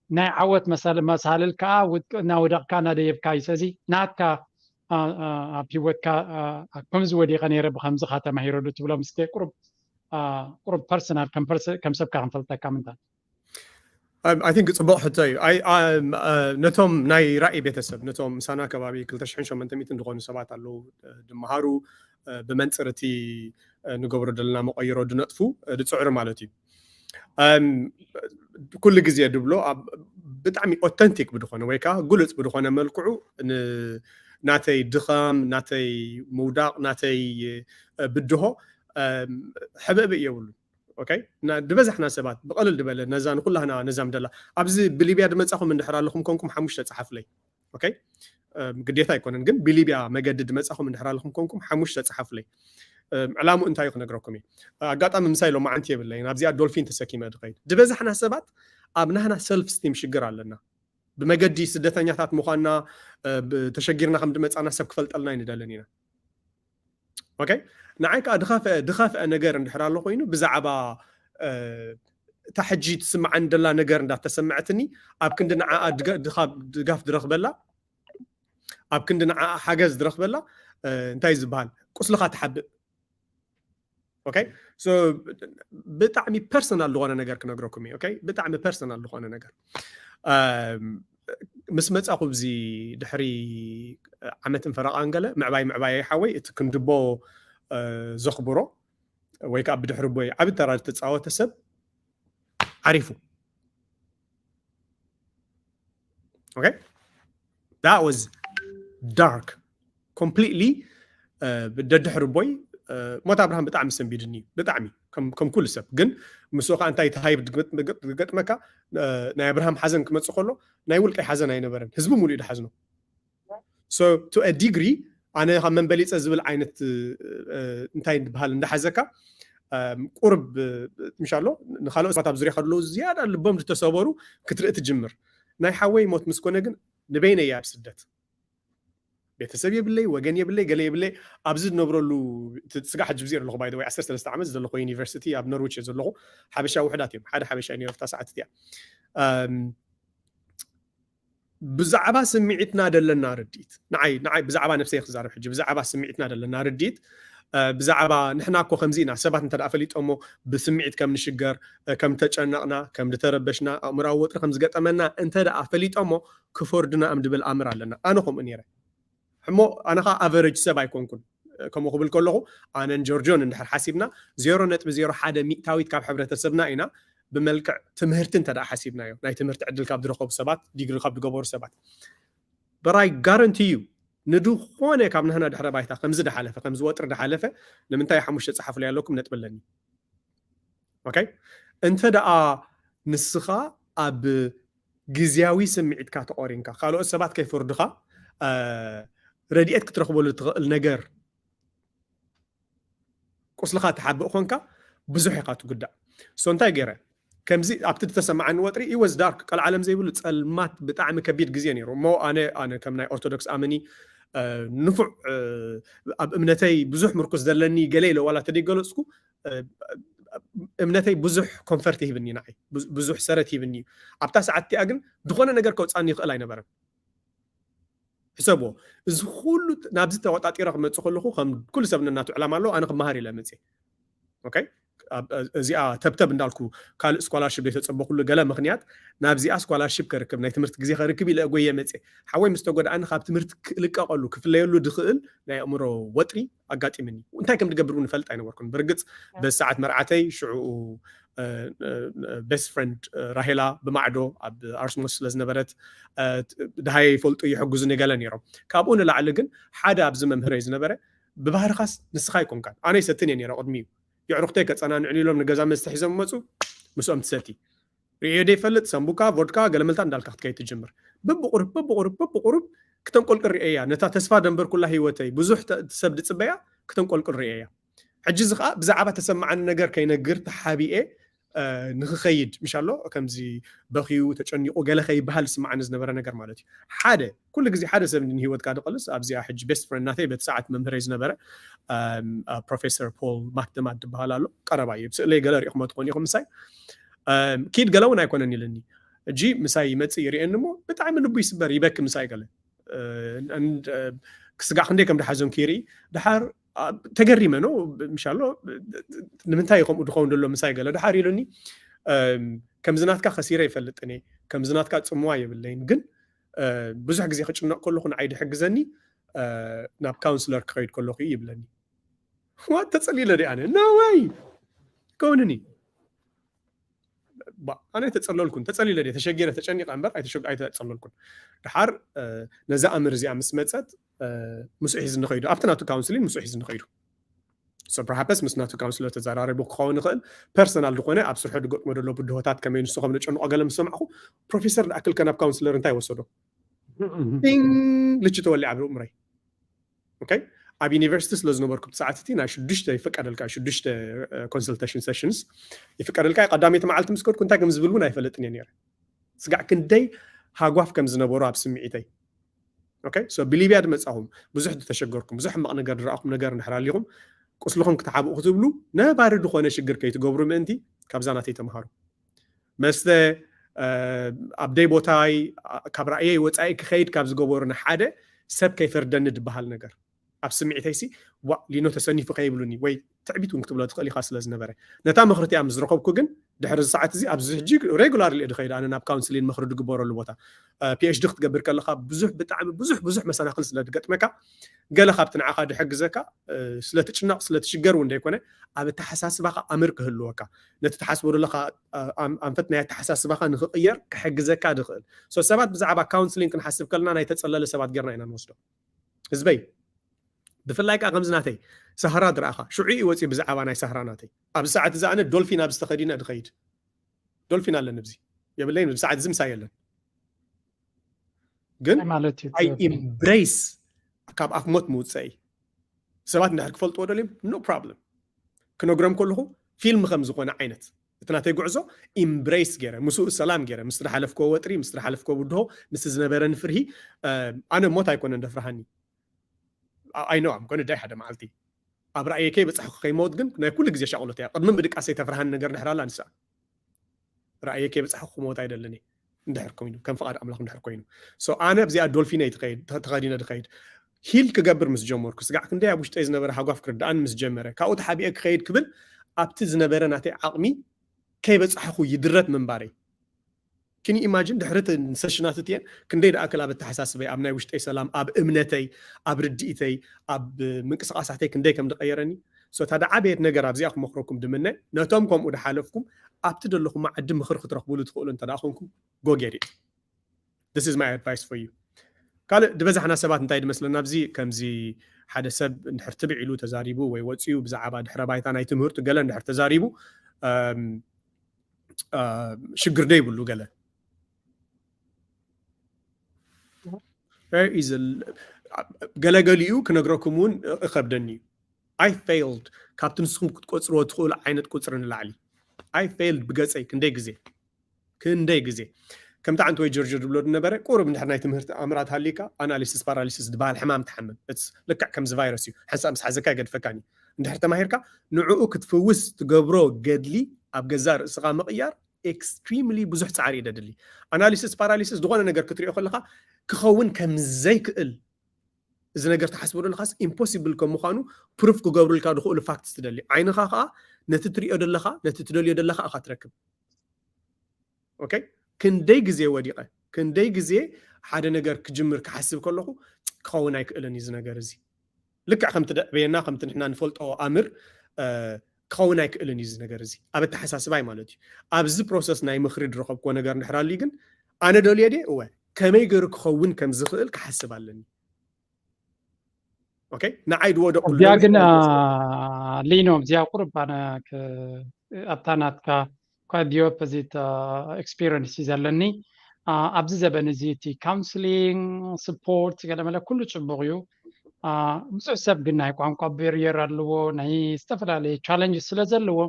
ናይ ዓወት መሳልል ከዓ እናወደቕካ እናደየብካ እዩ። ስለዚ ናትካ ኣብ ህይወትካ ከምዚ ወዲቐ ነይረ ብከምዚ ካ ተማሂረሉ ትብሎም እስከ ቁሩብ ቁሩብ ፐርሰናል ከም ሰብካ ክንፈልጠካ ምንታ። I think ጽቡቕ ሕቶ እዩ። ነቶም ናይ ራእይ ቤተሰብ ነቶም ምሳና ከባቢ ክልተ ሽሕን ሸሞንተ ሚእትን ዝኾኑ ሰባት ኣለዉ ድመሃሩ ብመንፅር እቲ ንገብሮ ዘለና መቐይሮ ድነጥፉ ድፅዕሩ ማለት እዩ። ኩሉ ግዜ ድብሎ ብጣዕሚ ኦተንቲክ ብድኾነ ወይ ከዓ ግሉፅ ብድኾነ መልክዑ ናተይ ድኻም፣ ናተይ ምውዳቕ፣ ናተይ ብድሆ ሕብእብእ የብሉን። ድበዛሕና ሰባት ብቐልል ድበለ ነዛ ንኩላህና ነዛም ደላ ኣብዚ ብሊብያ ድመፃኹም እንድሕር ኣለኹም ኮንኩም ሓሙሽተ ፀሓፍለይ። ግዴታ ኣይኮነን ግን ብሊብያ መገዲ ድመፃኹም እንድሕር ኣለኹም ኮንኩም ሓሙሽተ ፀሓፍለይ። ዕላሙ እንታይ ክነግረኩም እየ። ኣጋጣሚ ምሳይ ሎማዓንቲ የብለይን ኣብዚኣ ዶልፊን ተሰኪመ ድኸይድ። ድበዛሕና ሰባት ኣብ ናህና ሰልፍ ስቲም ሽግር ኣለና። ብመገዲ ስደተኛታት ምዃንና ተሸጊርና ከም ድመፃና ሰብ ክፈልጠልና ኣይንደልን ኢና። ንዓይ ከዓ ድኸፍአ ነገር እንድሕር ኣሎ ኮይኑ ብዛዕባ እታ ሕጂ ትስምዓኒ ደላ ነገር እንዳተሰምዐትኒ ኣብ ክንዲ ንዓኣ ድጋፍ ድረኽበላ ኣብ ክንዲ ንዓኣ ሓገዝ ድረኽበላ እንታይ ዝበሃል ቁስልኻ ትሓብእ። ብጣዕሚ ፐርሰናል ዝኾነ ነገር ክነግረኩም እዩ። ብጣዕሚ ፐርሰናል ዝኾነ ነገር ምስ መፃኹ ብዚ ድሕሪ ዓመትን ፈረቓን ገለ ምዕባይ ምዕባይ ሓወይ እቲ ክንድቦ ዘኽብሮ ወይ ከዓ ብድሕሪ ቦይ ዓብዪ ተራ ዝተፃወተ ሰብ ዓሪፉ። That was dark completely። ደድሕሪ ቦይ ሞት ኣብርሃም ብጣዕሚ ሰንቢድኒ እዩ ብጣዕሚ ከም ኩሉ ሰብ ግን ምስኡ ከዓ እንታይ ተሃይብ ዝገጥመካ ናይ ኣብርሃም ሓዘን ክመፅእ ከሎ ናይ ውልቀይ ሓዘን ኣይነበረን ህዝቢ ሙሉእ ድሓዝኖ። So to a degree ኣነ ካብ መንበሊፀ ዝብል ዓይነት እንታይ ዝበሃል እንዳሓዘካ ቁርብ ምሻሎ ንካልኦት ሰባት ኣብ ዙሪያ ከለዉ ዝያዳ ልቦም ዝተሰበሩ ክትርኢ ትጅምር። ናይ ሓወይ ሞት ምስ ኮነ ግን ንበይነይ ኣብ ስደት ቤተሰብ የብለይ ወገን የብለይ ገለ የብለይ ኣብዚ ዝነብረሉ ስጋ ሕጂ ብዚር ኣለኹ ባይ ወይ ዓሰርተ ሰለስተ ዓመት ዘለኹ ዩኒቨርሲቲ ኣብ ኖርዊች እየ ዘለኹ። ሓበሻ ውሕዳት እዮም ሓደ ሓበሻ ነረፍታ ሰዓት እቲያ ብዛዕባ ስምዒትና ደለና ርድኢት ንዓይ ንዓይ ብዛዕባ ነብሰይ ክዛረብ ሕጂ ብዛዕባ ስምዒትና ደለና ርድኢት ብዛዕባ ንሕና እኮ ከምዚ ኢና ሰባት እንተ ፈሊጦሞ ብስምዒት ከም ንሽገር ከም ተጨነቕና ከም ዝተረበሽና ኣእምራዊ ወጥሪ ከም ዝገጠመና እንተ ደኣ ፈሊጦሞ ክፈርዱና እም ድብል ኣምር ኣለና። ኣነ ከምኡ ነይረ እሞ ኣነ ከዓ ኣቨረጅ ሰብ ኣይኮንኩን። ከምኡ ክብል ከለኹ ኣነን ጆርጆን እንድሕር ሓሲብና ዜሮ ነጥቢ ዜሮ ሓደ ሚእታዊት ካብ ሕብረተሰብና ኢና ብመልክዕ ትምህርቲ እንተ ሓሲብናዮ ናይ ትምህርቲ ዕድል ካብ ዝረከቡ ሰባት ዲግሪ ካብ ዝገበሩ ሰባት በራይ ጋረንቲ እዩ ንድኾነ ካብ ናህና ድሕረ ባይታ ከምዚ ድሓለፈ ከምዚ ወጥሪ ድሓለፈ ንምንታይ ሓሙሽተ ፀሓፍለይ ኣለኩም ነጥቢ ኣለኒ። እንተ ደኣ ንስኻ ኣብ ግዝያዊ ስምዒትካ ተቆሪንካ ካልኦት ሰባት ከይፈርዱኻ ረድኤት ክትረኽበሉ ትኽእል ነገር ቁስልኻ ትሓብእ ኮንካ ብዙሕ ኢኻ ትጉዳእ። So እንታይ ገይረ ከምዚ ኣብቲ ዝተሰማዓኒ ወጥሪ it was dark ቀልዓለም ዘይብሉ ፀልማት ብጣዕሚ ከቢድ ግዜ ነይሩ እሞ ኣነ ኣነ ከም ናይ ኦርቶዶክስ ኣመኒ ንፉዕ ኣብ እምነተይ ብዙሕ ምርኩስ ዘለኒ ገለ ኢለ ዋላ ተደይገለፅኩ እምነተይ ብዙሕ ኮንፈርት ይህብኒ ንዓይ ብዙሕ ሰረት ይህብኒ እዩ። ኣብታ ሰዓት እቲኣ ግን ዝኾነ ነገር ከውፃኒ ይኽእል ኣይነበረን። ሕሰብዎ እዚ ኩሉ ናብዚ ተቆጣጢረ ክመፅእ ከለኹ ከም ኩሉ ሰብ ነናቱ ዕላማ ኣለዎ ኣነ ክመሃር ኢለ መፅእ። እዚኣ ተብተብ እንዳልኩ ካልእ ስኮላርሽፕ ዘይተፀበኩሉ ገለ ምክንያት ናብዚኣ ስኮላርሽፕ ከርክብ ናይ ትምህርቲ ግዜ ከርክብ ኢለ እጎየ መፅእ ሓወይ ምስ ተጎድኣኒ ካብ ትምህርቲ ክልቀቀሉ ክፍለየሉ ድኽእል ናይ ኣእምሮ ወጥሪ ኣጋጢምኒ እንታይ ከም ድገብር እውን ፈልጥ ኣይነበርኩን ብርግፅ በዚ ሰዓት መርዓተይ ሽዑ ቤስት ፍረንድ ራሄላ ብማዕዶ ኣብ ኣርስሞስ ስለዝነበረት ድሃየ ይፈልጡ ይሕግዙ ገለ ነይሮም ካብኡ ንላዕሊ ግን ሓደ ኣብዚ መምህረይ ዝነበረ ብባህርኻስ ንስኻ ኣይኮንካን ኣነ ይሰትን እየ ነይረ ቅድሚኡ የዕሩኽተይ ከፀናንዕኒ ኢሎም ንገዛ መስተ ሒዞም መፁ ምስኦም ትሰቲ ርእዮ ደይፈልጥ ሰንቡካ ቮድካ ገለመልታ እንዳልካ ክትከይድ ትጅምር በብቁሩብ በብቁሩብ በብቁሩብ ክተንቆልቅል ርእየያ ነታ ተስፋ ደንበርኩላ ህይወተይ ብዙሕ ሰብ ድፅበያ ክተንቆልቅል ርእየያ ሕጂ እዚ ከዓ ብዛዕባ ተሰማዓኒ ነገር ከይነግር ተሓቢኤ ንክኸይድ ምሻሎ ከምዚ በኽዩ ተጨኒቁ ገለ ከይበሃል ዝስማዓኒ ዝነበረ ነገር ማለት እዩ ሓደ ኩሉ ግዜ ሓደ ሰብ ንህይወትካ ድቐልስ ኣብዚኣ ሕጂ ቤስት ፍረንድ ናተይ በቲ ሰዓት መምህረይ ዝነበረ ፕሮፌሰር ፖል ማክደማድ ትበሃል ኣሎ ቀረባ እዩ ስእለይ ገለ ሪእኹሞ ትኾኑ ኢኹም ምሳይ ኪድ ገለ እውን ኣይኮነን ኢለኒ እጂ ምሳይ ይመፅእ ይርእየኒ እሞ ብጣዕሚ ልቡ ይስበር ይበኪ ምሳይ ገለ ክስጋዕ ክንደይ ከም ድሓዘንኩ ይርኢ ድሓር ተገሪመ ነው ምሻሎ ንምንታይ ከምኡ ድኸውን ደሎ ምሳይ ገለ ድሓር ኢሉኒ ከምዚ ናትካ ከሲረ ይፈልጥን እየ ከምዚ ናትካ ፅምዋ የብለይን ግን ብዙሕ ግዜ ክጭነቕ ከለኹ ንዓይ ድሕግዘኒ ናብ ካውንስለር ክኸይድ ከለኹ እዩ ይብለኒ ተፀሊለ ዲ ኣነ ነወይ ከውንኒ ኣነ ተፀለልኩን ተፀሊለ ዲ ተሸጊረ ተጨኒቐ እምበር ኣይተፀለልኩን ድሓር ነዛ ኣምር እዚኣ ምስ መፀት ምስኡ ሒዝ ንኸይዱ ኣብቲ ናቱ ካውንስሊን ምስኡ ሒዝ ንኸይዱ ሶ ፕርሃፐስ ምስ ናቱ ካውንስለር ተዘራረቡ ክኸውን ይኽእል ፐርሰናል ዝኾነ ኣብ ስርሑ ድገጥሞ ደሎ ብድሆታት ከመይ ንሱ ከም ንጨንቆ ገለ ምስ ሰማዕኹ ፕሮፌሰር ድኣክል ከናብ ካውንስለር እንታይ ወሰዶ ቲንግ ልቺ ተወሊዓ ኣብ እምረይ ኦኬ ኣብ ዩኒቨርሲቲ ስለ ዝነበርኩ ብሰዓት እቲ ናይ ሽዱሽተ ይፈቀደልካ ሽዱሽተ ኮንሰልቴሽን ሴሽንስ ይፍቀደልካ ቀዳመይቲ መዓልቲ ምስ ከድኩ እንታይ ከም ዝብል እውን ኣይፈልጥን እየ ነይረ ስጋዕ ክንደይ ሃጓፍ ከም ዝነበሩ ኣብ ስምዒተይ ኦኬ ሶ ብሊብያ ድመጻኹም ብዙሕ ዝተሸገርኩም ብዙሕ ሕማቕ ነገር ድረኣኹም ነገር እንድሕር ኣሊኹም ቁስልኹም ክትሓብኡ ክትብሉ ነባሪ ዝኾነ ሽግር ከይትገብሩ ምእንቲ ካብዛ ናተይ ተምሃሩ መስተ ኣብ ደይ ቦታይ ካብ ራእየይ ወፃኢ ክኸይድ ካብ ዝገበሩና ሓደ ሰብ ከይፈርደኒ ድበሃል ነገር ኣብ ስምዒተይሲ ዋ ሊኖ ተሰኒፉ ከይብሉኒ ወይ ትዕቢት እውን ክትብሎ ትኽእል ኢኻ ስለ ዝነበረ ነታ ምኽሪ እቲኣ ምስ ዝረኸብኩ ግን ድሕሪ እዚ ሰዓት እዚ ኣብዚ ሕጂ ሬጉላር ሊኦ ድኸይድ ኣነ ናብ ካውንስሊን ምኽሪ ድግበረሉ ቦታ ፒኤችዲ ክትገብር ከለካ ብዙሕ ብጣዕሚ ብዙሕ ብዙሕ መሰናክል ስለ ድገጥመካ ገለ ካብቲ ንዓኻ ድሕግዘካ ስለትጭነቕ ስለትሽገር እውን ደይኮነ ኣብ ኣተሓሳስባኻ ኣምር ክህልወካ ነቲ ትሓስቦ ዘለኻ ኣንፈት ናይ ኣተሓሳስባኻ ንክቕየር ክሕግዘካ ድኽእል ሶ ሰባት ብዛዕባ ካውንስሊን ክንሓስብ ከለና ናይ ተፀለለ ሰባት ጌርና ኢና ንወስዶ ህዝበይ ብፍላይ ከዓ ከምዚ ናተይ ሳህራ ድረኣኻ ሽዑ እዩ ወፂኡ ብዛዕባ ናይ ሳህራ ናተይ ኣብዚ ሰዓት እዚ ኣነ ዶልፊን ኣብ ዝተኸዲነ ድኸይድ ዶልፊን ኣለኒ ብዚ የብለይን ብዚ ሰዓት እዚ ምሳ የለን ግን ማለት እዩ ኣይ ኢምብሬስ ካብ ኣፍ ሞት ምውፀኢ ሰባት እንድሕር ክፈልጥዎ ደልዮም ኖ ፕሮብለም ክነግሮም ከለኹ ፊልም ከም ዝኾነ ዓይነት እቲ ናተይ ጉዕዞ ኢምብሬስ ገይረ ምስኡ ሰላም ገይረ ምስ ዝሓለፍኮ ወጥሪ ምስ ዝሓለፍኮ ብድሆ ምስ ዝነበረኒ ፍርሂ ኣነ ሞት ኣይኮነን ደፍርሃኒ ኣይኖ ኣም ኮነ ዳይ ሓደ መዓልቲ ኣብ ራእየ ከይበፃሕኩ ከይመውት ግን ናይ ኩሉ ግዜ ሻቕሎት እያ ቅድሚ ምድቃሰይ ተፍርሃኒ ነገር ድሕር ኣላ ንሳ ራእየ ከይበፃሕኩ ክመውት ኣይደልን እንድሕር ኮይኑ ከም ፍቓድ ኣምላኽ እንድሕር ኮይኑ ኣነ ኣብዚኣ ዶልፊነይ ተኸዲነ ድኸይድ ሂል ክገብር ምስ ጀመርኩ ስጋዕ ክንደይ ኣብ ውሽጠይ ዝነበረ ሃጓፍ ክርድኣን ምስ ጀመረ ካብኡ ተሓቢኤ ክኸይድ ክብል ኣብቲ ዝነበረ ናተይ ዓቕሚ ከይበፃሕኹ ይድረት ምንባረይ ኪን ኢማጂን ድሕሪ ሰሽናት እትየን ክንደይ ደኣክል ኣብ ኣተሓሳስበይ ኣብ ናይ ውሽጠይ ሰላም ኣብ እምነተይ ኣብ ርድኢተይ ኣብ ምንቅስቃሳተይ ክንደይ ከም ዝቀየረኒ እታ ደዓበየት ነገር ኣብዚኣ ክመክረኩም ድምነ ነቶም ከምኡ ድሓለፍኩም ኣብቲ ዘለኹም ዓዲ ምኽሪ ክትረኽብሉ ትኽእሉ እንተ ደኣ ኮንኩም ጎጌሪ this is my advice for you ካልእ ዝበዛሕና ሰባት እንታይ ድመስለና ኣብዚ ከምዚ ሓደ ሰብ እንድሕር ትብዕ ኢሉ ተዛሪቡ ወይ ወፂኡ ብዛዕባ ድሕረ ባይታ ናይ ትምህርቱ ገለ እንድሕር ተዛሪቡ ሽግር ዶ ይብሉ ገለ ገለገሊኡ ክነግረኩም እውን እኸብደኒ እዩ I failed ካብቲ ንስኹም ክትቆፅርዎ ትኽእሉ ዓይነት ቁፅሪ ንላዕሊ I failed ብገፀይ ክንደይ ግዜ ክንደይ ግዜ ከምቲ ዓንቲ ወይ ጆርጆ ዝብሎ ዝነበረ ቁሩብ እንድሕር ናይ ትምህርቲ ኣምራት ሃሊካ ኣናሊሲስ ፓራሊሲስ ዝበሃል ሕማም ትሓምም ልክዕ ከምዚ ቫይረስ እዩ ሓንሳብ ምስ ሓዘካ ይገድፈካን እዩ እንድሕር ተማሂርካ ንዕኡ ክትፍውስ ትገብሮ ገድሊ ኣብ ገዛ ርእስኻ ምቕያር ኤክስትሪምሊ ብዙሕ ፃዕሪ እዩ ደድሊ ኣናሊሲስ ፓራሊሲስ ዝኾነ ነገር ክትሪኦ ከለካ ክኸውን ከም ዘይክእል እዚ ነገር ትሓስቦ ዘለካስ ኢምፖሲብል ከም ምዃኑ ፕሩፍ ክገብሩልካ ዝኽእሉ ፋክትስ ትደሊ ዓይንኻ ከዓ ነቲ ትሪኦ ዘለኻ፣ ነቲ ትደልዮ ዘለኻ ኢኻ ትረክብ። ኦኬ፣ ክንደይ ግዜ ወዲቐ፣ ክንደይ ግዜ ሓደ ነገር ክጅምር ክሓስብ ከለኹ ክኸውን ኣይክእልን እዩ እዚ ነገር እዚ። ልክዕ ከምቲ ደዕበየና፣ ከምቲ ንሕና ንፈልጦ ኣምር ክኸውን ኣይክእልን እዩ እዚ ነገር እዚ ኣብ ኣተሓሳስባይ ማለት እዩ። ኣብዚ ፕሮሰስ ናይ ምኽሪ ዝረኸብክዎ ነገር እንድሕር ኣልዩ ግን ኣነ ደልየ ድየ? እወ፣ ከመይ ገይሩ ክኸውን ከም ዝኽእል ክሓስብ ኣለኒ። ኦኬ፣ ንዓይ ድወደቕኩ እዚኣ ግን ሊኖ፣ እዚኣ ቁርብ ኣነ ኣብታ ናትካ ኳዲዮፕ እዚ ኤክስፒሪንስ እዩ ዘለኒ። ኣብዚ ዘበን እዚ እቲ ካውንስሊንግ ስፖርት ገለመለ ኩሉ ፅቡቕ እዩ። ብዙሕ ሰብ ግን ናይ ቋንቋ ቤሪየር ኣለዎ፣ ናይ ዝተፈላለዩ ቻለንጅ ስለ ዘለዎ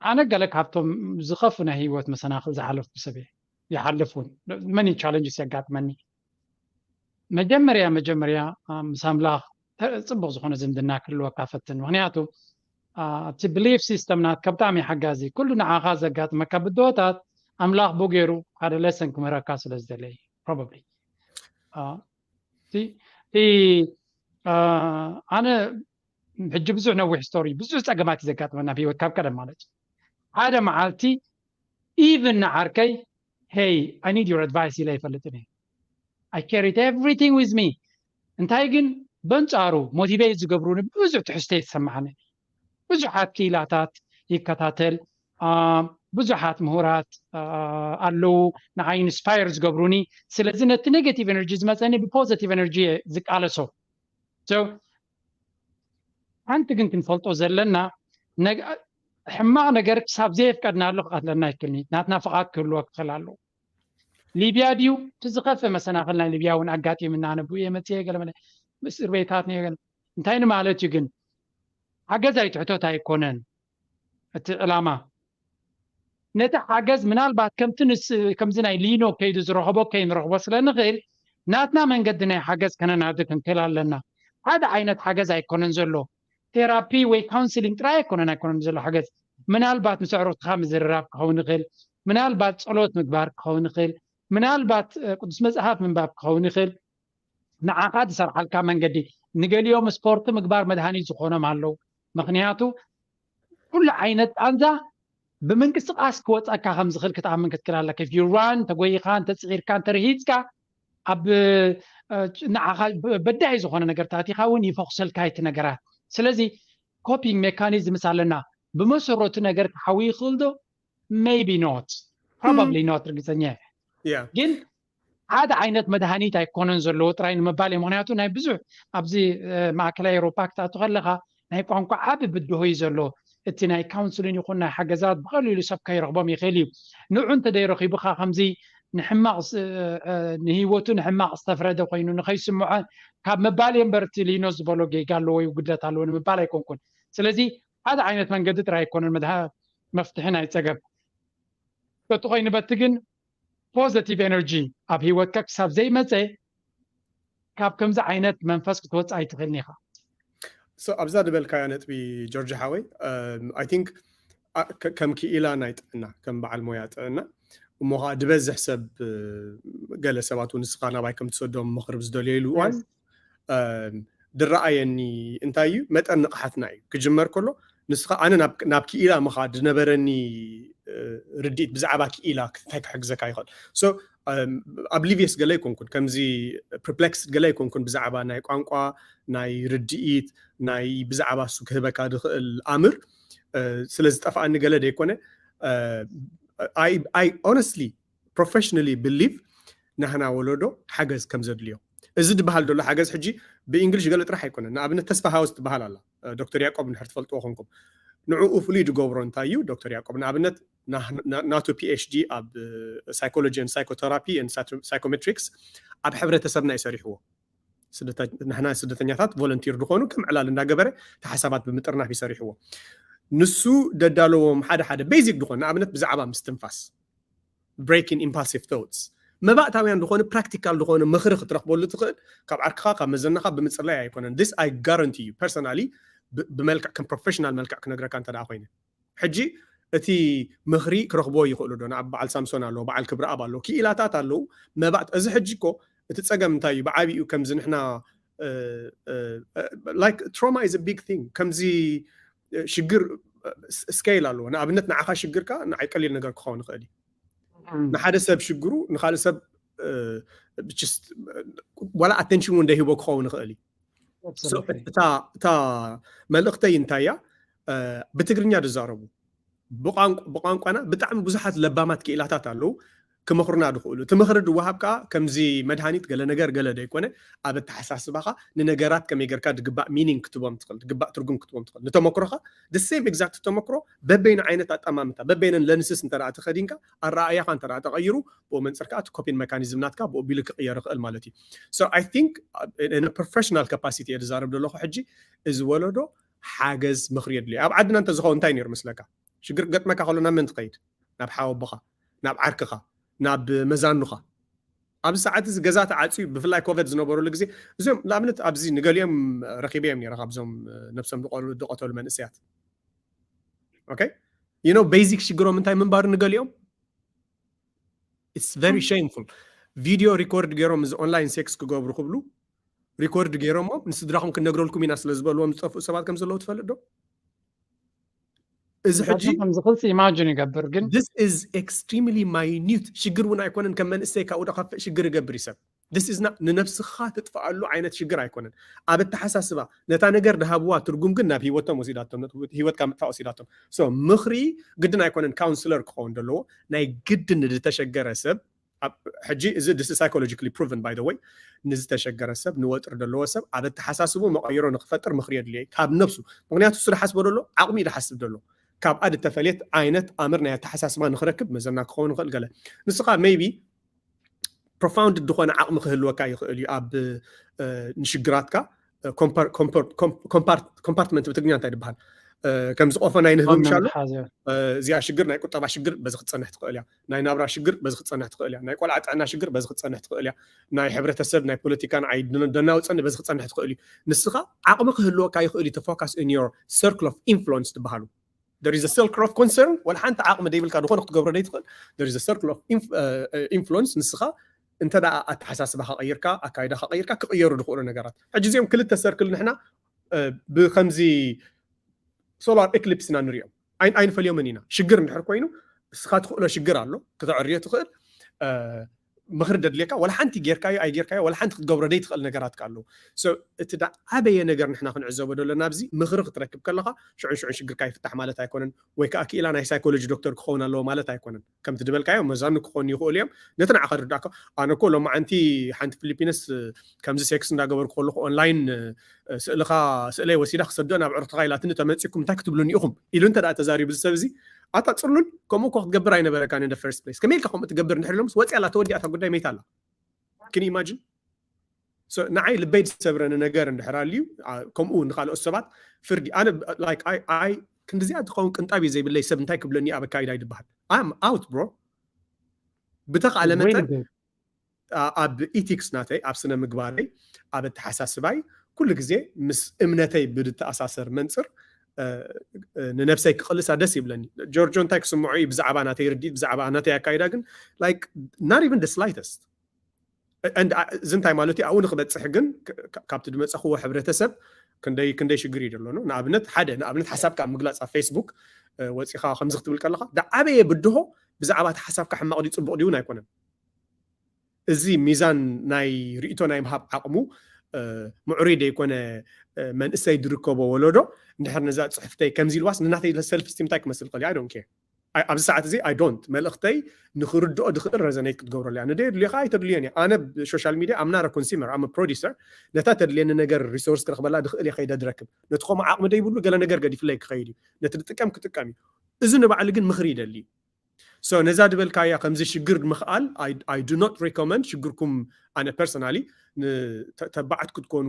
ኣነ ገለ ካብቶም ዝኸፉ ናይ ህይወት መሰናኽል ዝሓለፍኩ ሰብ እየ። ይሓልፍ እውን መኒ ቻለንጅስ የጋጥመኒ። መጀመርያ መጀመርያ ምስ ኣምላኽ ጽቡቕ ዝኾነ ዝምድና ክህልወካ ፈትን። ምክንያቱ እቲ ብሊፍ ሲስተም ናትካ ብጣዕሚ ሓጋዚ፣ ኩሉ ንዓኻ ዘጋጥመካ ብድሆታት ኣምላኽ ብኡ ገይሩ ሓደ ለሰን ክምህረካ ስለ ዝደለየ ፕሮባብሊ እቲ ኣነ ሕጂ ብዙሕ ነዊሕ ስቶሪ፣ ብዙሕ ጸገማት እዩ ዘጋጥመና ኣብ ህይወት ካብ ቀደም ማለት እዩ። ሓደ መዓልቲ ኢቭን ንዓርከይ ሄይ ኣይ ኒድ ዩር ኣድቫይስ ኢለ ይፈልጥን እየ። ኣይ ካሪድ ኤቭሪቲንግ ዊዝ ሚ። እንታይ ግን በንጻሩ ሞቲቬት ዝገብሩኒ ብዙሕ ትሕዝቶ ይሰማዓኒ። ብዙሓት ክኢላታት ይከታተል፣ ብዙሓት ምሁራት ኣለዉ ንዓይ ኢንስፓየር ዝገብሩኒ። ስለዚ ነቲ ኔጋቲቭ ኤነርጂ ዝመፀኒ ብፖዘቲቭ ኤነርጂ እየ ዝቃለሶ። ሓንቲ ግን ክንፈልጦ ዘለና ሕማቕ ነገር ክሳብ ዘየፍቀድናሉ ክቐትለና ይክእልኒ። ናትና ፍቓድ ክህልዎ ክኽእል ኣለዎ። ሊብያ ድዩ እቲ ዝኸፍእ መሰናኽል ናይ ሊብያ እውን ኣጋጢምና። ኣነ ብኡ እየ መፅየ ገለመለ እስር ቤታት ነዮ ገለ እንታይ ንማለት እዩ ግን ሓገዝ ኣይትሕቶት ኣይኮነን እቲ ዕላማ። ነቲ ሓገዝ ምናልባት ከምቲ ንስ ከምዚ ናይ ሊኖ ከይዱ ዝረኸቦ ከይንረኽቦ ስለ ንኽእል ናትና መንገዲ ናይ ሓገዝ ከነናዲ ክንክእል ኣለና። ሓደ ዓይነት ሓገዝ ኣይኮነን ዘሎ። ቴራፒ ወይ ካውንስሊንግ ጥራይ ኣይኮነን ኣይኮነን ዘሎ ሓገዝ። ምናልባት ምስ ኣዕሩኽትኻ ምዝርራብ ክኸውን ይኽእል፣ ምናልባት ጸሎት ምግባር ክኸውን ይኽእል፣ ምናልባት ቅዱስ መጽሓፍ ምንባብ ክኸውን ይኽእል። ንዓኻ ዝሰርሓልካ መንገዲ። ንገሊኦም ስፖርት ምግባር መድሃኒት ዝኾኖም ኣለዉ። ምኽንያቱ ኩሉ ዓይነት ቃንዛ ብምንቅስቃስ ክወፀካ ከም ዝኽእል ክትኣምን ክትክእል ኣለካ። ራን ተጎይኻ እንተፅዒርካ እንተርሂፅካ ኣብ ንዓኻ በዳሂ ዝኾነ ነገር ታቲኻ እውን ይፈኩሰልካ እቲ ነገራት። ስለዚ ኮፒንግ ሜካኒዝምስ ኣለና። ብመሰረቱ ነገር ክሓዊ ይኽእል ዶ? ሜይቢ ኖት፣ ፕሮባብሊ ኖት፣ ርግፀኛ እየ። ግን ሓደ ዓይነት መድሃኒት ኣይኮነን ዘለዎ ጥራይ ንምባል እየ። ምክንያቱ ናይ ብዙሕ ኣብዚ ማእከላይ ኤውሮፓ ክትኣቱ ከለካ ናይ ቋንቋ ዓቢ ብድሆ እዩ ዘሎ። እቲ ናይ ካውንስሊን ይኹን ናይ ሓገዛት ብቐሊሉ ሰብ ከይረኽቦም ይኽእል እዩ። ንዑ እንተደይረኺቡካ ከምዚ ንሕማቕ ንህይወቱ ንሕማቕ ዝተፍረደ ኮይኑ ንኸይስምዖ ካብ ምባል እየ እምበር እቲ ሊኖ ዝበሎ ጌጋ ኣለዎ ወይ ጉድለት ኣለዎ ንምባል ኣይኮንኩን። ስለዚ ሓደ ዓይነት መንገዲ ጥራይ ኣይኮነን መፍትሒ ናይ ፀገም። በቲ ኮይኑ በቲ ግን ፖዘቲቭ ኤነርጂ ኣብ ህይወትካ ክሳብ ዘይመፀ ካብ ከምዚ ዓይነት መንፈስ ክትወፅእ ኣይትኽእልን ኢኻ። ኣብዛ ዝበልካያ ነጥቢ ጆርጅ ሓወይ ኣይ ቲንክ ከም ክኢላ ናይ ጥዕና ከም በዓል ሞያ ጥዕና እሞ ከዓ ዝበዝሕ ሰብ ገለ ሰባት እውን ንስኻ ናባይ ከም ትሰዶም ምኽሪ ብዝደልየሉ እዋን ድረኣየኒ እንታይ እዩ መጠን ንቕሓትና እዩ ክጅመር ከሎ ንስኻ ኣነ ናብ ክኢላ ምኻድ ዝነበረኒ ርድኢት ብዛዕባ ክኢላ እንታይ ክሕግዘካ ይኽእል ኦብሊቪየስ ገለ ኣይኮንኩን ከምዚ ፕርፕሌክስድ ገለ ኣይኮንኩን ብዛዕባ ናይ ቋንቋ ናይ ርድኢት ናይ ብዛዕባ እሱ ክህበካ ዝኽእል ኣምር ስለ ዝጠፍኣኒ ገለ ደይኮነ ኣይ ኦነስትሊ ፕሮፌሽናሊ ብሊቭ ናህና ወለዶ ሓገዝ ከም ዘድልዮ እዚ ዝበሃል ዘሎ ሓገዝ ሕጂ ብእንግሊሽ ገለ ጥራሕ ኣይኮነን ንኣብነት ተስፋ ሃወስ ትበሃል ኣላ ዶክተር ያቆብ እንድሕር ትፈልጥዎ ኮንኩም ንዕኡ ፍሉይ ዝገብሮ እንታይ እዩ ዶክተር ያቆብ ንኣብነት ናቱ ፒኤችዲ ኣብ ሳይኮሎጂ ሳይኮቴራፒ ሳይኮሜትሪክስ ኣብ ሕብረተሰብና እዩ ሰሪሕዎ ንሕና ስደተኛታት ቮለንቲር ዝኾኑ ከም ዕላል እንዳገበረ ተሓሳባት ብምጥርናፍ ይሰሪሕዎ ንሱ ደዳለዎም ሓደ ሓደ ቤዚክ ዝኾነ ንኣብነት ብዛዕባ ምስትንፋስ breaking impulsive thoughts መባእታውያን ዝኾነ ፕራክቲካል ዝኾነ ምኽሪ ክትረኽበሉ ትኽእል ካብ ዓርክኻ ካብ መዘናኻ ብምፅላይ ኣይኮነን this I guarantee you personally ብመልክዕ ከም ፕሮፌሽናል መልክዕ ክነግረካ እንተ ኮይነ ሕጂ እቲ ምኽሪ ክረኽቦ ይኽእሉ ዶ ንኣብ በዓል ሳምሶን ኣለዎ በዓል ክብረኣብ ኣለዎ ክኢላታት ኣለዉ መባእት እዚ ሕጂ እኮ እቲ ፀገም እንታይ እዩ ብዓብኡ ከምዚ ንሕና like trauma is a big thing ከምዚ ሽግር ስኬል ኣለዎ። ንኣብነት ንዓኻ ሽግርካ ንዓይ ቀሊል ነገር ክኸውን ይኽእል እዩ። ንሓደ ሰብ ሽግሩ ንካልእ ሰብ ዋላ ኣቴንሽን እውን ደይህቦ ክኸውን ይኽእል እዩ። እታ መልእኽተይ እንታይ እያ? ብትግርኛ ዝዛረቡ ብቋንቋና ብጣዕሚ ብዙሓት ለባማት ክኢላታት ኣለዉ ክመኽሩና ዝኽእሉ። እቲ ምኽሪ ዝወሃብ ከዓ ከምዚ መድሃኒት ገለ ነገር ገለ ዘይኮነ፣ ኣብ ኣተሓሳስባኻ ንነገራት ከመይ ጌርካ ዝግባእ ሚኒንግ ክትቦም ትኽእል፣ ዝግባእ ትርጉም ክትቦም ትኽእል። ንተመክሮኻ፣ the same exact ተመክሮ በበይኑ ዓይነት ኣጠማምታ፣ በበይነን ለንስስ እንተ ደኣ ተኸዲንካ፣ ኣረኣእያኻ እንተ ደኣ ተቐይሩ፣ ብኡ መንጽር ከዓ እቲ ኮፒን መካኒዝም ናትካ ብኡ ቢሉ ክቕየር ይኽእል ማለት እዩ። So I think in a professional capacity እየ ዝዛረብ ዘለኹ ሕጂ። እዚ ወለዶ ሓገዝ ምኽሪ የድልዮ። ኣብ ዓድና እንተዝኸውን እንታይ ነይሩ መስለካ? ሽግር ክገጥመካ ከሎ ናብ መን ትኸይድ? ናብ ሓወቦኻ፣ ናብ ዓርክኻ፣ ናብ መዛኑኻ። ኣብዚ ሰዓት እዚ ገዛ ተዓፅዩ፣ ብፍላይ ኮቨድ ዝነበረሉ ግዜ፣ እዚኦም ንኣብነት ኣብዚ ንገሊኦም ረኺበዮም ነይረ፣ ካብዞም ነብሶም ዝቐሉ ዝቐተሉ መንእሰያት። ኦኬ፣ you know basic ሽግሮም እንታይ ምንባሩ ንገሊኦም it's very shameful። ቪድዮ ሪኮርድ ገይሮም እዚ ኦንላይን ሴክስ ክገብሩ ክብሉ ሪኮርድ ገይሮሞ ንስድራኹም ክንነግረልኩም ኢና ስለ ዝበልዎም ዝጠፍኡ ሰባት ከም ዘለዉ ትፈልጥ ዶ? እዚ ሕጂ ከምዚ ክልሲ ኢማጂን ይገብር ግን this is extremely minute ሽግር እውን ኣይኮነን። ከም መንእሰይ ካብኡ ደኸፍእ ሽግር ይገብር እዩ ሰብ። This is not ንነብስኻ ትጥፍኣሉ ዓይነት ሽግር ኣይኮነን። ኣብ ኣተሓሳስባ ነታ ነገር ድሃብዋ ትርጉም ግን ናብ ህይወቶም ወሲዳቶም፣ ህይወትካ ምጥፋእ ወሲዳቶም። So ምኽሪ ግድን ኣይኮነን ካውንስለር ክኸውን ዘለዎ፣ ናይ ግድን ንዝተሸገረ ሰብ ሕጂ እዚ this is psychologically proven by the way። ንዝተሸገረ ሰብ ንወጥሪ ዘለዎ ሰብ ኣብ ኣተሓሳስቡ መቐይሮ ንክፈጥር ምኽሪ የድልየ ካብ ነብሱ። ምክንያቱ እሱ ዝሓስቦ ዘሎ ዓቕሚ እዩ ዝሓስብ ዘሎ። ካብኣ ዝተፈለየት ዓይነት ኣምር ናይ ኣተሓሳስባ ንክረክብ መዘና ክኸውን ይኽእል ገለ። ንስኻ maybe ፕሮፋውንድ ዝኾነ ዓቕሚ ክህልወካ ይኽእል እዩ ኣብ ንሽግራትካ ኮምፓርትመንት ብትግርኛ እንታይ ይበሃል? ከምዚ ቆፎ ናይ ንህቢ ምሻሉ እዚኣ ሽግር ናይ ቁጠባ ሽግር በዚ ክትፀንሕ ትኽእል እያ። ናይ ናብራ ሽግር በዚ ክትፀንሕ ትኽእል እያ። ናይ ቆልዓ ጥዕና ሽግር በዚ ክትፀንሕ ትኽእል እያ። ናይ ሕብረተሰብ ናይ ፖለቲካ ንዓይ ደናውፀኒ በዚ ክትፀንሕ ትኽእል እዩ። ንስኻ ዓቕሚ ክህልወካ ይኽእል እዩ። ተፎካስ in your circle of influence ትበሃሉ there is a circle of concern። ወላ ሓንቲ ዓቕሚ ደይብልካ ዝኾነ ክትገብሮ ደይትኽእል። There is a circle of influence። ንስኻ እንተ ደኣ ኣተሓሳስባኻ ቀይርካ፣ ኣካይዳኻ ቀይርካ ክቕየሩ ዝኽእሉ ነገራት። ሕጂ እዚኦም ክልተ ሰርክል ንሕና ብከምዚ ሶላር ኤክሊፕስ ኢና ንሪኦም። ኣይንፈልዮምን ኢና። ሽግር እንድሕር ኮይኑ እስኻ ትኽእሎ ሽግር ኣሎ ክተዕርዮ ትኽእል። ምኽሪ ደድልየካ ወላ ሓንቲ ጌርካዮ ኣይጌርካዮ ወላ ሓንቲ ክትገብሮ ደይትኽእል ነገራት ኣለዉ። እቲ ዓበየ ነገር ንሕና ክንዕዘቦ ዘለና ኣብዚ ምኽሪ ክትረክብ ከለኻ ሽዑን ሽዑን ሽግርካ ይፍታሕ ማለት ኣይኮነን። ወይ ከዓ ክኢላ ናይ ሳይኮሎጂ ዶክተር ክኸውን ኣለዎ ማለት ኣይኮነን። ከምቲ ዝበልካዮ መዛኑ ክኾኑ ይኽእሉ እዮም። ነቲ ንዓኻ ዝርዳእካ ኣነ እኮ ሎማዓንቲ ሓንቲ ፊሊፒንስ ከምዚ ሴክስ እንዳገበርኩ ከለኹ ኦንላይን ስእልኻ ስእለይ ወሲዳ ክሰዶ ናብ ዕርክትኻ ኢላትኒ ተመፂኩም እንታይ ክትብሉኒ ኢኹም ኢሉ እንተ ተዛሪቡ ዝሰብ እዚ ኣታ ፅሉል ከምኡ እኮ ክትገብር ኣይነበረካን in the first place። ከመይ ኢልካ ከምኡ ትገብር እንድሕር ኢሎምስ ወፂኣ ኣላ ተወዲኣ እታ ጉዳይ መይታ ኣላ። Can you imagine? ንዓይ ልበይ ዝሰብረኒ ነገር እንድሕር ኣልዩ ከምኡ ንካልኦት ሰባት ፍርዲ ኣነ ክንዲዚኣ ትኸውን ቅንጣብ እዩ ዘይብለይ ሰብ እንታይ ክብለኒ ኣብ ኣካይዳ ይድበሃል። I'm out bro። ብተኻእለ መጠን ኣብ ኢቲክስ ናተይ ኣብ ስነ ምግባረይ ኣብ ኣተሓሳስባይ ኩሉ ግዜ ምስ እምነተይ ብዝተኣሳሰር መንፅር ንነብሰይ ክቕልሳ ደስ ይብለኒ። ጆርጆ እንታይ ክስምዖ እዩ ብዛዕባ ናተይ ርድኢት ብዛዕባ ናተይ ኣካይዳ ግን like not even the slightest። እዚ እንታይ ማለት እዩ ኣብኡ ንክበፅሕ ግን ካብቲ ዝመፀኽዎ ሕብረተሰብ ክንደይ ክንደይ ሽግር እዩ ዘሎ። ንኣብነት ሓደ ንኣብነት ሓሳብካ ኣብ ምግላፅ ኣብ ፌስቡክ ወፂኻ ከምዚ ክትብል ከለካ ዝዓበየ ብድሆ ብዛዕባ እቲ ሓሳብካ ሕማቕ ድዩ ፅቡቕ ድዩ እውን ኣይኮነን። እዚ ሚዛን ናይ ርእቶ ናይ ምሃብ ዓቕሙ ምዕሩይ ደይኮነ መንእሰይ ዝርከቦ ወለዶ እንድሕር ነዛ ፅሕፍተይ ከምዚ ኢልዋስ ንናተይ ሰልፍ ስቲም እንታይ ክመስል ክእል I don't care። ኣብዚ ሰዓት እዚ I don't መልእኽተይ ንክርድኦ ዝኽእል ረዘነይት ክትገብረሉ እያ። ንደየድልዮ ከዓ ኣይተድልዮን እያ። ኣነ ሶሻል ሚድያ I'm not a consumer I'm a producer። ነታ ተድልየኒ ነገር ሪሶርስ ክረኽበላ ዝኽእል እየ ከይደ ዝረክብ። ነቲ ከምኡ ዓቕሚ ደይብሉ ገለ ነገር ገዲፍለይ ክኸይድ እዩ። ነቲ ዝጥቀም ክጥቀም እዩ። እዚ ንባዕሉ ግን ምኽሪ ይደሊ እዩ። So ነዛ ዝበልካያ ከምዚ ሽግር ምኽኣል I do not recommend። ሽግርኩም ኣነ personally ተባዓት ክትኮኑ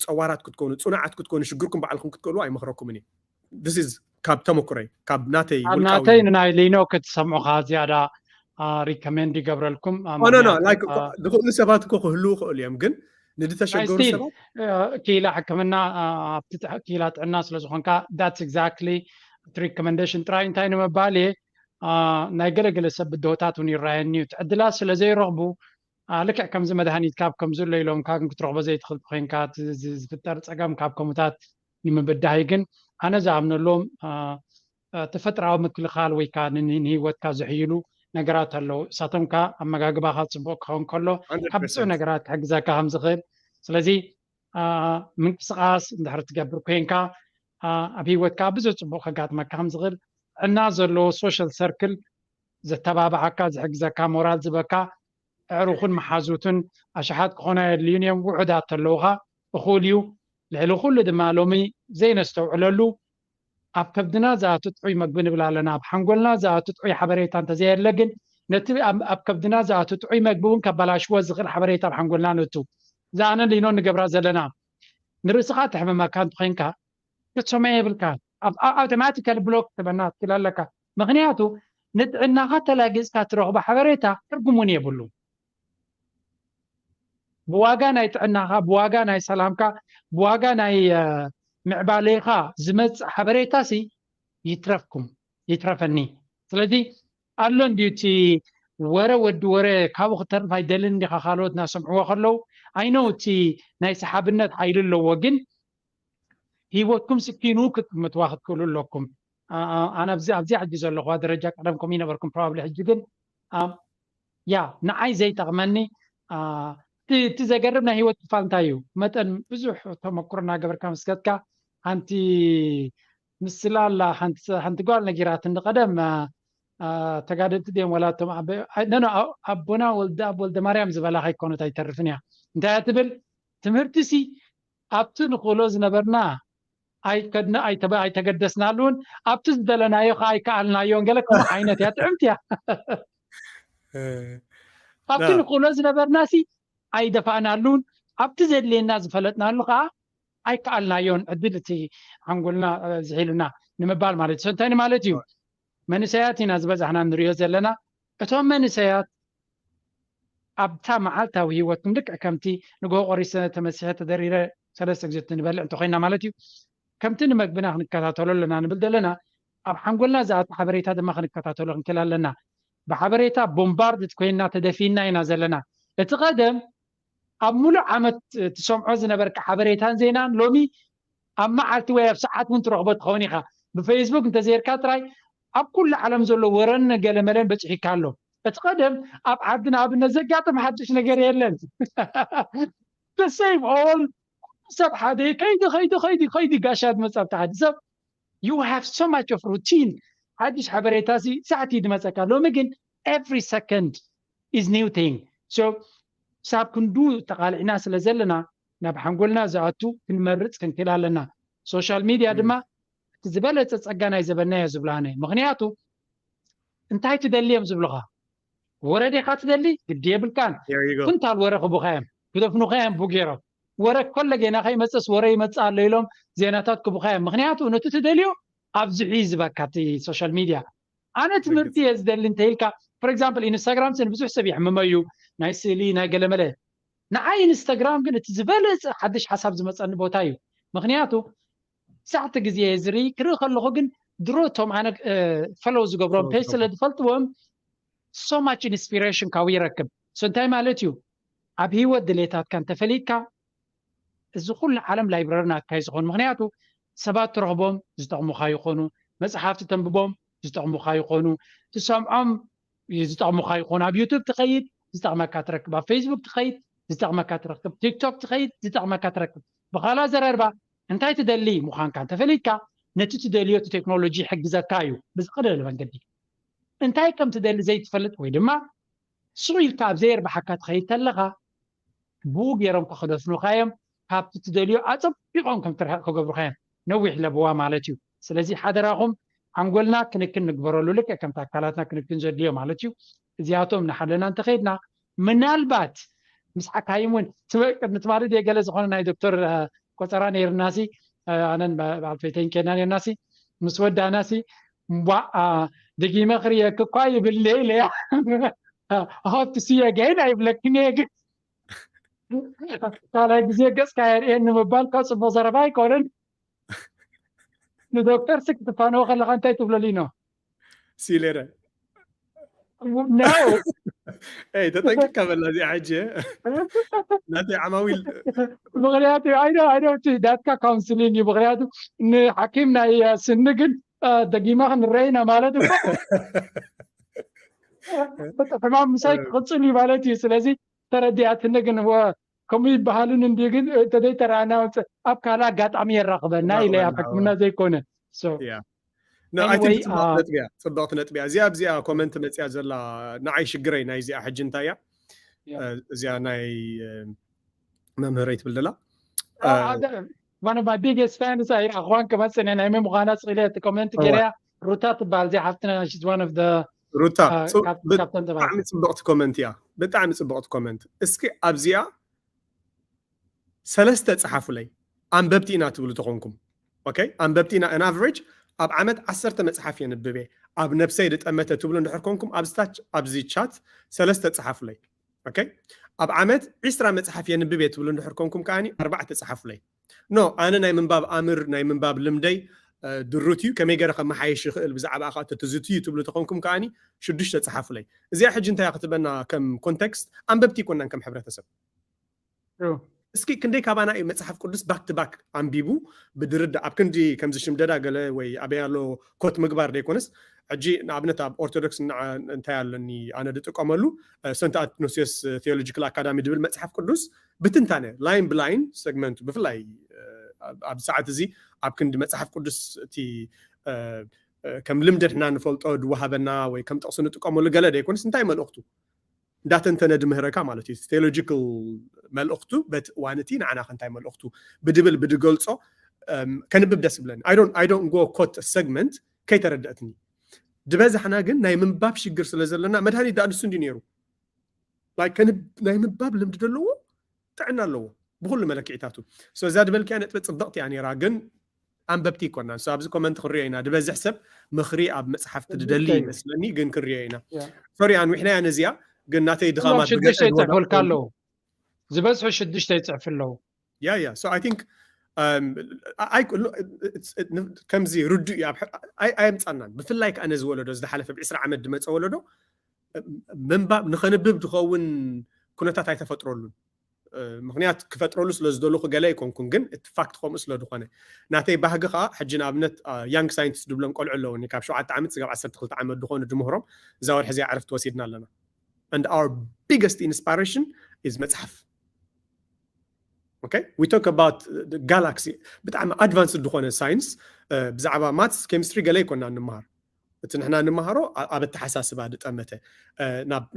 ፀዋራት ክትኮኑ ፅኑዓት ክትኮኑ ሽግርኩም ባዕልኩም ክትክእሉ ኣይመኽረኩምን እየ። This is ካብ ተመኩረይ ካብ ናተይ ኣብ ናተይ ንናይ ሊኖ ክትሰምዑኻ ዝያዳ ሪኮሜንድ ይገብረልኩም። ዝኽእሉ ሰባት እኮ ክህልዉ ይኽእሉ እዮም ግን ንዝተሸገሩ ሰባት ክኢላ ሕክምና ኣብቲ ክኢላ ጥዕና ስለዝኾንካ that's exactly እቲ ሪኮሜንዴሽን ጥራይ እንታይ ንምባል እየ ናይ ገለገለ ሰብ ብድሆታት እውን ይረኣየኒ እዩ። ዕድላት ስለ ዘይረኽቡ ልክዕ ከምዚ መድሃኒት ካብ ከምዚ ኣሎ ኢሎም ካብ ክትረኽቦ ዘይትኽእል ኮይንካ ዝፍጠር ፀገም ካብ ከምታት ንምብዳህ ግን ኣነ ዝኣምነሎም ተፈጥራዊ ምክልኻል ወይ ከዓ ንህይወትካ ዝሕይሉ ነገራት ኣለዉ። እሳቶም ከዓ ኣመጋግባኻ ፅቡቅ ክኸውን ከሎ ካብ ብዙሕ ነገራት ክሕግዘካ ከም ዝኽእል። ስለዚ ምንቅስቃስ እንድሕር ትገብር ኮይንካ ኣብ ህይወትካ ብዙሕ ፅቡቅ ከጋጥመካ ከም ዝኽእል፣ ጥዕና ዘለዎ ሶሻል ሰርክል ዘተባብዓካ፣ ዝሕግዘካ፣ ሞራል ዝበካ፣ ኣዕሩኽን መሓዙትን ኣሽሓት ክኾኑ ኣየድልዩን እዮም። ውሑዳት ተለውኻ እኹል እዩ። ልዕሊ ኩሉ ድማ ሎሚ ዘይነስተውዕለሉ ኣብ ከብድና ዝኣቱ ጥዑይ መግቢ ንብል ኣለና። ኣብ ሓንጎልና ዝኣቱ ጥዑይ ሓበሬታ እንተዘየለ ግን ነቲ ኣብ ከብድና ዝኣቱ ጥዑይ መግቢ እውን ከባላሽዎ ዝኽእል ሓበሬታ ኣብ ሓንጎልና ነቱ። እዛ ኣነ ሊኖ ንገብራ ዘለና ንርእስኻ ተሕመመካ እንተኾይንካ ክትሰምዖ የብልካ። ኣውቶማቲካል ብሎክ ትበና ትክእል ኣለካ። ምክንያቱ ንጥዕናኻ ተላጊፅካ ትረኽቦ ሓበሬታ ትርጉም እውን የብሉ። ብዋጋ ናይ ጥዕናኻ፣ ብዋጋ ናይ ሰላምካ፣ ብዋጋ ናይ ምዕባሌኻ ዝመፅእ ሓበሬታ ሲ ይትረፍኩም ይትረፈኒ። ስለዚ ኣሎ እንዲዩ እቲ ወረ ወዲ ወረ ካብኡ ክተርፍ ኣይደልን እንዲኻ ካልኦት እናሰምዕዎ ከለዉ ኣይነው እቲ ናይ ሰሓብነት ሓይሊ ኣለዎ ግን ህይወትኩም ስኪኑ ክትምትዋ ክትክእሉ ኣለኩም። ኣነ ኣብዚ ኣብዚ ሕጂ ዘለኹዋ ደረጃ ቀደም ከምኡ ይነበርኩም ፕሮባብሊ ሕጂ ግን ያ ንዓይ ዘይጠቕመኒ እቲ ዘገርም ናይ ህይወት ክፋል እንታይ እዩ መጠን ብዙሕ ተመክሮ እናገበርካ መስከትካ ሓንቲ ምስላ ኣላ ሓንቲ ጓል ነጊራትኒ ቀደም ተጋደልቲ ድዮም ወላ እቶም ኣቦና ወልደ ኣብ ወልደ ማርያም ዝበላ ከይኮነት ኣይተርፍን እያ እንታይ እያ ትብል ትምህርቲ ሲ ኣብቲ ንኽእሎ ዝነበርና ኣይከድና ኣይተገደስናሉን ኣብቲ ዝደለናዮ ከዓ ኣይከኣልናዮን ገለ ከምኡ ዓይነት እያ ጥዕምቲ እያ ኣብቲ ንኽእሎ ዝነበርና ሲ ኣይደፋእናሉን ኣብቲ ዘድልየና ዝፈለጥናሉ ከዓ ኣይከኣልናዮን ዕድል እቲ ሓንጎልና ዝሒሉና ንምባል ማለት እዩ እንታይ ማለት እዩ መንእሰያት ኢና ዝበዛሕና ንሪኦ ዘለና እቶም መንእሰያት ኣብታ መዓልታዊ ህይወትኩም ልክዕ ከምቲ ንግሆ ቆሪሰ ተመሲሐ ተደሪረ ሰለስተ ግዜ ንበልዕ እንተኮይና ማለት እዩ ከምቲ ንመግብና ክንከታተሎ ኣለና ንብል ዘለና ኣብ ሓንጎልና ዝኣቱ ሓበሬታ ድማ ክንከታተሎ ክንክእል ኣለና ብሓበሬታ ቦምባርድ ኮይንና ተደፊና ኢና ዘለና እቲ ቀደም ኣብ ሙሉእ ዓመት ትሰምዖ ዝነበርካ ሓበሬታን ዜናን ሎሚ ኣብ መዓልቲ ወይ ኣብ ሰዓት እውን ትረኽቦ ትኸውን ኢኻ ብፌስቡክ እንተዘይርካ ጥራይ ኣብ ኩሉ ዓለም ዘሎ ወረን ገለመለን በፂሒካ ኣሎ እቲ ቀደም ኣብ ዓዲ ንኣብነት ዘጋጥም ሓድሽ ነገር የለን the same all ሰብ ሓደ ከይዲ ከይዲ ከይዲ ከይዲ ጋሻ ዝመፅእ ኣብቲ ዓዲ ሰብ you have so much of routine ሓድሽ ሓበሬታ ሲ ሳዕቲ ድመፀካ ሎሚ ግን every second is new thing so ሳብ ክንዱ ተቃልዕና ስለ ዘለና ናብ ሓንጎልና ዝኣቱ ክንመርፅ ክንክእል ኣለና social media ድማ እቲ ዝበለፀ ፀጋ ናይ ዘበና እዮ ዝብላነ ምክንያቱ እንታይ ትደሊ እዮም ዝብሉኻ ወረ ዲኻ ትደሊ ግዲ የብልካን ኩንታል ወረ ክቡኻ እዮም ክደፍኑኻ እዮም ቡ ገይሮም ወረ ከሎ ጌና ከይመፅስ ወረ ይመፅእ ኣሎ ኢሎም ዜናታት ክቡኻ እዮም ምክንያቱ ነቲ ትደልዮ ኣብዚሑ እዩ ዝበካ እቲ social media ኣነ ትምህርቲ እየ ዝደሊ እንተኢልካ for example ኢንስታግራም ስን ብዙሕ ሰብ የሕምመ እዩ ናይ ስእሊ ናይ ገለመለ ንዓይ ኢንስታግራም ግን እቲ ዝበለፀ ሓድሽ ሓሳብ ዝመፀኒ ቦታ እዩ ምክንያቱ ሳዕቲ ግዜ ዝርኢ ክርኢ ከለኹ ግን ድሮ እቶም ኣነ ፈለው ዝገብሮም ፔጅ ስለ ዝፈልጥዎም so much inspiration ካብኡ ይረክብ so እንታይ ማለት እዩ ኣብ ህይወት ድሌታትካ እንተፈሊጥካ እዚ ኩሉ ዓለም ላይብረሪ ናትካ እዩ ዝኾኑ ምክንያቱ ሰባት ትረኽቦም ዝጠቕሙኻ ይኾኑ መፅሓፍቲ ተንብቦም ዝጠቕሙኻ ይኾኑ ትሰምዖም ዝጠቕሙኻ ይኾኑ ኣብ ዩቱብ ትኸይድ ዝጠቕመካ ትረክብ ኣብ ፌስቡክ ትኸይድ ዝጠቕመካ ትረክብ ቲክቶክ ትኸይድ ዝጠቕመካ ትረክብ ብኻላ ዘረርባ እንታይ ትደሊ ምዃንካ እንተፈሊጥካ ነቲ ትደልዮ እቲ ቴክኖሎጂ ይሕግዘካ እዩ ብዝቐለለ መንገዲ እንታይ ከም ትደሊ ዘይትፈልጥ ወይ ድማ ሱቕ ኢልካ ኣብ ዘየርብሓካ ትኸይድ ተለኻ ብኡ ገይሮም ከኽደፍኑኻ እዮም ካብቲ ትደልዮ ኣፀቢቖም ከም ትርሕቕ ክገብሩኻ እዮም ነዊሕ ለብዋ ማለት እዩ ስለዚ ሓደራኹም ሓንጎልና ክንክን ንግበረሉ ልክዕ ከምቲ ኣካላትና ክንክን ዘድልዮ ማለት እዩ እዚኣቶም እናሓለና እንተኸይድና ምናልባት ምስ ሓካይም እውን ቅድሚ ትማሊ ድየ ገለ ዝኾነ ናይ ዶክተር ቆፀራ ነይርናሲ ኣነን በዓል ፈይተይን ኬድና ነርናሲ ምስ ወዳናሲ እምቧ ደጊመ ክርእየኪ እኳ ይብልኒ ኢለያ ሃብቲ ስየ ገይን ኣይብለክን እየ ግን ካልኣይ ግዜ ገፅካ የርእየኒ ምባል ካብ ፅቡቅ ዘረባ ኣይኮነን ንዶክተር ሲ ክትፋነዎ ከለካ እንታይ ትብሎ ሊኖ ሲሌረ No. ተጠንቅካ በላ እዚኣ ሕጂ ናተይ ዓማዊል ምክንያቱ I know I know ናትካ ካውንስሊንግ እዩ። ምክንያቱ ንሓኪም ናይ ስኒ ግን ደጊማ ክንረኢና ማለት እኮ ሕማም ምሳይ ክቅፅል እዩ ማለት እዩ። ስለዚ ተረዲኣትኒ ግን ከምኡ ይበሃልን እንዲ ግን እንተዘይተረኣና ኣብ ካልእ ኣጋጣሚ የራኽበና ኢለ ኣብ ሕክምና ዘይኮነ። ጽብቕቲ ነጥብያ ጽብቕቲ ነጥብያ እዚኣ ኣብዚኣ ኮመንት መፅያ ዘላ ንዓይ ሽግረይ ናይ እዚኣ ሕጂ እንታይ እያ እዚኣ ናይ መምህረይ ትብል ዘላ one of my biggest fans ኣይረኣኽዋን ክመፅን ናይ መን ምዃና ስኢለ እቲ ኮመንት ገይረያ ሩታ ትበሃል እዚኣ ሓፍትና one of the ሩታ ብጣዕሚ ጽብቕቲ ኮመንት እያ። ብጣዕሚ ጽብቕቲ ኮመንት። እስኪ ኣብዚኣ ሰለስተ ጸሓፉለይ። ኣንበብቲ ኢና ትብሉ ተኾንኩም okay ኣንበብቲ ኢና on average ኣብ ዓመት ዓሰርተ መጽሓፍ የንብብ እየ ኣብ ነብሰይ ዝጠመተ ትብሉ እንድሕር ኮንኩም ኣብዚ ታች ኣብዚ ቻት ሰለስተ ጸሓፉለይ። okay ኣብ ዓመት ዒስራ መጽሓፍ የንብብ እየ ትብሉ እንድሕር ኮንኩም ከዓኒ ኣርባዕተ ጸሓፉለይ። no ኣነ ናይ ምንባብ ኣምር ናይ ምንባብ ልምደይ ድሩት እዩ ከመይ ገይረ ከመሓየሽ ይኽእል ብዛዕባ ከዓ ተትዝትዩ ትብሉ ተኾንኩም ከዓኒ ሽዱሽተ ጸሓፉለይ። እዚኣ ሕጂ እንታይ ክትበና ከም ኮንቴክስት ኣንበብቲ ይኮናን ከም ሕብረተሰብ እስኪ ክንደይ ካባና እዩ መጽሓፍ ቅዱስ back to back ኣንቢቡ ብድርዳ ኣብ ክንዲ ከምዚ ሽምደዳ ገለ ወይ ኣበይ ኣሎ ኮት ምግባር ዘይኮነስ ሕጂ ንኣብነት ኣብ ኦርቶዶክስ እንታይ ኣለኒ ኣነ ዝጥቀመሉ ሰንት ኣትኖሲዮስ theological academy ድብል መጽሓፍ ቅዱስ ብትንታነ line ብline ሰግመንቱ ብፍላይ ኣብ ሰዓት እዚ ኣብ ክንዲ መጽሓፍ ቅዱስ እቲ ከም ልምዲ ንሕና ንፈልጦ ዝወሃበና ወይ ከም ጥቕሲ ንጥቀመሉ ገለ ዘይኮነስ እንታይ መልእኽቱ እንዳተንተነ ድምህረካ ማለት እዩ። theological መልእኽቱ በቲ እዋን እቲ ንዓና ከ እንታይ መልእኽቱ ብድብል ብድገልጾ ከንብብ ደስ ይብለኒ። I don't go quote segment ከይተረደእትኒ ዝበዛሕና ግን ናይ ምንባብ ሽግር ስለ ዘለና መድሃኒት ዳኣ ንሱ እንዲ ነይሩ ናይ ምንባብ ልምዲ ዘለዎ ጥዕና ኣለዎ ብኩሉ መለክዒታቱ። እዛ ዝበልክያ ነጥቢ ፅብቕቲ እያ ነይራ ግን ኣንበብቲ ይኮና። ንሱ ኣብዚ ኮመንት ክንሪኦ ኢና ዝበዝሕ ሰብ ምኽሪ ኣብ መፅሓፍቲ ዝደሊ ይመስለኒ ግን ክንሪኦ ኢና። ሶሪ ኣንዊሕናያ ነዚኣ ግን ናተይ ድኻማት ሽዱሽተ ይፅሕፉልካ ኣለዉ ዝበዝሑ ሽዱሽተ ይፅሕፉ ኣለዉ። ያ ያ so I think ከምዚ ርዱእ እዩ። ኣየምፃናን ብፍላይ ከዓ ነዚ ወለዶ ዝሓለፈ ብ ዒስራ ዓመት ዝመፀ ወለዶ ምንባብ ንኸንብብ ዝኸውን ኩነታት ኣይተፈጥረሉን። ምክንያት ክፈጥረሉ ስለ ዝደለኹ ገለ ኣይኮንኩን ግን እቲ ፋክት ከምኡ ስለ ዝኾነ ናተይ ባህጊ ከዓ ሕጂ ንኣብነት young scientist ድብሎም ቆልዑ ኣለውኒ ካብ ሸውዓተ ዓመት ስጋብ ዓሰርተ ክልተ ዓመት ዝኾኑ ድምህሮም እዛ ወርሒ እዚኣ ዕረፍቲ ወሲድና ኣለና and our biggest inspiration is መፅሓፍ okay we talk about galaxy ብጣዕሚ advanced ዝኾነ science ብዛዕባ maths chemistry ገለ ይኮና ንምሃር እቲ ንሕና ንምሃሮ ኣብ ኣተሓሳስባ ዝጠመተ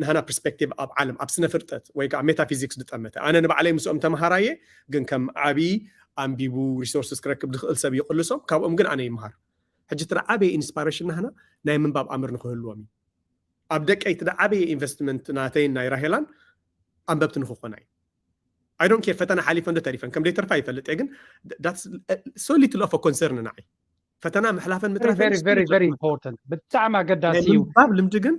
ናህና perspective ኣብ ዓለም ኣብ ስነ ፍልጠት ወይ ከዓ metaphysics ዝጠመተ ኣነ ንባዕለይ ምስኦም ተምሃራየ ግን ከም ዓብዪ ኣንቢቡ resources ክረክብ ዝኽእል ሰብ ይቕልሶም ካብኦም ግን ኣነ ይምሃር። ሕጂ እቲ ዓበየ inspiration ናህና ናይ ምንባብ ኣምር ንክህልዎም እዩ። ኣብ ደቀይ እቲ ዓበየ investment ናተይን ናይ ራሄላን ኣንበብቲ ንክኾና እዩ። I don't care ፈተና ሓሊፈን ዶ ተሪፈን ከም ዘይተርፋ ይፈልጥ እየ ግን that's so little of a concern ንዓይ። ፈተና ምሕላፈን ምትራፈን important ብጣዕሚ ኣገዳሲ እዩ። ምንባብ ልምዲ ግን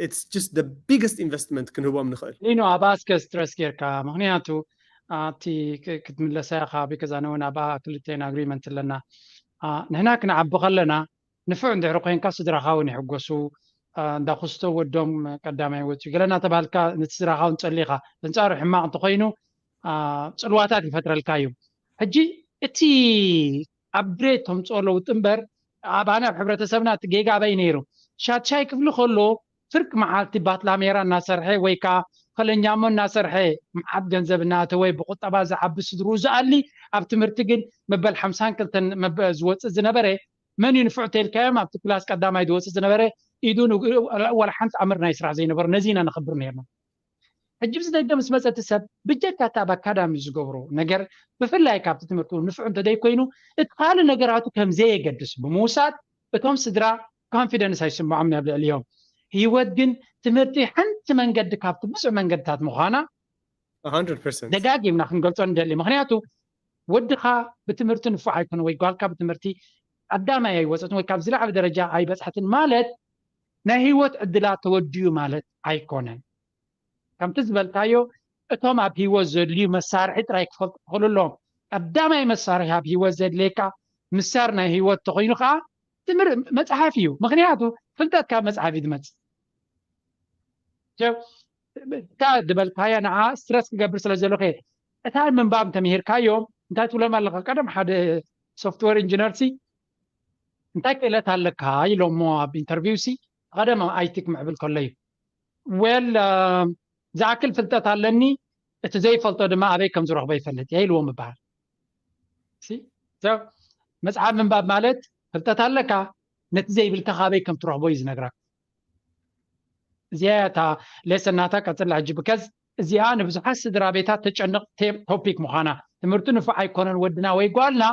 it's just the biggest investment ክንህቦም ንኽእል። ሊኖ ኣብኣ እስከ stress ጌርካ ምክንያቱ ኣብቲ ክትምለሳ ኢኻ ብገዛነ እውን ኣብኣ ክልቴና agreement ኣለና። ንሕና ክንዓቢ ከለና ንፉዕ እንድሕሪ ኮይንካ ስድራኻ እውን ይሕጎሱ። እንዳኩስቶ ወዶም ቀዳማይ ወፅዩ ገለ እናተባሃልካ ነቲ ስድራኻ እውን ፀሊኻ እንፃሩ ሕማቕ እንተኮይኑ ፅልዋታት ይፈጥረልካ እዩ። ሕጂ እቲ ኣብ ግሬድ ተምፅኦ ለውጢ እምበር ኣባና ኣብ ሕብረተሰብና እቲ ጌጋ ኣበይ ነይሩ? ሻድሻይ ክፍሊ ከሎ ፍርቂ መዓልቲ ባትላሜራ እናሰርሐ ወይ ከዓ ከለኛሞ እናሰርሐ መዓት ገንዘብ እናኣተወ ብቁጠባ ዝዓቢ ስድርኡ ዝኣሊ ኣብ ትምህርቲ ግን መበል ሓምሳን ክልተን ዝወፅእ ዝነበረ መን እዩ ንፉዕ ተልካዮም ኣብቲ ክላስ ቀዳማይ ዝወፅእ ዝነበረ ኢዱ ወላ ሓንቲ ኣምር ናይ ስራሕ ዘይነበሩ ነዚ ኢና ንኽብር ነርና። ሕጂ ብዚ ደገ ምስ መፀ እቲ ሰብ ብጀካ እቲ ኣብ ኣካዳሚ ዝገብሮ ነገር ብፍላይ ካብቲ ትምህርቱ ንፉዕ እንተዘይኮይኑ እቲ ካልእ ነገራቱ ከም ዘየገድስ ብምውሳድ እቶም ስድራ confidence ኣይስምዖም ኣብ ልዕሊኦም። ህይወት ግን ትምህርቲ ሓንቲ መንገዲ ካብቲ ብዙሕ መንገድታት ምዃና ደጋጊምና ክንገልፆ ንደሊ። ምክንያቱ ወድኻ ብትምህርቲ ንፉዕ ኣይኮነ ወይ ጓልካ ብትምህርቲ ቀዳማይ ኣይወፀትን ወይ ካብ ዝለዓለ ደረጃ ኣይበፅሐትን ማለት ናይ ህይወት ዕድላ ተወዲኡ ማለት ኣይኮነን። ከምቲ ዝበልካዮ እቶም ኣብ ህይወት ዘድልዩ መሳርሒ ጥራይ ክፈልጡ ክኽእሉ ኣለዎም። ቀዳማይ መሳርሒ ኣብ ህይወት ዘድልየካ ምሳር ናይ ህይወት ተኮይኑ ከዓ ትምህር መፅሓፍ እዩ። ምክንያቱ ፍልጠት ካብ መፅሓፍ እዩ ዝመፅእ። እታ ዝበልካያ ንዓ ስትረስ ክገብር ስለ ዘለኹ እታ ምንባብ እንተምሂርካዮም እንታይ ትብሎም ኣለካ? ቀደም ሓደ ሶፍትዌር ኢንጂነር ሲ እንታይ ክእለት ኣለካ ኢሎሞ ኣብ ኢንተርቪው ሲ ቀደም ኣይቲ ክምዕብል ከሎ እዩ። ዌል ዝኣክል ፍልጠት ኣለኒ፣ እቲ ዘይፈልጦ ድማ ኣበይ ከም ዝረኽቦ ይፈልጥ እየ ኢልዎም ይበሃል። መፅሓፍ ምንባብ ማለት ፍልጠት ኣለካ፣ ነቲ ዘይብልካ ካበይ ከም ትረኽቦ እዩ ዝነግረካ። እዚኣ እታ ሌሰን ናታ ቀፅላ ሕጂ ብከዝ እዚኣ ንብዙሓት ስድራ ቤታት ተጨንቕ ቶፒክ ምዃና፣ ትምህርቱ ንፉዕ ኣይኮነን ወድና ወይ ጓልና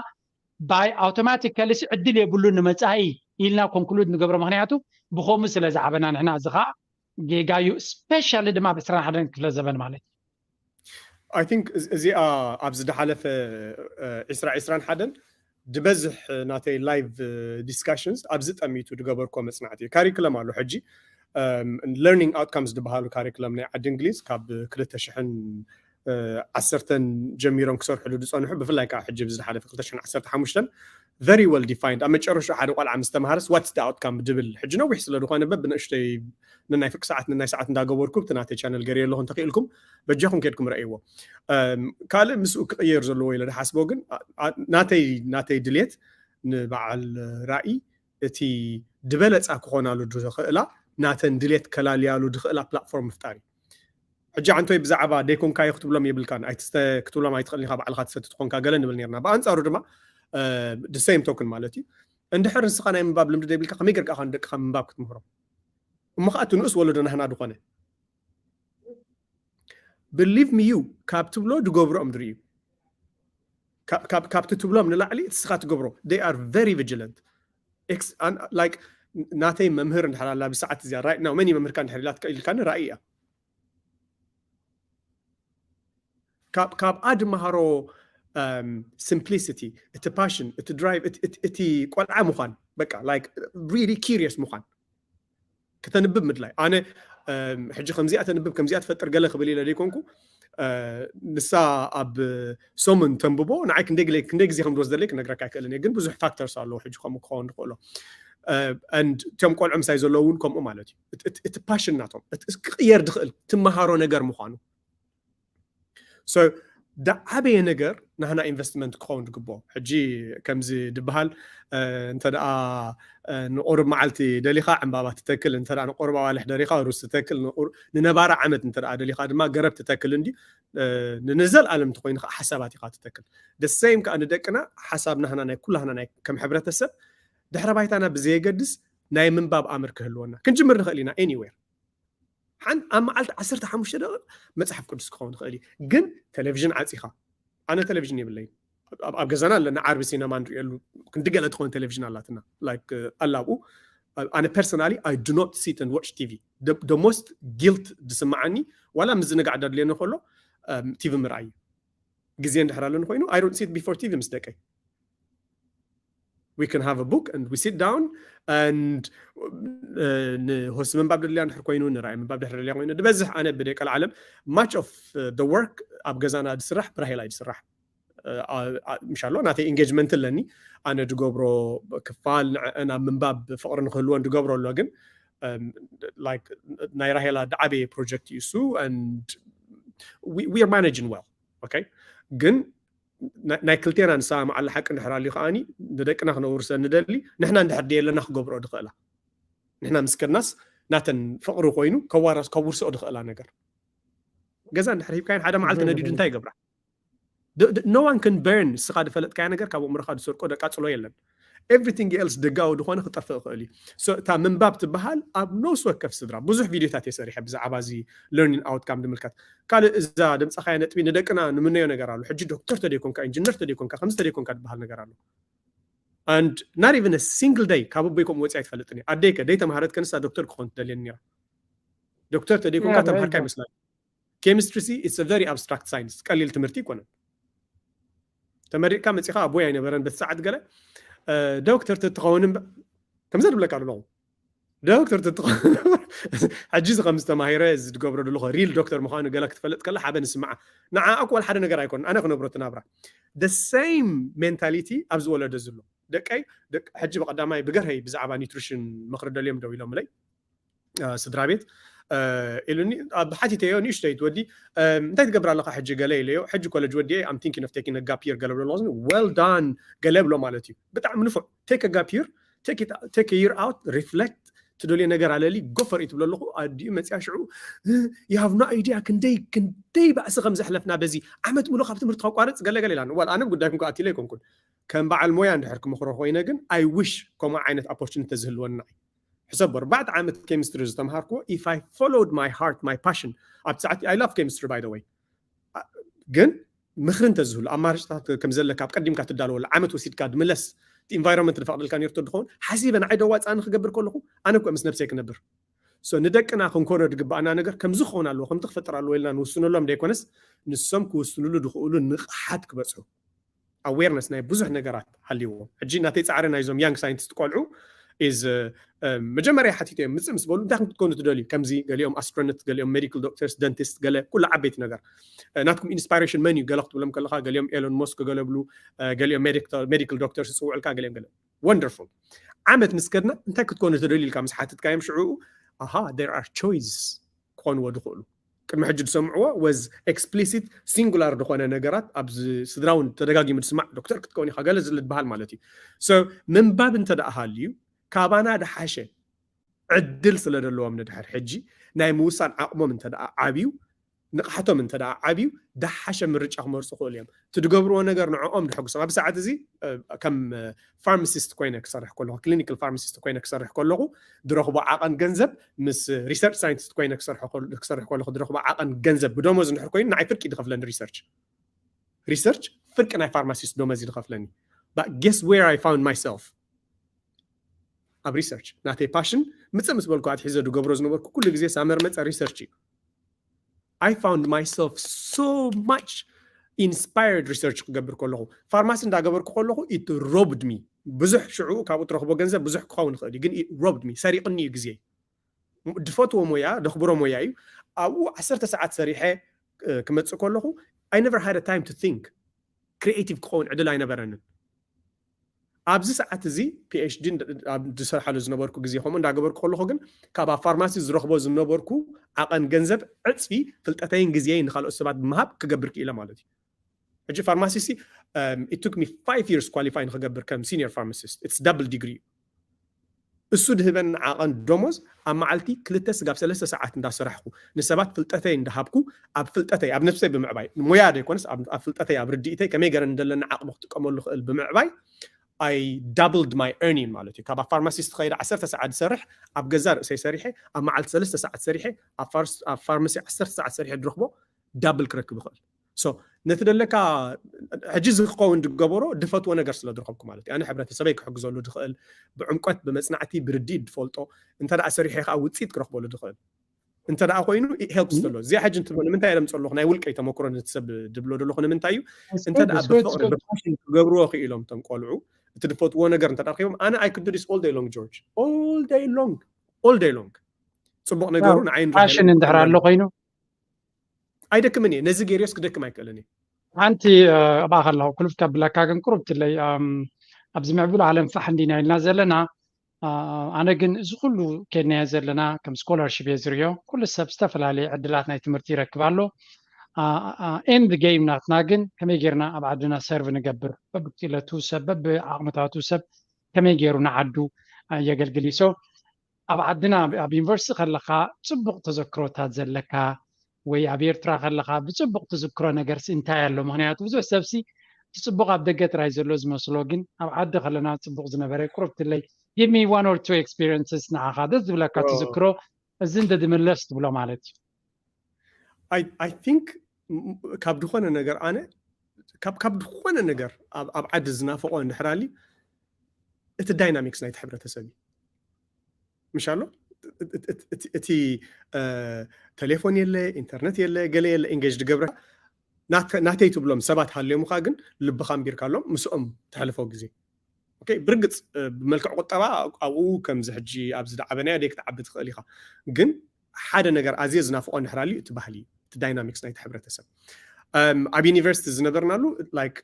ባይ ኣውቶማቲካሊ ዕድል የብሉ ንመፃኢ ኢልና ኮንክሉድ ንገብሮ። ምክንያቱ ብኸምኡ ስለ ዝዓበና ንሕና፣ እዚ ከዓ ጌጋ እዩ። ስፔሻሊ ድማ ኣብ ዕስራን ሓደን ክፍለ ዘበን ማለት እዩ። I think እዚኣ ኣብዚ ዝሓለፈ ዕስራ ዕስራን ሓደን ዝበዝሕ ናተይ ላይቭ ዲስካሽንስ ኣብዚ ጠሚቱ ዝገበርኮ መፅናዕቲ እዩ። ካሪክለም ኣሎ ሕጂ፣ ለርኒንግ ኣውትካምስ ዝበሃሉ ካሪክለም ናይ ዓዲ እንግሊዝ ካብ ክልተ ሽሕን ዓሰርተን ጀሚሮም ክሰርሕሉ ዝፀንሑ፣ ብፍላይ ከዓ ሕጂ ዝሓለፈ ክልተ ሽሕን ዓሰርተ ሓሙሽተን very well defined። ኣብ መጨረሻ ሓደ ቆልዓ ምስ ተምሃረስ ዋትስ ኣውትካም ድብል ሕጂ ነዊሕ ስለ ዝኾነ በብንእሽተይ ነናይ ፍርቂ ሰዓት ነናይ ሰዓት እንዳገበርኩ ብቲ ናተይ ቻነል ገርየ ኣለኹ። እንተኽኢልኩም በጃኹም ከድኩም ረእይዎ። ካልእ ምስኡ ክቕየር ዘለዎ ኢለ ዝሓስቦ ግን ናተይ ናተይ ድሌት ንበዓል ራእይ እቲ ድበለፃ ክኾናሉ ዝኽእላ ናተን ድሌት ከላልያሉ ዝኽእላ ፕላትፎርም ምፍጣር እዩ። ሕጂ ዓንቶይ ብዛዕባ ደይኮንካዮ ክትብሎም የብልካን፣ ኣይትስተ ክትብሎም ኣይትኽእልን ኢኻ፣ ባዕልኻ ትሰቲ ትኾንካ ገለ ንብል ነርና። ብኣንፃሩ ድማ ደሰይም ቶክን ማለት እዩ፣ እንድሕር ንስኻ ናይ ምንባብ ልምዲ ደይብልካ ከመይ ገርካ ንደቅኻ ምንባብ ክትምህሮም? እሞ ከዓ እቲ ንኡስ ወለዶ ናህና ዝኾነ ብሊቭ ሚ ዩ ካብ ትብሎ ድገብሮኦም ድርእዩ ካብቲ ትብሎም ንላዕሊ እቲ ስኻ ትገብሮ they are very vigilant። ናተይ መምህር እንድሕር ኣላ ብሰዓት እዚኣ right now መን መምህርካ እንድሕር ኢላ ትቀይልካኒ ራእይ እያ። ካብኣ ድመሃሮ simplicity፣ እቲ ፓሽን፣ እቲ ድራይቭ፣ እቲ ቆልዓ ምዃን፣ በቃ like really curious ምዃን፣ ክተንብብ ምድላይ። ኣነ ሕጂ ከምዚኣ ተንብብ ከምዚኣ ትፈጥር ገለ ክብል ኢለ ዘይኮንኩ፣ ንሳ ኣብ ሰሙን ተንብቦ ንዓይ ክንደይ ግዜ ከም ዝወስደለይ ክነግረካ ኣይክእልን እየ፣ ግን ብዙሕ ፋክተርስ ኣለዎ ሕጂ ከምኡ ክኸውን ዝኽእሎ። እቶም ቆልዑ ምሳይ ዘለዉ እውን ከምኡ ማለት እዩ። እቲ ፓሽን ናቶም ክቕየር ዝኽእል ትመሃሮ ነገር ምዃኑ። ዝዓበየ ነገር ናህና ኢንቨስትመንት ክኸውን ዝግብኦ። ሕጂ ከምዚ ዝበሃል እንተ ደኣ ንቁሩብ መዓልቲ ደሊኻ ዕምባባ ትተክል፣ እንተ ንቁሩብ ኣዋልሕ ደሊኻ ሩዝ ትተክል፣ ንነባሪ ዓመት እንተ ደሊኻ ድማ ገረብ ትተክል እንዲ ንዘልኣለም እንተኮይኑ ከዓ ሓሳባት ኢኻ ትተክል። ደሰይም ከዓ ንደቅና ሓሳብ ናህና ናይ ኩላህና ናይ ከም ሕብረተሰብ ድሕረ ባይታና ብዘየገድስ ናይ ምንባብ ኣምር ክህልወና ክንጅምር ንኽእል ኢና። ኤኒዌር ሓን ኣብ መዓልቲ ዓሰርተ ሓሙሽተ ደቂቕ መፅሓፍ ቅዱስ ክኸውን ይኽእል እዩ፣ ግን ቴሌቪዥን ዓፂኻ። ኣነ ቴሌቪዥን የብለይን። ኣብ ገዛና ኣለና ዓርቢ ሲነማ ንሪእየሉ ክንዲ ገለ ትኾን ቴሌቪዥን ኣላትና ኣላብኡ። ኣነ personally I do not sit and watch T V። The most guilt ዝስምዓኒ ዋላ ምዝንጋዕ ዳድልየኒ ከሎ ቲቪ ምርኣይ እዩ። ግዜ እንድሕር ኣለኒ ኮይኑ I don't sit before T V ምስ ደቀይ። We can have a book and we sit down and ንሆስ ምንባብ ደልያ እንድሕር ኮይኑ ንራእይ ምንባብ ድሕር ደልያ ኮይኑ ዝበዝሕ ኣነ ብደቀ ዓለም much of the work ኣብ ገዛና ዝስራሕ ብራሄል ኣይድስራሕ። ምሻሎ ናተይ ኢንጌጅመንት ኣለኒ፣ ኣነ ዝገብሮ ክፋል ንዕአን ኣብ ምንባብ ፍቕሪ ንክህልወን ዝገብሮ ኣሎ። ግን ናይ ራሄላ ዝዓበየ ፕሮጀክት እዩ እሱ። We are managing well okay። ግን ናይ ክልቴና ንሳ መዓላ ሓቂ እንድሕር ኣልዩ ከዓኒ ንደቅና ክነውርሰ ንደሊ ንሕና እንድሕር ደየለና ክገብርኦ ዝኽእላ ንሕና ምስ ከድናስ ናተን ፍቕሪ ኮይኑ ከዋርስኦ ዝኽእላ ነገር። ገዛ እንድሕር ሂብካየን ሓደ መዓልቲ ነዲዱ እንታይ ይገብራ? No one can burn። ንስኻ ዝፈለጥካዮ ነገር ካብ ኣእምሮኻ ዝሰርቆ ደቃፅሎ የለን። Everything else ደጋዊ ዝኾነ ክጠፍእ ይኽእል እዩ። እታ ምንባብ ትበሃል ኣብ ነፍሲ ወከፍ ስድራ ብዙሕ ቪድዮታት እየ ሰሪሐ ብዛዕባ እዚ learning outcome ንምልከት። ካልእ እዛ ደምፃኻያ ነጥቢ ንደቅና ንምነዮ ነገር ኣሎ። ሕጂ ዶክተር ተደይኮንካ፣ ኢንጂነር ተደይኮንካ፣ ከምዚ ተደይኮንካ ዝበሃል ነገር ኣሎ። And not even a single day ካብ ኣቦይ ከምኡ ወፂኣ ኣይትፈልጥን እያ። ኣደይከ ደይ ተምሃረት ከንሳ ዶክተር ክኾን ትደልየኒ ነራ። ዶክተር ተደይኮንካ ተምሃርካ ይመስላል። ኬሚስትሪ ሲ it's a very abstract science፣ ቀሊል ትምህርቲ ይኮነን። ተመሪቕካ መፂኻ ኣቦይ ኣይነበረን በቲ ሰዓት ገለ ዶክተር ተትኸውን ከምዚ ድብለካ ኣለኹ። ዶክተር ተትኸውን ሕጂ እዚ ከም ዝተማሂረ እዚ ዝገብሮ ዘለኹ ሪል ዶክተር ምዃኑ ገለ ክትፈልጥ ከላ ሓበን ስምዓ። ንዓ እኮ ሓደ ነገር ኣይኮነን። ኣነ ክነብሮ ትናብራ the same mentality ኣብዚ ወለዶ ዘሎ ደቀይ ሕጂ ብቀዳማይ ብገርሀይ ብዛዕባ ኒትሪሽን ምኽሪ ደልዮም ደው ኢሎምለይ ስድራ ቤት ኢሉኒ። ኣብ ሓቲተዮ ንእሽተይ ትወዲ እንታይ ትገብር ኣለካ ሕጂ ገለ ኢለዮ። ሕጂ ኮለጅ ወዲየ፣ I'm thinking of taking a gap year ገለ ብሎ ኣለኹ። Well done ገለ ብሎ ማለት እዩ። ብጣዕሚ ንፉዕ። Take a gap year, take a year out, reflect፣ ትደልዮ ነገር ኣለሊ፣ go for it ትብሎ ኣለኹ። ኣዲኡ መፅያ ሽዑ you have no idea ክንደይ ክንደይ ባእሲ ከም ዘሕለፍና፣ በዚ ዓመት ሙሉ ካብ ትምህርቲ ከቋርፅ ገለ ገለ ኢላ። Well ኣነ ጉዳይኩም ክኣትለ ኣይኮንኩን። ከም በዓል ሞያ እንድሕር ክምኽሮ ኮይነ ግን I wish ከምኡ ዓይነት opportunity ተዝህልወና። ሕሰብ፣ ኣርባዕተ ዓመት ኬሚስትሪ ዝተምሃርኩዎ፣ if I followed my heart, my passion፣ ኣብቲ ሰዓት I love chemistry by the way፣ ግን ምኽሪ እንተዝህሉ፣ ኣማራጭታት ከም ዘለካ ኣብ ቀዲምካ ትዳለወሉ፣ ዓመት ወሲድካ ድምለስ፣ እቲ environment ዝፈቕደልካ ነርቶ ድኸውን ሓሲበ ንዓይ ደዋፃኒ ክገብር ከለኹ ኣነ እኮ ምስ ነብሰይ ክነብር። So ንደቅና ክንኮኖ ድግባኣና ነገር ከምዚ ክኸውን ኣለዎ፣ ከምቲ ክፈጥር ኣለዎ ኢልና ንውስነሎም ደይኮነስ ንሶም ክውስንሉ ድኽእሉ ንቕሓት ክበፅሑ፣ awareness ናይ ብዙሕ ነገራት ሃልይዎም። ሕጂ ናተይ ፃዕሪ ናይዞም young scientist ቆልዑ is መጀመርያ ሓቲተ እዮም ምፅእ ምስ በሉ እንታይ ክትኮኑ ትደልዩ? ከምዚ ገሊኦም ኣስትሮኖት፣ ገሊኦም ሜዲካል ዶክተርስ፣ ደንቲስት፣ ገለ ኩሉ ዓበይቲ ነገር። ናትኩም ኢንስፓይሬሽን መን እዩ? ገለ ክትብሎም ከለካ ገሊኦም ኤሎን ሞስክ ገለ ብሉ፣ ገሊኦም ሜዲካል ዶክተርስ ዝፅውዕልካ፣ ገሊኦም ገለ። Wonderful። ዓመት ምስ ከድና እንታይ ክትኮኑ ትደልዩ ኢልካ ምስ ሓትትካዮም ሽዑ ኣሃ there are choices ክኾንዎ ድኽእሉ። ቅድሚ ሕጂ ዝሰምዕዎ was explicit፣ ሲንጉላር ዝኾነ ነገራት ኣብ ስድራ እውን ተደጋጊሙ ዝስማዕ፣ ዶክተር ክትከውን ኢኻ ገለ ዝብል ዝበሃል ማለት እዩ። So ምንባብ እንተ ደኣ ሃልዩ ካባና ድሓሸ ዕድል ስለ ዘለዎም ንድሕር ሕጂ ናይ ምውሳን ዓቕሞም እንተ ደኣ ዓብዩ፣ ንቕሓቶም እንተ ደኣ ዓብዩ፣ ድሓሸ ምርጫ ክመርፁ ክእሉ እዮም። እቲ ዝገብርዎ ነገር ንዕኦም ድሕጉሶም። ኣብ ሰዓት እዚ ከም ፋርማሲስት ኮይነ ክሰርሕ ከለኹ፣ ክሊኒካል ፋርማሲስት ኮይነ ክሰርሕ ከለኹ ድረኽቦ ዓቐን ገንዘብ ምስ ሪሰርች ሳይንቲስት ኮይነ ክሰርሕ ከለኹ ድረኽቦ ዓቐን ገንዘብ ብደሞዝ እንድሕር ኮይኑ ንዓይ ፍርቂ ድኸፍለኒ ሪሰርች ሪሰርች ፍርቂ ናይ ፋርማሲስት ደሞዝ ድኸፍለኒ። But guess where I found myself? ኣብ ሪሰርች ናተይ ፓሽን ምፅእ ምስ በልኩ ኣትሒዘ ድገብሮ ዝነበርኩ ኩሉ ግዜ ሳመር መፀ ሪሰርች እዩ። I found myself so much inspired research ክገብር ከለኹ፣ ፋርማሲ እንዳገበርኩ ከለኹ it robbed me። ብዙሕ ሽዑ ካብኡ ትረኽቦ ገንዘብ ብዙሕ ክኸውን ይኽእል እዩ፣ ግን it robbed me፣ ሰሪቕኒ እዩ ግዜ። ድፈትዎ ሞያ፣ ደኽብሮ ሞያ እዩ። ኣብኡ ዓሰርተ ሰዓት ሰሪሐ ክመፅእ ከለኹ I never had a time to think፣ ክሪኤቲቭ ክኸውን ዕድል ኣይነበረንን። ኣብዚ ሰዓት እዚ ፒኤችዲ ዝሰርሓሉ ዝነበርኩ ግዜ ከምኡ እንዳገበርኩ ከለኹ ግን ካብ ኣብ ፋርማሲ ዝረኽቦ ዝነበርኩ ዓቐን ገንዘብ ዕፅፊ ፍልጠተይን ግዜይን ንካልኦት ሰባት ብምሃብ ክገብር ክኢለ ማለት እዩ። ሕጂ ፋርማሲ ሲ it took me five years qualify ንክገብር ከም senior pharmacist፣ it's double degree እዩ። እሱ ድህበኒ ዓቐን ደሞዝ ኣብ መዓልቲ ክልተ ስጋብ ሰለስተ ሰዓት እንዳሰራሕኩ ንሰባት ፍልጠተይ እንዳሃብኩ ኣብ ፍልጠተይ ኣብ ነብሰይ ብምዕባይ ሞያ ዘይኮነስ ኣብ ፍልጠተይ ኣብ ርድኢተይ ከመይ ገረ ንደለኒ ዓቕሚ ክጥቀመሉ ክእል ብምዕባይ I doubled my earning ማለት እዩ። ካብ ኣብ ፋርማሲስት ከይደ ዓሰርተ ሰዓት ዝሰርሕ ኣብ ገዛ ርእሰይ ሰሪሐ ኣብ መዓልቲ ሰለስተ ሰዓት ሰሪሐ ኣብ ፋርማሲ ዓሰርተ ሰዓት ሰሪሐ ድረኽቦ ዳብል ክረክብ ይኽእል። So ነቲ ደለካ ሕጂ እዚ ክኸውን ዝገበሮ ድፈትዎ ነገር ስለ ዝረኸብኩ ማለት እዩ። ኣነ ሕብረተሰበይ ክሕግዘሉ ድኽእል ብዕምቆት ብመፅናዕቲ ብርድኢት ድፈልጦ እንተ ደኣ ሰሪሐ ከዓ ውፅኢት ክረኽበሉ ድኽእል እንተ ደኣ ኮይኑ ሄልፕ ዘሎ እዚኣ ሕጂ እንትብሎ ንምንታይ እየ ለምፀ ኣለኹ ናይ ውልቀይ ተመክሮ ነቲ ሰብ ድብሎ ዘለኹ ንምንታይ እዩ እንተ ደኣ ብፍቅሪ ብፓሽን ክገብርዎ ክኢሎም እቶም ቆልዑ እቲ ድፈትዎ ነገር እንተ ደኣ ረኪቦም ኣነ I could do this all day long George all day long all day long ፅቡቕ ነገሩ ንዓይን ፓሽን እንድሕር ኣሎ ኮይኑ ኣይደክምን እየ ነዚ ገይርዮስ ክደክም ኣይክእልን እየ ሓንቲ ኣብኣ ከለኹ ክልፍ ከብለካ ግን ቁሩብ ትለይ ኣብዚ ምዕቡል ዓለም ፋሕ እንዲና ኢልና ዘለና ኣነ ግን እዚ ኩሉ ከድናዮ ዘለና ከም ስኮላርሽፕ እየ ዝርዮ ኩሉ ሰብ ዝተፈላለየ ዕድላት ናይ ትምህርቲ ይረክብ ኣሎ ኤንድ ጌም ናትና ግን ከመይ ጌርና ኣብ ዓድና ሰርቭ ንገብር በብክእለቱ ሰብ በብዓቕምታቱ ሰብ ከመይ ገይሩ ንዓዱ የገልግል እዩ ኣብ ዓድና ኣብ ዩኒቨርሲቲ ከለካ ፅቡቅ ተዘክሮታት ዘለካ ወይ ኣብ ኤርትራ ከለካ ብፅቡቅ ትዝክሮ ነገርሲ እንታይ ኣሎ ምክንያቱ ብዙሕ ሰብሲ እቲ ፅቡቅ ኣብ ደገ ጥራይ ዘሎ ዝመስሎ ግን ኣብ ዓዲ ከለና ፅቡቅ ዝነበረ ቁርብትለይ give me one or two experiences ንዓካ ደስ ዝብለካ ትዝክሮ እዚ እንተ ድምለስ ትብሎ ማለት እዩ I think ካብ ድኾነ ነገር ኣነ ካብ ድኾነ ነገር ኣብ ዓዲ ዝናፍቆ እንድሕር ኣልዩ እቲ ዳይናሚክስ ናይቲ ሕብረተሰብ እዩ ምሽ ኣሎ እቲ ቴሌፎን የለ ኢንተርነት የለ ገለ የለ ኢንጌጅ ድገብረ ናተይ ትብሎም ሰባት ሃልዮምካ ግን ልብካ ኣንቢርካሎም ምስኦም ተሕልፎ ግዜ ብርግፅ ብመልክዕ ቁጠባ ኣብኡ ከምዚ ሕጂ ኣብዚ ዝዓበናዮ ደይ ክትዓቢ ትኽእል ኢኻ ግን ሓደ ነገር ኣዝየ ዝናፍቆ እንድሕር ኣልዩ እቲ ባህሊ እቲ ዳይናሚክስ ናይቲ ሕብረተሰብ ኣብ ዩኒቨርሲቲ ዝነበርናሉ ላይክ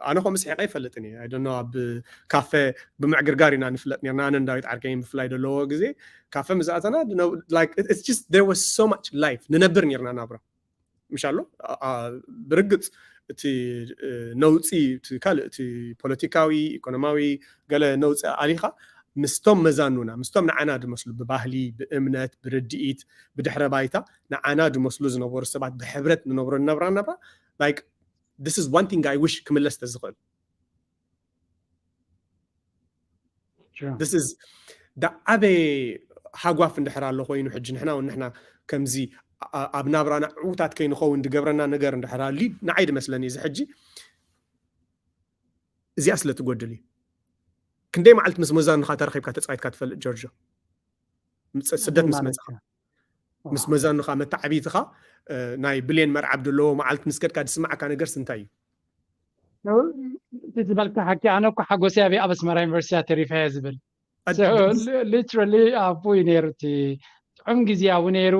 ኣነ ከምኡ ስሒቐ ኣይፈልጥን እየ። I don't know፣ ኣብ ካፈ ብምዕግርጋር ኢና ንፍለጥ ነርና። ኣነን ዳዊት ዓርከይን ብፍላይ ዘለዎ ግዜ ካፈ ምስ ኣተና፣ like, it's just, there was so much life፣ ንነብር ነርና ናብራ። ምሽ ኣሎ። ብርግፅ እቲ ነውፂ፣ እቲ ካልእ፣ እቲ ፖለቲካዊ፣ ኢኮኖማዊ፣ ገለ ነውፂ ኣሊኻ ምስቶም መዛኑና፣ ምስቶም ንዓና ዝመስሉ፣ ብባህሊ፣ ብእምነት፣ ብርድኢት፣ ብድሕረ ባይታ ንዓና ዝመስሉ ዝነበሩ ሰባት ብሕብረት ንነብሮ፣ ንነብራ ነብራ፣ like, this is one thing I wish ክምለስ ተዝኽእል። This is፣ ዳዓበየ ሃጓፍ እንድሕር ኣሎ ኮይኑ፣ ሕጂ ንሕና እውን ንሕና ከምዚ ኣብ ናብራና ዕዉታት ከይንኸውን ዝገብረና ነገር እንድሕር ኣሎ፣ ንዓይ ዝመስለኒ፣ እዚ ሕጂ እዚኣ ስለ ትጎድል እዩ። ክንደይ መዓልቲ ምስ መዛኑኻ ተረኺብካ ተፃዊትካ ትፈልጥ ጆርጆ? ስደት ምስ መፅኻ፣ ምስ መዛኑኻ፣ መተዓቢትኻ፣ ናይ ብሌን መርዓብ ዘለዎ መዓልቲ ምስ ከድካ ዝስማዓካ ነገርስ እንታይ እዩ? እቲ ዝበልካ ሓቂ። ኣነ እኮ ሓጎሰይ ኣብ ኣስመራ ዩኒቨርሲቲ ተሪፈ እየ ዝብል። ሊትራሊ ኣብኡ እዩ ነይሩ። እቲ ጥዑም ግዜ ኣብኡ ነይሩ።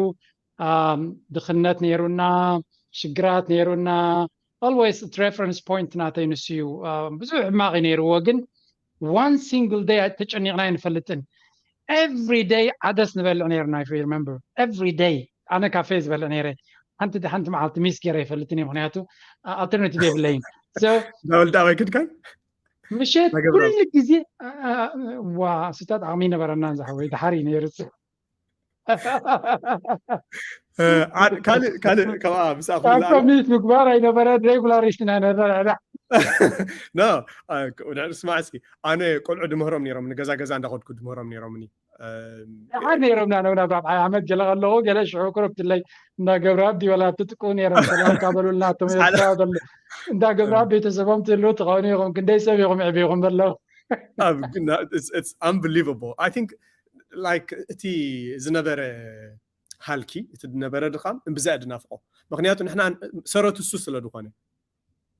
ድኽነት ነይሩና፣ ሽግራት ነይሩና። Always reference point ናተይ ንሱ እዩ። ብዙሕ ሕማቕ ነይርዎ፣ ግን one single day ተጨኒቕና ኣይንፈልጥን። Every day ዓደስ ንበልዕ ነይርና። If you remember, every day ኣነ ካፌ ዝበልዕ ነይረ። ሓንቲ ሓንቲ መዓልቲ ሚስ ገይረ ይፈልጥን እየ፣ ምክንያቱ ኣልተርናቲቭ የብለይን። ዳውልዳ ኣባይ ክድካን ምሸት ኩሉ ግዜ ዋ ስታት ዓቕሚ ነበረና። ዝሓወይ ድሓር እዩ ነይሩ። ካልእ ካልእ ካብኣ ምስኣ ኮሚት ምግባር ኣይነበረ። ሬጉላር ሪስትና ነበር። ኖ፣ ስማዕ እስኪ፣ ኣነ ቆልዑ ድምህሮም ነይሮም፣ ንገዛ ገዛ እንዳኸድኩ ድምህሮም ነይሮምኒ። ድሓር ነይሮምና ነውና ብራብዓይ ዓመት ገለ ከለኹ ገለ ሽዑ ቅርብትለይ እንዳ ገብረኣብ ዲበላ ትጥቁ ነይሮም። ሰላም ካበሉልና፣ እቶም ኤርትራ ዘሎ እንዳ ገብረኣብ ቤተሰቦም ትህልው ትኸውን ኢኹም፣ ክንደይ ሰብ ኢኹም ዕቢኹም በለው። Unbelievable። I think like እቲ ዝነበረ ሃልኪ፣ እቲ ዝነበረ ድኻም እምብዛ ድናፍቆ፣ ምክንያቱ ንሕና ሰረቱ እሱ ስለ ዝኾነ።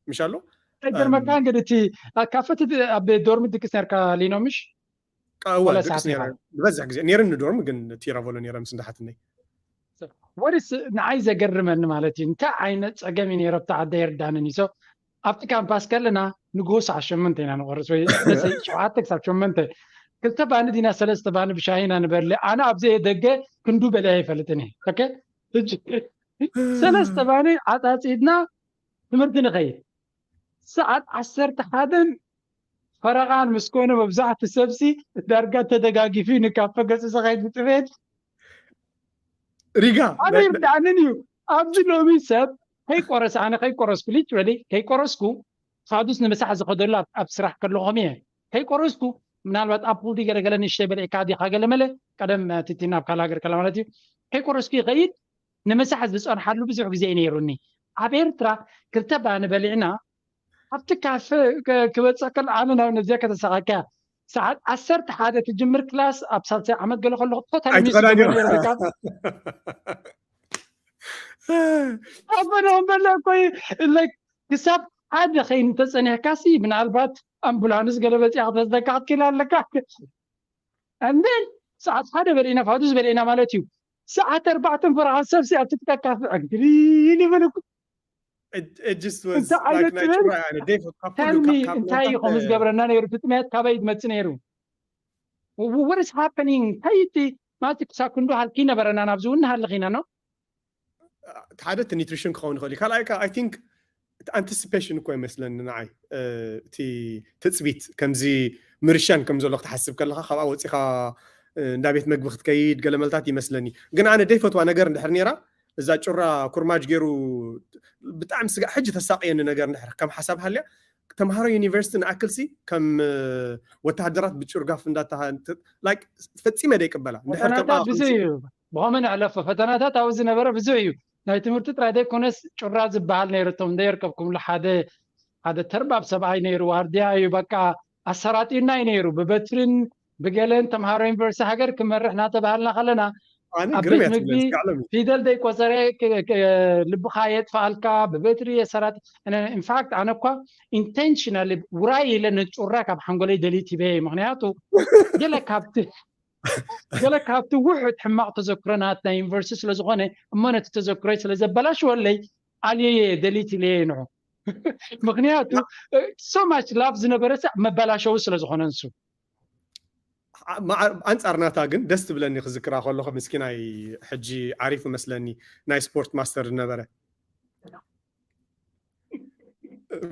ምሽ ኣሎ ኣይገርመካ እንግዲህ እቲ ካፈት ኣብ ዶርሚ ድቅስ ነርካ ሊኖ ምሽ ዝበዝሕ ግዜ ነይረ ንዶርም፣ ግን ቲራቨሎ ነይረ ምስ እንዳሓትነይ። ወድስ ንዓይ ዘገርመኒ ማለት እዩ፣ እንታይ ዓይነት ፀገም እዩ ነይረ ኣብቲ ዓደ የርዳንን እዩ። ኣብቲ ካምፓስ ከለና ንግሆ ሰዓት ሸመንተ ኢና ንቆርስ፣ ወይ ሸውዓተ ክሳብ ሸመንተ። ክልተ ባኒ ዲና ሰለስተ ባኒ ብሻሂ ኢና ንበልዕ። ኣነ ኣብዚ ደገ ክንዱ በልዐ ይፈልጥን እየ። ሰለስተ ባኒ ዓፃፂድና ትምህርቲ ንኸይድ። ሰዓት ዓሰርተ ሓደን ፈረቓን ምስ ኮነ መብዛሕቲ ሰብሲ ዳርጋ ተደጋጊፉ ንካፈ ገፁ ዝኸይድ ብጥሜት ሪጋ ኣነ ይርዳእንን እዩ። ኣብዚ ሎሚ ሰብ ከይቆረስ፣ ኣነ ከይቆረስኩ፣ ሊትራሊ ከይቆረስኩ፣ ፋዱስ ንምሳሕ ዝኸደሉ ኣብ ስራሕ ከለኹም እየ። ከይቆረስኩ ምናልባት ኣብ ፑል ገለገለ ንሽተይ በልዕካ ዲኻ ገለመለ፣ ቀደም ትቲ ናብ ካልእ ሃገር ከላ ማለት እዩ። ከይቆረስኩ ይኸይድ። ንምሳሕ ዝፀንሓሉ ብዙሕ ግዜ እዩ ነይሩኒ። ኣብ ኤርትራ ክልተ ባኒ በሊዕና ኣብቲ ካፈ ክበፅሕ ከሎ ኣነ ናብ ነዚያ ከተሳቐካ ሰዓት ዓሰርተ ሓደ ትጅምር ክላስ ኣብ ሳልሳይ ዓመት ገለ ከለኹ ቶታሊ ሚስ ኣበነውን በለ እኮ ክሳብ ሓደ ከይኑ ተፀኒሕካ ሲ ምናልባት ኣምቡላንስ ገለ በፂኣ ክተዝደካ ክትክእል ኣለካ። And then ሰዓት ሓደ በሊዕና ፋዱስ በሊዕና ማለት እዩ። ሰዓት ኣርባዕተን ፈረቓን ሰብሲ ኣብቲ ትካካፍ ዕግድል ይበለኩ። እንታይ ዓይነት ትብል እንታይ እዩ ከምኡ ዝገብረና ነይሩ? ፍጥሜት ካበይ ዝመፅእ ነይሩ? What is happening? እንታይ እቲ ማለት ክሳብ ክንዱ ሃልኪ ነበረና ናብዚ እውን ንሃልኽ ኢና ነው። ሓደ እቲ ኒትሪሽን ክኸውን ይኽእል እዩ። ካልኣይ ከ I think እቲ ኣንቲሲፔሽን እኮ ይመስለኒ ንዓይ፣ እቲ ትፅቢት ከምዚ ምርሻን ከም ዘሎ ክትሓስብ ከለካ ካብኣ ወፂኻ እንዳ ቤት መግቢ ክትከይድ ገለ መልታት ይመስለኒ። ግን ኣነ ደይፈትዋ ነገር እንድሕር ነይራ እዛ ጩራ ኩርማጅ ገይሩ ብጣዕሚ ስጋዕ ሕጂ ተሳቅየኒ ነገር እንድሕር ከም ሓሳብ ሃልያ ተምሃሮ ዩኒቨርሲቲ ንኣክልሲ ከም ወተሃደራት ብጭርጋፍ እንዳተሃ ፈፂመ ደይቅበላ እንድሕር ከም ብዙ እዩ። ብኸመ ንዕለፎ ፈተናታት ኣብኡ ዝነበረ ብዙሕ እዩ። ናይ ትምህርቲ ጥራይ ዘይኮነስ ጩራ ዝበሃል ነይሩ። እቶም እንደ የርከብኩምሉ ሓደ ሓደ ተርባብ ሰብኣይ ነይሩ፣ ዋርድያ እዩ። በቃ ኣሰራጢና እዩ ነይሩ። ብበትርን ብገለን ተምሃሮ ዩኒቨርሲቲ ሃገር ክመርሕ እናተባሃልና ከለና ኣብ ቤት ምግቢ ፊደል ዘይቆፀረ ልብኻ የጥፋኣልካ ብበትሪ የሰራጢ። ኢንፋክት ኣነ እኳ ኢንቴንሽናሊ ውራይ ኢለ ንጩራ ካብ ሓንጎለይ ደሊት ይበየ። ምክንያቱ ገለ ካብቲ ገለ ካብቲ ውሑድ ሕማቕ ተዘክሮናት ናይ ዩኒቨርሲቲ ስለዝኾነ እሞ ነቲ ተዘክሮይ ስለዘበላሽወለይ ኣልየየ ደሊት ኢለየ ንዑ። ምክንያቱ so much love ዝነበረ ሰብ መበላሸዊ ስለ ዝኾነ ንሱ። ኣንጻር ናታ ግን ደስ ትብለኒ ክዝክራ ከለኹ፣ ምስኪናይ ሕጂ ዓሪፉ መስለኒ፣ ናይ ስፖርት ማስተር ዝነበረ።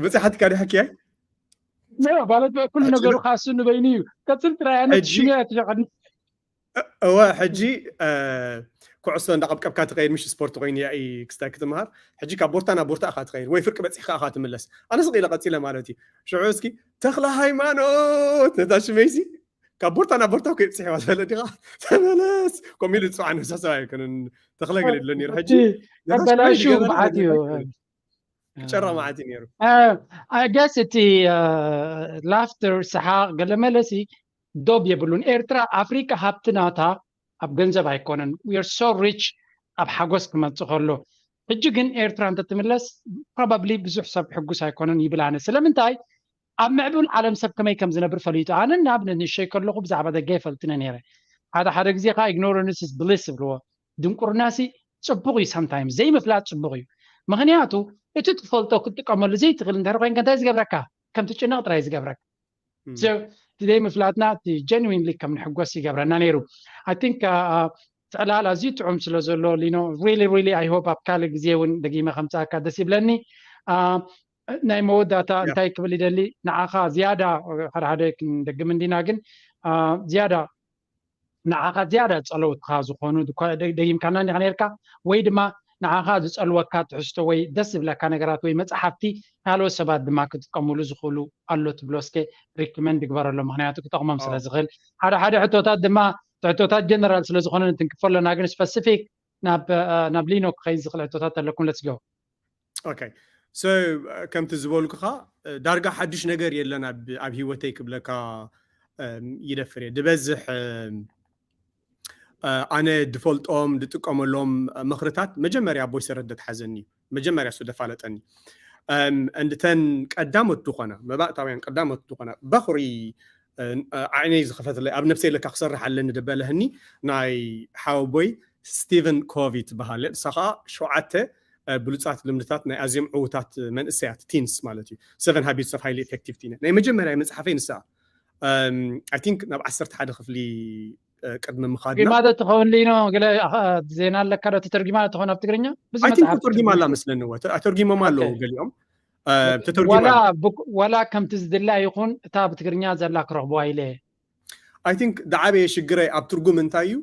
በፂሓትካ ዲሓ ኪያይ? ማለት ኩሉ ነገሩ ካሱ ንበይኑ እዩ። ቀፅል ጥራይ፣ ኣነ ሽሚያ ትሸቀኒ። እወ፣ ሕጂ ኩዕሶ እንዳቀብቀብካ ትኸይድ፣ ምሽ ስፖርት ኮይኑ ያኢ ክስታይ ክትመሃር። ሕጂ ካብ ቦርታ ናብ ቦርታ ኢኻ ትኸይድ ወይ ፍርቂ በፂሕካ ኢኻ ትምለስ። ኣነ ስቕ ኢለ ቀፂለ ማለት እዩ። ሽዑ እስኪ ተኽለ ሃይማኖት ነታ ሽመይሲ ካብ ቦርታ ናብ ቦርታ እኮ ይብፅሕ እዋ ዝበለ ዲኻ? ተመለስ። ከምኡ ኢሉ ዝፅዋዕ ንብሳ ሰብ ኣይኮነን። ተኽለ ገለ ይብሎ ነይሩ። ሕጂ ኣበላሹ መዓት እዩ። ጨራ መዓት እዩ ነይሩ። I guess እቲ ላፍተር፣ ሰሓቕ፣ ገለ መለሲ ዶብ የብሉን። ኤርትራ ኣፍሪቃ ሃብቲ ናታ ኣብ ገንዘብ ኣይኮነን። We are so rich ኣብ ሓጎስ ክመጽእ ከሎ። ሕጂ ግን ኤርትራ እንተትምለስ probably ብዙሕ ሰብ ሕጉስ ኣይኮነን ይብል ኣነ። ስለምንታይ? ኣብ ምዕቡል ዓለም ሰብ ከመይ ከም ዝነብር ፈሊጡ። ኣነ ንኣብነት ንእሸይ ከለኹ ብዛዕባ ደገ ይፈልጥነ ነይረ። ሓደ ሓደ ግዜ ከዓ ignorance is bliss ይብልዎ። ድንቁርናሲ ጽቡቕ እዩ፣ sometimes ዘይምፍላጥ ጽቡቕ እዩ። ምክንያቱ እቲ ትፈልጦ ክትጥቀመሉ ዘይትኽእል እንድሕር ኮይንካ እንታይ ዝገብረካ? ከም ትጭነቕ ጥራይ ዝገብረካ። So እቲ ዘይምፍላጥና እቲ genuinely ከም ንሕጎስ ይገብረና ነይሩ። I think ዕላል ኣዝዩ ጥዑም ስለ ዘሎ ሊኖ፣ really really I hope ኣብ ካልእ ግዜ እውን ደጊመ ከምፅኣካ ደስ ይብለኒ። ናይ መወዳእታ እንታይ ክብል ይደሊ፣ ንዓኻ ዝያዳ ሓደ ሓደ ክንደግም እንዲና፣ ግን ዝያዳ ንዓኻ ዝያዳ ጸለውትኻ ዝኾኑ ደጊምካና እንዲኻ ነርካ፣ ወይ ድማ ንዓኻ ዝጸልወካ ትሕዝቶ ወይ ደስ ዝብለካ ነገራት ወይ መጽሓፍቲ ካልኦት ሰባት ድማ ክጥቀምሉ ዝኽእሉ ኣሎ ትብሎ፣ እስከ ሪኮመንድ ይግበረሎም፣ ምክንያቱ ክጠቕሞም ስለ ዝኽእል። ሓደ ሓደ ሕቶታት ድማ ሕቶታት ጀነራል ስለ ዝኾነ ንትንክፎ ኣለና፣ ግን ስፐሲፊክ ናብ ሊኖ ክኸይድ ዝኽእል ሕቶታት ኣለኩም። Let's go። Okay, so ከምቲ ዝበልኩኻ ዳርጋ ሓድሽ ነገር የለን ኣብ ህይወተይ ክብለካ ይደፍር እየ። ድበዝሕ ኣነ ድፈልጦም ድጥቀመሎም ምኽርታት መጀመርያ ኣቦይ ሰረት ደትሓዘኒ እዩ። መጀመርያ እሱ ደፋለጠኒ። እንድተን ቀዳሞት ዝኾና መባእታውያን ቀዳሞት ዝኾና በኹሪ ዓይነይ ዝኸፈትለይ ኣብ ነብሰይ ለካ ክሰርሕ ኣለኒ ደበለህኒ ናይ ሓወቦይ ስቲቨን ኮቪ ትበሃል። ንሳ ከዓ ሸውዓተ ብሉፃት ልምድታት ናይ ኣዝዮም ዕዉታት መንእሰያት ቲንስ ማለት እዩ። Seven Habits of Highly Effective Teen ናይ መጀመርያ መፅሓፈይ ንሳ። I think ናብ ዓሰርተ ሓደ ክፍሊ ቅድሚ ምኻድና ማለት ትኸውን ሊኖ ገለ ዜና ኣለካ ዶ ተተርጊማ ትኸውን ኣብ ትግርኛ? ብዙ I think ተተርጊማ ኣላ መስለኒ። ተርጊሞም ኣለዉ ገሊኦም። ዋላ ከምቲ ዝድላ ይኹን እታ ብትግርኛ ዘላ ክረኽብዋ ኢለ። I think ዝዓበየ ሽግረይ ኣብ ትርጉም እንታይ እዩ፣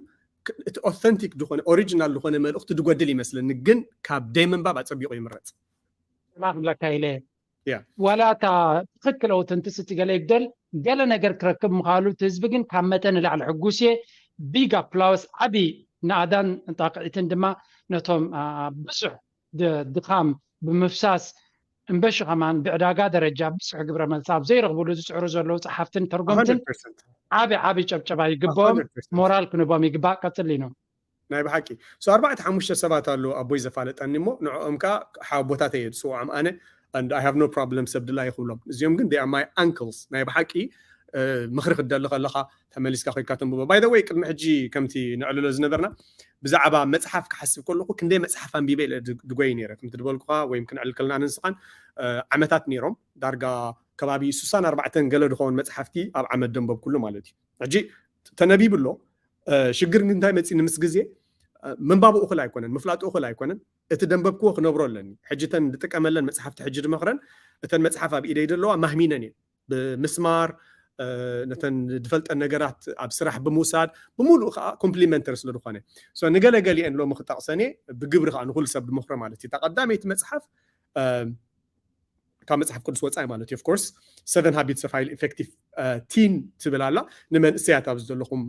እቲ ኦተንቲክ ዝኾነ ኦሪጂናል ዝኾነ መልእኽቲ ድጎድል ይመስለኒ፣ ግን ካብ ደይ ምንባብ ኣጸቢቑ ይምረጽ። ማ ክብለካ ኢለ ዋላ እታ ትኽክል ኦተንቲሲቲ ገለ ይጉደል፣ ገለ ነገር ክረክብ ምኻሉ እቲ ህዝቢ ግን ካብ መጠን ንላዕሊ ሕጉስ እየ። ቢግ ኣፕላውስ ዓቢ ንኣዳን ጣቕዒትን ድማ ነቶም ብዙሕ ድኻም ብምፍሳስ እምበሺ ከማን ብዕዳጋ ደረጃ ብዙሕ ግብረ መልሲ ኣብ ዘይረኽብሉ ዝፅዕሩ ዘለዉ ፀሓፍትን ተርጎምትን ዓቢ ዓቢ ጨብጨባ ይግብኦም፣ ሞራል ክንቦም ይግባእ። ቀፅል ኢኖ። ናይ ብሓቂ so ኣርባዕተ ሓሙሽተ ሰባት ኣለዉ ኣቦይ ዘፋለጠኒ እሞ ንዕኦም ከዓ ሓወቦታተይ እየ ዝፅውዖም ኣነ። And I have no problem ሰብ ድላ ይኽብሎም። እዚኦም ግን they are my uncles። ናይ ብሓቂ ምኽሪ ክደሊ ከለኻ ተመሊስካ ኮይካ ተንብቦ። By the way ቅድሚ ሕጂ ከምቲ ንዕልሎ ዝነበርና ብዛዕባ መፅሓፍ ክሓስብ ከለኹ ክንደይ መፅሓፍ ኣንቢበ ኢለ ድጎይ ነይረ። ከምቲ ዝበልኩኻ ወይም ክንዕልል ከለና ንስኻን ዓመታት ነይሮም ዳርጋ ከባቢ ሱሳን ኣርባዕተን ገለ ድኸውን መፅሓፍቲ ኣብ ዓመት ደንበብኩሉ ማለት እዩ። ሕጂ ተነቢቡ ኣሎ። ሽግር እንታይ መፂኒ ምስ ግዜ ምንባቡ እኹል ኣይኮነን፣ ምፍላጡ እኹል ኣይኮነን። እቲ ደንበብክዎ ክነብሮ ኣለኒ። ሕጂ ተን ዝጥቀመለን መፅሓፍቲ ሕጂ ድመኽረን እተን መፅሓፍ ኣብ ኢደይ ዘለዋ ማህሚነን እየን ብምስማር ነተን ዝፈልጠን ነገራት ኣብ ስራሕ ብምውሳድ ብምሉእ ከዓ ኮምፕሊመንተሪ ስለ ዝኾነ ንገለ ገሊአን ሎሚ ክጠቕሰን እየ። ብግብሪ ከዓ ንኩሉ ሰብ ድመኽሮ ማለት እዩ። እታ ቀዳመይቲ መፅሓፍ ካብ መፅሓፍ ቅዱስ ወፃኢ ማለት እዩ። Of course Seven Habits of Highly Effective Teen ትብል ኣላ። ንመንእሰያት ኣብዚ ዘለኹም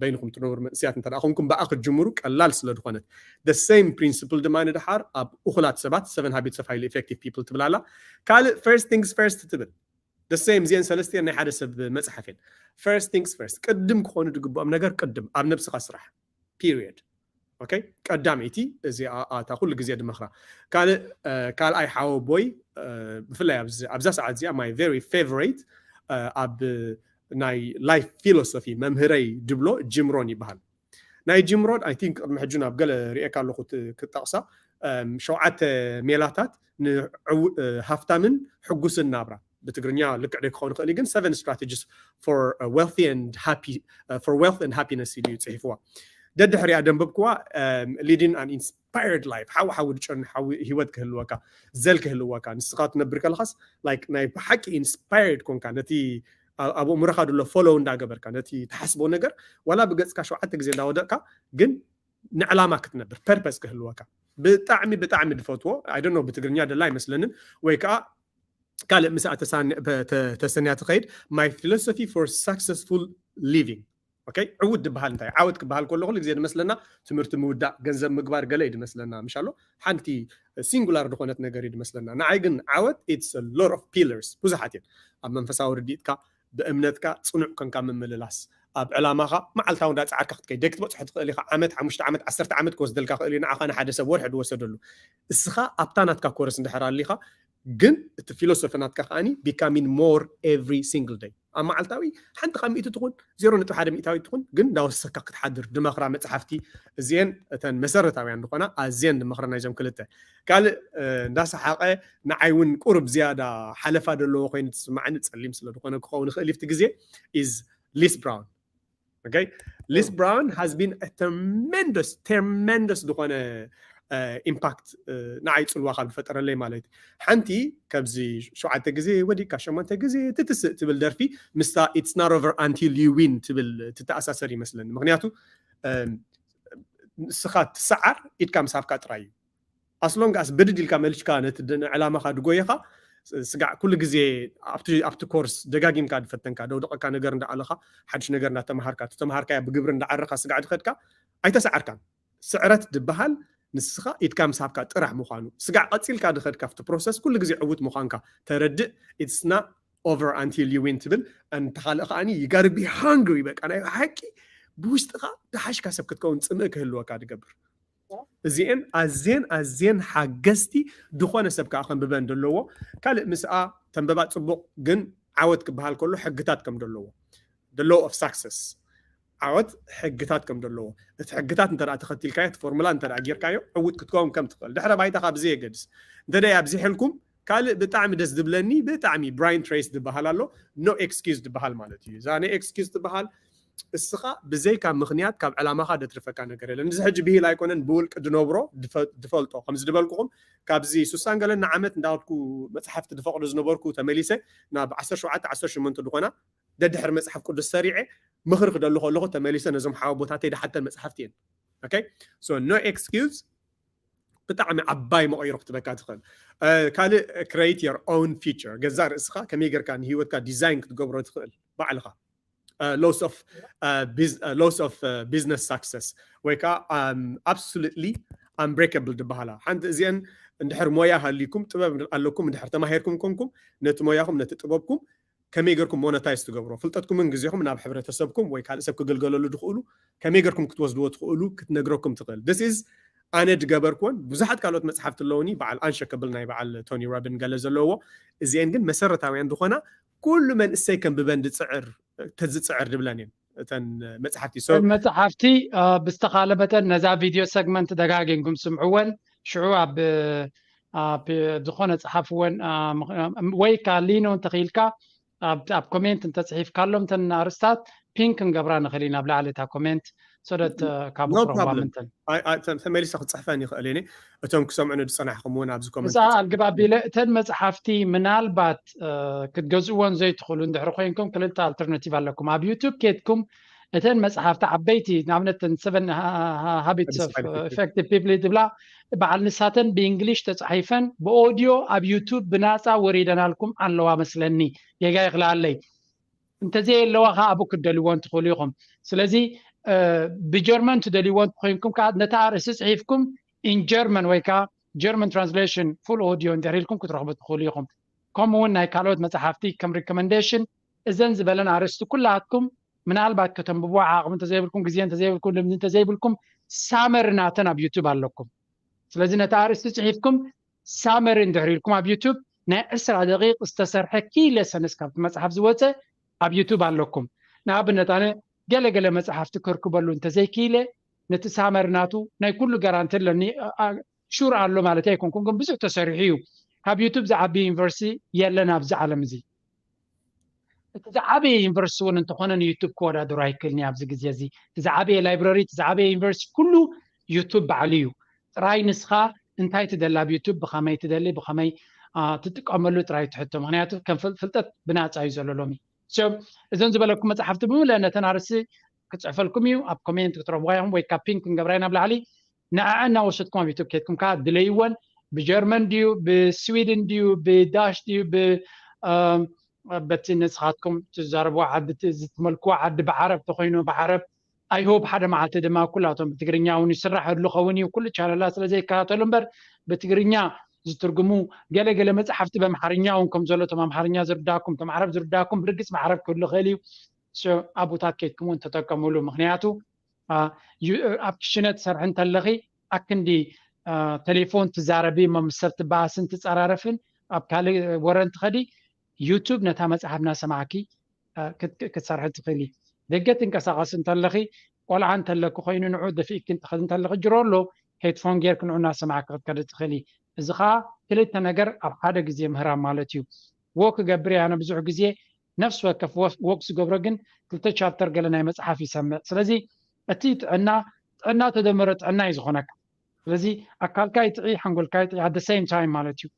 በይንኹም ትነብሩ መንእሰያት እንተ ኮንኩም ብኣ ክትጅምሩ ቀላል ስለ ዝኾነት the same principle ድማ ንድሓር ኣብ እኹላት ሰባት Seven Habits of Highly Effective People ትብል ኣላ። ካልእ First Things First ትብል the same እዚአን ሰለስቲአን ናይ ሓደ ሰብ መፅሓፍ እየን። First Things First ቅድም ክኾኑ ድግብኦም ነገር ቅድም ኣብ ነብስኻ ስራሕ period። Okay ቀዳመይቲ እዚኣ እታ ኩሉ ግዜ ድመኽራ። ካልእ ካልኣይ ሓወቦይ ብፍላይ ኣብዛ ሰዓት እዚኣ my very favorite ኣብ ናይ life philosophy መምህረይ ድብሎ ጂም ሮን ይበሃል። ናይ ጂም ሮን I think ቅድሚ ሕጂ ናብ ገለ ሪኤካ ኣለኹ ክትጠቕሳ ሸውዓተ ሜላታት ንሃፍታምን ሕጉስን ናብራ፣ ብትግርኛ ልክዕ ዶ ክኸውን ይኽእል ግን seven strategies for wealthy and happy for wealth and happiness ኢሉ እዩ ፅሒፍዋ። ደድሕሪያ ደንበብክዋ leading an inspired life፣ ሓዊ ሓዊ ድጨኑ ሓዊ ህይወት ክህልወካ፣ ዘል ክህልወካ፣ ንስኻ ትነብር ከለኻስ like ናይ ብሓቂ inspired ኮንካ ነቲ ኣብ ኣእምሮኻ ድሎ follow እንዳገበርካ ነቲ ትሓስቦ ነገር ዋላ ብገፅካ ሸውዓተ ግዜ እንዳወደቕካ ግን ንዕላማ ክትነብር purpose ክህልወካ ብጣዕሚ ብጣዕሚ ድፈትዎ። I don't know ብትግርኛ ደላ ኣይመስለንን ወይ ከዓ ካልእ ምስኣ ተሰንያ ትኸይድ my philosophy for successful living። ኦኬ፣ ዕውት ዝበሃል እንታይ? ዓወት ክበሃል ከሎ ኩሉ ግዜ ድመስለና ትምህርቲ ምውዳእ፣ ገንዘብ ምግባር ገለ እዩ ድመስለና፣ ምሻሎ ሓንቲ ሲንጉላር ዝኾነት ነገር እዩ ድመስለና። ንዓይ ግን ዓወት it's a lot of pillars፣ ብዙሓት እየን። ኣብ መንፈሳዊ ርድኢትካ፣ ብእምነትካ ፅኑዕ ኮንካ ምምልላስ፣ ኣብ ዕላማኻ መዓልታዊ እንዳፀዓርካ ክትከይድ ደይ ክትበፅሖ ትኽእል ኢኻ። ዓመት፣ ሓሙሽተ ዓመት፣ ዓሰርተ ዓመት ክወስደልካ ክእል እዩ ንዓኻ ንሓደ ሰብ ወርሒ ድወሰደሉ። እስኻ ኣብታ ናትካ ኮረስ እንድሕር ኣሊኻ ግን እቲ ፊሎሶፊ ናትካ ከዓኒ becoming more every single day። ኣብ መዓልታዊ ሓንቲ ካብ ሚእቲ ትኹን ዜሮ ነጥቢ ሓደ ሚእታዊ ትኹን ግን እንዳወሰካ ክትሓድር ድመኽራ መፅሓፍቲ እዚአን እተን መሰረታውያን ዝኾና ኣዝየን ድመኽረና እዞም ክልተ። ካልእ እንዳሰሓቐ ንዓይ እውን ቁሩብ ዝያዳ ሓለፋ ዘለዎ ኮይኑ ትስማዕኒ፣ ፀሊም ስለ ዝኾነ ክኸውን ይኽእል ይፍቲ ግዜ is Les Brown። Okay? Les Brown has been a tremendous tremendous ዝኾነ ኢምፓክት ንዓይ ፅልዋ ካብ ዝፈጠረለይ ማለት እዩ። ሓንቲ ካብዚ ሸውዓተ ግዜ ወዲቅካ ሸሞንተ ግዜ ትትስእ ትብል ደርፊ ምስታ it's not over until you win ትብል ትተኣሳሰር ይመስለኒ። ምክንያቱ ንስኻ ትሰዓር ኢድካ ምሳብካ ጥራይ እዩ። ኣስሎንጋስ ብድድ ኢልካ መልሽካ ነቲ ዕላማኻ ድጎየኻ ስጋዕ ኩሉ ግዜ ኣብቲ ኮርስ ደጋጊምካ ድፈተንካ ደውደቐካ ነገር እንዳኣለኻ ሓድሽ ነገር እንዳተምሃርካ ተተምሃርካያ ብግብሪ እንዳዓረኻ ስጋዕ ድኸድካ ኣይተሰዓርካን። ስዕረት ድበሃል ንስኻ ኢድካ ምሳብካ ጥራሕ ምዃኑ ስጋዕ ቀፂልካ ድኸድካ ኣብቲ ፕሮሰስ ኩሉ ግዜ ዕውት ምዃንካ ተረድእ። It's not over until you win ትብል። እንተኻልእ ከዓኒ you gotta be hungry በቃ ናይ ሓቂ ብውሽጥኻ ድሓሽካ ሰብ ክትከውን ፅምእ ክህልወካ ድገብር። እዚአን ኣዝየን ኣዝየን ሓገዝቲ ዝኾነ ሰብ ከዓ ከንብበን ዘለዎ። ካልእ ምስኣ ተንበባ ፅቡቕ ግን ዓወት ክበሃል ከሎ ሕግታት ከም ዘለዎ the law of success ዓወት ሕግታት ከም ዘለዎ እቲ ሕግታት እንተ ተኸቲልካዮ እቲ ፎርሙላ እንተ ጌርካዮ ዕውት ክትከውን ከም ትኽእል ድሕረ ባይታ ካብ ዘየገድስ እንተ ኣብዚሕልኩም ካልእ ብጣዕሚ ደስ ዝብለኒ ብጣዕሚ Brian Tracy ዝበሃል ኣሎ። No excuse ዝበሃል ማለት እዩ። እዛ no excuse ዝበሃል እስኻ ብዘይካ ምኽንያት ካብ ዕላማኻ ደትርፈካ ነገር የለን። እዚ ሕጂ ብሂል ኣይኮነን ብውልቂ ድነብሮ ድፈልጦ ከምዚ ድበልኩኹም ካብዚ ሱሳን ገለን ንዓመት እንዳወድኩ መፅሓፍቲ ድፈቅዶ ዝነበርኩ ተመሊሰ ናብ ዓሰርተ ሸውዓተ ዓሰርተ ሸሞንተ ዝኾና ደድሕሪ መፅሓፍ ቅዱስ ሰሪዐ ምኽሪ ክደሉ ከለኹ ተመሊሰ ነዞም ሓወቦታተይ ድሓተን መፅሓፍቲ እየን። Okay? So no excuse ብጣዕሚ ዓባይ መቐይሮ ክትበካ ትኽእል። ካልእ create your own future ገዛ ርእስኻ ከመይ ጌርካ ንህይወትካ ዲዛይን ክትገብሮ ትኽእል ባዕልኻ። Laws of laws of business success ወይ ከዓ absolutely unbreakable ዝበሃላ ሓንቲ እዚአን እንድሕር ሞያ ሃልይኩም ጥበብ ኣለኩም እንድሕር ተማሂርኩም ኮንኩም ነቲ ሞያኹም ነቲ ጥበብኩም ከመይ ገርኩም ሞነታይዝ ትገብሮ ፍልጠትኩምን ግዜኹም ናብ ሕብረተሰብኩም ወይ ካልእ ሰብ ክግልገለሉ ድኽእሉ ከመይ ገርኩም ክትወስድዎ ትኽእሉ ክትነግረኩም ትኽእል። This is ኣነ ድገበርኩዎን ብዙሓት ካልኦት መፅሓፍቲ ኣለውኒ በዓል ኣንሸከብል ናይ በዓል ቶኒ ሮቢን ገለ ዘለዎ እዚአን ግን መሰረታውያን ዝኾና ኩሉ መንእሰይ ከንብበን ድፅዕር ተዝፅዕር ድብለን እየን እተን መፅሓፍቲ። So መፅሓፍቲ ብዝተኻለ መጠን ነዛ ቪድዮ ሰግመንት ደጋጊምኩም ስምዕወን ሽዑ ኣብ ኣብ ዝኾነ ፀሓፍወን ወይ ካ ሊኖ እንተኽኢልካ ኣብ ኮሜንት እንተፅሒፍካሎም እተን ኣርስታት ፒን ክንገብራ ንኽእል ኢና ኣብ ላዕሊ እታ ኮሜንት so that ካብ problem ተመሊሰ ክፅሕፈን ይኽእል እየ። እቶም ክሰምዑ ዝፀናሕኹም እውን ኣብዚ ኮሜንት ኣልግብ ኣቢለ እተን መፅሓፍቲ ምናልባት ክትገዝእዎን ዘይትኽእሉ እንድሕር ኮይንኩም ክልተ ኣልተርናቲቭ ኣለኩም። ኣብ ዩቱብ ኬድኩም እተን መፅሓፍቲ ዓበይቲ ንኣብነት seven habits of effective people ዝብላ በዓል ንሳተን ብእንግሊሽ ተፃሒፈን ብኦድዮ ኣብ ዩቱብ ብናፃ ወሪደናልኩም ኣለዋ መስለኒ። ጌጋ ይኽልኣለይ እንተዘየለዋ ከዓ ኣብኡ ክትደልይዎ እንትኽእሉ ኢኹም። ስለዚ ብጀርመን ትደልይዎ እንትኮይንኩም ከዓ ነቲ ኣርእስቲ ፅሒፍኩም in German ወይ ከዓ German translation full audio እንድሕር ኢልኩም ክትረኽቡ ትኽእሉ ኢኹም። ከምኡ እውን ናይ ካልኦት መፅሓፍቲ ከም ሪኮመንዴሽን እዘን ዝበለን ኣርእስቲ ኩላትኩም ምናልባት ከተንብብዎ ዓቕሚ እንተዘይብልኩም ግዜ እንተዘይብልኩም ልምዲ እንተዘይብልኩም ሳመሪ ናተን ኣብ ዩቱብ ኣለኩም። ስለዚ ነቲ ኣርእስቲ ፅሒፍኩም ሳመሪ እንድሕር ኢልኩም ኣብ ዩቱብ ናይ ዕስራ ደቂቕ ዝተሰርሐ ኪ ሌሰንስ ካብቲ መፅሓፍ ዝወፀ ኣብ ዩቱብ ኣለኩም። ንኣብነት ኣነ ገለገለ መፅሓፍቲ ከርክበሉ እንተዘይክኢለ ነቲ ሳመሪ ናቱ ናይ ኩሉ ጋራንቲ ኣለኒ። ሹር ኣሎ ማለት ኣይኮንኩን፣ ግን ብዙሕ ተሰሪሑ እዩ። ካብ ዩቱብ ዝዓቢ ዩኒቨርሲቲ የለን ኣብዚ ዓለም እዚ። እቲ ዝዓበየ ዩኒቨርሲቲ እውን እንተኾነ ንዩቱብ ክወዳደሩ ኣይክእልን እዩ ኣብዚ ግዜ እዚ። እቲ ዝዓበየ ላይብረሪ፣ እቲ ዝዓበየ ዩኒቨርሲቲ፣ ኩሉ ዩቱብ ባዕሉ እዩ። ጥራይ ንስኻ እንታይ ትደሊ ኣብ ዩቱብ፣ ብኸመይ ትደሊ፣ ብኸመይ ትጥቀመሉ ጥራይ ትሕቶ። ምክንያቱ ከም ፍልጠት ብናፃ እዩ ዘሎ ሎሚ። እዞም ዝበለኩም መፅሓፍቲ ብምልእ ነተን ኣርእስቲ ክፅሕፈልኩም እዩ። ኣብ ኮሜንት ክትረኽብዋ ኢኹም ወይ ካብ ፒን ክንገብራ ኢና ኣብ ላዕሊ። ንዐዐ እናወሰድኩም ኣብ ዩቱብ ከድኩም ከዓ ድለይወን። ብጀርመን ድዩ፣ ብስዊድን ድዩ፣ ብዳሽ ድዩ፣ በቲ ንስኻትኩም ትዛረብዎ ዓዲ፣ ዝትመልክዎ ዓዲ ብዓረብ ተኮይኑ ብዓረብ። ኣይሆብ ሓደ መዓልቲ ድማ ኩላቶም ብትግርኛ እውን ይስራሕ እሉ ኸውን እዩ። ኩሉ ቻነላት ስለዘይከታተሉ እምበር ብትግርኛ ዝትርጉሙ ገለ ገለ መፅሓፍቲ በምሓርኛ እውን ከም ዘሎ፣ እቶም ኣምሓርኛ ዝርዳኩም፣ እቶም ዓረብ ዝርዳኩም ብርግፅ ብዓረብ ክህሉ ይኽእል እዩ። ኣቦታት ከይድኩም እውን ተጠቀሙሉ። ምክንያቱ ኣብ ክሽነ ትሰርሒ እንተለኺ ኣክንዲ ቴሌፎን ትዛረቢ እሞ ምስ ሰብ ትበኣስን ትፀራረፍን ኣብ ካልእ ወረ እንትኸዲ ዩቱብ ነታ መፅሓፍ እናሰማዕኪ ክትሰርሒ ትኽእሊ። ደገ ትንቀሳቐስ እንተለኺ፣ ቆልዓ እንተለኪ ኮይኑ ንዑ ደፊእኪ እንትኸዲ እንተለኺ ጅሮ ኣሎ ሄድፎን ጌርኪ ንዑ እናሰማዕኪ ክትከዲ ትኽእሊ። እዚ ከዓ ክልተ ነገር ኣብ ሓደ ግዜ ምህራም ማለት እዩ። ወክ ክገብር እየ ኣነ ብዙሕ ግዜ ነፍሲ ወከፍ ወክ ዝገብሮ ግን ክልተ ቻፕተር ገለ ናይ መፅሓፍ ይሰምዕ። ስለዚ እቲ ጥዕና ጥዕና ተደመረ ጥዕና እዩ ዝኾነካ። ስለዚ ኣካልካ ይጥዒ ሓንጎልካ ይጥዒ at the same time ማለት እዩ።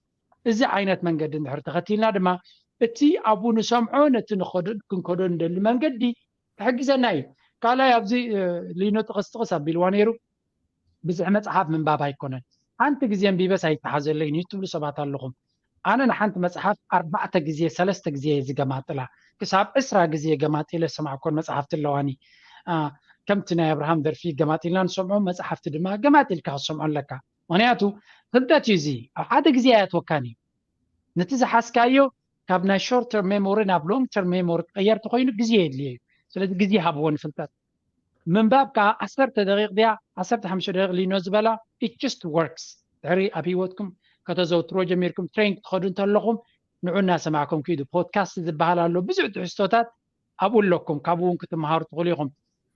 እዚ ዓይነት መንገዲ እንድሕር ተኸቲልና ድማ እቲ ኣብኡ ንሰምዖ ነቲ ንኸዶ ክንከዶ ንደሊ መንገዲ ክሕግዘና እዩ። ካልኣይ ኣብዚ ሊኖ ጥቕስ ጥቕስ ኣቢልዋ ነይሩ። ብዙሕ መፅሓፍ ምንባብ ኣይኮነን። ሓንቲ ግዜ ኣንቢበስ ኣይተሓዘለይን እዩ ትብሉ ሰባት ኣለኹም። ኣነ ንሓንቲ መፅሓፍ ኣርባዕተ ግዜ ሰለስተ ግዜ እየ ዝገማጥላ። ክሳብ ዕስራ ግዜ ገማጢለ ዝሰማዕኮን መፅሓፍቲ ኣለዋኒ። ከምቲ ናይ ኣብርሃም ደርፊ ገማጢልና ንሰምዖ መፅሓፍቲ ድማ ገማጢልካ ክትሰምዖ ኣለካ። ምክንያቱ ፍልጠት እዩ እዚ። ኣብ ሓደ ግዜ ኣያትወካን እዩ። ነቲ ዝሓዝካዮ ካብ ናይ short term memory ናብ long term memory ክቕየር ተኮይኑ ግዜ የድልዮ እዩ። ስለዚ ግዜ ሃብዎ ንፍልጠት። ምንባብ ከዓ ዓሰርተ ደቂቕ ድያ ዓሰርተ ሓሙሽተ ደቂቕ ሊኖ ዝበላ it just works። ድሕሪ ኣብ ህይወትኩም ከተዘውትሮ ጀሚርኩም ትሬን ክትኸዱ እንተለኹም ንዑ እናሰማዕኩም ኪዱ። ፖድካስት ዝበሃል ኣሎ፣ ብዙሕ ትሕዝቶታት ኣብኡ ኣለኩም፣ ካብኡ እውን ክትመሃሩ ትኽእሉ ኢኹም።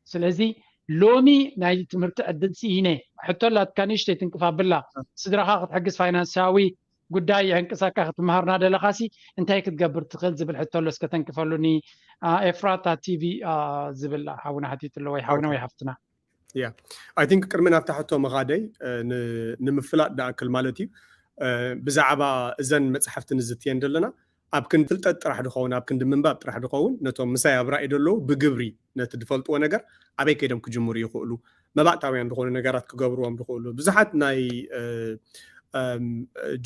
ስለዚ ሎሚ ናይ ትምህርቲ ዕድል ስኢነ። ሕቶ ኣላትካ ንእሽተይ ትንቅፍ ኣብላ። ስድራኻ ክትሕግዝ ፋይናንሳዊ ጉዳይ የንቅሳካ ክትመሃር እናደለኻሲ እንታይ ክትገብር ትኽእል ዝብል ሕቶ ኣሎ። እስከ ተንቅፈሉኒ። ኤፍራታ ቲቪ ዝብል ሓውና ሓቲትሎ ወይ ሓውና ወይ ሓፍትና። I think ቅድሚ ናብታ ሕቶ ምኻደይ ንምፍላጥ ድኣክል ማለት እዩ። ብዛዕባ እዘን መፅሓፍቲ ንዝትየን ዘለና ኣብ ክንዲ ፍልጠት ጥራሕ ድኸውን ኣብ ክንዲ ምንባብ ጥራሕ ድኸውን ነቶም ምሳይ ኣብ ራእይ ደለዉ ብግብሪ ነቲ ድፈልጥዎ ነገር ኣበይ ከይዶም ክጅምሩ ይኽእሉ፣ መባእታውያን ዝኾኑ ነገራት ክገብርዎም ድኽእሉ ብዙሓት ናይ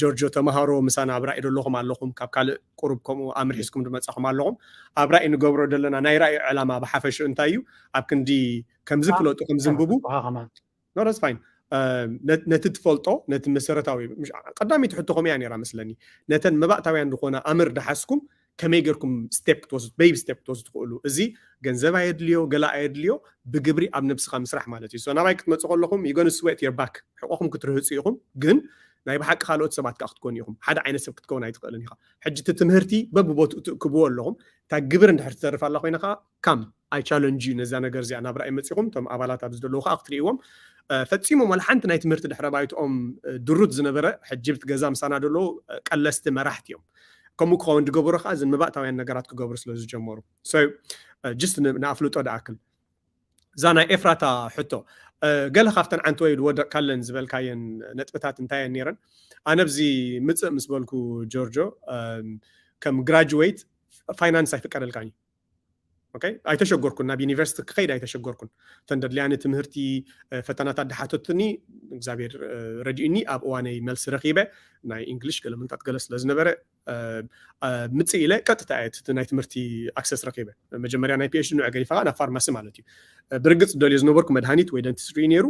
ጆርጆ ተምሃሮ ምሳና ኣብ ራእይ ደለኹም ኣለኹም፣ ካብ ካልእ ቁሩብ ከምኡ ኣምር ሒዝኩም ድመጻኹም ኣለኹም። ኣብ ራእይ ንገብሮ ዘለና ናይ ራእይ ዕላማ ብሓፈሽኡ እንታይ እዩ? ኣብ ክንዲ ከምዚ ፍለጡ ከምዚ ንብቡ no that's fine ነቲ ትፈልጦ ነቲ መሰረታዊ ቀዳመይቲ ሕቶ ከምኡ እያ ነራ መስለኒ። ነተን መባእታውያን ዝኾነ ኣምር ድሓዝኩም ከመይ ጌርኩም step ክትወስዱ baby step ክትወስዱ ትኽእሉ። እዚ ገንዘብ ኣየድልዮ ገላ ኣየድልዮ ብግብሪ ኣብ ነብስኻ ምስራሕ ማለት እዩ። ናባይ ክትመፁ ከለኹም you gonna sweat your back ሕቆኹም ክትርህፁ ኢኹም። ግን ናይ ብሓቂ ካልኦት ሰባት ከዓ ክትኮኑ ኢኹም። ሓደ ዓይነት ሰብ ክትከውን ኣይትኽእልን ኢኻ። ሕጂ እቲ ትምህርቲ በብቦትኡ ትእክብዎ ኣለኹም። እታ ግብር እንድሕር ትተርፍ ኣላ ኮይና ከዓ come I challenge you ነዛ ነገር እዚኣ ናብ ራእይ መፂኹም እቶም ኣባላት ኣብዚ ዘለዉ ከዓ ክትርእይዎም ፈፂሞም ዋላ ሓንቲ ናይ ትምህርቲ ድሕረ ባይትኦም ድሩት ዝነበረ ሕጂ ብቲ ገዛ ምሳና ዘለዉ ቀለስቲ መራሕቲ እዮም። ከምኡ ክኸውን ድገብሩ ከዓ እዘን መባእታውያን ነገራት ክገብሩ ስለ ዝጀመሩ just ንኣፍልጦ ድኣክል እዛ ናይ ኤፍራታ ሕቶ ገለ ካብተን ዓንተወይ ዝወደቕካለን ዝበልካየን ነጥብታት እንታየን ነይረን? ኣነ ኣብዚ ምፅእ ምስ በልኩ ጆርጆ ከም ግራጅዌት ፋይናንስ ኣይፍቀደልካን እዩ። ኣይተሸገርኩን፣ ናብ ዩኒቨርሲቲ ክኸይድ ኣይተሸገርኩን። እተን ደድልያኒ ትምህርቲ ፈተናታት ድሓተቱኒ እግዚኣብሔር ረድኡኒ ኣብ እዋነይ መልሲ ረኺበ። ናይ እንግሊሽ ገለ ምንታት ገለ ስለ ዝነበረ ምፅእ ኢለ ቀጥታ እየ ናይ ትምህርቲ ኣክሰስ ረኺበ። መጀመርያ ናይ ፒኤችዲ ንዑ ገዲፋ ናብ ፋርማሲ ማለት እዩ። ብርግፅ ደልዮ ዝነበርኩ መድሃኒት ወይ ደንቲስትሪ ነይሩ።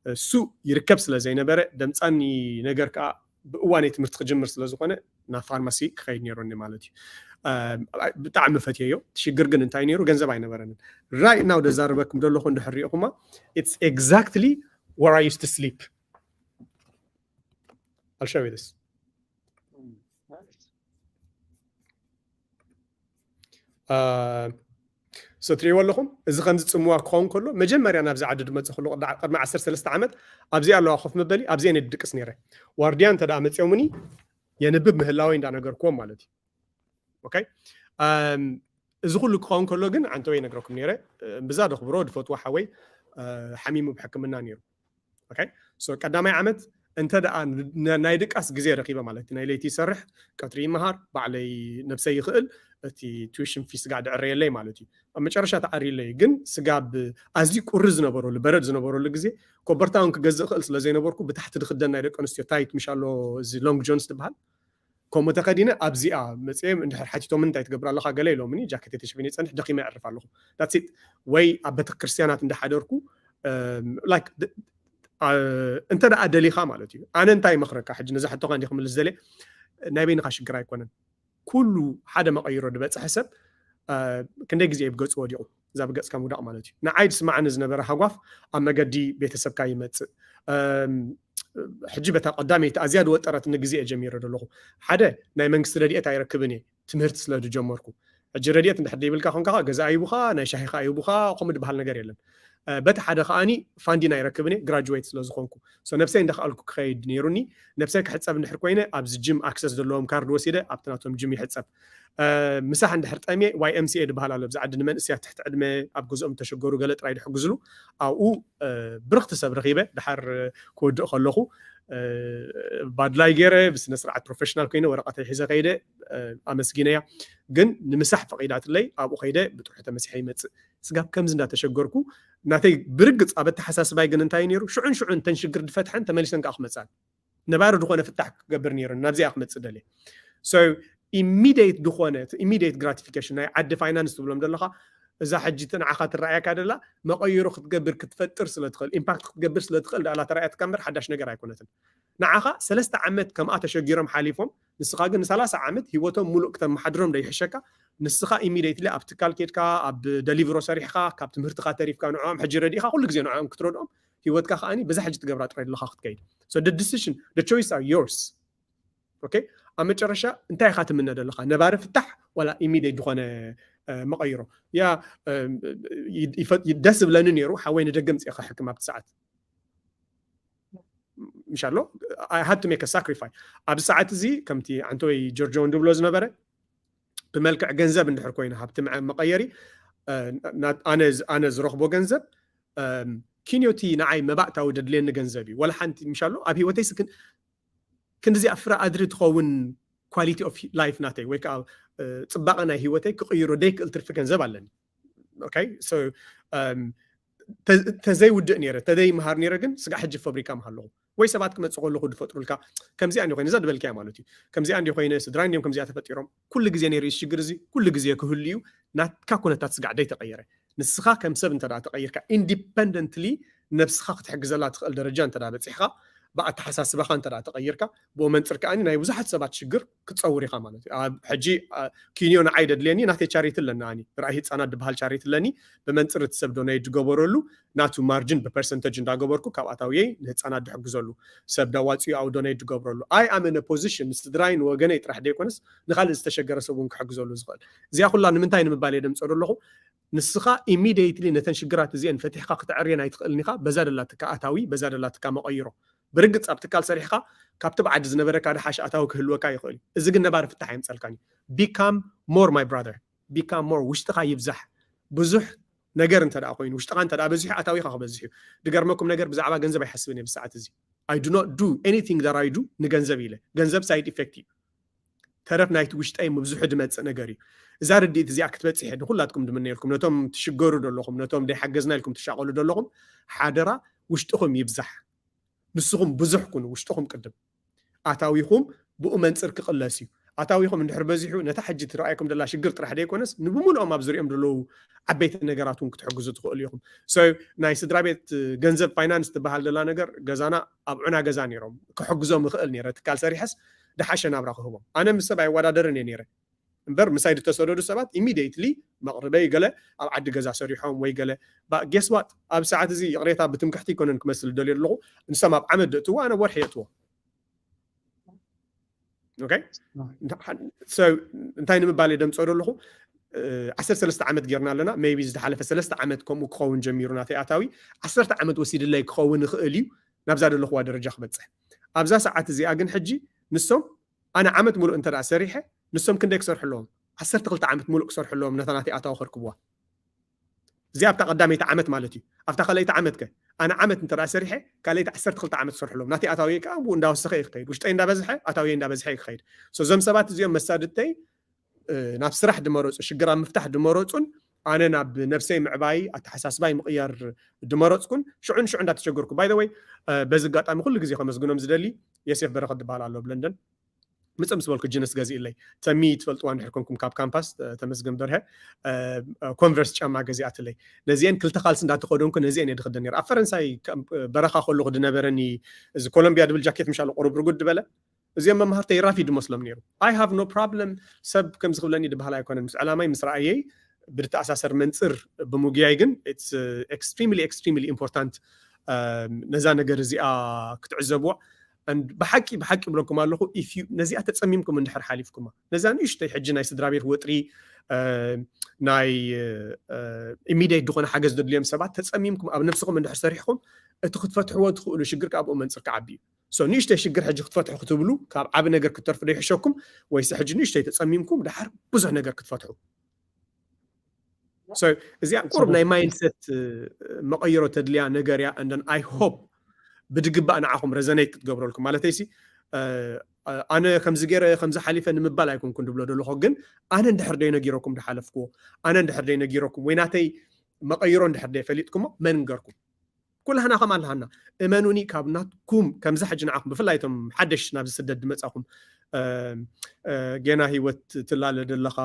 እሱ ይርከብ ስለ ዘይነበረ ደምፃኒ ነገር ከዓ ብእዋነይ ትምህርቲ ክጅምር ስለ ዝኾነ ናብ ፋርማሲ ክኸይድ ነይሮኒ ማለት እዩ። ብጣዕሚ ፈትየዮ። ሽግር ግን እንታይ ነይሩ? ገንዘብ ኣይነበረንን። right now ደዛርበኩም ዘለኹ እንድሕር ሪእኹማ it's exactly where I used to sleep. I'll show you this. Uh, ትሪእዎ ኣለኹም። እዚ ከምዚ ፅምዋ ክኸውን ከሎ መጀመርያ ናብዚ ዓዲ ድመፅእ ከሎ ቅድሚ ዓሰርተ ሰለስተ ዓመት ኣብዚኣ ኣለዋ ኮፍ መበሊ ኣብዚአን ድቅስ ነይረ። ዋርድያ እንተ ደኣ መፅኦምኒ የንብብ ምህላወይ እንዳነገርክዎም ማለት እዩ። ኦኬ፣ እዚ ኩሉ ክኸውን ከሎ ግን ዓንተወይ ነግረኩም ነይረ። ብዛ ደኽብሮ ድፈትዎ ሓወይ ሓሚሙ ብሕክምና ነይሩ። ኦኬ፣ ሶ ቀዳማይ ዓመት እንተ ደኣ ናይ ድቃስ ግዜ ረኺበ ማለት ናይ ለይቲ ይሰርሕ፣ ቀትሪ ይመሃር፣ ባዕለይ ነብሰይ ይኽእል፣ እቲ ቱዊሽን ፊ ስጋዕ ድዕረየለይ ማለት እዩ። ኣብ መጨረሻ ተዓሪለይ ግን ስጋብ ኣዝዩ ቁሪ ዝነበረሉ በረድ ዝነበረሉ ግዜ ኮበርታ እውን ክገዝእ ክእል ስለ ዘይነበርኩ ብታሕቲ ድኽደን ናይ ደቂ ኣንስትዮ ታይት ምሻሎ እዚ ሎንግ ጆንስ ትበሃል ከምኡ ተኸዲነ ኣብዚኣ መፅኤ እንድሕር ሓቲቶም እንታይ ትገብር ኣለኻ ገለ ኢሎምኒ ጃኬት ተሸፊነ ይፀንሕ ደኺመ ይዕርፍ ኣለኹ። ዳትሲት ወይ ኣብ ቤተክርስትያናት እንዳሓደርኩ እንተ ደኣ ደሊኻ ማለት እዩ። ኣነ እንታይ ይመኽረካ ሕጂ ነዛ ሕቶኻ እንዲ ክምልስ ዘለ ናይ በይንኻ ሽግር ኣይኮነን። ኩሉ ሓደ መቐይሮ ዝበፅሐ ሰብ ክንደይ ግዜ እዩ ብገፁ ወዲቑ እዛ ብገፅካ ምውዳቕ ማለት እዩ። ንዓይ ዝስማዓኒ ዝነበረ ሃጓፍ ኣብ መገዲ ቤተሰብካ ይመፅእ። ሕጂ በታ ቀዳመይቲ ኣዝያ ዝወጠረትኒ ግዜ እየ ጀሚረ ዘለኹ። ሓደ ናይ መንግስቲ ረድኤት ኣይረክብን እየ ትምህርቲ ስለ ዝጀመርኩ። ሕጂ ረድኤት እንድሕር ዘይብልካ ኮንካ ገዛ ኣይቡኻ ናይ ሻሂኻ ኣይቡኻ ከምኡ ዝበሃል ነገር የለን። በቲ ሓደ ከዓኒ ፋንዲን ኣይረክብን እየ ግራጁዌት ስለ ዝኾንኩ። ነብሰይ እንዳኸኣልኩ ክኸይድ ነይሩኒ። ነብሰይ ክሕፀብ እንድሕር ኮይነ ኣብዚ ጅም ኣክሰስ ዘለዎም ካርድ ወሲደ ኣብቲ ናቶም ጅም ይሕፀብ። ምሳሕ እንድሕር ጠምየ ዋይ ኤም ሲ ኤ ዝበሃል ኣሎ ኣብዚ ዓዲ ንመንእሰያት ትሕቲ ዕድመ ኣብ ገዝኦም ተሸገሩ ገለ ጥራይ ድሕግዝሉ ኣብኡ ብርኽቲ ሰብ ረኺበ ድሓር ክወድእ ከለኹ ባድላይ ገይረ ብስነ ስርዓት ፕሮፌሽናል ኮይነ ወረቐተይ ሒዘ ከይደ ኣመስጊነያ። ግን ንምሳሕ ፈቒዳትለይ ኣብኡ ከይደ ብጥርሑ ተመሲሐ ይመፅእ። ስጋብ ከምዚ እንዳተሸገርኩ ናተይ ብርግፅ ኣብ ኣተሓሳስባይ ግን እንታይ ነይሩ ሽዑን ሽዑን ተን ሽግር ድፈትሐን ተመሊሰን ከዓ ክመፅኣን ነባሪ ዝኾነ ፍታሕ ክገብር ነይሩ ናብዚኣ ክመፅእ ደልየ። ኢሚዲየት ዝኾነ ኢሚዲየት ግራቲፊኬሽን ናይ ዓዲ ፋይናንስ ትብሎም ዘለኻ እዛ ሕጂ ንዓኻ ትረኣየካ ደላ መቐይሮ ክትገብር ክትፈጥር ስለትኽእል ኢምፓክት ክትገብር ስለትኽእል ዳላ ተረኣየትካ እምበር ሓዳሽ ነገር ኣይኮነትን። ንዓኻ ሰለስተ ዓመት ከምኣ ተሸጊሮም ሓሊፎም ንስኻ ግን ንሰላሳ ዓመት ህይወቶም ሙሉእ ክተመሓድሮም ዶ ይሕሸካ? ንስኻ ኢሚዲየትሊ ኣብ ትካል ኬድካ ኣብ ደሊቭሮ ሰሪሕካ ካብ ትምህርትኻ ተሪፍካ ንዕኦም ሕጂ ረዲእካ ኩሉ ግዜ ንዕኦም ክትረድኦም ህይወትካ ከዓኒ በዛ ሕጂ ትገብራ ጥራይ ዘለኻ ክትከይድ። So the decision, the choice are yours. Okay? ኣብ መጨረሻ እንታይ ኢኻ ትምነ ዘለኻ? ነባሪ ፍታሕ ዋላ ኢሚዲየት ዝኾነ መቐይሮ? ያ ደስ ዝብለኒ ነይሩ ሓወይ ንደገ ምፅእኻ ሕክም ኣብቲ ሰዓት ምሻሎ I had to make a sacrifice ኣብዚ ሰዓት እዚ ከምቲ ዓንተወይ ጆርጆ ድብሎ ዝነበረ ብመልክዕ ገንዘብ እንድሕር ኮይኑ ሃብቲ መቐየሪ ኣነ ዝረኽቦ ገንዘብ ኪንዮቲ ንዓይ መባእታዊ ደድልየኒ ገንዘብ እዩ። ወላ ሓንቲ ምሻሎ ኣብ ህይወተይ ክንዲዚኣ ፍረ ኣድሪ ትኸውን ኳሊቲ ኦፍ ላይፍ ናተይ ወይ ከዓ ፅባቐ ናይ ህይወተይ ክቕይሮ ደይክእል ትርፊ ገንዘብ ኣለኒ። ተዘይውድእ ነይረ ተዘይመሃር ነይረ ግን ስጋዕ ሕጂ ፈብሪካ ምሃለኹ ወይ ሰባት ክመፅእ ከለኹ ዝፈጥሩልካ ከምዚኣ እንዲ ኮይነ እዛ ዝበልካያ ማለት እዩ። ከምዚኣ እንዲ ኮይነ ስድራይ እንዲዮም ከምዚኣ ተፈጢሮም ኩሉ ግዜ ነይሩ እዩ ሽግር እዚ ኩሉ ግዜ ክህሉ እዩ። ናትካ ኩነታት ስጋዕ ደይተቐየረ ንስኻ ከም ሰብ እንተ ተቐይርካ ኢንዲፐንደንትሊ ነብስኻ ክትሕግዘላ ትኽእል ደረጃ እንተ በፂሕካ ብኣተሓሳስባኻ እንተ ተቐይርካ ብኡ መንፅር ከኣ ናይ ብዙሓት ሰባት ሽግር ክትፀውር ኢኻ ማለት እዩ። ሕጂ ኪንዮ ንዓይ ደድልየኒ ናተይ ቻሪቲ ኣለኒ ኣኒ ራእይ ህፃናት ዝበሃል ቻሪቲ ኣለኒ ብመንፅር እቲ ሰብ ዶነይ ዝገበረሉ ናቱ ማርጅን ብፐርሰንተጅ እንዳገበርኩ ካብ ኣታውየይ ንህፃናት ድሕግዘሉ ሰብ ዳዋፅኡ ኣው ዶነይ ዝገብረሉ ኣይ ኣመነ ፖዚሽን ንስድራይ ንወገነይ ጥራሕ ደይኮነስ ንካልእ ዝተሸገረ ሰብ እውን ክሕግዘሉ ዝኽእል እዚኣ ኩላ ንምንታይ ንምባል እየ ደምፀ ዘለኹ ንስኻ ኢሚዲየትሊ ነተን ሽግራት እዚአን ፈቲሕካ ክተዕርየን ኣይትኽእልን ኢኻ በዛ ደላትካ ኣታዊ በዛ ደላትካ መቐይሮ ብርግፅ ኣብ ትካል ሰሪሕካ ካብቲ ብዓዲ ዝነበረካ ድሓሽ ኣታዊ ክህልወካ ይኽእል እዩ እዚ ግን ነባሪ ፍታሕ የምፀልካን እዩ become more my brother become more ውሽጥኻ ይብዛሕ ብዙሕ ነገር እንተ ኮይኑ ውሽጥኻ እንተ በዚሑ ኣታዊኻ ክበዝሕ እዩ ድገርመኩም ነገር ብዛዕባ ገንዘብ ኣይሓስብን እየ ብሰዓት እዚ I do not do anything that I do ንገንዘብ ኢለ ገንዘብ ሳይድ ኢፌክት እዩ ተረፍ ናይቲ ውሽጠይ ምብዝሑ ድመፅእ ነገር እዩ እዛ ርድኢት እዚኣ ክትበፅሕ ንኩላትኩም ድምነየልኩም ነቶም ትሽገሩ ዘለኹም ነቶም ደይሓገዝና ኢልኩም ትሻቀሉ ዘለኹም ሓደራ ውሽጥኹም ይብዛሕ ንስኹም ብዙሕ ኩኑ ውሽጥኹም ቅድም ኣታዊኹም ብኡ መንፅር ክቕለስ እዩ ኣታዊኹም እንድሕር በዚሑ ነታ ሕጂ ትረኣየኩም ደላ ሽግር ጥራሕ ደይኮነስ ንብሙልኦም ኣብ ዝሪኦም ዘለዉ ዓበይቲ ነገራት እውን ክትሕግዙ ትኽእሉ ኢኹም ናይ ስድራ ቤት ገንዘብ ፋይናንስ ትበሃል ዘላ ነገር ገዛና ኣብ ዑና ገዛ ነይሮም ክሕግዞም ይኽእል ነይረ ትካል ሰሪሐስ ድሓሸ ናብራ ክህቦም ኣነ ምስ ሰብ ኣይወዳደርን እየ ነይረ እምበር ምሳይ ዝተሰደዱ ሰባት ኢሚዲየትሊ መቕርበይ ገለ ኣብ ዓዲ ገዛ ሰሪሖም ወይ ገለ ጌስዋት ኣብ ሰዓት እዚ ይቕሬታ ብትምክሕቲ ይኮነን ክመስል ደልዮ ኣለኹ ንሶም ኣብ ዓመት ደእትዎ ኣነ ወርሒ የእትዎ እንታይ ንምባል የደምፀ ዘለኹ ዓሰርተ ሰለስተ ዓመት ጌርና ኣለና። ሜይቢ ዝሓለፈ ሰለስተ ዓመት ከምኡ ክኸውን ጀሚሩ ናተይ ኣታዊ ዓሰርተ ዓመት ወሲድለይ ክኸውን ይኽእል እዩ ናብዛ ዘለኹዋ ደረጃ ክበፅሕ። ኣብዛ ሰዓት እዚኣ ግን ሕጂ ንሶም ኣነ ዓመት ሙሉእ እንተ ደኣ ሰሪሐ ንሶም ክንደይ ክሰርሑ ኣለዎም? ዓሰርተ ክልተ ዓመት ሙሉእ ክሰርሑ ኣለዎም ነታ ናተይ ኣታዊ ከርክብዋ። እዚኣ ኣብታ ቀዳመይቲ ዓመት ማለት እዩ። ኣብታ ካልኣይቲ ዓመት ከ ኣነ ዓመት እንተ ደኣ ሰሪሐ ካልኣይቲ ዓሰርተ ክልተ ዓመት ክሰርሑ ኣለዎም። ናተይ ኣታዊ ከዓ ብኡ እንዳወሰኸ እዩ ክኸይድ፣ ውሽጠይ እንዳበዝሐ ኣታዊ እንዳበዝሐ እዩ ክኸይድ። እዞም ሰባት እዚኦም መሳድተይ ናብ ስራሕ ድመረፁ፣ ሽግር ኣብ ምፍታሕ ድመረፁን ኣነ ናብ ነብሰይ ምዕባይ ኣተሓሳስባይ ምቕያር ድመረፅኩን ሽዑ ንሽዑ እንዳተሸገርኩ። ባይ ወይ በዚ ኣጋጣሚ ኩሉ ግዜ ከመስግኖም ዝደሊ የሴፍ በረኸት ድበሃል ኣሎ ኣብ ለንደን። ምፅእ ምስ በልኩ ጅንስ ገዚእለይ። ተሚ ትፈልጥዋ እንድሕር ኮንኩም ካብ ካምፓስ ተመስገን በርሀ ኮንቨርስ ጫማ ገዚኣትለይ። ነዚአን ክልተ ካልሲ እንዳተኸደንኩ ነዚአን እየ ድኽደን ነይረ። ኣብ ፈረንሳይ በረኻ ከለኹ ድነበረኒ እዚ ኮሎምቢያ ድብል ጃኬት ምሻሉ ቁሩብ ርጉድ ድበለ እዚኦም መማህርተይ ራፊ ድመስሎም ነይሩ። I have no problem ሰብ ከምዚ ክብለኒ ድበሃል ኣይኮነን። ምስ ዕላማይ ምስ ረኣየይ ብድተኣሳሰር መንፅር ብምጉያይ ግን extremely extremely important ነዛ ነገር እዚኣ ክትዕዘብዋ። ብሓቂ ብሓቂ ብለኩም ኣለኹ። ነዚኣ ተፀሚምኩም እንድሕር ሓሊፍኩማ ነዛ ንእሽተይ ሕጂ ናይ ስድራ ቤት ወጥሪ ናይ ኢሚዲየት ዝኾነ ሓገዝ ዘድልዮም ሰባት ተፀሚምኩም ኣብ ነብስኹም እንድሕር ሰሪሕኩም እቲ ክትፈትሕዎ ትኽእሉ ሽግር ካብኡ መንፅር ክዓቢ እዩ። ንእሽተይ ሽግር ሕጂ ክትፈትሑ ክትብሉ ካብ ዓቢ ነገር ክትተርፉ ዶ ይሕሸኩም ወይስ ሕጂ ንእሽተይ ተፀሚምኩም ደሓር ብዙሕ ነገር ክትፈትሑ? እዚኣ ቁርብ ናይ ማይንድሰት መቐይሮ ተድልያ ነገር እያ። And I hope ብድግባእ ንዓኹም ረዘነይት ክትገብረልኩም ማለተይሲ ኣነ ከምዚ ገይረ ከምዚ ሓሊፈ ንምባል ኣይኮንኩን ድብሎ ደለኹ ግን ኣነ እንድሕር ደይ ነጊረኩም ድሓለፍክዎ ኣነ እንድሕር ደይ ነጊረኩም ወይ ናተይ መቐይሮ እንድሕር ደይ ፈሊጥኩሞ መን ንገርኩም? ኩላህና ከም ኣለሃና እመኑኒ ካብ ናትኩም ከምዚ ሕጂ ንዓኹም ብፍላይ እቶም ሓደሽ ናብዚ ስደት ድመጻኹም ጌና ህይወት ትላለ ደለኻ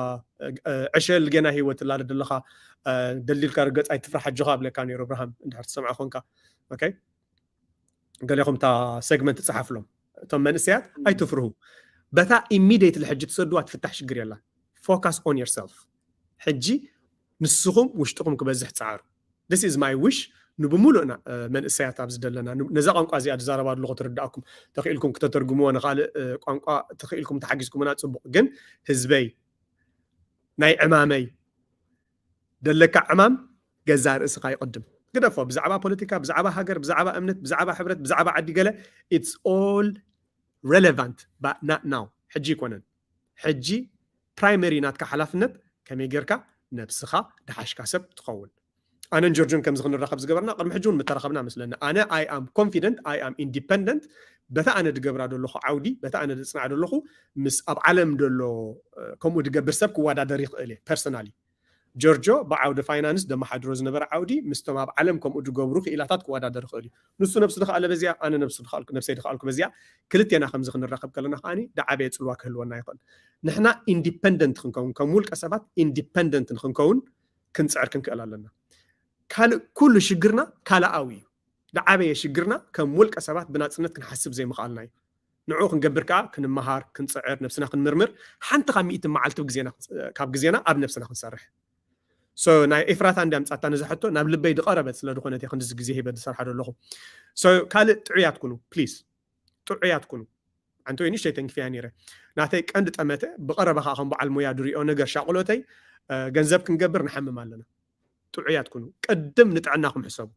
ዕሸል ጌና ህይወት ትላለ ደለኻ ደልዲልካ ርገጽ ኣይትፍራሕ ኣጆኻ ኣብለካ ነይሩ እብርሃም እንድሕር ትሰምዖ ኮንካ ገሌኹም እታ ሴግመንት ትጽሓፍሎም እቶም መንእሰያት ኣይትፍርሁ በታ ኢሚዲየትሊ ሕጂ ትሰድዋ ትፍታሕ ሽግር የላን focus on yourself ሕጂ ንስኹም ውሽጥኹም ክበዝሕ ጸዓሩ this is my wish ንብሙሉእና መንእሰያት ኣብዚ ዘለና ነዛ ቋንቋ እዚኣ ዝዛረባ ኣለኹ ትርዳእኩም ተኽኢልኩም ክተተርጉምዎ ንካልእ ቋንቋ ተኽኢልኩም ተሓጊዝኩምና ጽቡቕ ግን ህዝበይ ናይ ዕማመይ ደለካ ዕማም ገዛ ርእስኻ ይቕድም ግደፎ ብዛዕባ ፖለቲካ ብዛዕባ ሃገር ብዛዕባ እምነት ብዛዕባ ሕብረት ብዛዕባ ዓዲ ገለ it's all relevant but not now ሕጂ ይኮነን ሕጂ ፕራይመሪ ናትካ ሓላፍነት ከመይ ጌርካ ነብስኻ ድሓሽካ ሰብ ትኸውን ኣነን ጆርጆን ከምዚ ክንራኸብ ዝገበርና ቅድሚ ሕጂ እውን ምተራኸብና መስለኒ ኣነ I am confident I am independent በታ ኣነ ድገብራ ደለኹ ዓውዲ በታ ኣነ ድፅናዕ ደለኹ ምስ ኣብ ዓለም ደሎ ከምኡ ድገብር ሰብ ክወዳደር ይኽእል እየ personally ጆርጆ ብዓውዲ ፋይናንስ ደመሓድሮ ዝነበረ ዓውዲ ምስቶም ኣብ ዓለም ከምኡ ድገብሩ ክኢላታት ክወዳደር ይኽእል እዩ ንሱ ነብሱ ድኸኣለ በዚኣ ኣነ ነብሱ ድኸኣልኩ ነብሰይ ድኸኣልኩ በዚኣ ክልቴና ከምዚ ክንራኸብ ከለና ከዓኒ ድዓበየ ፅልዋ ክህልወና ይኽእል ንሕና ኢንዲፐንደንት ክንከውን ከም ውልቀ ሰባት ኢንዲፐንደንት ንክንከውን ክንፅዕር ክንክእል ኣለና ካልእ ኩሉ ሽግርና ካልኣዊ እዩ ድዓበየ ሽግርና ከም ውልቀ ሰባት ብናፅነት ክንሓስብ ዘይምኽኣልና እዩ ንዕኡ ክንገብር ከዓ ክንመሃር ክንፅዕር ነብስና ክንምርምር ሓንቲ ካብ ሚእቲ መዓልቲ ካብ ግዜና ኣብ ነብስና ክንሰርሕ ናይ ኤፍራታ እንዲ ኣምፃታ ነዛ ሕቶ ናብ ልበይ ድቐረበት ስለ ዝኾነት እየ ክንድዚ ግዜ ሂበ ዝሰርሓ ዘለኹ ካልእ ጥዑያት ኩኑ ፕሊዝ ጥዑያት ኩኑ ሓንቲ ወይ ንሽተይ ተንክፍያ ነይረ ናተይ ቀንዲ ጠመተ ብቐረባ ከዓ ከም በዓል ሙያ ድሪኦ ነገር ሻቕሎተይ ገንዘብ ክንገብር ንሓምም ኣለና ጥዑያት ኩኑ ቅድም ንጥዕናኹም ሕሰቡ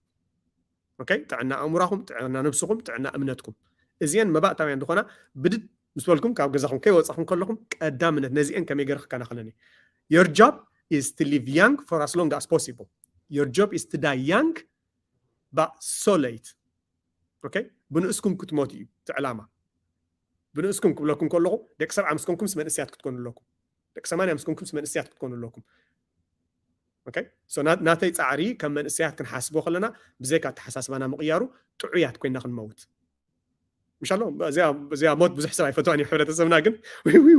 ጥዕና ኣእምራኹም ጥዕና ነብስኹም ጥዕና እምነትኩም እዚአን መባእታውያን ዝኾና ብድድ ምስ በልኩም ካብ ገዛኹም ከይወፃኹም ከለኹም ቀዳምነት ነዚአን ከመይ ገይረ ክከናኸነን your job is to live young for as long as possible your job is to die young but so late okay ብንእስኩም ክትሞት እዩ እቲ ዕላማ ብንእስኩም ክብለኩም ከለኹ ደቂ ሰብዓ ምስ ኮንኩምስ መንእስያት ክትኮኑ ኣለኩም ደቂ ሰማንያ ምስ ኮንኩምስ መንእስያት ክትኮኑ ኣለኩም ናተይ ፃዕሪ ከም መንእሰያት ክንሓስቦ ከለና ብዘይካ ኣተሓሳስባና ምቕያሩ ጥዑያት ኮይና ክንመውት ምሻሎ እዚኣ ሞት ብዙሕ ሰብ ኣይፈትዋን እዩ ሕብረተሰብና ግን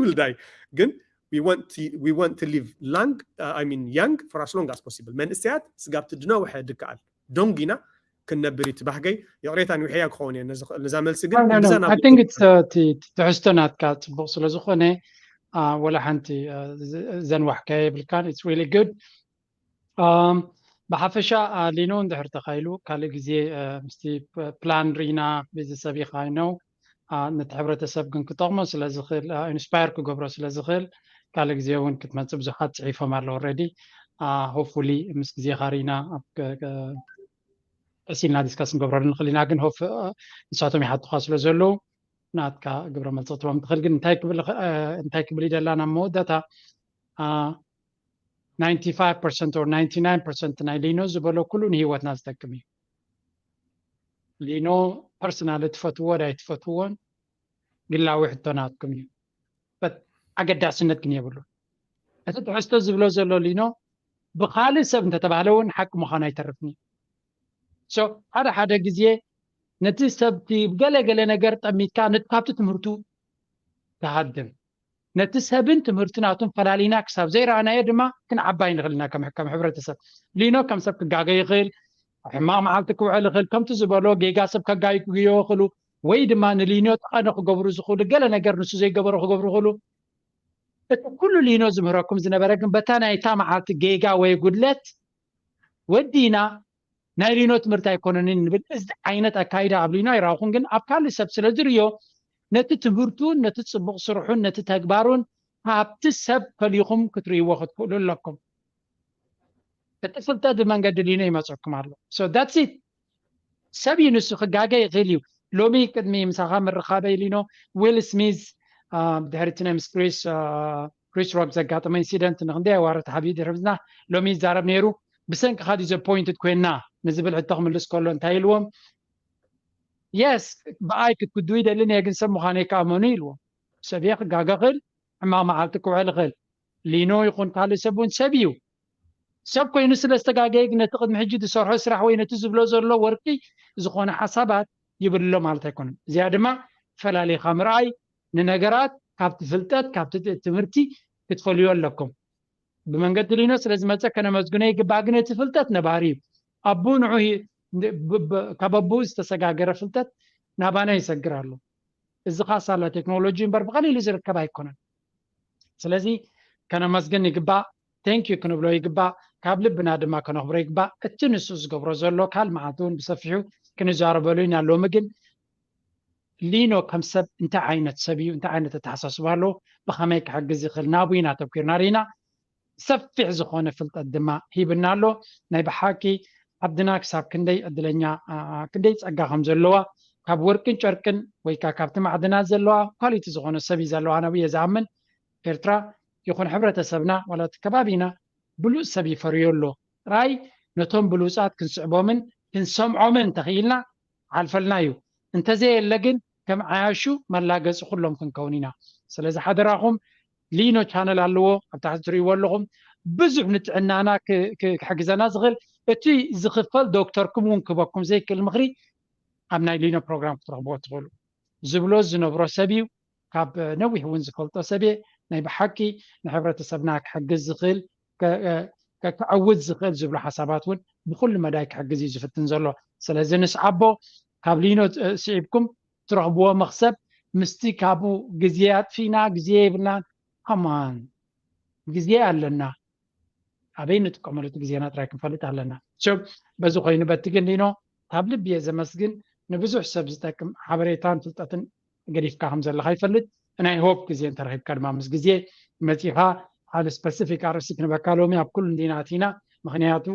will die ግን we want to live long I mean young for as long as possible መንእሰያት ስጋብቲ ድነውሐ ድከኣል ዶንጊና ክንነብር እዩ ትባህገይ ይቕሬታ ንውሕያ ክኸውን እየ ነዛ መልሲ ግን ትሕዝቶ ናትካ ፅቡቕ ስለ ዝኾነ ወላ ሓንቲ ዘንዋሕካ የብልካን it's really good ብሓፈሻ ሊኖ እንድሕር ተኻይሉ ካልእ ግዜ ምስቲ ፕላን ሪና ቤተሰብ ይኻይነው ነቲ ሕብረተሰብ ግን ክጠቕሞ ስለዝኽእል፣ ኢንስፓየር ክገብሮ ስለዝኽእል ካልእ ግዜ እውን ክትመፅእ ብዙሓት ፅሒፎም ኣለዉ። ኦልሬዲ ሆፕፉሊ ምስ ግዜኻ ርኢና ቀስ ኢልና ዲስካስ ንገብረሉ ንኽእል ኢና። ግን ሆፕ ንሳቶም ይሓቱኻ ስለ ዘለዉ ናትካ ግብረ መልሲ ክትቦም ትኽእል። ግን እንታይ ክብል ይደላ ናብ መወዳእታ 95 ፐርሰንት or 99 ፐርሰንት ናይ ሊኖ ዝበሎ ኩሉ ንህይወትና ዝጠቅም እዩ። ሊኖ ፐርሰናል ትፈትዎ ዳይ ትፈትዎን ግላዊ ሕቶ ናትኩም እዩ። ኣገዳስነት ግን የብሉ። እቲ ትሕዝቶ ዝብሎ ዘሎ ሊኖ ብካልእ ሰብ እንተተባህለ እውን ሓቂ ምዃኑ ኣይተርፍን እዩ። ሓደ ሓደ ግዜ ነቲ ሰብቲ ገለገለ ነገር ጠሚትካ ነቲ ካብቲ ትምህርቱ ትሃድም። ነቲ ሰብን ትምህርቲ ናቱን ፈላሊና ክሳብ ዘይረኣናዮ ድማ ክንዓባይ ንኽእል ኢና። ከም ከም ሕብረተሰብ ሊኖ ከም ሰብ ክጋገ ይኽእል፣ ሕማቕ መዓልቲ ክውዕል ይኽእል። ከምቲ ዝበሎ ጌጋ ሰብ ከጋዩ ክግዮ ይኽእሉ ወይ ድማ ንሊኖ ጠቐነ ክገብሩ ዝኽእሉ ገለ ነገር ንሱ ዘይገበሮ ክገብሩ ይኽእሉ። እቲ ኩሉ ሊኖ ዝምህረኩም ዝነበረ ግን በታ ናይታ መዓልቲ ጌጋ ወይ ጉድለት ወዲና ናይ ሊኖ ትምህርቲ ኣይኮነንን ንብል። እዚ ዓይነት ኣካይዳ ኣብ ሊኖ ኣይረኣኹን፣ ግን ኣብ ካልእ ሰብ ስለ ዝርእዮ ነቲ ትምህርቱን ነቲ ጽቡቕ ስርሑን ነቲ ተግባሩን ካብቲ ሰብ ፈሊኹም ክትርእይዎ ክትክእሉ ኣለኩም። እቲ ፍልጠት ብመንገዲ ሊኖ ይመጸኩም ኣሎ። So that's it። ሰብ እዩ ንሱ ክጋገ ይኽእል እዩ። ሎሚ ቅድሚ ምሳኻ ምርኻበይ ሊኖ ዊል ስሚዝ ድሕሪ እቲ ናይ ምስ ክሪስ ክሪስ ሮክ ዘጋጠመ ኢንሲደንት ንክንደይ ኣዋርሕ ተሓቢኡ ድሕሪ ምዝና ሎሚ ይዛረብ ነይሩ። ብሰንክኻ ዲዘፖይንትድ ኮይና ንዝብል ሕቶ ክምልስ ከሎ እንታይ ኢልዎም? የስ ብኣይ ክትክዱ ይደልን እየ ግን ሰብ ምዃነይ ከኣመኑ ኢልዎም። ሰብ እየ ክጋገ ክእል፣ ሕማቕ መዓልቲ ክውዕል ይኽእል። ሊኖ ይኹን ካልእ ሰብ እውን ሰብ እዩ። ሰብ ኮይኑ ስለ ዝተጋገየ ግን ነቲ ቅድሚ ሕጂ ዝሰርሖ ስራሕ ወይ ነቲ ዝብሎ ዘሎ ወርቂ ዝኾነ ሓሳባት ይብሎ ማለት ኣይኮነን። እዚኣ ድማ ፈላሊኻ ምርኣይ ንነገራት ካብቲ ፍልጠት ካብቲ ትምህርቲ ክትፈልዮ ኣለኩም። ብመንገዲ ሊኖ ስለ ዝመፀ ከነመስግኖ ይግባእ፣ ግን እቲ ፍልጠት ነባሪ እዩ። ኣቡ ንዑ ካብ ኣቡኡ ዝተሰጋገረ ፍልጠት ናባና ይሰግር ኣሎ። እዚ ኻሳላ ቴክኖሎጂ እምበር ብቐሊሉ ዝርከብ ኣይኮነን። ስለዚ ከነመስግን ይግባእ፣ ቴንኪዩ ክንብሎ ይግባእ፣ ካብ ልብና ድማ ከነኽብሮ ይግባእ። እቲ ንሱ ዝገብሮ ዘሎ ካል መዓልቲ እውን ብሰፊሑ ክንዛረበሉ ኢና። ሎሚ ግን ሊኖ ከም ሰብ እንታይ ዓይነት ሰብ እዩ፣ እንታይ ዓይነት ኣተሓሳስባ ኣለዎ፣ ብኸመይ ክሕግዝ ይኽእል ናቡ ኢና ተብኪርና ርኢና። ሰፊሕ ዝኾነ ፍልጠት ድማ ሂብና ኣሎ። ናይ ብሓቂ ዓድና ክሳብ ክንደይ ዕድለኛ ክንደይ ፀጋ ከም ዘለዋ ካብ ወርቅን ጨርቅን ወይ ከዓ ካብቲ ማዕድናት ዘለዋ ኳሊቲ ዝኾነ ሰብ እዩ ዘለዋ ነብየ ዝኣምን። ኤርትራ ይኹን ሕብረተሰብና ዋላ እቲ ከባቢና ብሉፅ ሰብ ይፈርዮ ኣሎ። ጥራይ ነቶም ብሉፃት ክንስዕቦምን ክንሰምዖምን እንተኽኢልና ዓልፈልና እዩ። እንተዘየለ ግን ከም ዓያሹ መላገፂ ኩሎም ክንከውን ኢና። ስለዚ ሓደራኹም ሊኖ ቻነል ኣለዎ ኣብ ታሕቲ ትርእይዎ ኣለኹም። ብዙሕ ንጥዕናና ክሕግዘና ዝኽእል እቲ ዝኽፈል ዶክተርኩም እውን ክበኩም ዘይክእል ምኽሪ ኣብ ናይ ሊኖ ፕሮግራም ክትረኽብዎ ትኽእሉ። ዝብሎ ዝነብሮ ሰብ እዩ። ካብ ነዊሕ እውን ዝፈልጦ ሰብ እየ። ናይ ብሓቂ ንሕብረተሰብና ክሕግዝ ዝኽእል ክዕውት ዝኽእል ዝብሎ ሓሳባት እውን ብኩሉ መዳይ ክሕግዝ እዩ ዝፍትን ዘሎ። ስለዚ ንስዓቦ ካብ ሊኖ ስዒብኩም ትረኽብዎ መኽሰብ ምስቲ ካብኡ ግዜ ኣጥፊና ግዜ የብልናን። ኣማን ግዜ ኣለና። ኣበይ ንጥቀመሉ እቲ ግዜና ጥራይ ክንፈልጥ ኣለና። በዚ ኮይኑ በቲ ግን ሊኖ ካብ ልቢ እየ ዘመስግን። ንብዙሕ ሰብ ዝጠቅም ሓበሬታን ፍልጠትን ገዲፍካ ከም ዘለካ ይፈልጥ። ናይ ሆፕ ግዜ እንተረኺብካ ድማ ምስ ግዜ መፂኻ ሓደ ስፐሲፊክ ኣርእስቲ ክንበካ ሎሚ ኣብ ኩሉ እንዲና ኣቲና። ምክንያቱ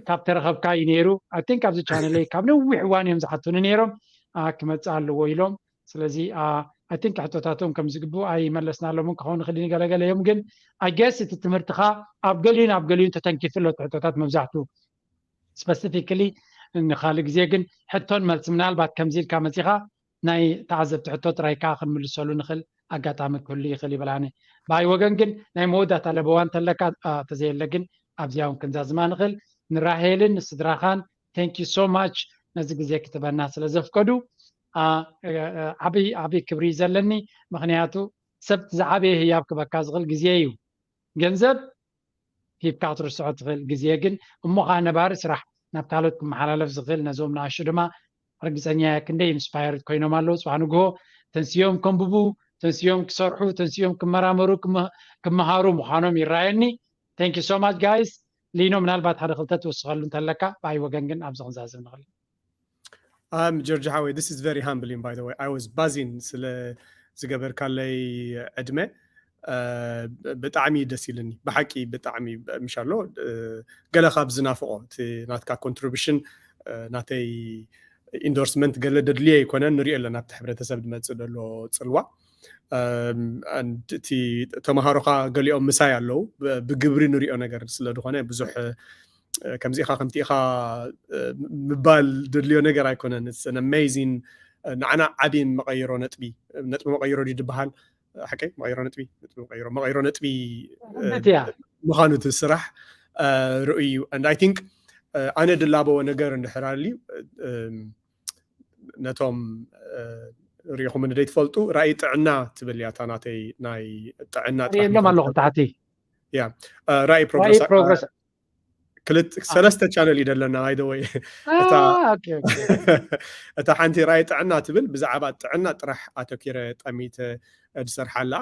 ካብ ተረኸብካ እዩ ነይሩ። ኣይ ቲንክ ኣብዚ ቻነለይ ካብ ነዊሕ እዋን እዮም ዝሓቱኒ ነይሮም ክመፅእ ኣለዎ ኢሎም። ስለዚ ኣይ ቲንክ ሕቶታቶም ከም ዝግብኡ ኣይመለስናሎምን ክኸውን ይኽእል ገለገለ እዮም። ግን ኣይ ጌስ እቲ ትምህርትኻ ኣብ ገሊኡን ኣብ ገሊኡን ተተንኪፉ ኣሎ እቲ ሕቶታት መብዛሕቱ ስፐሲፊክሊ ንካልእ ግዜ ግን ሕቶን መልሲ ምናልባት ከምዚ ኢልካ መፂኻ ናይ ተዓዘብቲ ሕቶ ጥራይ ከዓ ክንምልሰሉ ንኽእል ኣጋጣሚ ክህሉ ይኽእል ይበላኒ። ብኣይ ወገን ግን ናይ መወዳእታ ለበዋ እንተለካ ተዘየለ ግን ኣብዚኣ እውን ክንዛዝማ ንኽእል። ንራሄልን ንስድራኻን thank you so much ነዚ ግዜ ክትበና ስለ ዘፍቀዱ ዓብይ ዓብይ ክብሪ እዩ ዘለኒ። ምክንያቱ ሰብ ዝዓበየ ህያብ ክበካ ዝኽእል ግዜ እዩ። ገንዘብ ሂብካ ክትርስዖ ትኽእል ግዜ ግን እሞ ከዓ ነባሪ ስራሕ ናብ ካልኦት ክመሓላለፍ ዝኽእል ነዞም ንኣሹ ድማ ርግፀኛ እየ ክንደይ ኢንስፓየርድ ኮይኖም ኣለዉ። ፅባሕ ንግሆ ተንስዮም ከንብቡ፣ ተንስዮም ክሰርሑ፣ ተንስዮም ክመራመሩ፣ ክመሃሩ ምዃኖም ይረኣየኒ። Thank you so much guys። ሊኖ ምናልባት ሓደ ክልተ ትውስኸሉ እንተለካ ብኣይ ወገን ግን ኣብዚ ክንዛዝም ንኽእል። Um, George Howie, this is very humbling, by the way. I was buzzing ስለ ዝገበርካለይ ዕድመ ብጣዕሚ ደስ ኢልኒ ብሓቂ። ብጣዕሚ ምሻሎ። ገለ ካብ ዝናፍቆ እቲ ናትካ ኮንትሪቢሽን፣ ናተይ ኢንዶርስመንት ገለ ደድልዮ ኣይኮነን። ንሪኦ ኣለና ኣብቲ ሕብረተሰብ ዝመፅእ ዘሎ ፅልዋ። እቲ ተምሃሮኻ ገሊኦም ምሳይ ኣለዉ። ብግብሪ ንሪኦ ነገር ስለ ዝኾነ ብዙሕ ከምዚኢኻ ከምቲኢኻ ምባል ደድልዮ ነገር ኣይኮነን። ኣሜዚን ንዓና ዓብዪ መቐይሮ ነጥቢ ነጥቢ መቐይሮ ድዩ ዝበሃል? ሓቀይ መቐይሮ ነጥቢ ነጥቢ መቐይሮ መቐይሮ ነጥቢ ምዃኑ እቲ ስራሕ ርእዩ። And I think ኣነ ድላበዎ ነገር እንድሕር ኣልዩ ነቶም ሪኢኹም ንደይ ትፈልጡ ራእይ ጥዕና ትብል እያ እታ ናተይ ናይ ጥዕና ጥራሕ የሎም ኣለኹ ታሕቲ ያ ራእይ ፕሮግረስ ክልተ ሰለስተ ቻነል እዩ ደለና። By the way እታ ሓንቲ ራእይ ጥዕና ትብል ብዛዕባ ጥዕና ጥራሕ ኣተኪረ ጠሚተ ዝሰርሓላ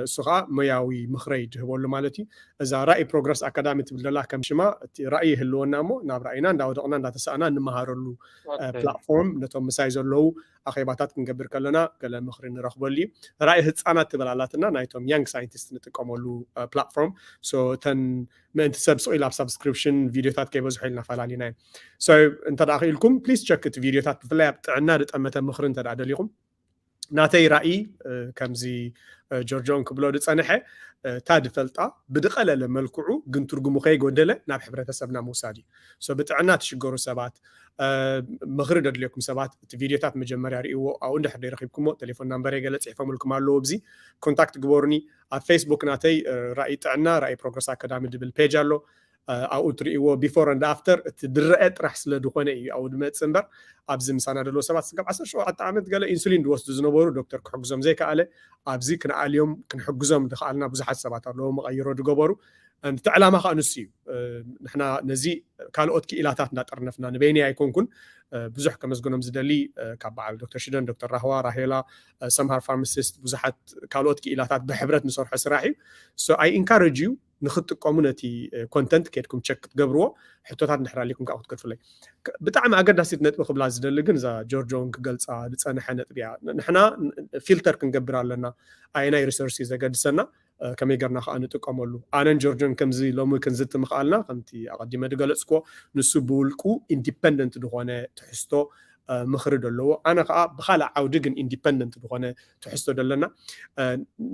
እሱ ከዓ ሞያዊ ምኽረይ ድህበሉ ማለት እዩ። እዛ ራእይ ፕሮግረስ ኣካዳሚ ትብል ደላ ከም ሽማ እቲ ራእይ ይህልወና እሞ ናብ ራእይና እንዳወደቕና እንዳተሳእና እንመሃረሉ ፕላትፎርም ነቶም ምሳይ ዘለዉ ኣኼባታት ክንገብር ከለና ገለ ምኽሪ ንረኽበሉ እዩ። ራእይ ህፃናት ትብል ኣላትና ናይቶም ያንግ ሳይንቲስት ንጥቀመሉ ፕላትፎርም። እተን ምእንቲ ሰብ ስቕ ኢሉ ኣብ ሳብስክሪፕሽን ቪዲዮታት ከይበዝሑ ኢልና ፈላሊና እዩ። እንተ ክኢልኩም ፕሊስ ቸክ እቲ ቪዲዮታት ብፍላይ ኣብ ጥዕና ዝጠመተ ምኽሪ እንተ ደሊኹም ናተይ ራእይ ከምዚ ጆርጆን ክብሎ ዝፀንሐ እታ ዝፈልጣ ብዝቐለለ መልክዑ ግን ትርጉሙ ከይጎደለ ናብ ሕብረተሰብና ምውሳድ እዩ። ብጥዕና ትሽገሩ ሰባት ምኽሪ ደድልየኩም ሰባት እቲ ቪዲዮታት መጀመርያ ርእይዎ ኣብኡ እንድሕር ዘይረኺብኩሞ ቴሌፎን ናምበረይ ገለ ፅሒፎምልኩም ኣለዎ። ኣብዚ ኮንታክት ግበሩኒ። ኣብ ፌስቡክ ናተይ ራእይ ጥዕና ራእይ ፕሮግረስ ኣካዳሚ ዝብል ፔጅ ኣሎ። ኣብኡ ትርእይዎ before and after እቲ ዝረአ ጥራሕ ስለ ዝኾነ እዩ ኣብኡ ዝመፅእ እምበር ኣብዚ ምሳና ዘለዎ ሰባት ስጋብ ዓሰርተ ሸውዓተ ዓመት ገለ ኢንሱሊን ዝወስዱ ዝነበሩ ዶክተር ክሕግዞም ዘይከኣለ ኣብዚ ክንኣልዮም ክንሕግዞም ዝኸኣልና ብዙሓት ሰባት ኣለዉ መቐይሮ ዝገበሩ። እቲ ዕላማ ከዓ ንሱ እዩ። ንሕና ነዚ ካልኦት ክኢላታት እንዳጠርነፍና ንበይኒ ኣይኮንኩን ብዙሕ ከመስግኖም ዝደሊ ካብ በዓል ዶክተር ሽደን ዶክተር ራህዋ ራሄላ ሰምሃር ፋርማሲስት ብዙሓት ካልኦት ክኢላታት ብሕብረት ንሰርሖ ስራሕ እዩ። I encourage you ንክትጥቀሙ ነቲ ኮንተንት ከድኩም ቸክ ክትገብርዎ ሕቶታት እንድሕር ኣሊኩም ከዓ ክትከትፍለይ። ብጣዕሚ ኣገዳሲት ነጥቢ ክብላ ዝደሊ ግን እዛ ጆርጆ እውን ክገልፃ ዝፀንሐ ነጥቢ እያ። ንሕና ፊልተር ክንገብር ኣለና። ኣየናይ ሪሶርስ እዩ ዘገድሰና ከመይ ገርና ከዓ ንጥቀመሉ። ኣነን ጆርጆን ከምዚ ሎሚ ክንዝቲ ምኽኣልና ከምቲ ኣቐዲመ ዝገለፅክዎ ንሱ ብውልቁ ኢንዲፐንደንት ዝኾነ ትሕዝቶ ምኽሪ ደለዎ። ኣነ ከዓ ብካልእ ዓውዲ ግን ኢንዲፐንደንት ዝኾነ ትሕዝቶ ደለና።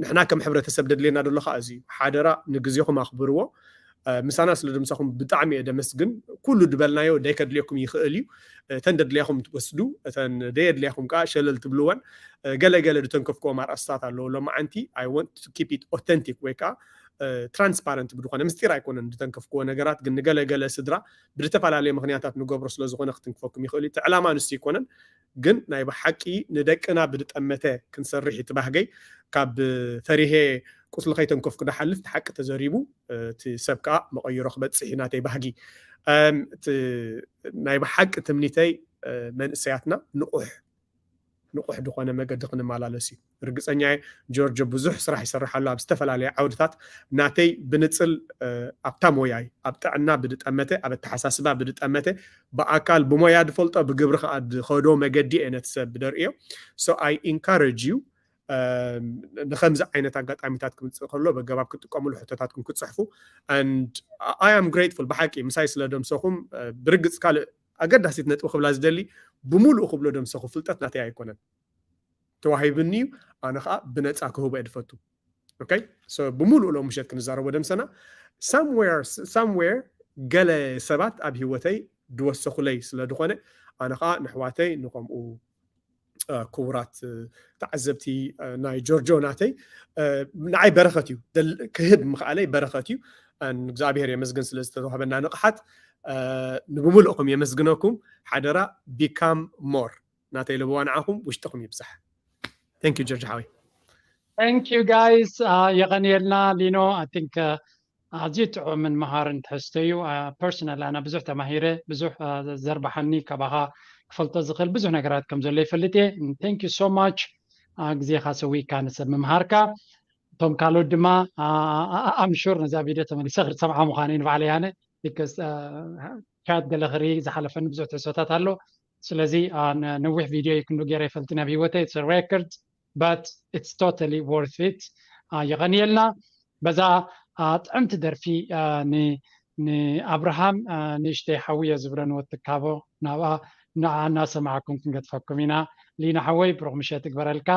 ንሕና ከም ሕብረተሰብ ደድልየና ደሎ ከዓ እዚ ሓደራ ንግዜኹም ኣኽብርዎ። ምሳና ስለ ድምሳኹም ብጣዕሚ እየ ደመስግን። ኩሉ ድበልናዮ ደይከድልየኩም ይኽእል እዩ። እተን ደድልያኹም ትወስዱ፣ እተን ደየድልያኹም ከዓ ሸለል ትብልወን። ገለ ገለ ድተንከፍክዎም ኣርእስታት ኣለዉ። ሎማዓንቲ I want to keep it authentic ወይ ከዓ ትራንስፓረንት ብድኾነ ምስጢር ኣይኮነን ድተንከፍክዎ ነገራት ግን ንገለ ገለ ስድራ ብዝተፈላለየ ምክንያታት ንገብሮ ስለ ዝኾነ ክትንክፈኩም ይኽእል እዩ። እቲ ዕላማ ንሱ ይኮነን ግን ናይ ብሓቂ ንደቅና ብድጠመተ ክንሰርሕ እቲ ባህገይ ካብ ፈሪሄ ቁስሊ ከይተንከፍኩ ድሓልፍ እቲ ሓቂ ተዘሪቡ እቲ ሰብ ከዓ መቐይሮ ክበፅሕ እዩ ናተይ ባህጊ። ናይ ብሓቂ ትምኒተይ መንእሰያትና ንቑሕ ንቑሕ ዝኾነ መገዲ ክንመላለስ እዩ። ርግፀኛ እየ ጆርጆ ብዙሕ ስራሕ ይሰርሕ ኣሎ ኣብ ዝተፈላለየ ዓውድታት ናተይ ብንፅል ኣብታ ሞያይ ኣብ ጥዕና ብድጠመተ ኣብ ኣተሓሳስባ ብድጠመተ ብኣካል ብሞያ ድፈልጦ ብግብሪ ከዓ ድኸዶ መገዲ እየ ነቲ ሰብ ብደርእዮ። I encourage you ንከምዚ ዓይነት ኣጋጣሚታት ክምፅእ ከሎ በገባብ ክትጥቀምሉ ሕቶታትኩም ክትፅሕፉ። I am grateful ብሓቂ ምሳይ ስለ ደምሰኹም። ብርግፅ ካልእ ኣገዳሲት ነጥቢ ክብላ ዝደሊ ብሙሉእ ክብሎ ደምሰኹ ፍልጠት ናተይ ኣይኮነን ተዋሂብኒ እዩ። ኣነ ከዓ ብነፃ ክህቦ እየ ድፈቱ። ብሙሉእ ሎ ምሸት ክንዛረቦ ደምሰና somewhere ገለ ሰባት ኣብ ህይወተይ ድወሰኹለይ ስለ ድኾነ ኣነ ከዓ ንሕዋተይ ንከምኡ ክቡራት ተዓዘብቲ ናይ ጆርጆ ናተይ ንዓይ በረኸት እዩ። ክህብ ምኽኣለይ በረኸት እዩ። እግዚኣብሔር የመስግን ስለ ዝተዋህበና ንቕሓት። ንብምልእኹም የመስግነኩም። ሓደራ become more ናተይ ልብዋ ንዓኹም ውሽጥኹም ይብዛሕ። Thank you ጆርጆ ሓወይ። Thank you guys። የቐንየልና ሊኖ። I think ኣዝዩ ጥዑምን መሃርን ትሕዝቶ እዩ። ፐርሶናል ኣነ ብዙሕ ተማሂረ፣ ብዙሕ ዘርባሓኒ ካባኻ ክፈልጦ ዝኽእል ብዙሕ ነገራት ከም ዘሎ ይፈልጥ እየ። Thank you so much። ግዜኻ ሰዊእካ ንሰብ ምምሃርካ። እቶም ካልኦት ድማ I'm sure ነዛ ቪድዮ ተመሊሰ ክሰምዓ ምዃነ ንባዕለይ ኣነ because ቻት ገለ ክርኢ ዝሓለፈኒ ብዙሕ ትሕዝቶታት ኣሎ። ስለዚ ነዊሕ ቪድዮ ይክንዱ ገይረ ይፈልጥ ናብ ህይወተይ it's record but it's totally worth it። የቐንየልና። በዛ ጥዕምቲ ደርፊ ንኣብርሃም ንእሽተይ ሓውዮ ዝብረን ወትካቦ ናብኣ ንዓ እናሰማዕኩም ክንገጥፈኩም ኢና። ሊና ሓወይ ብሩኽ ምሸት እግበረልካ።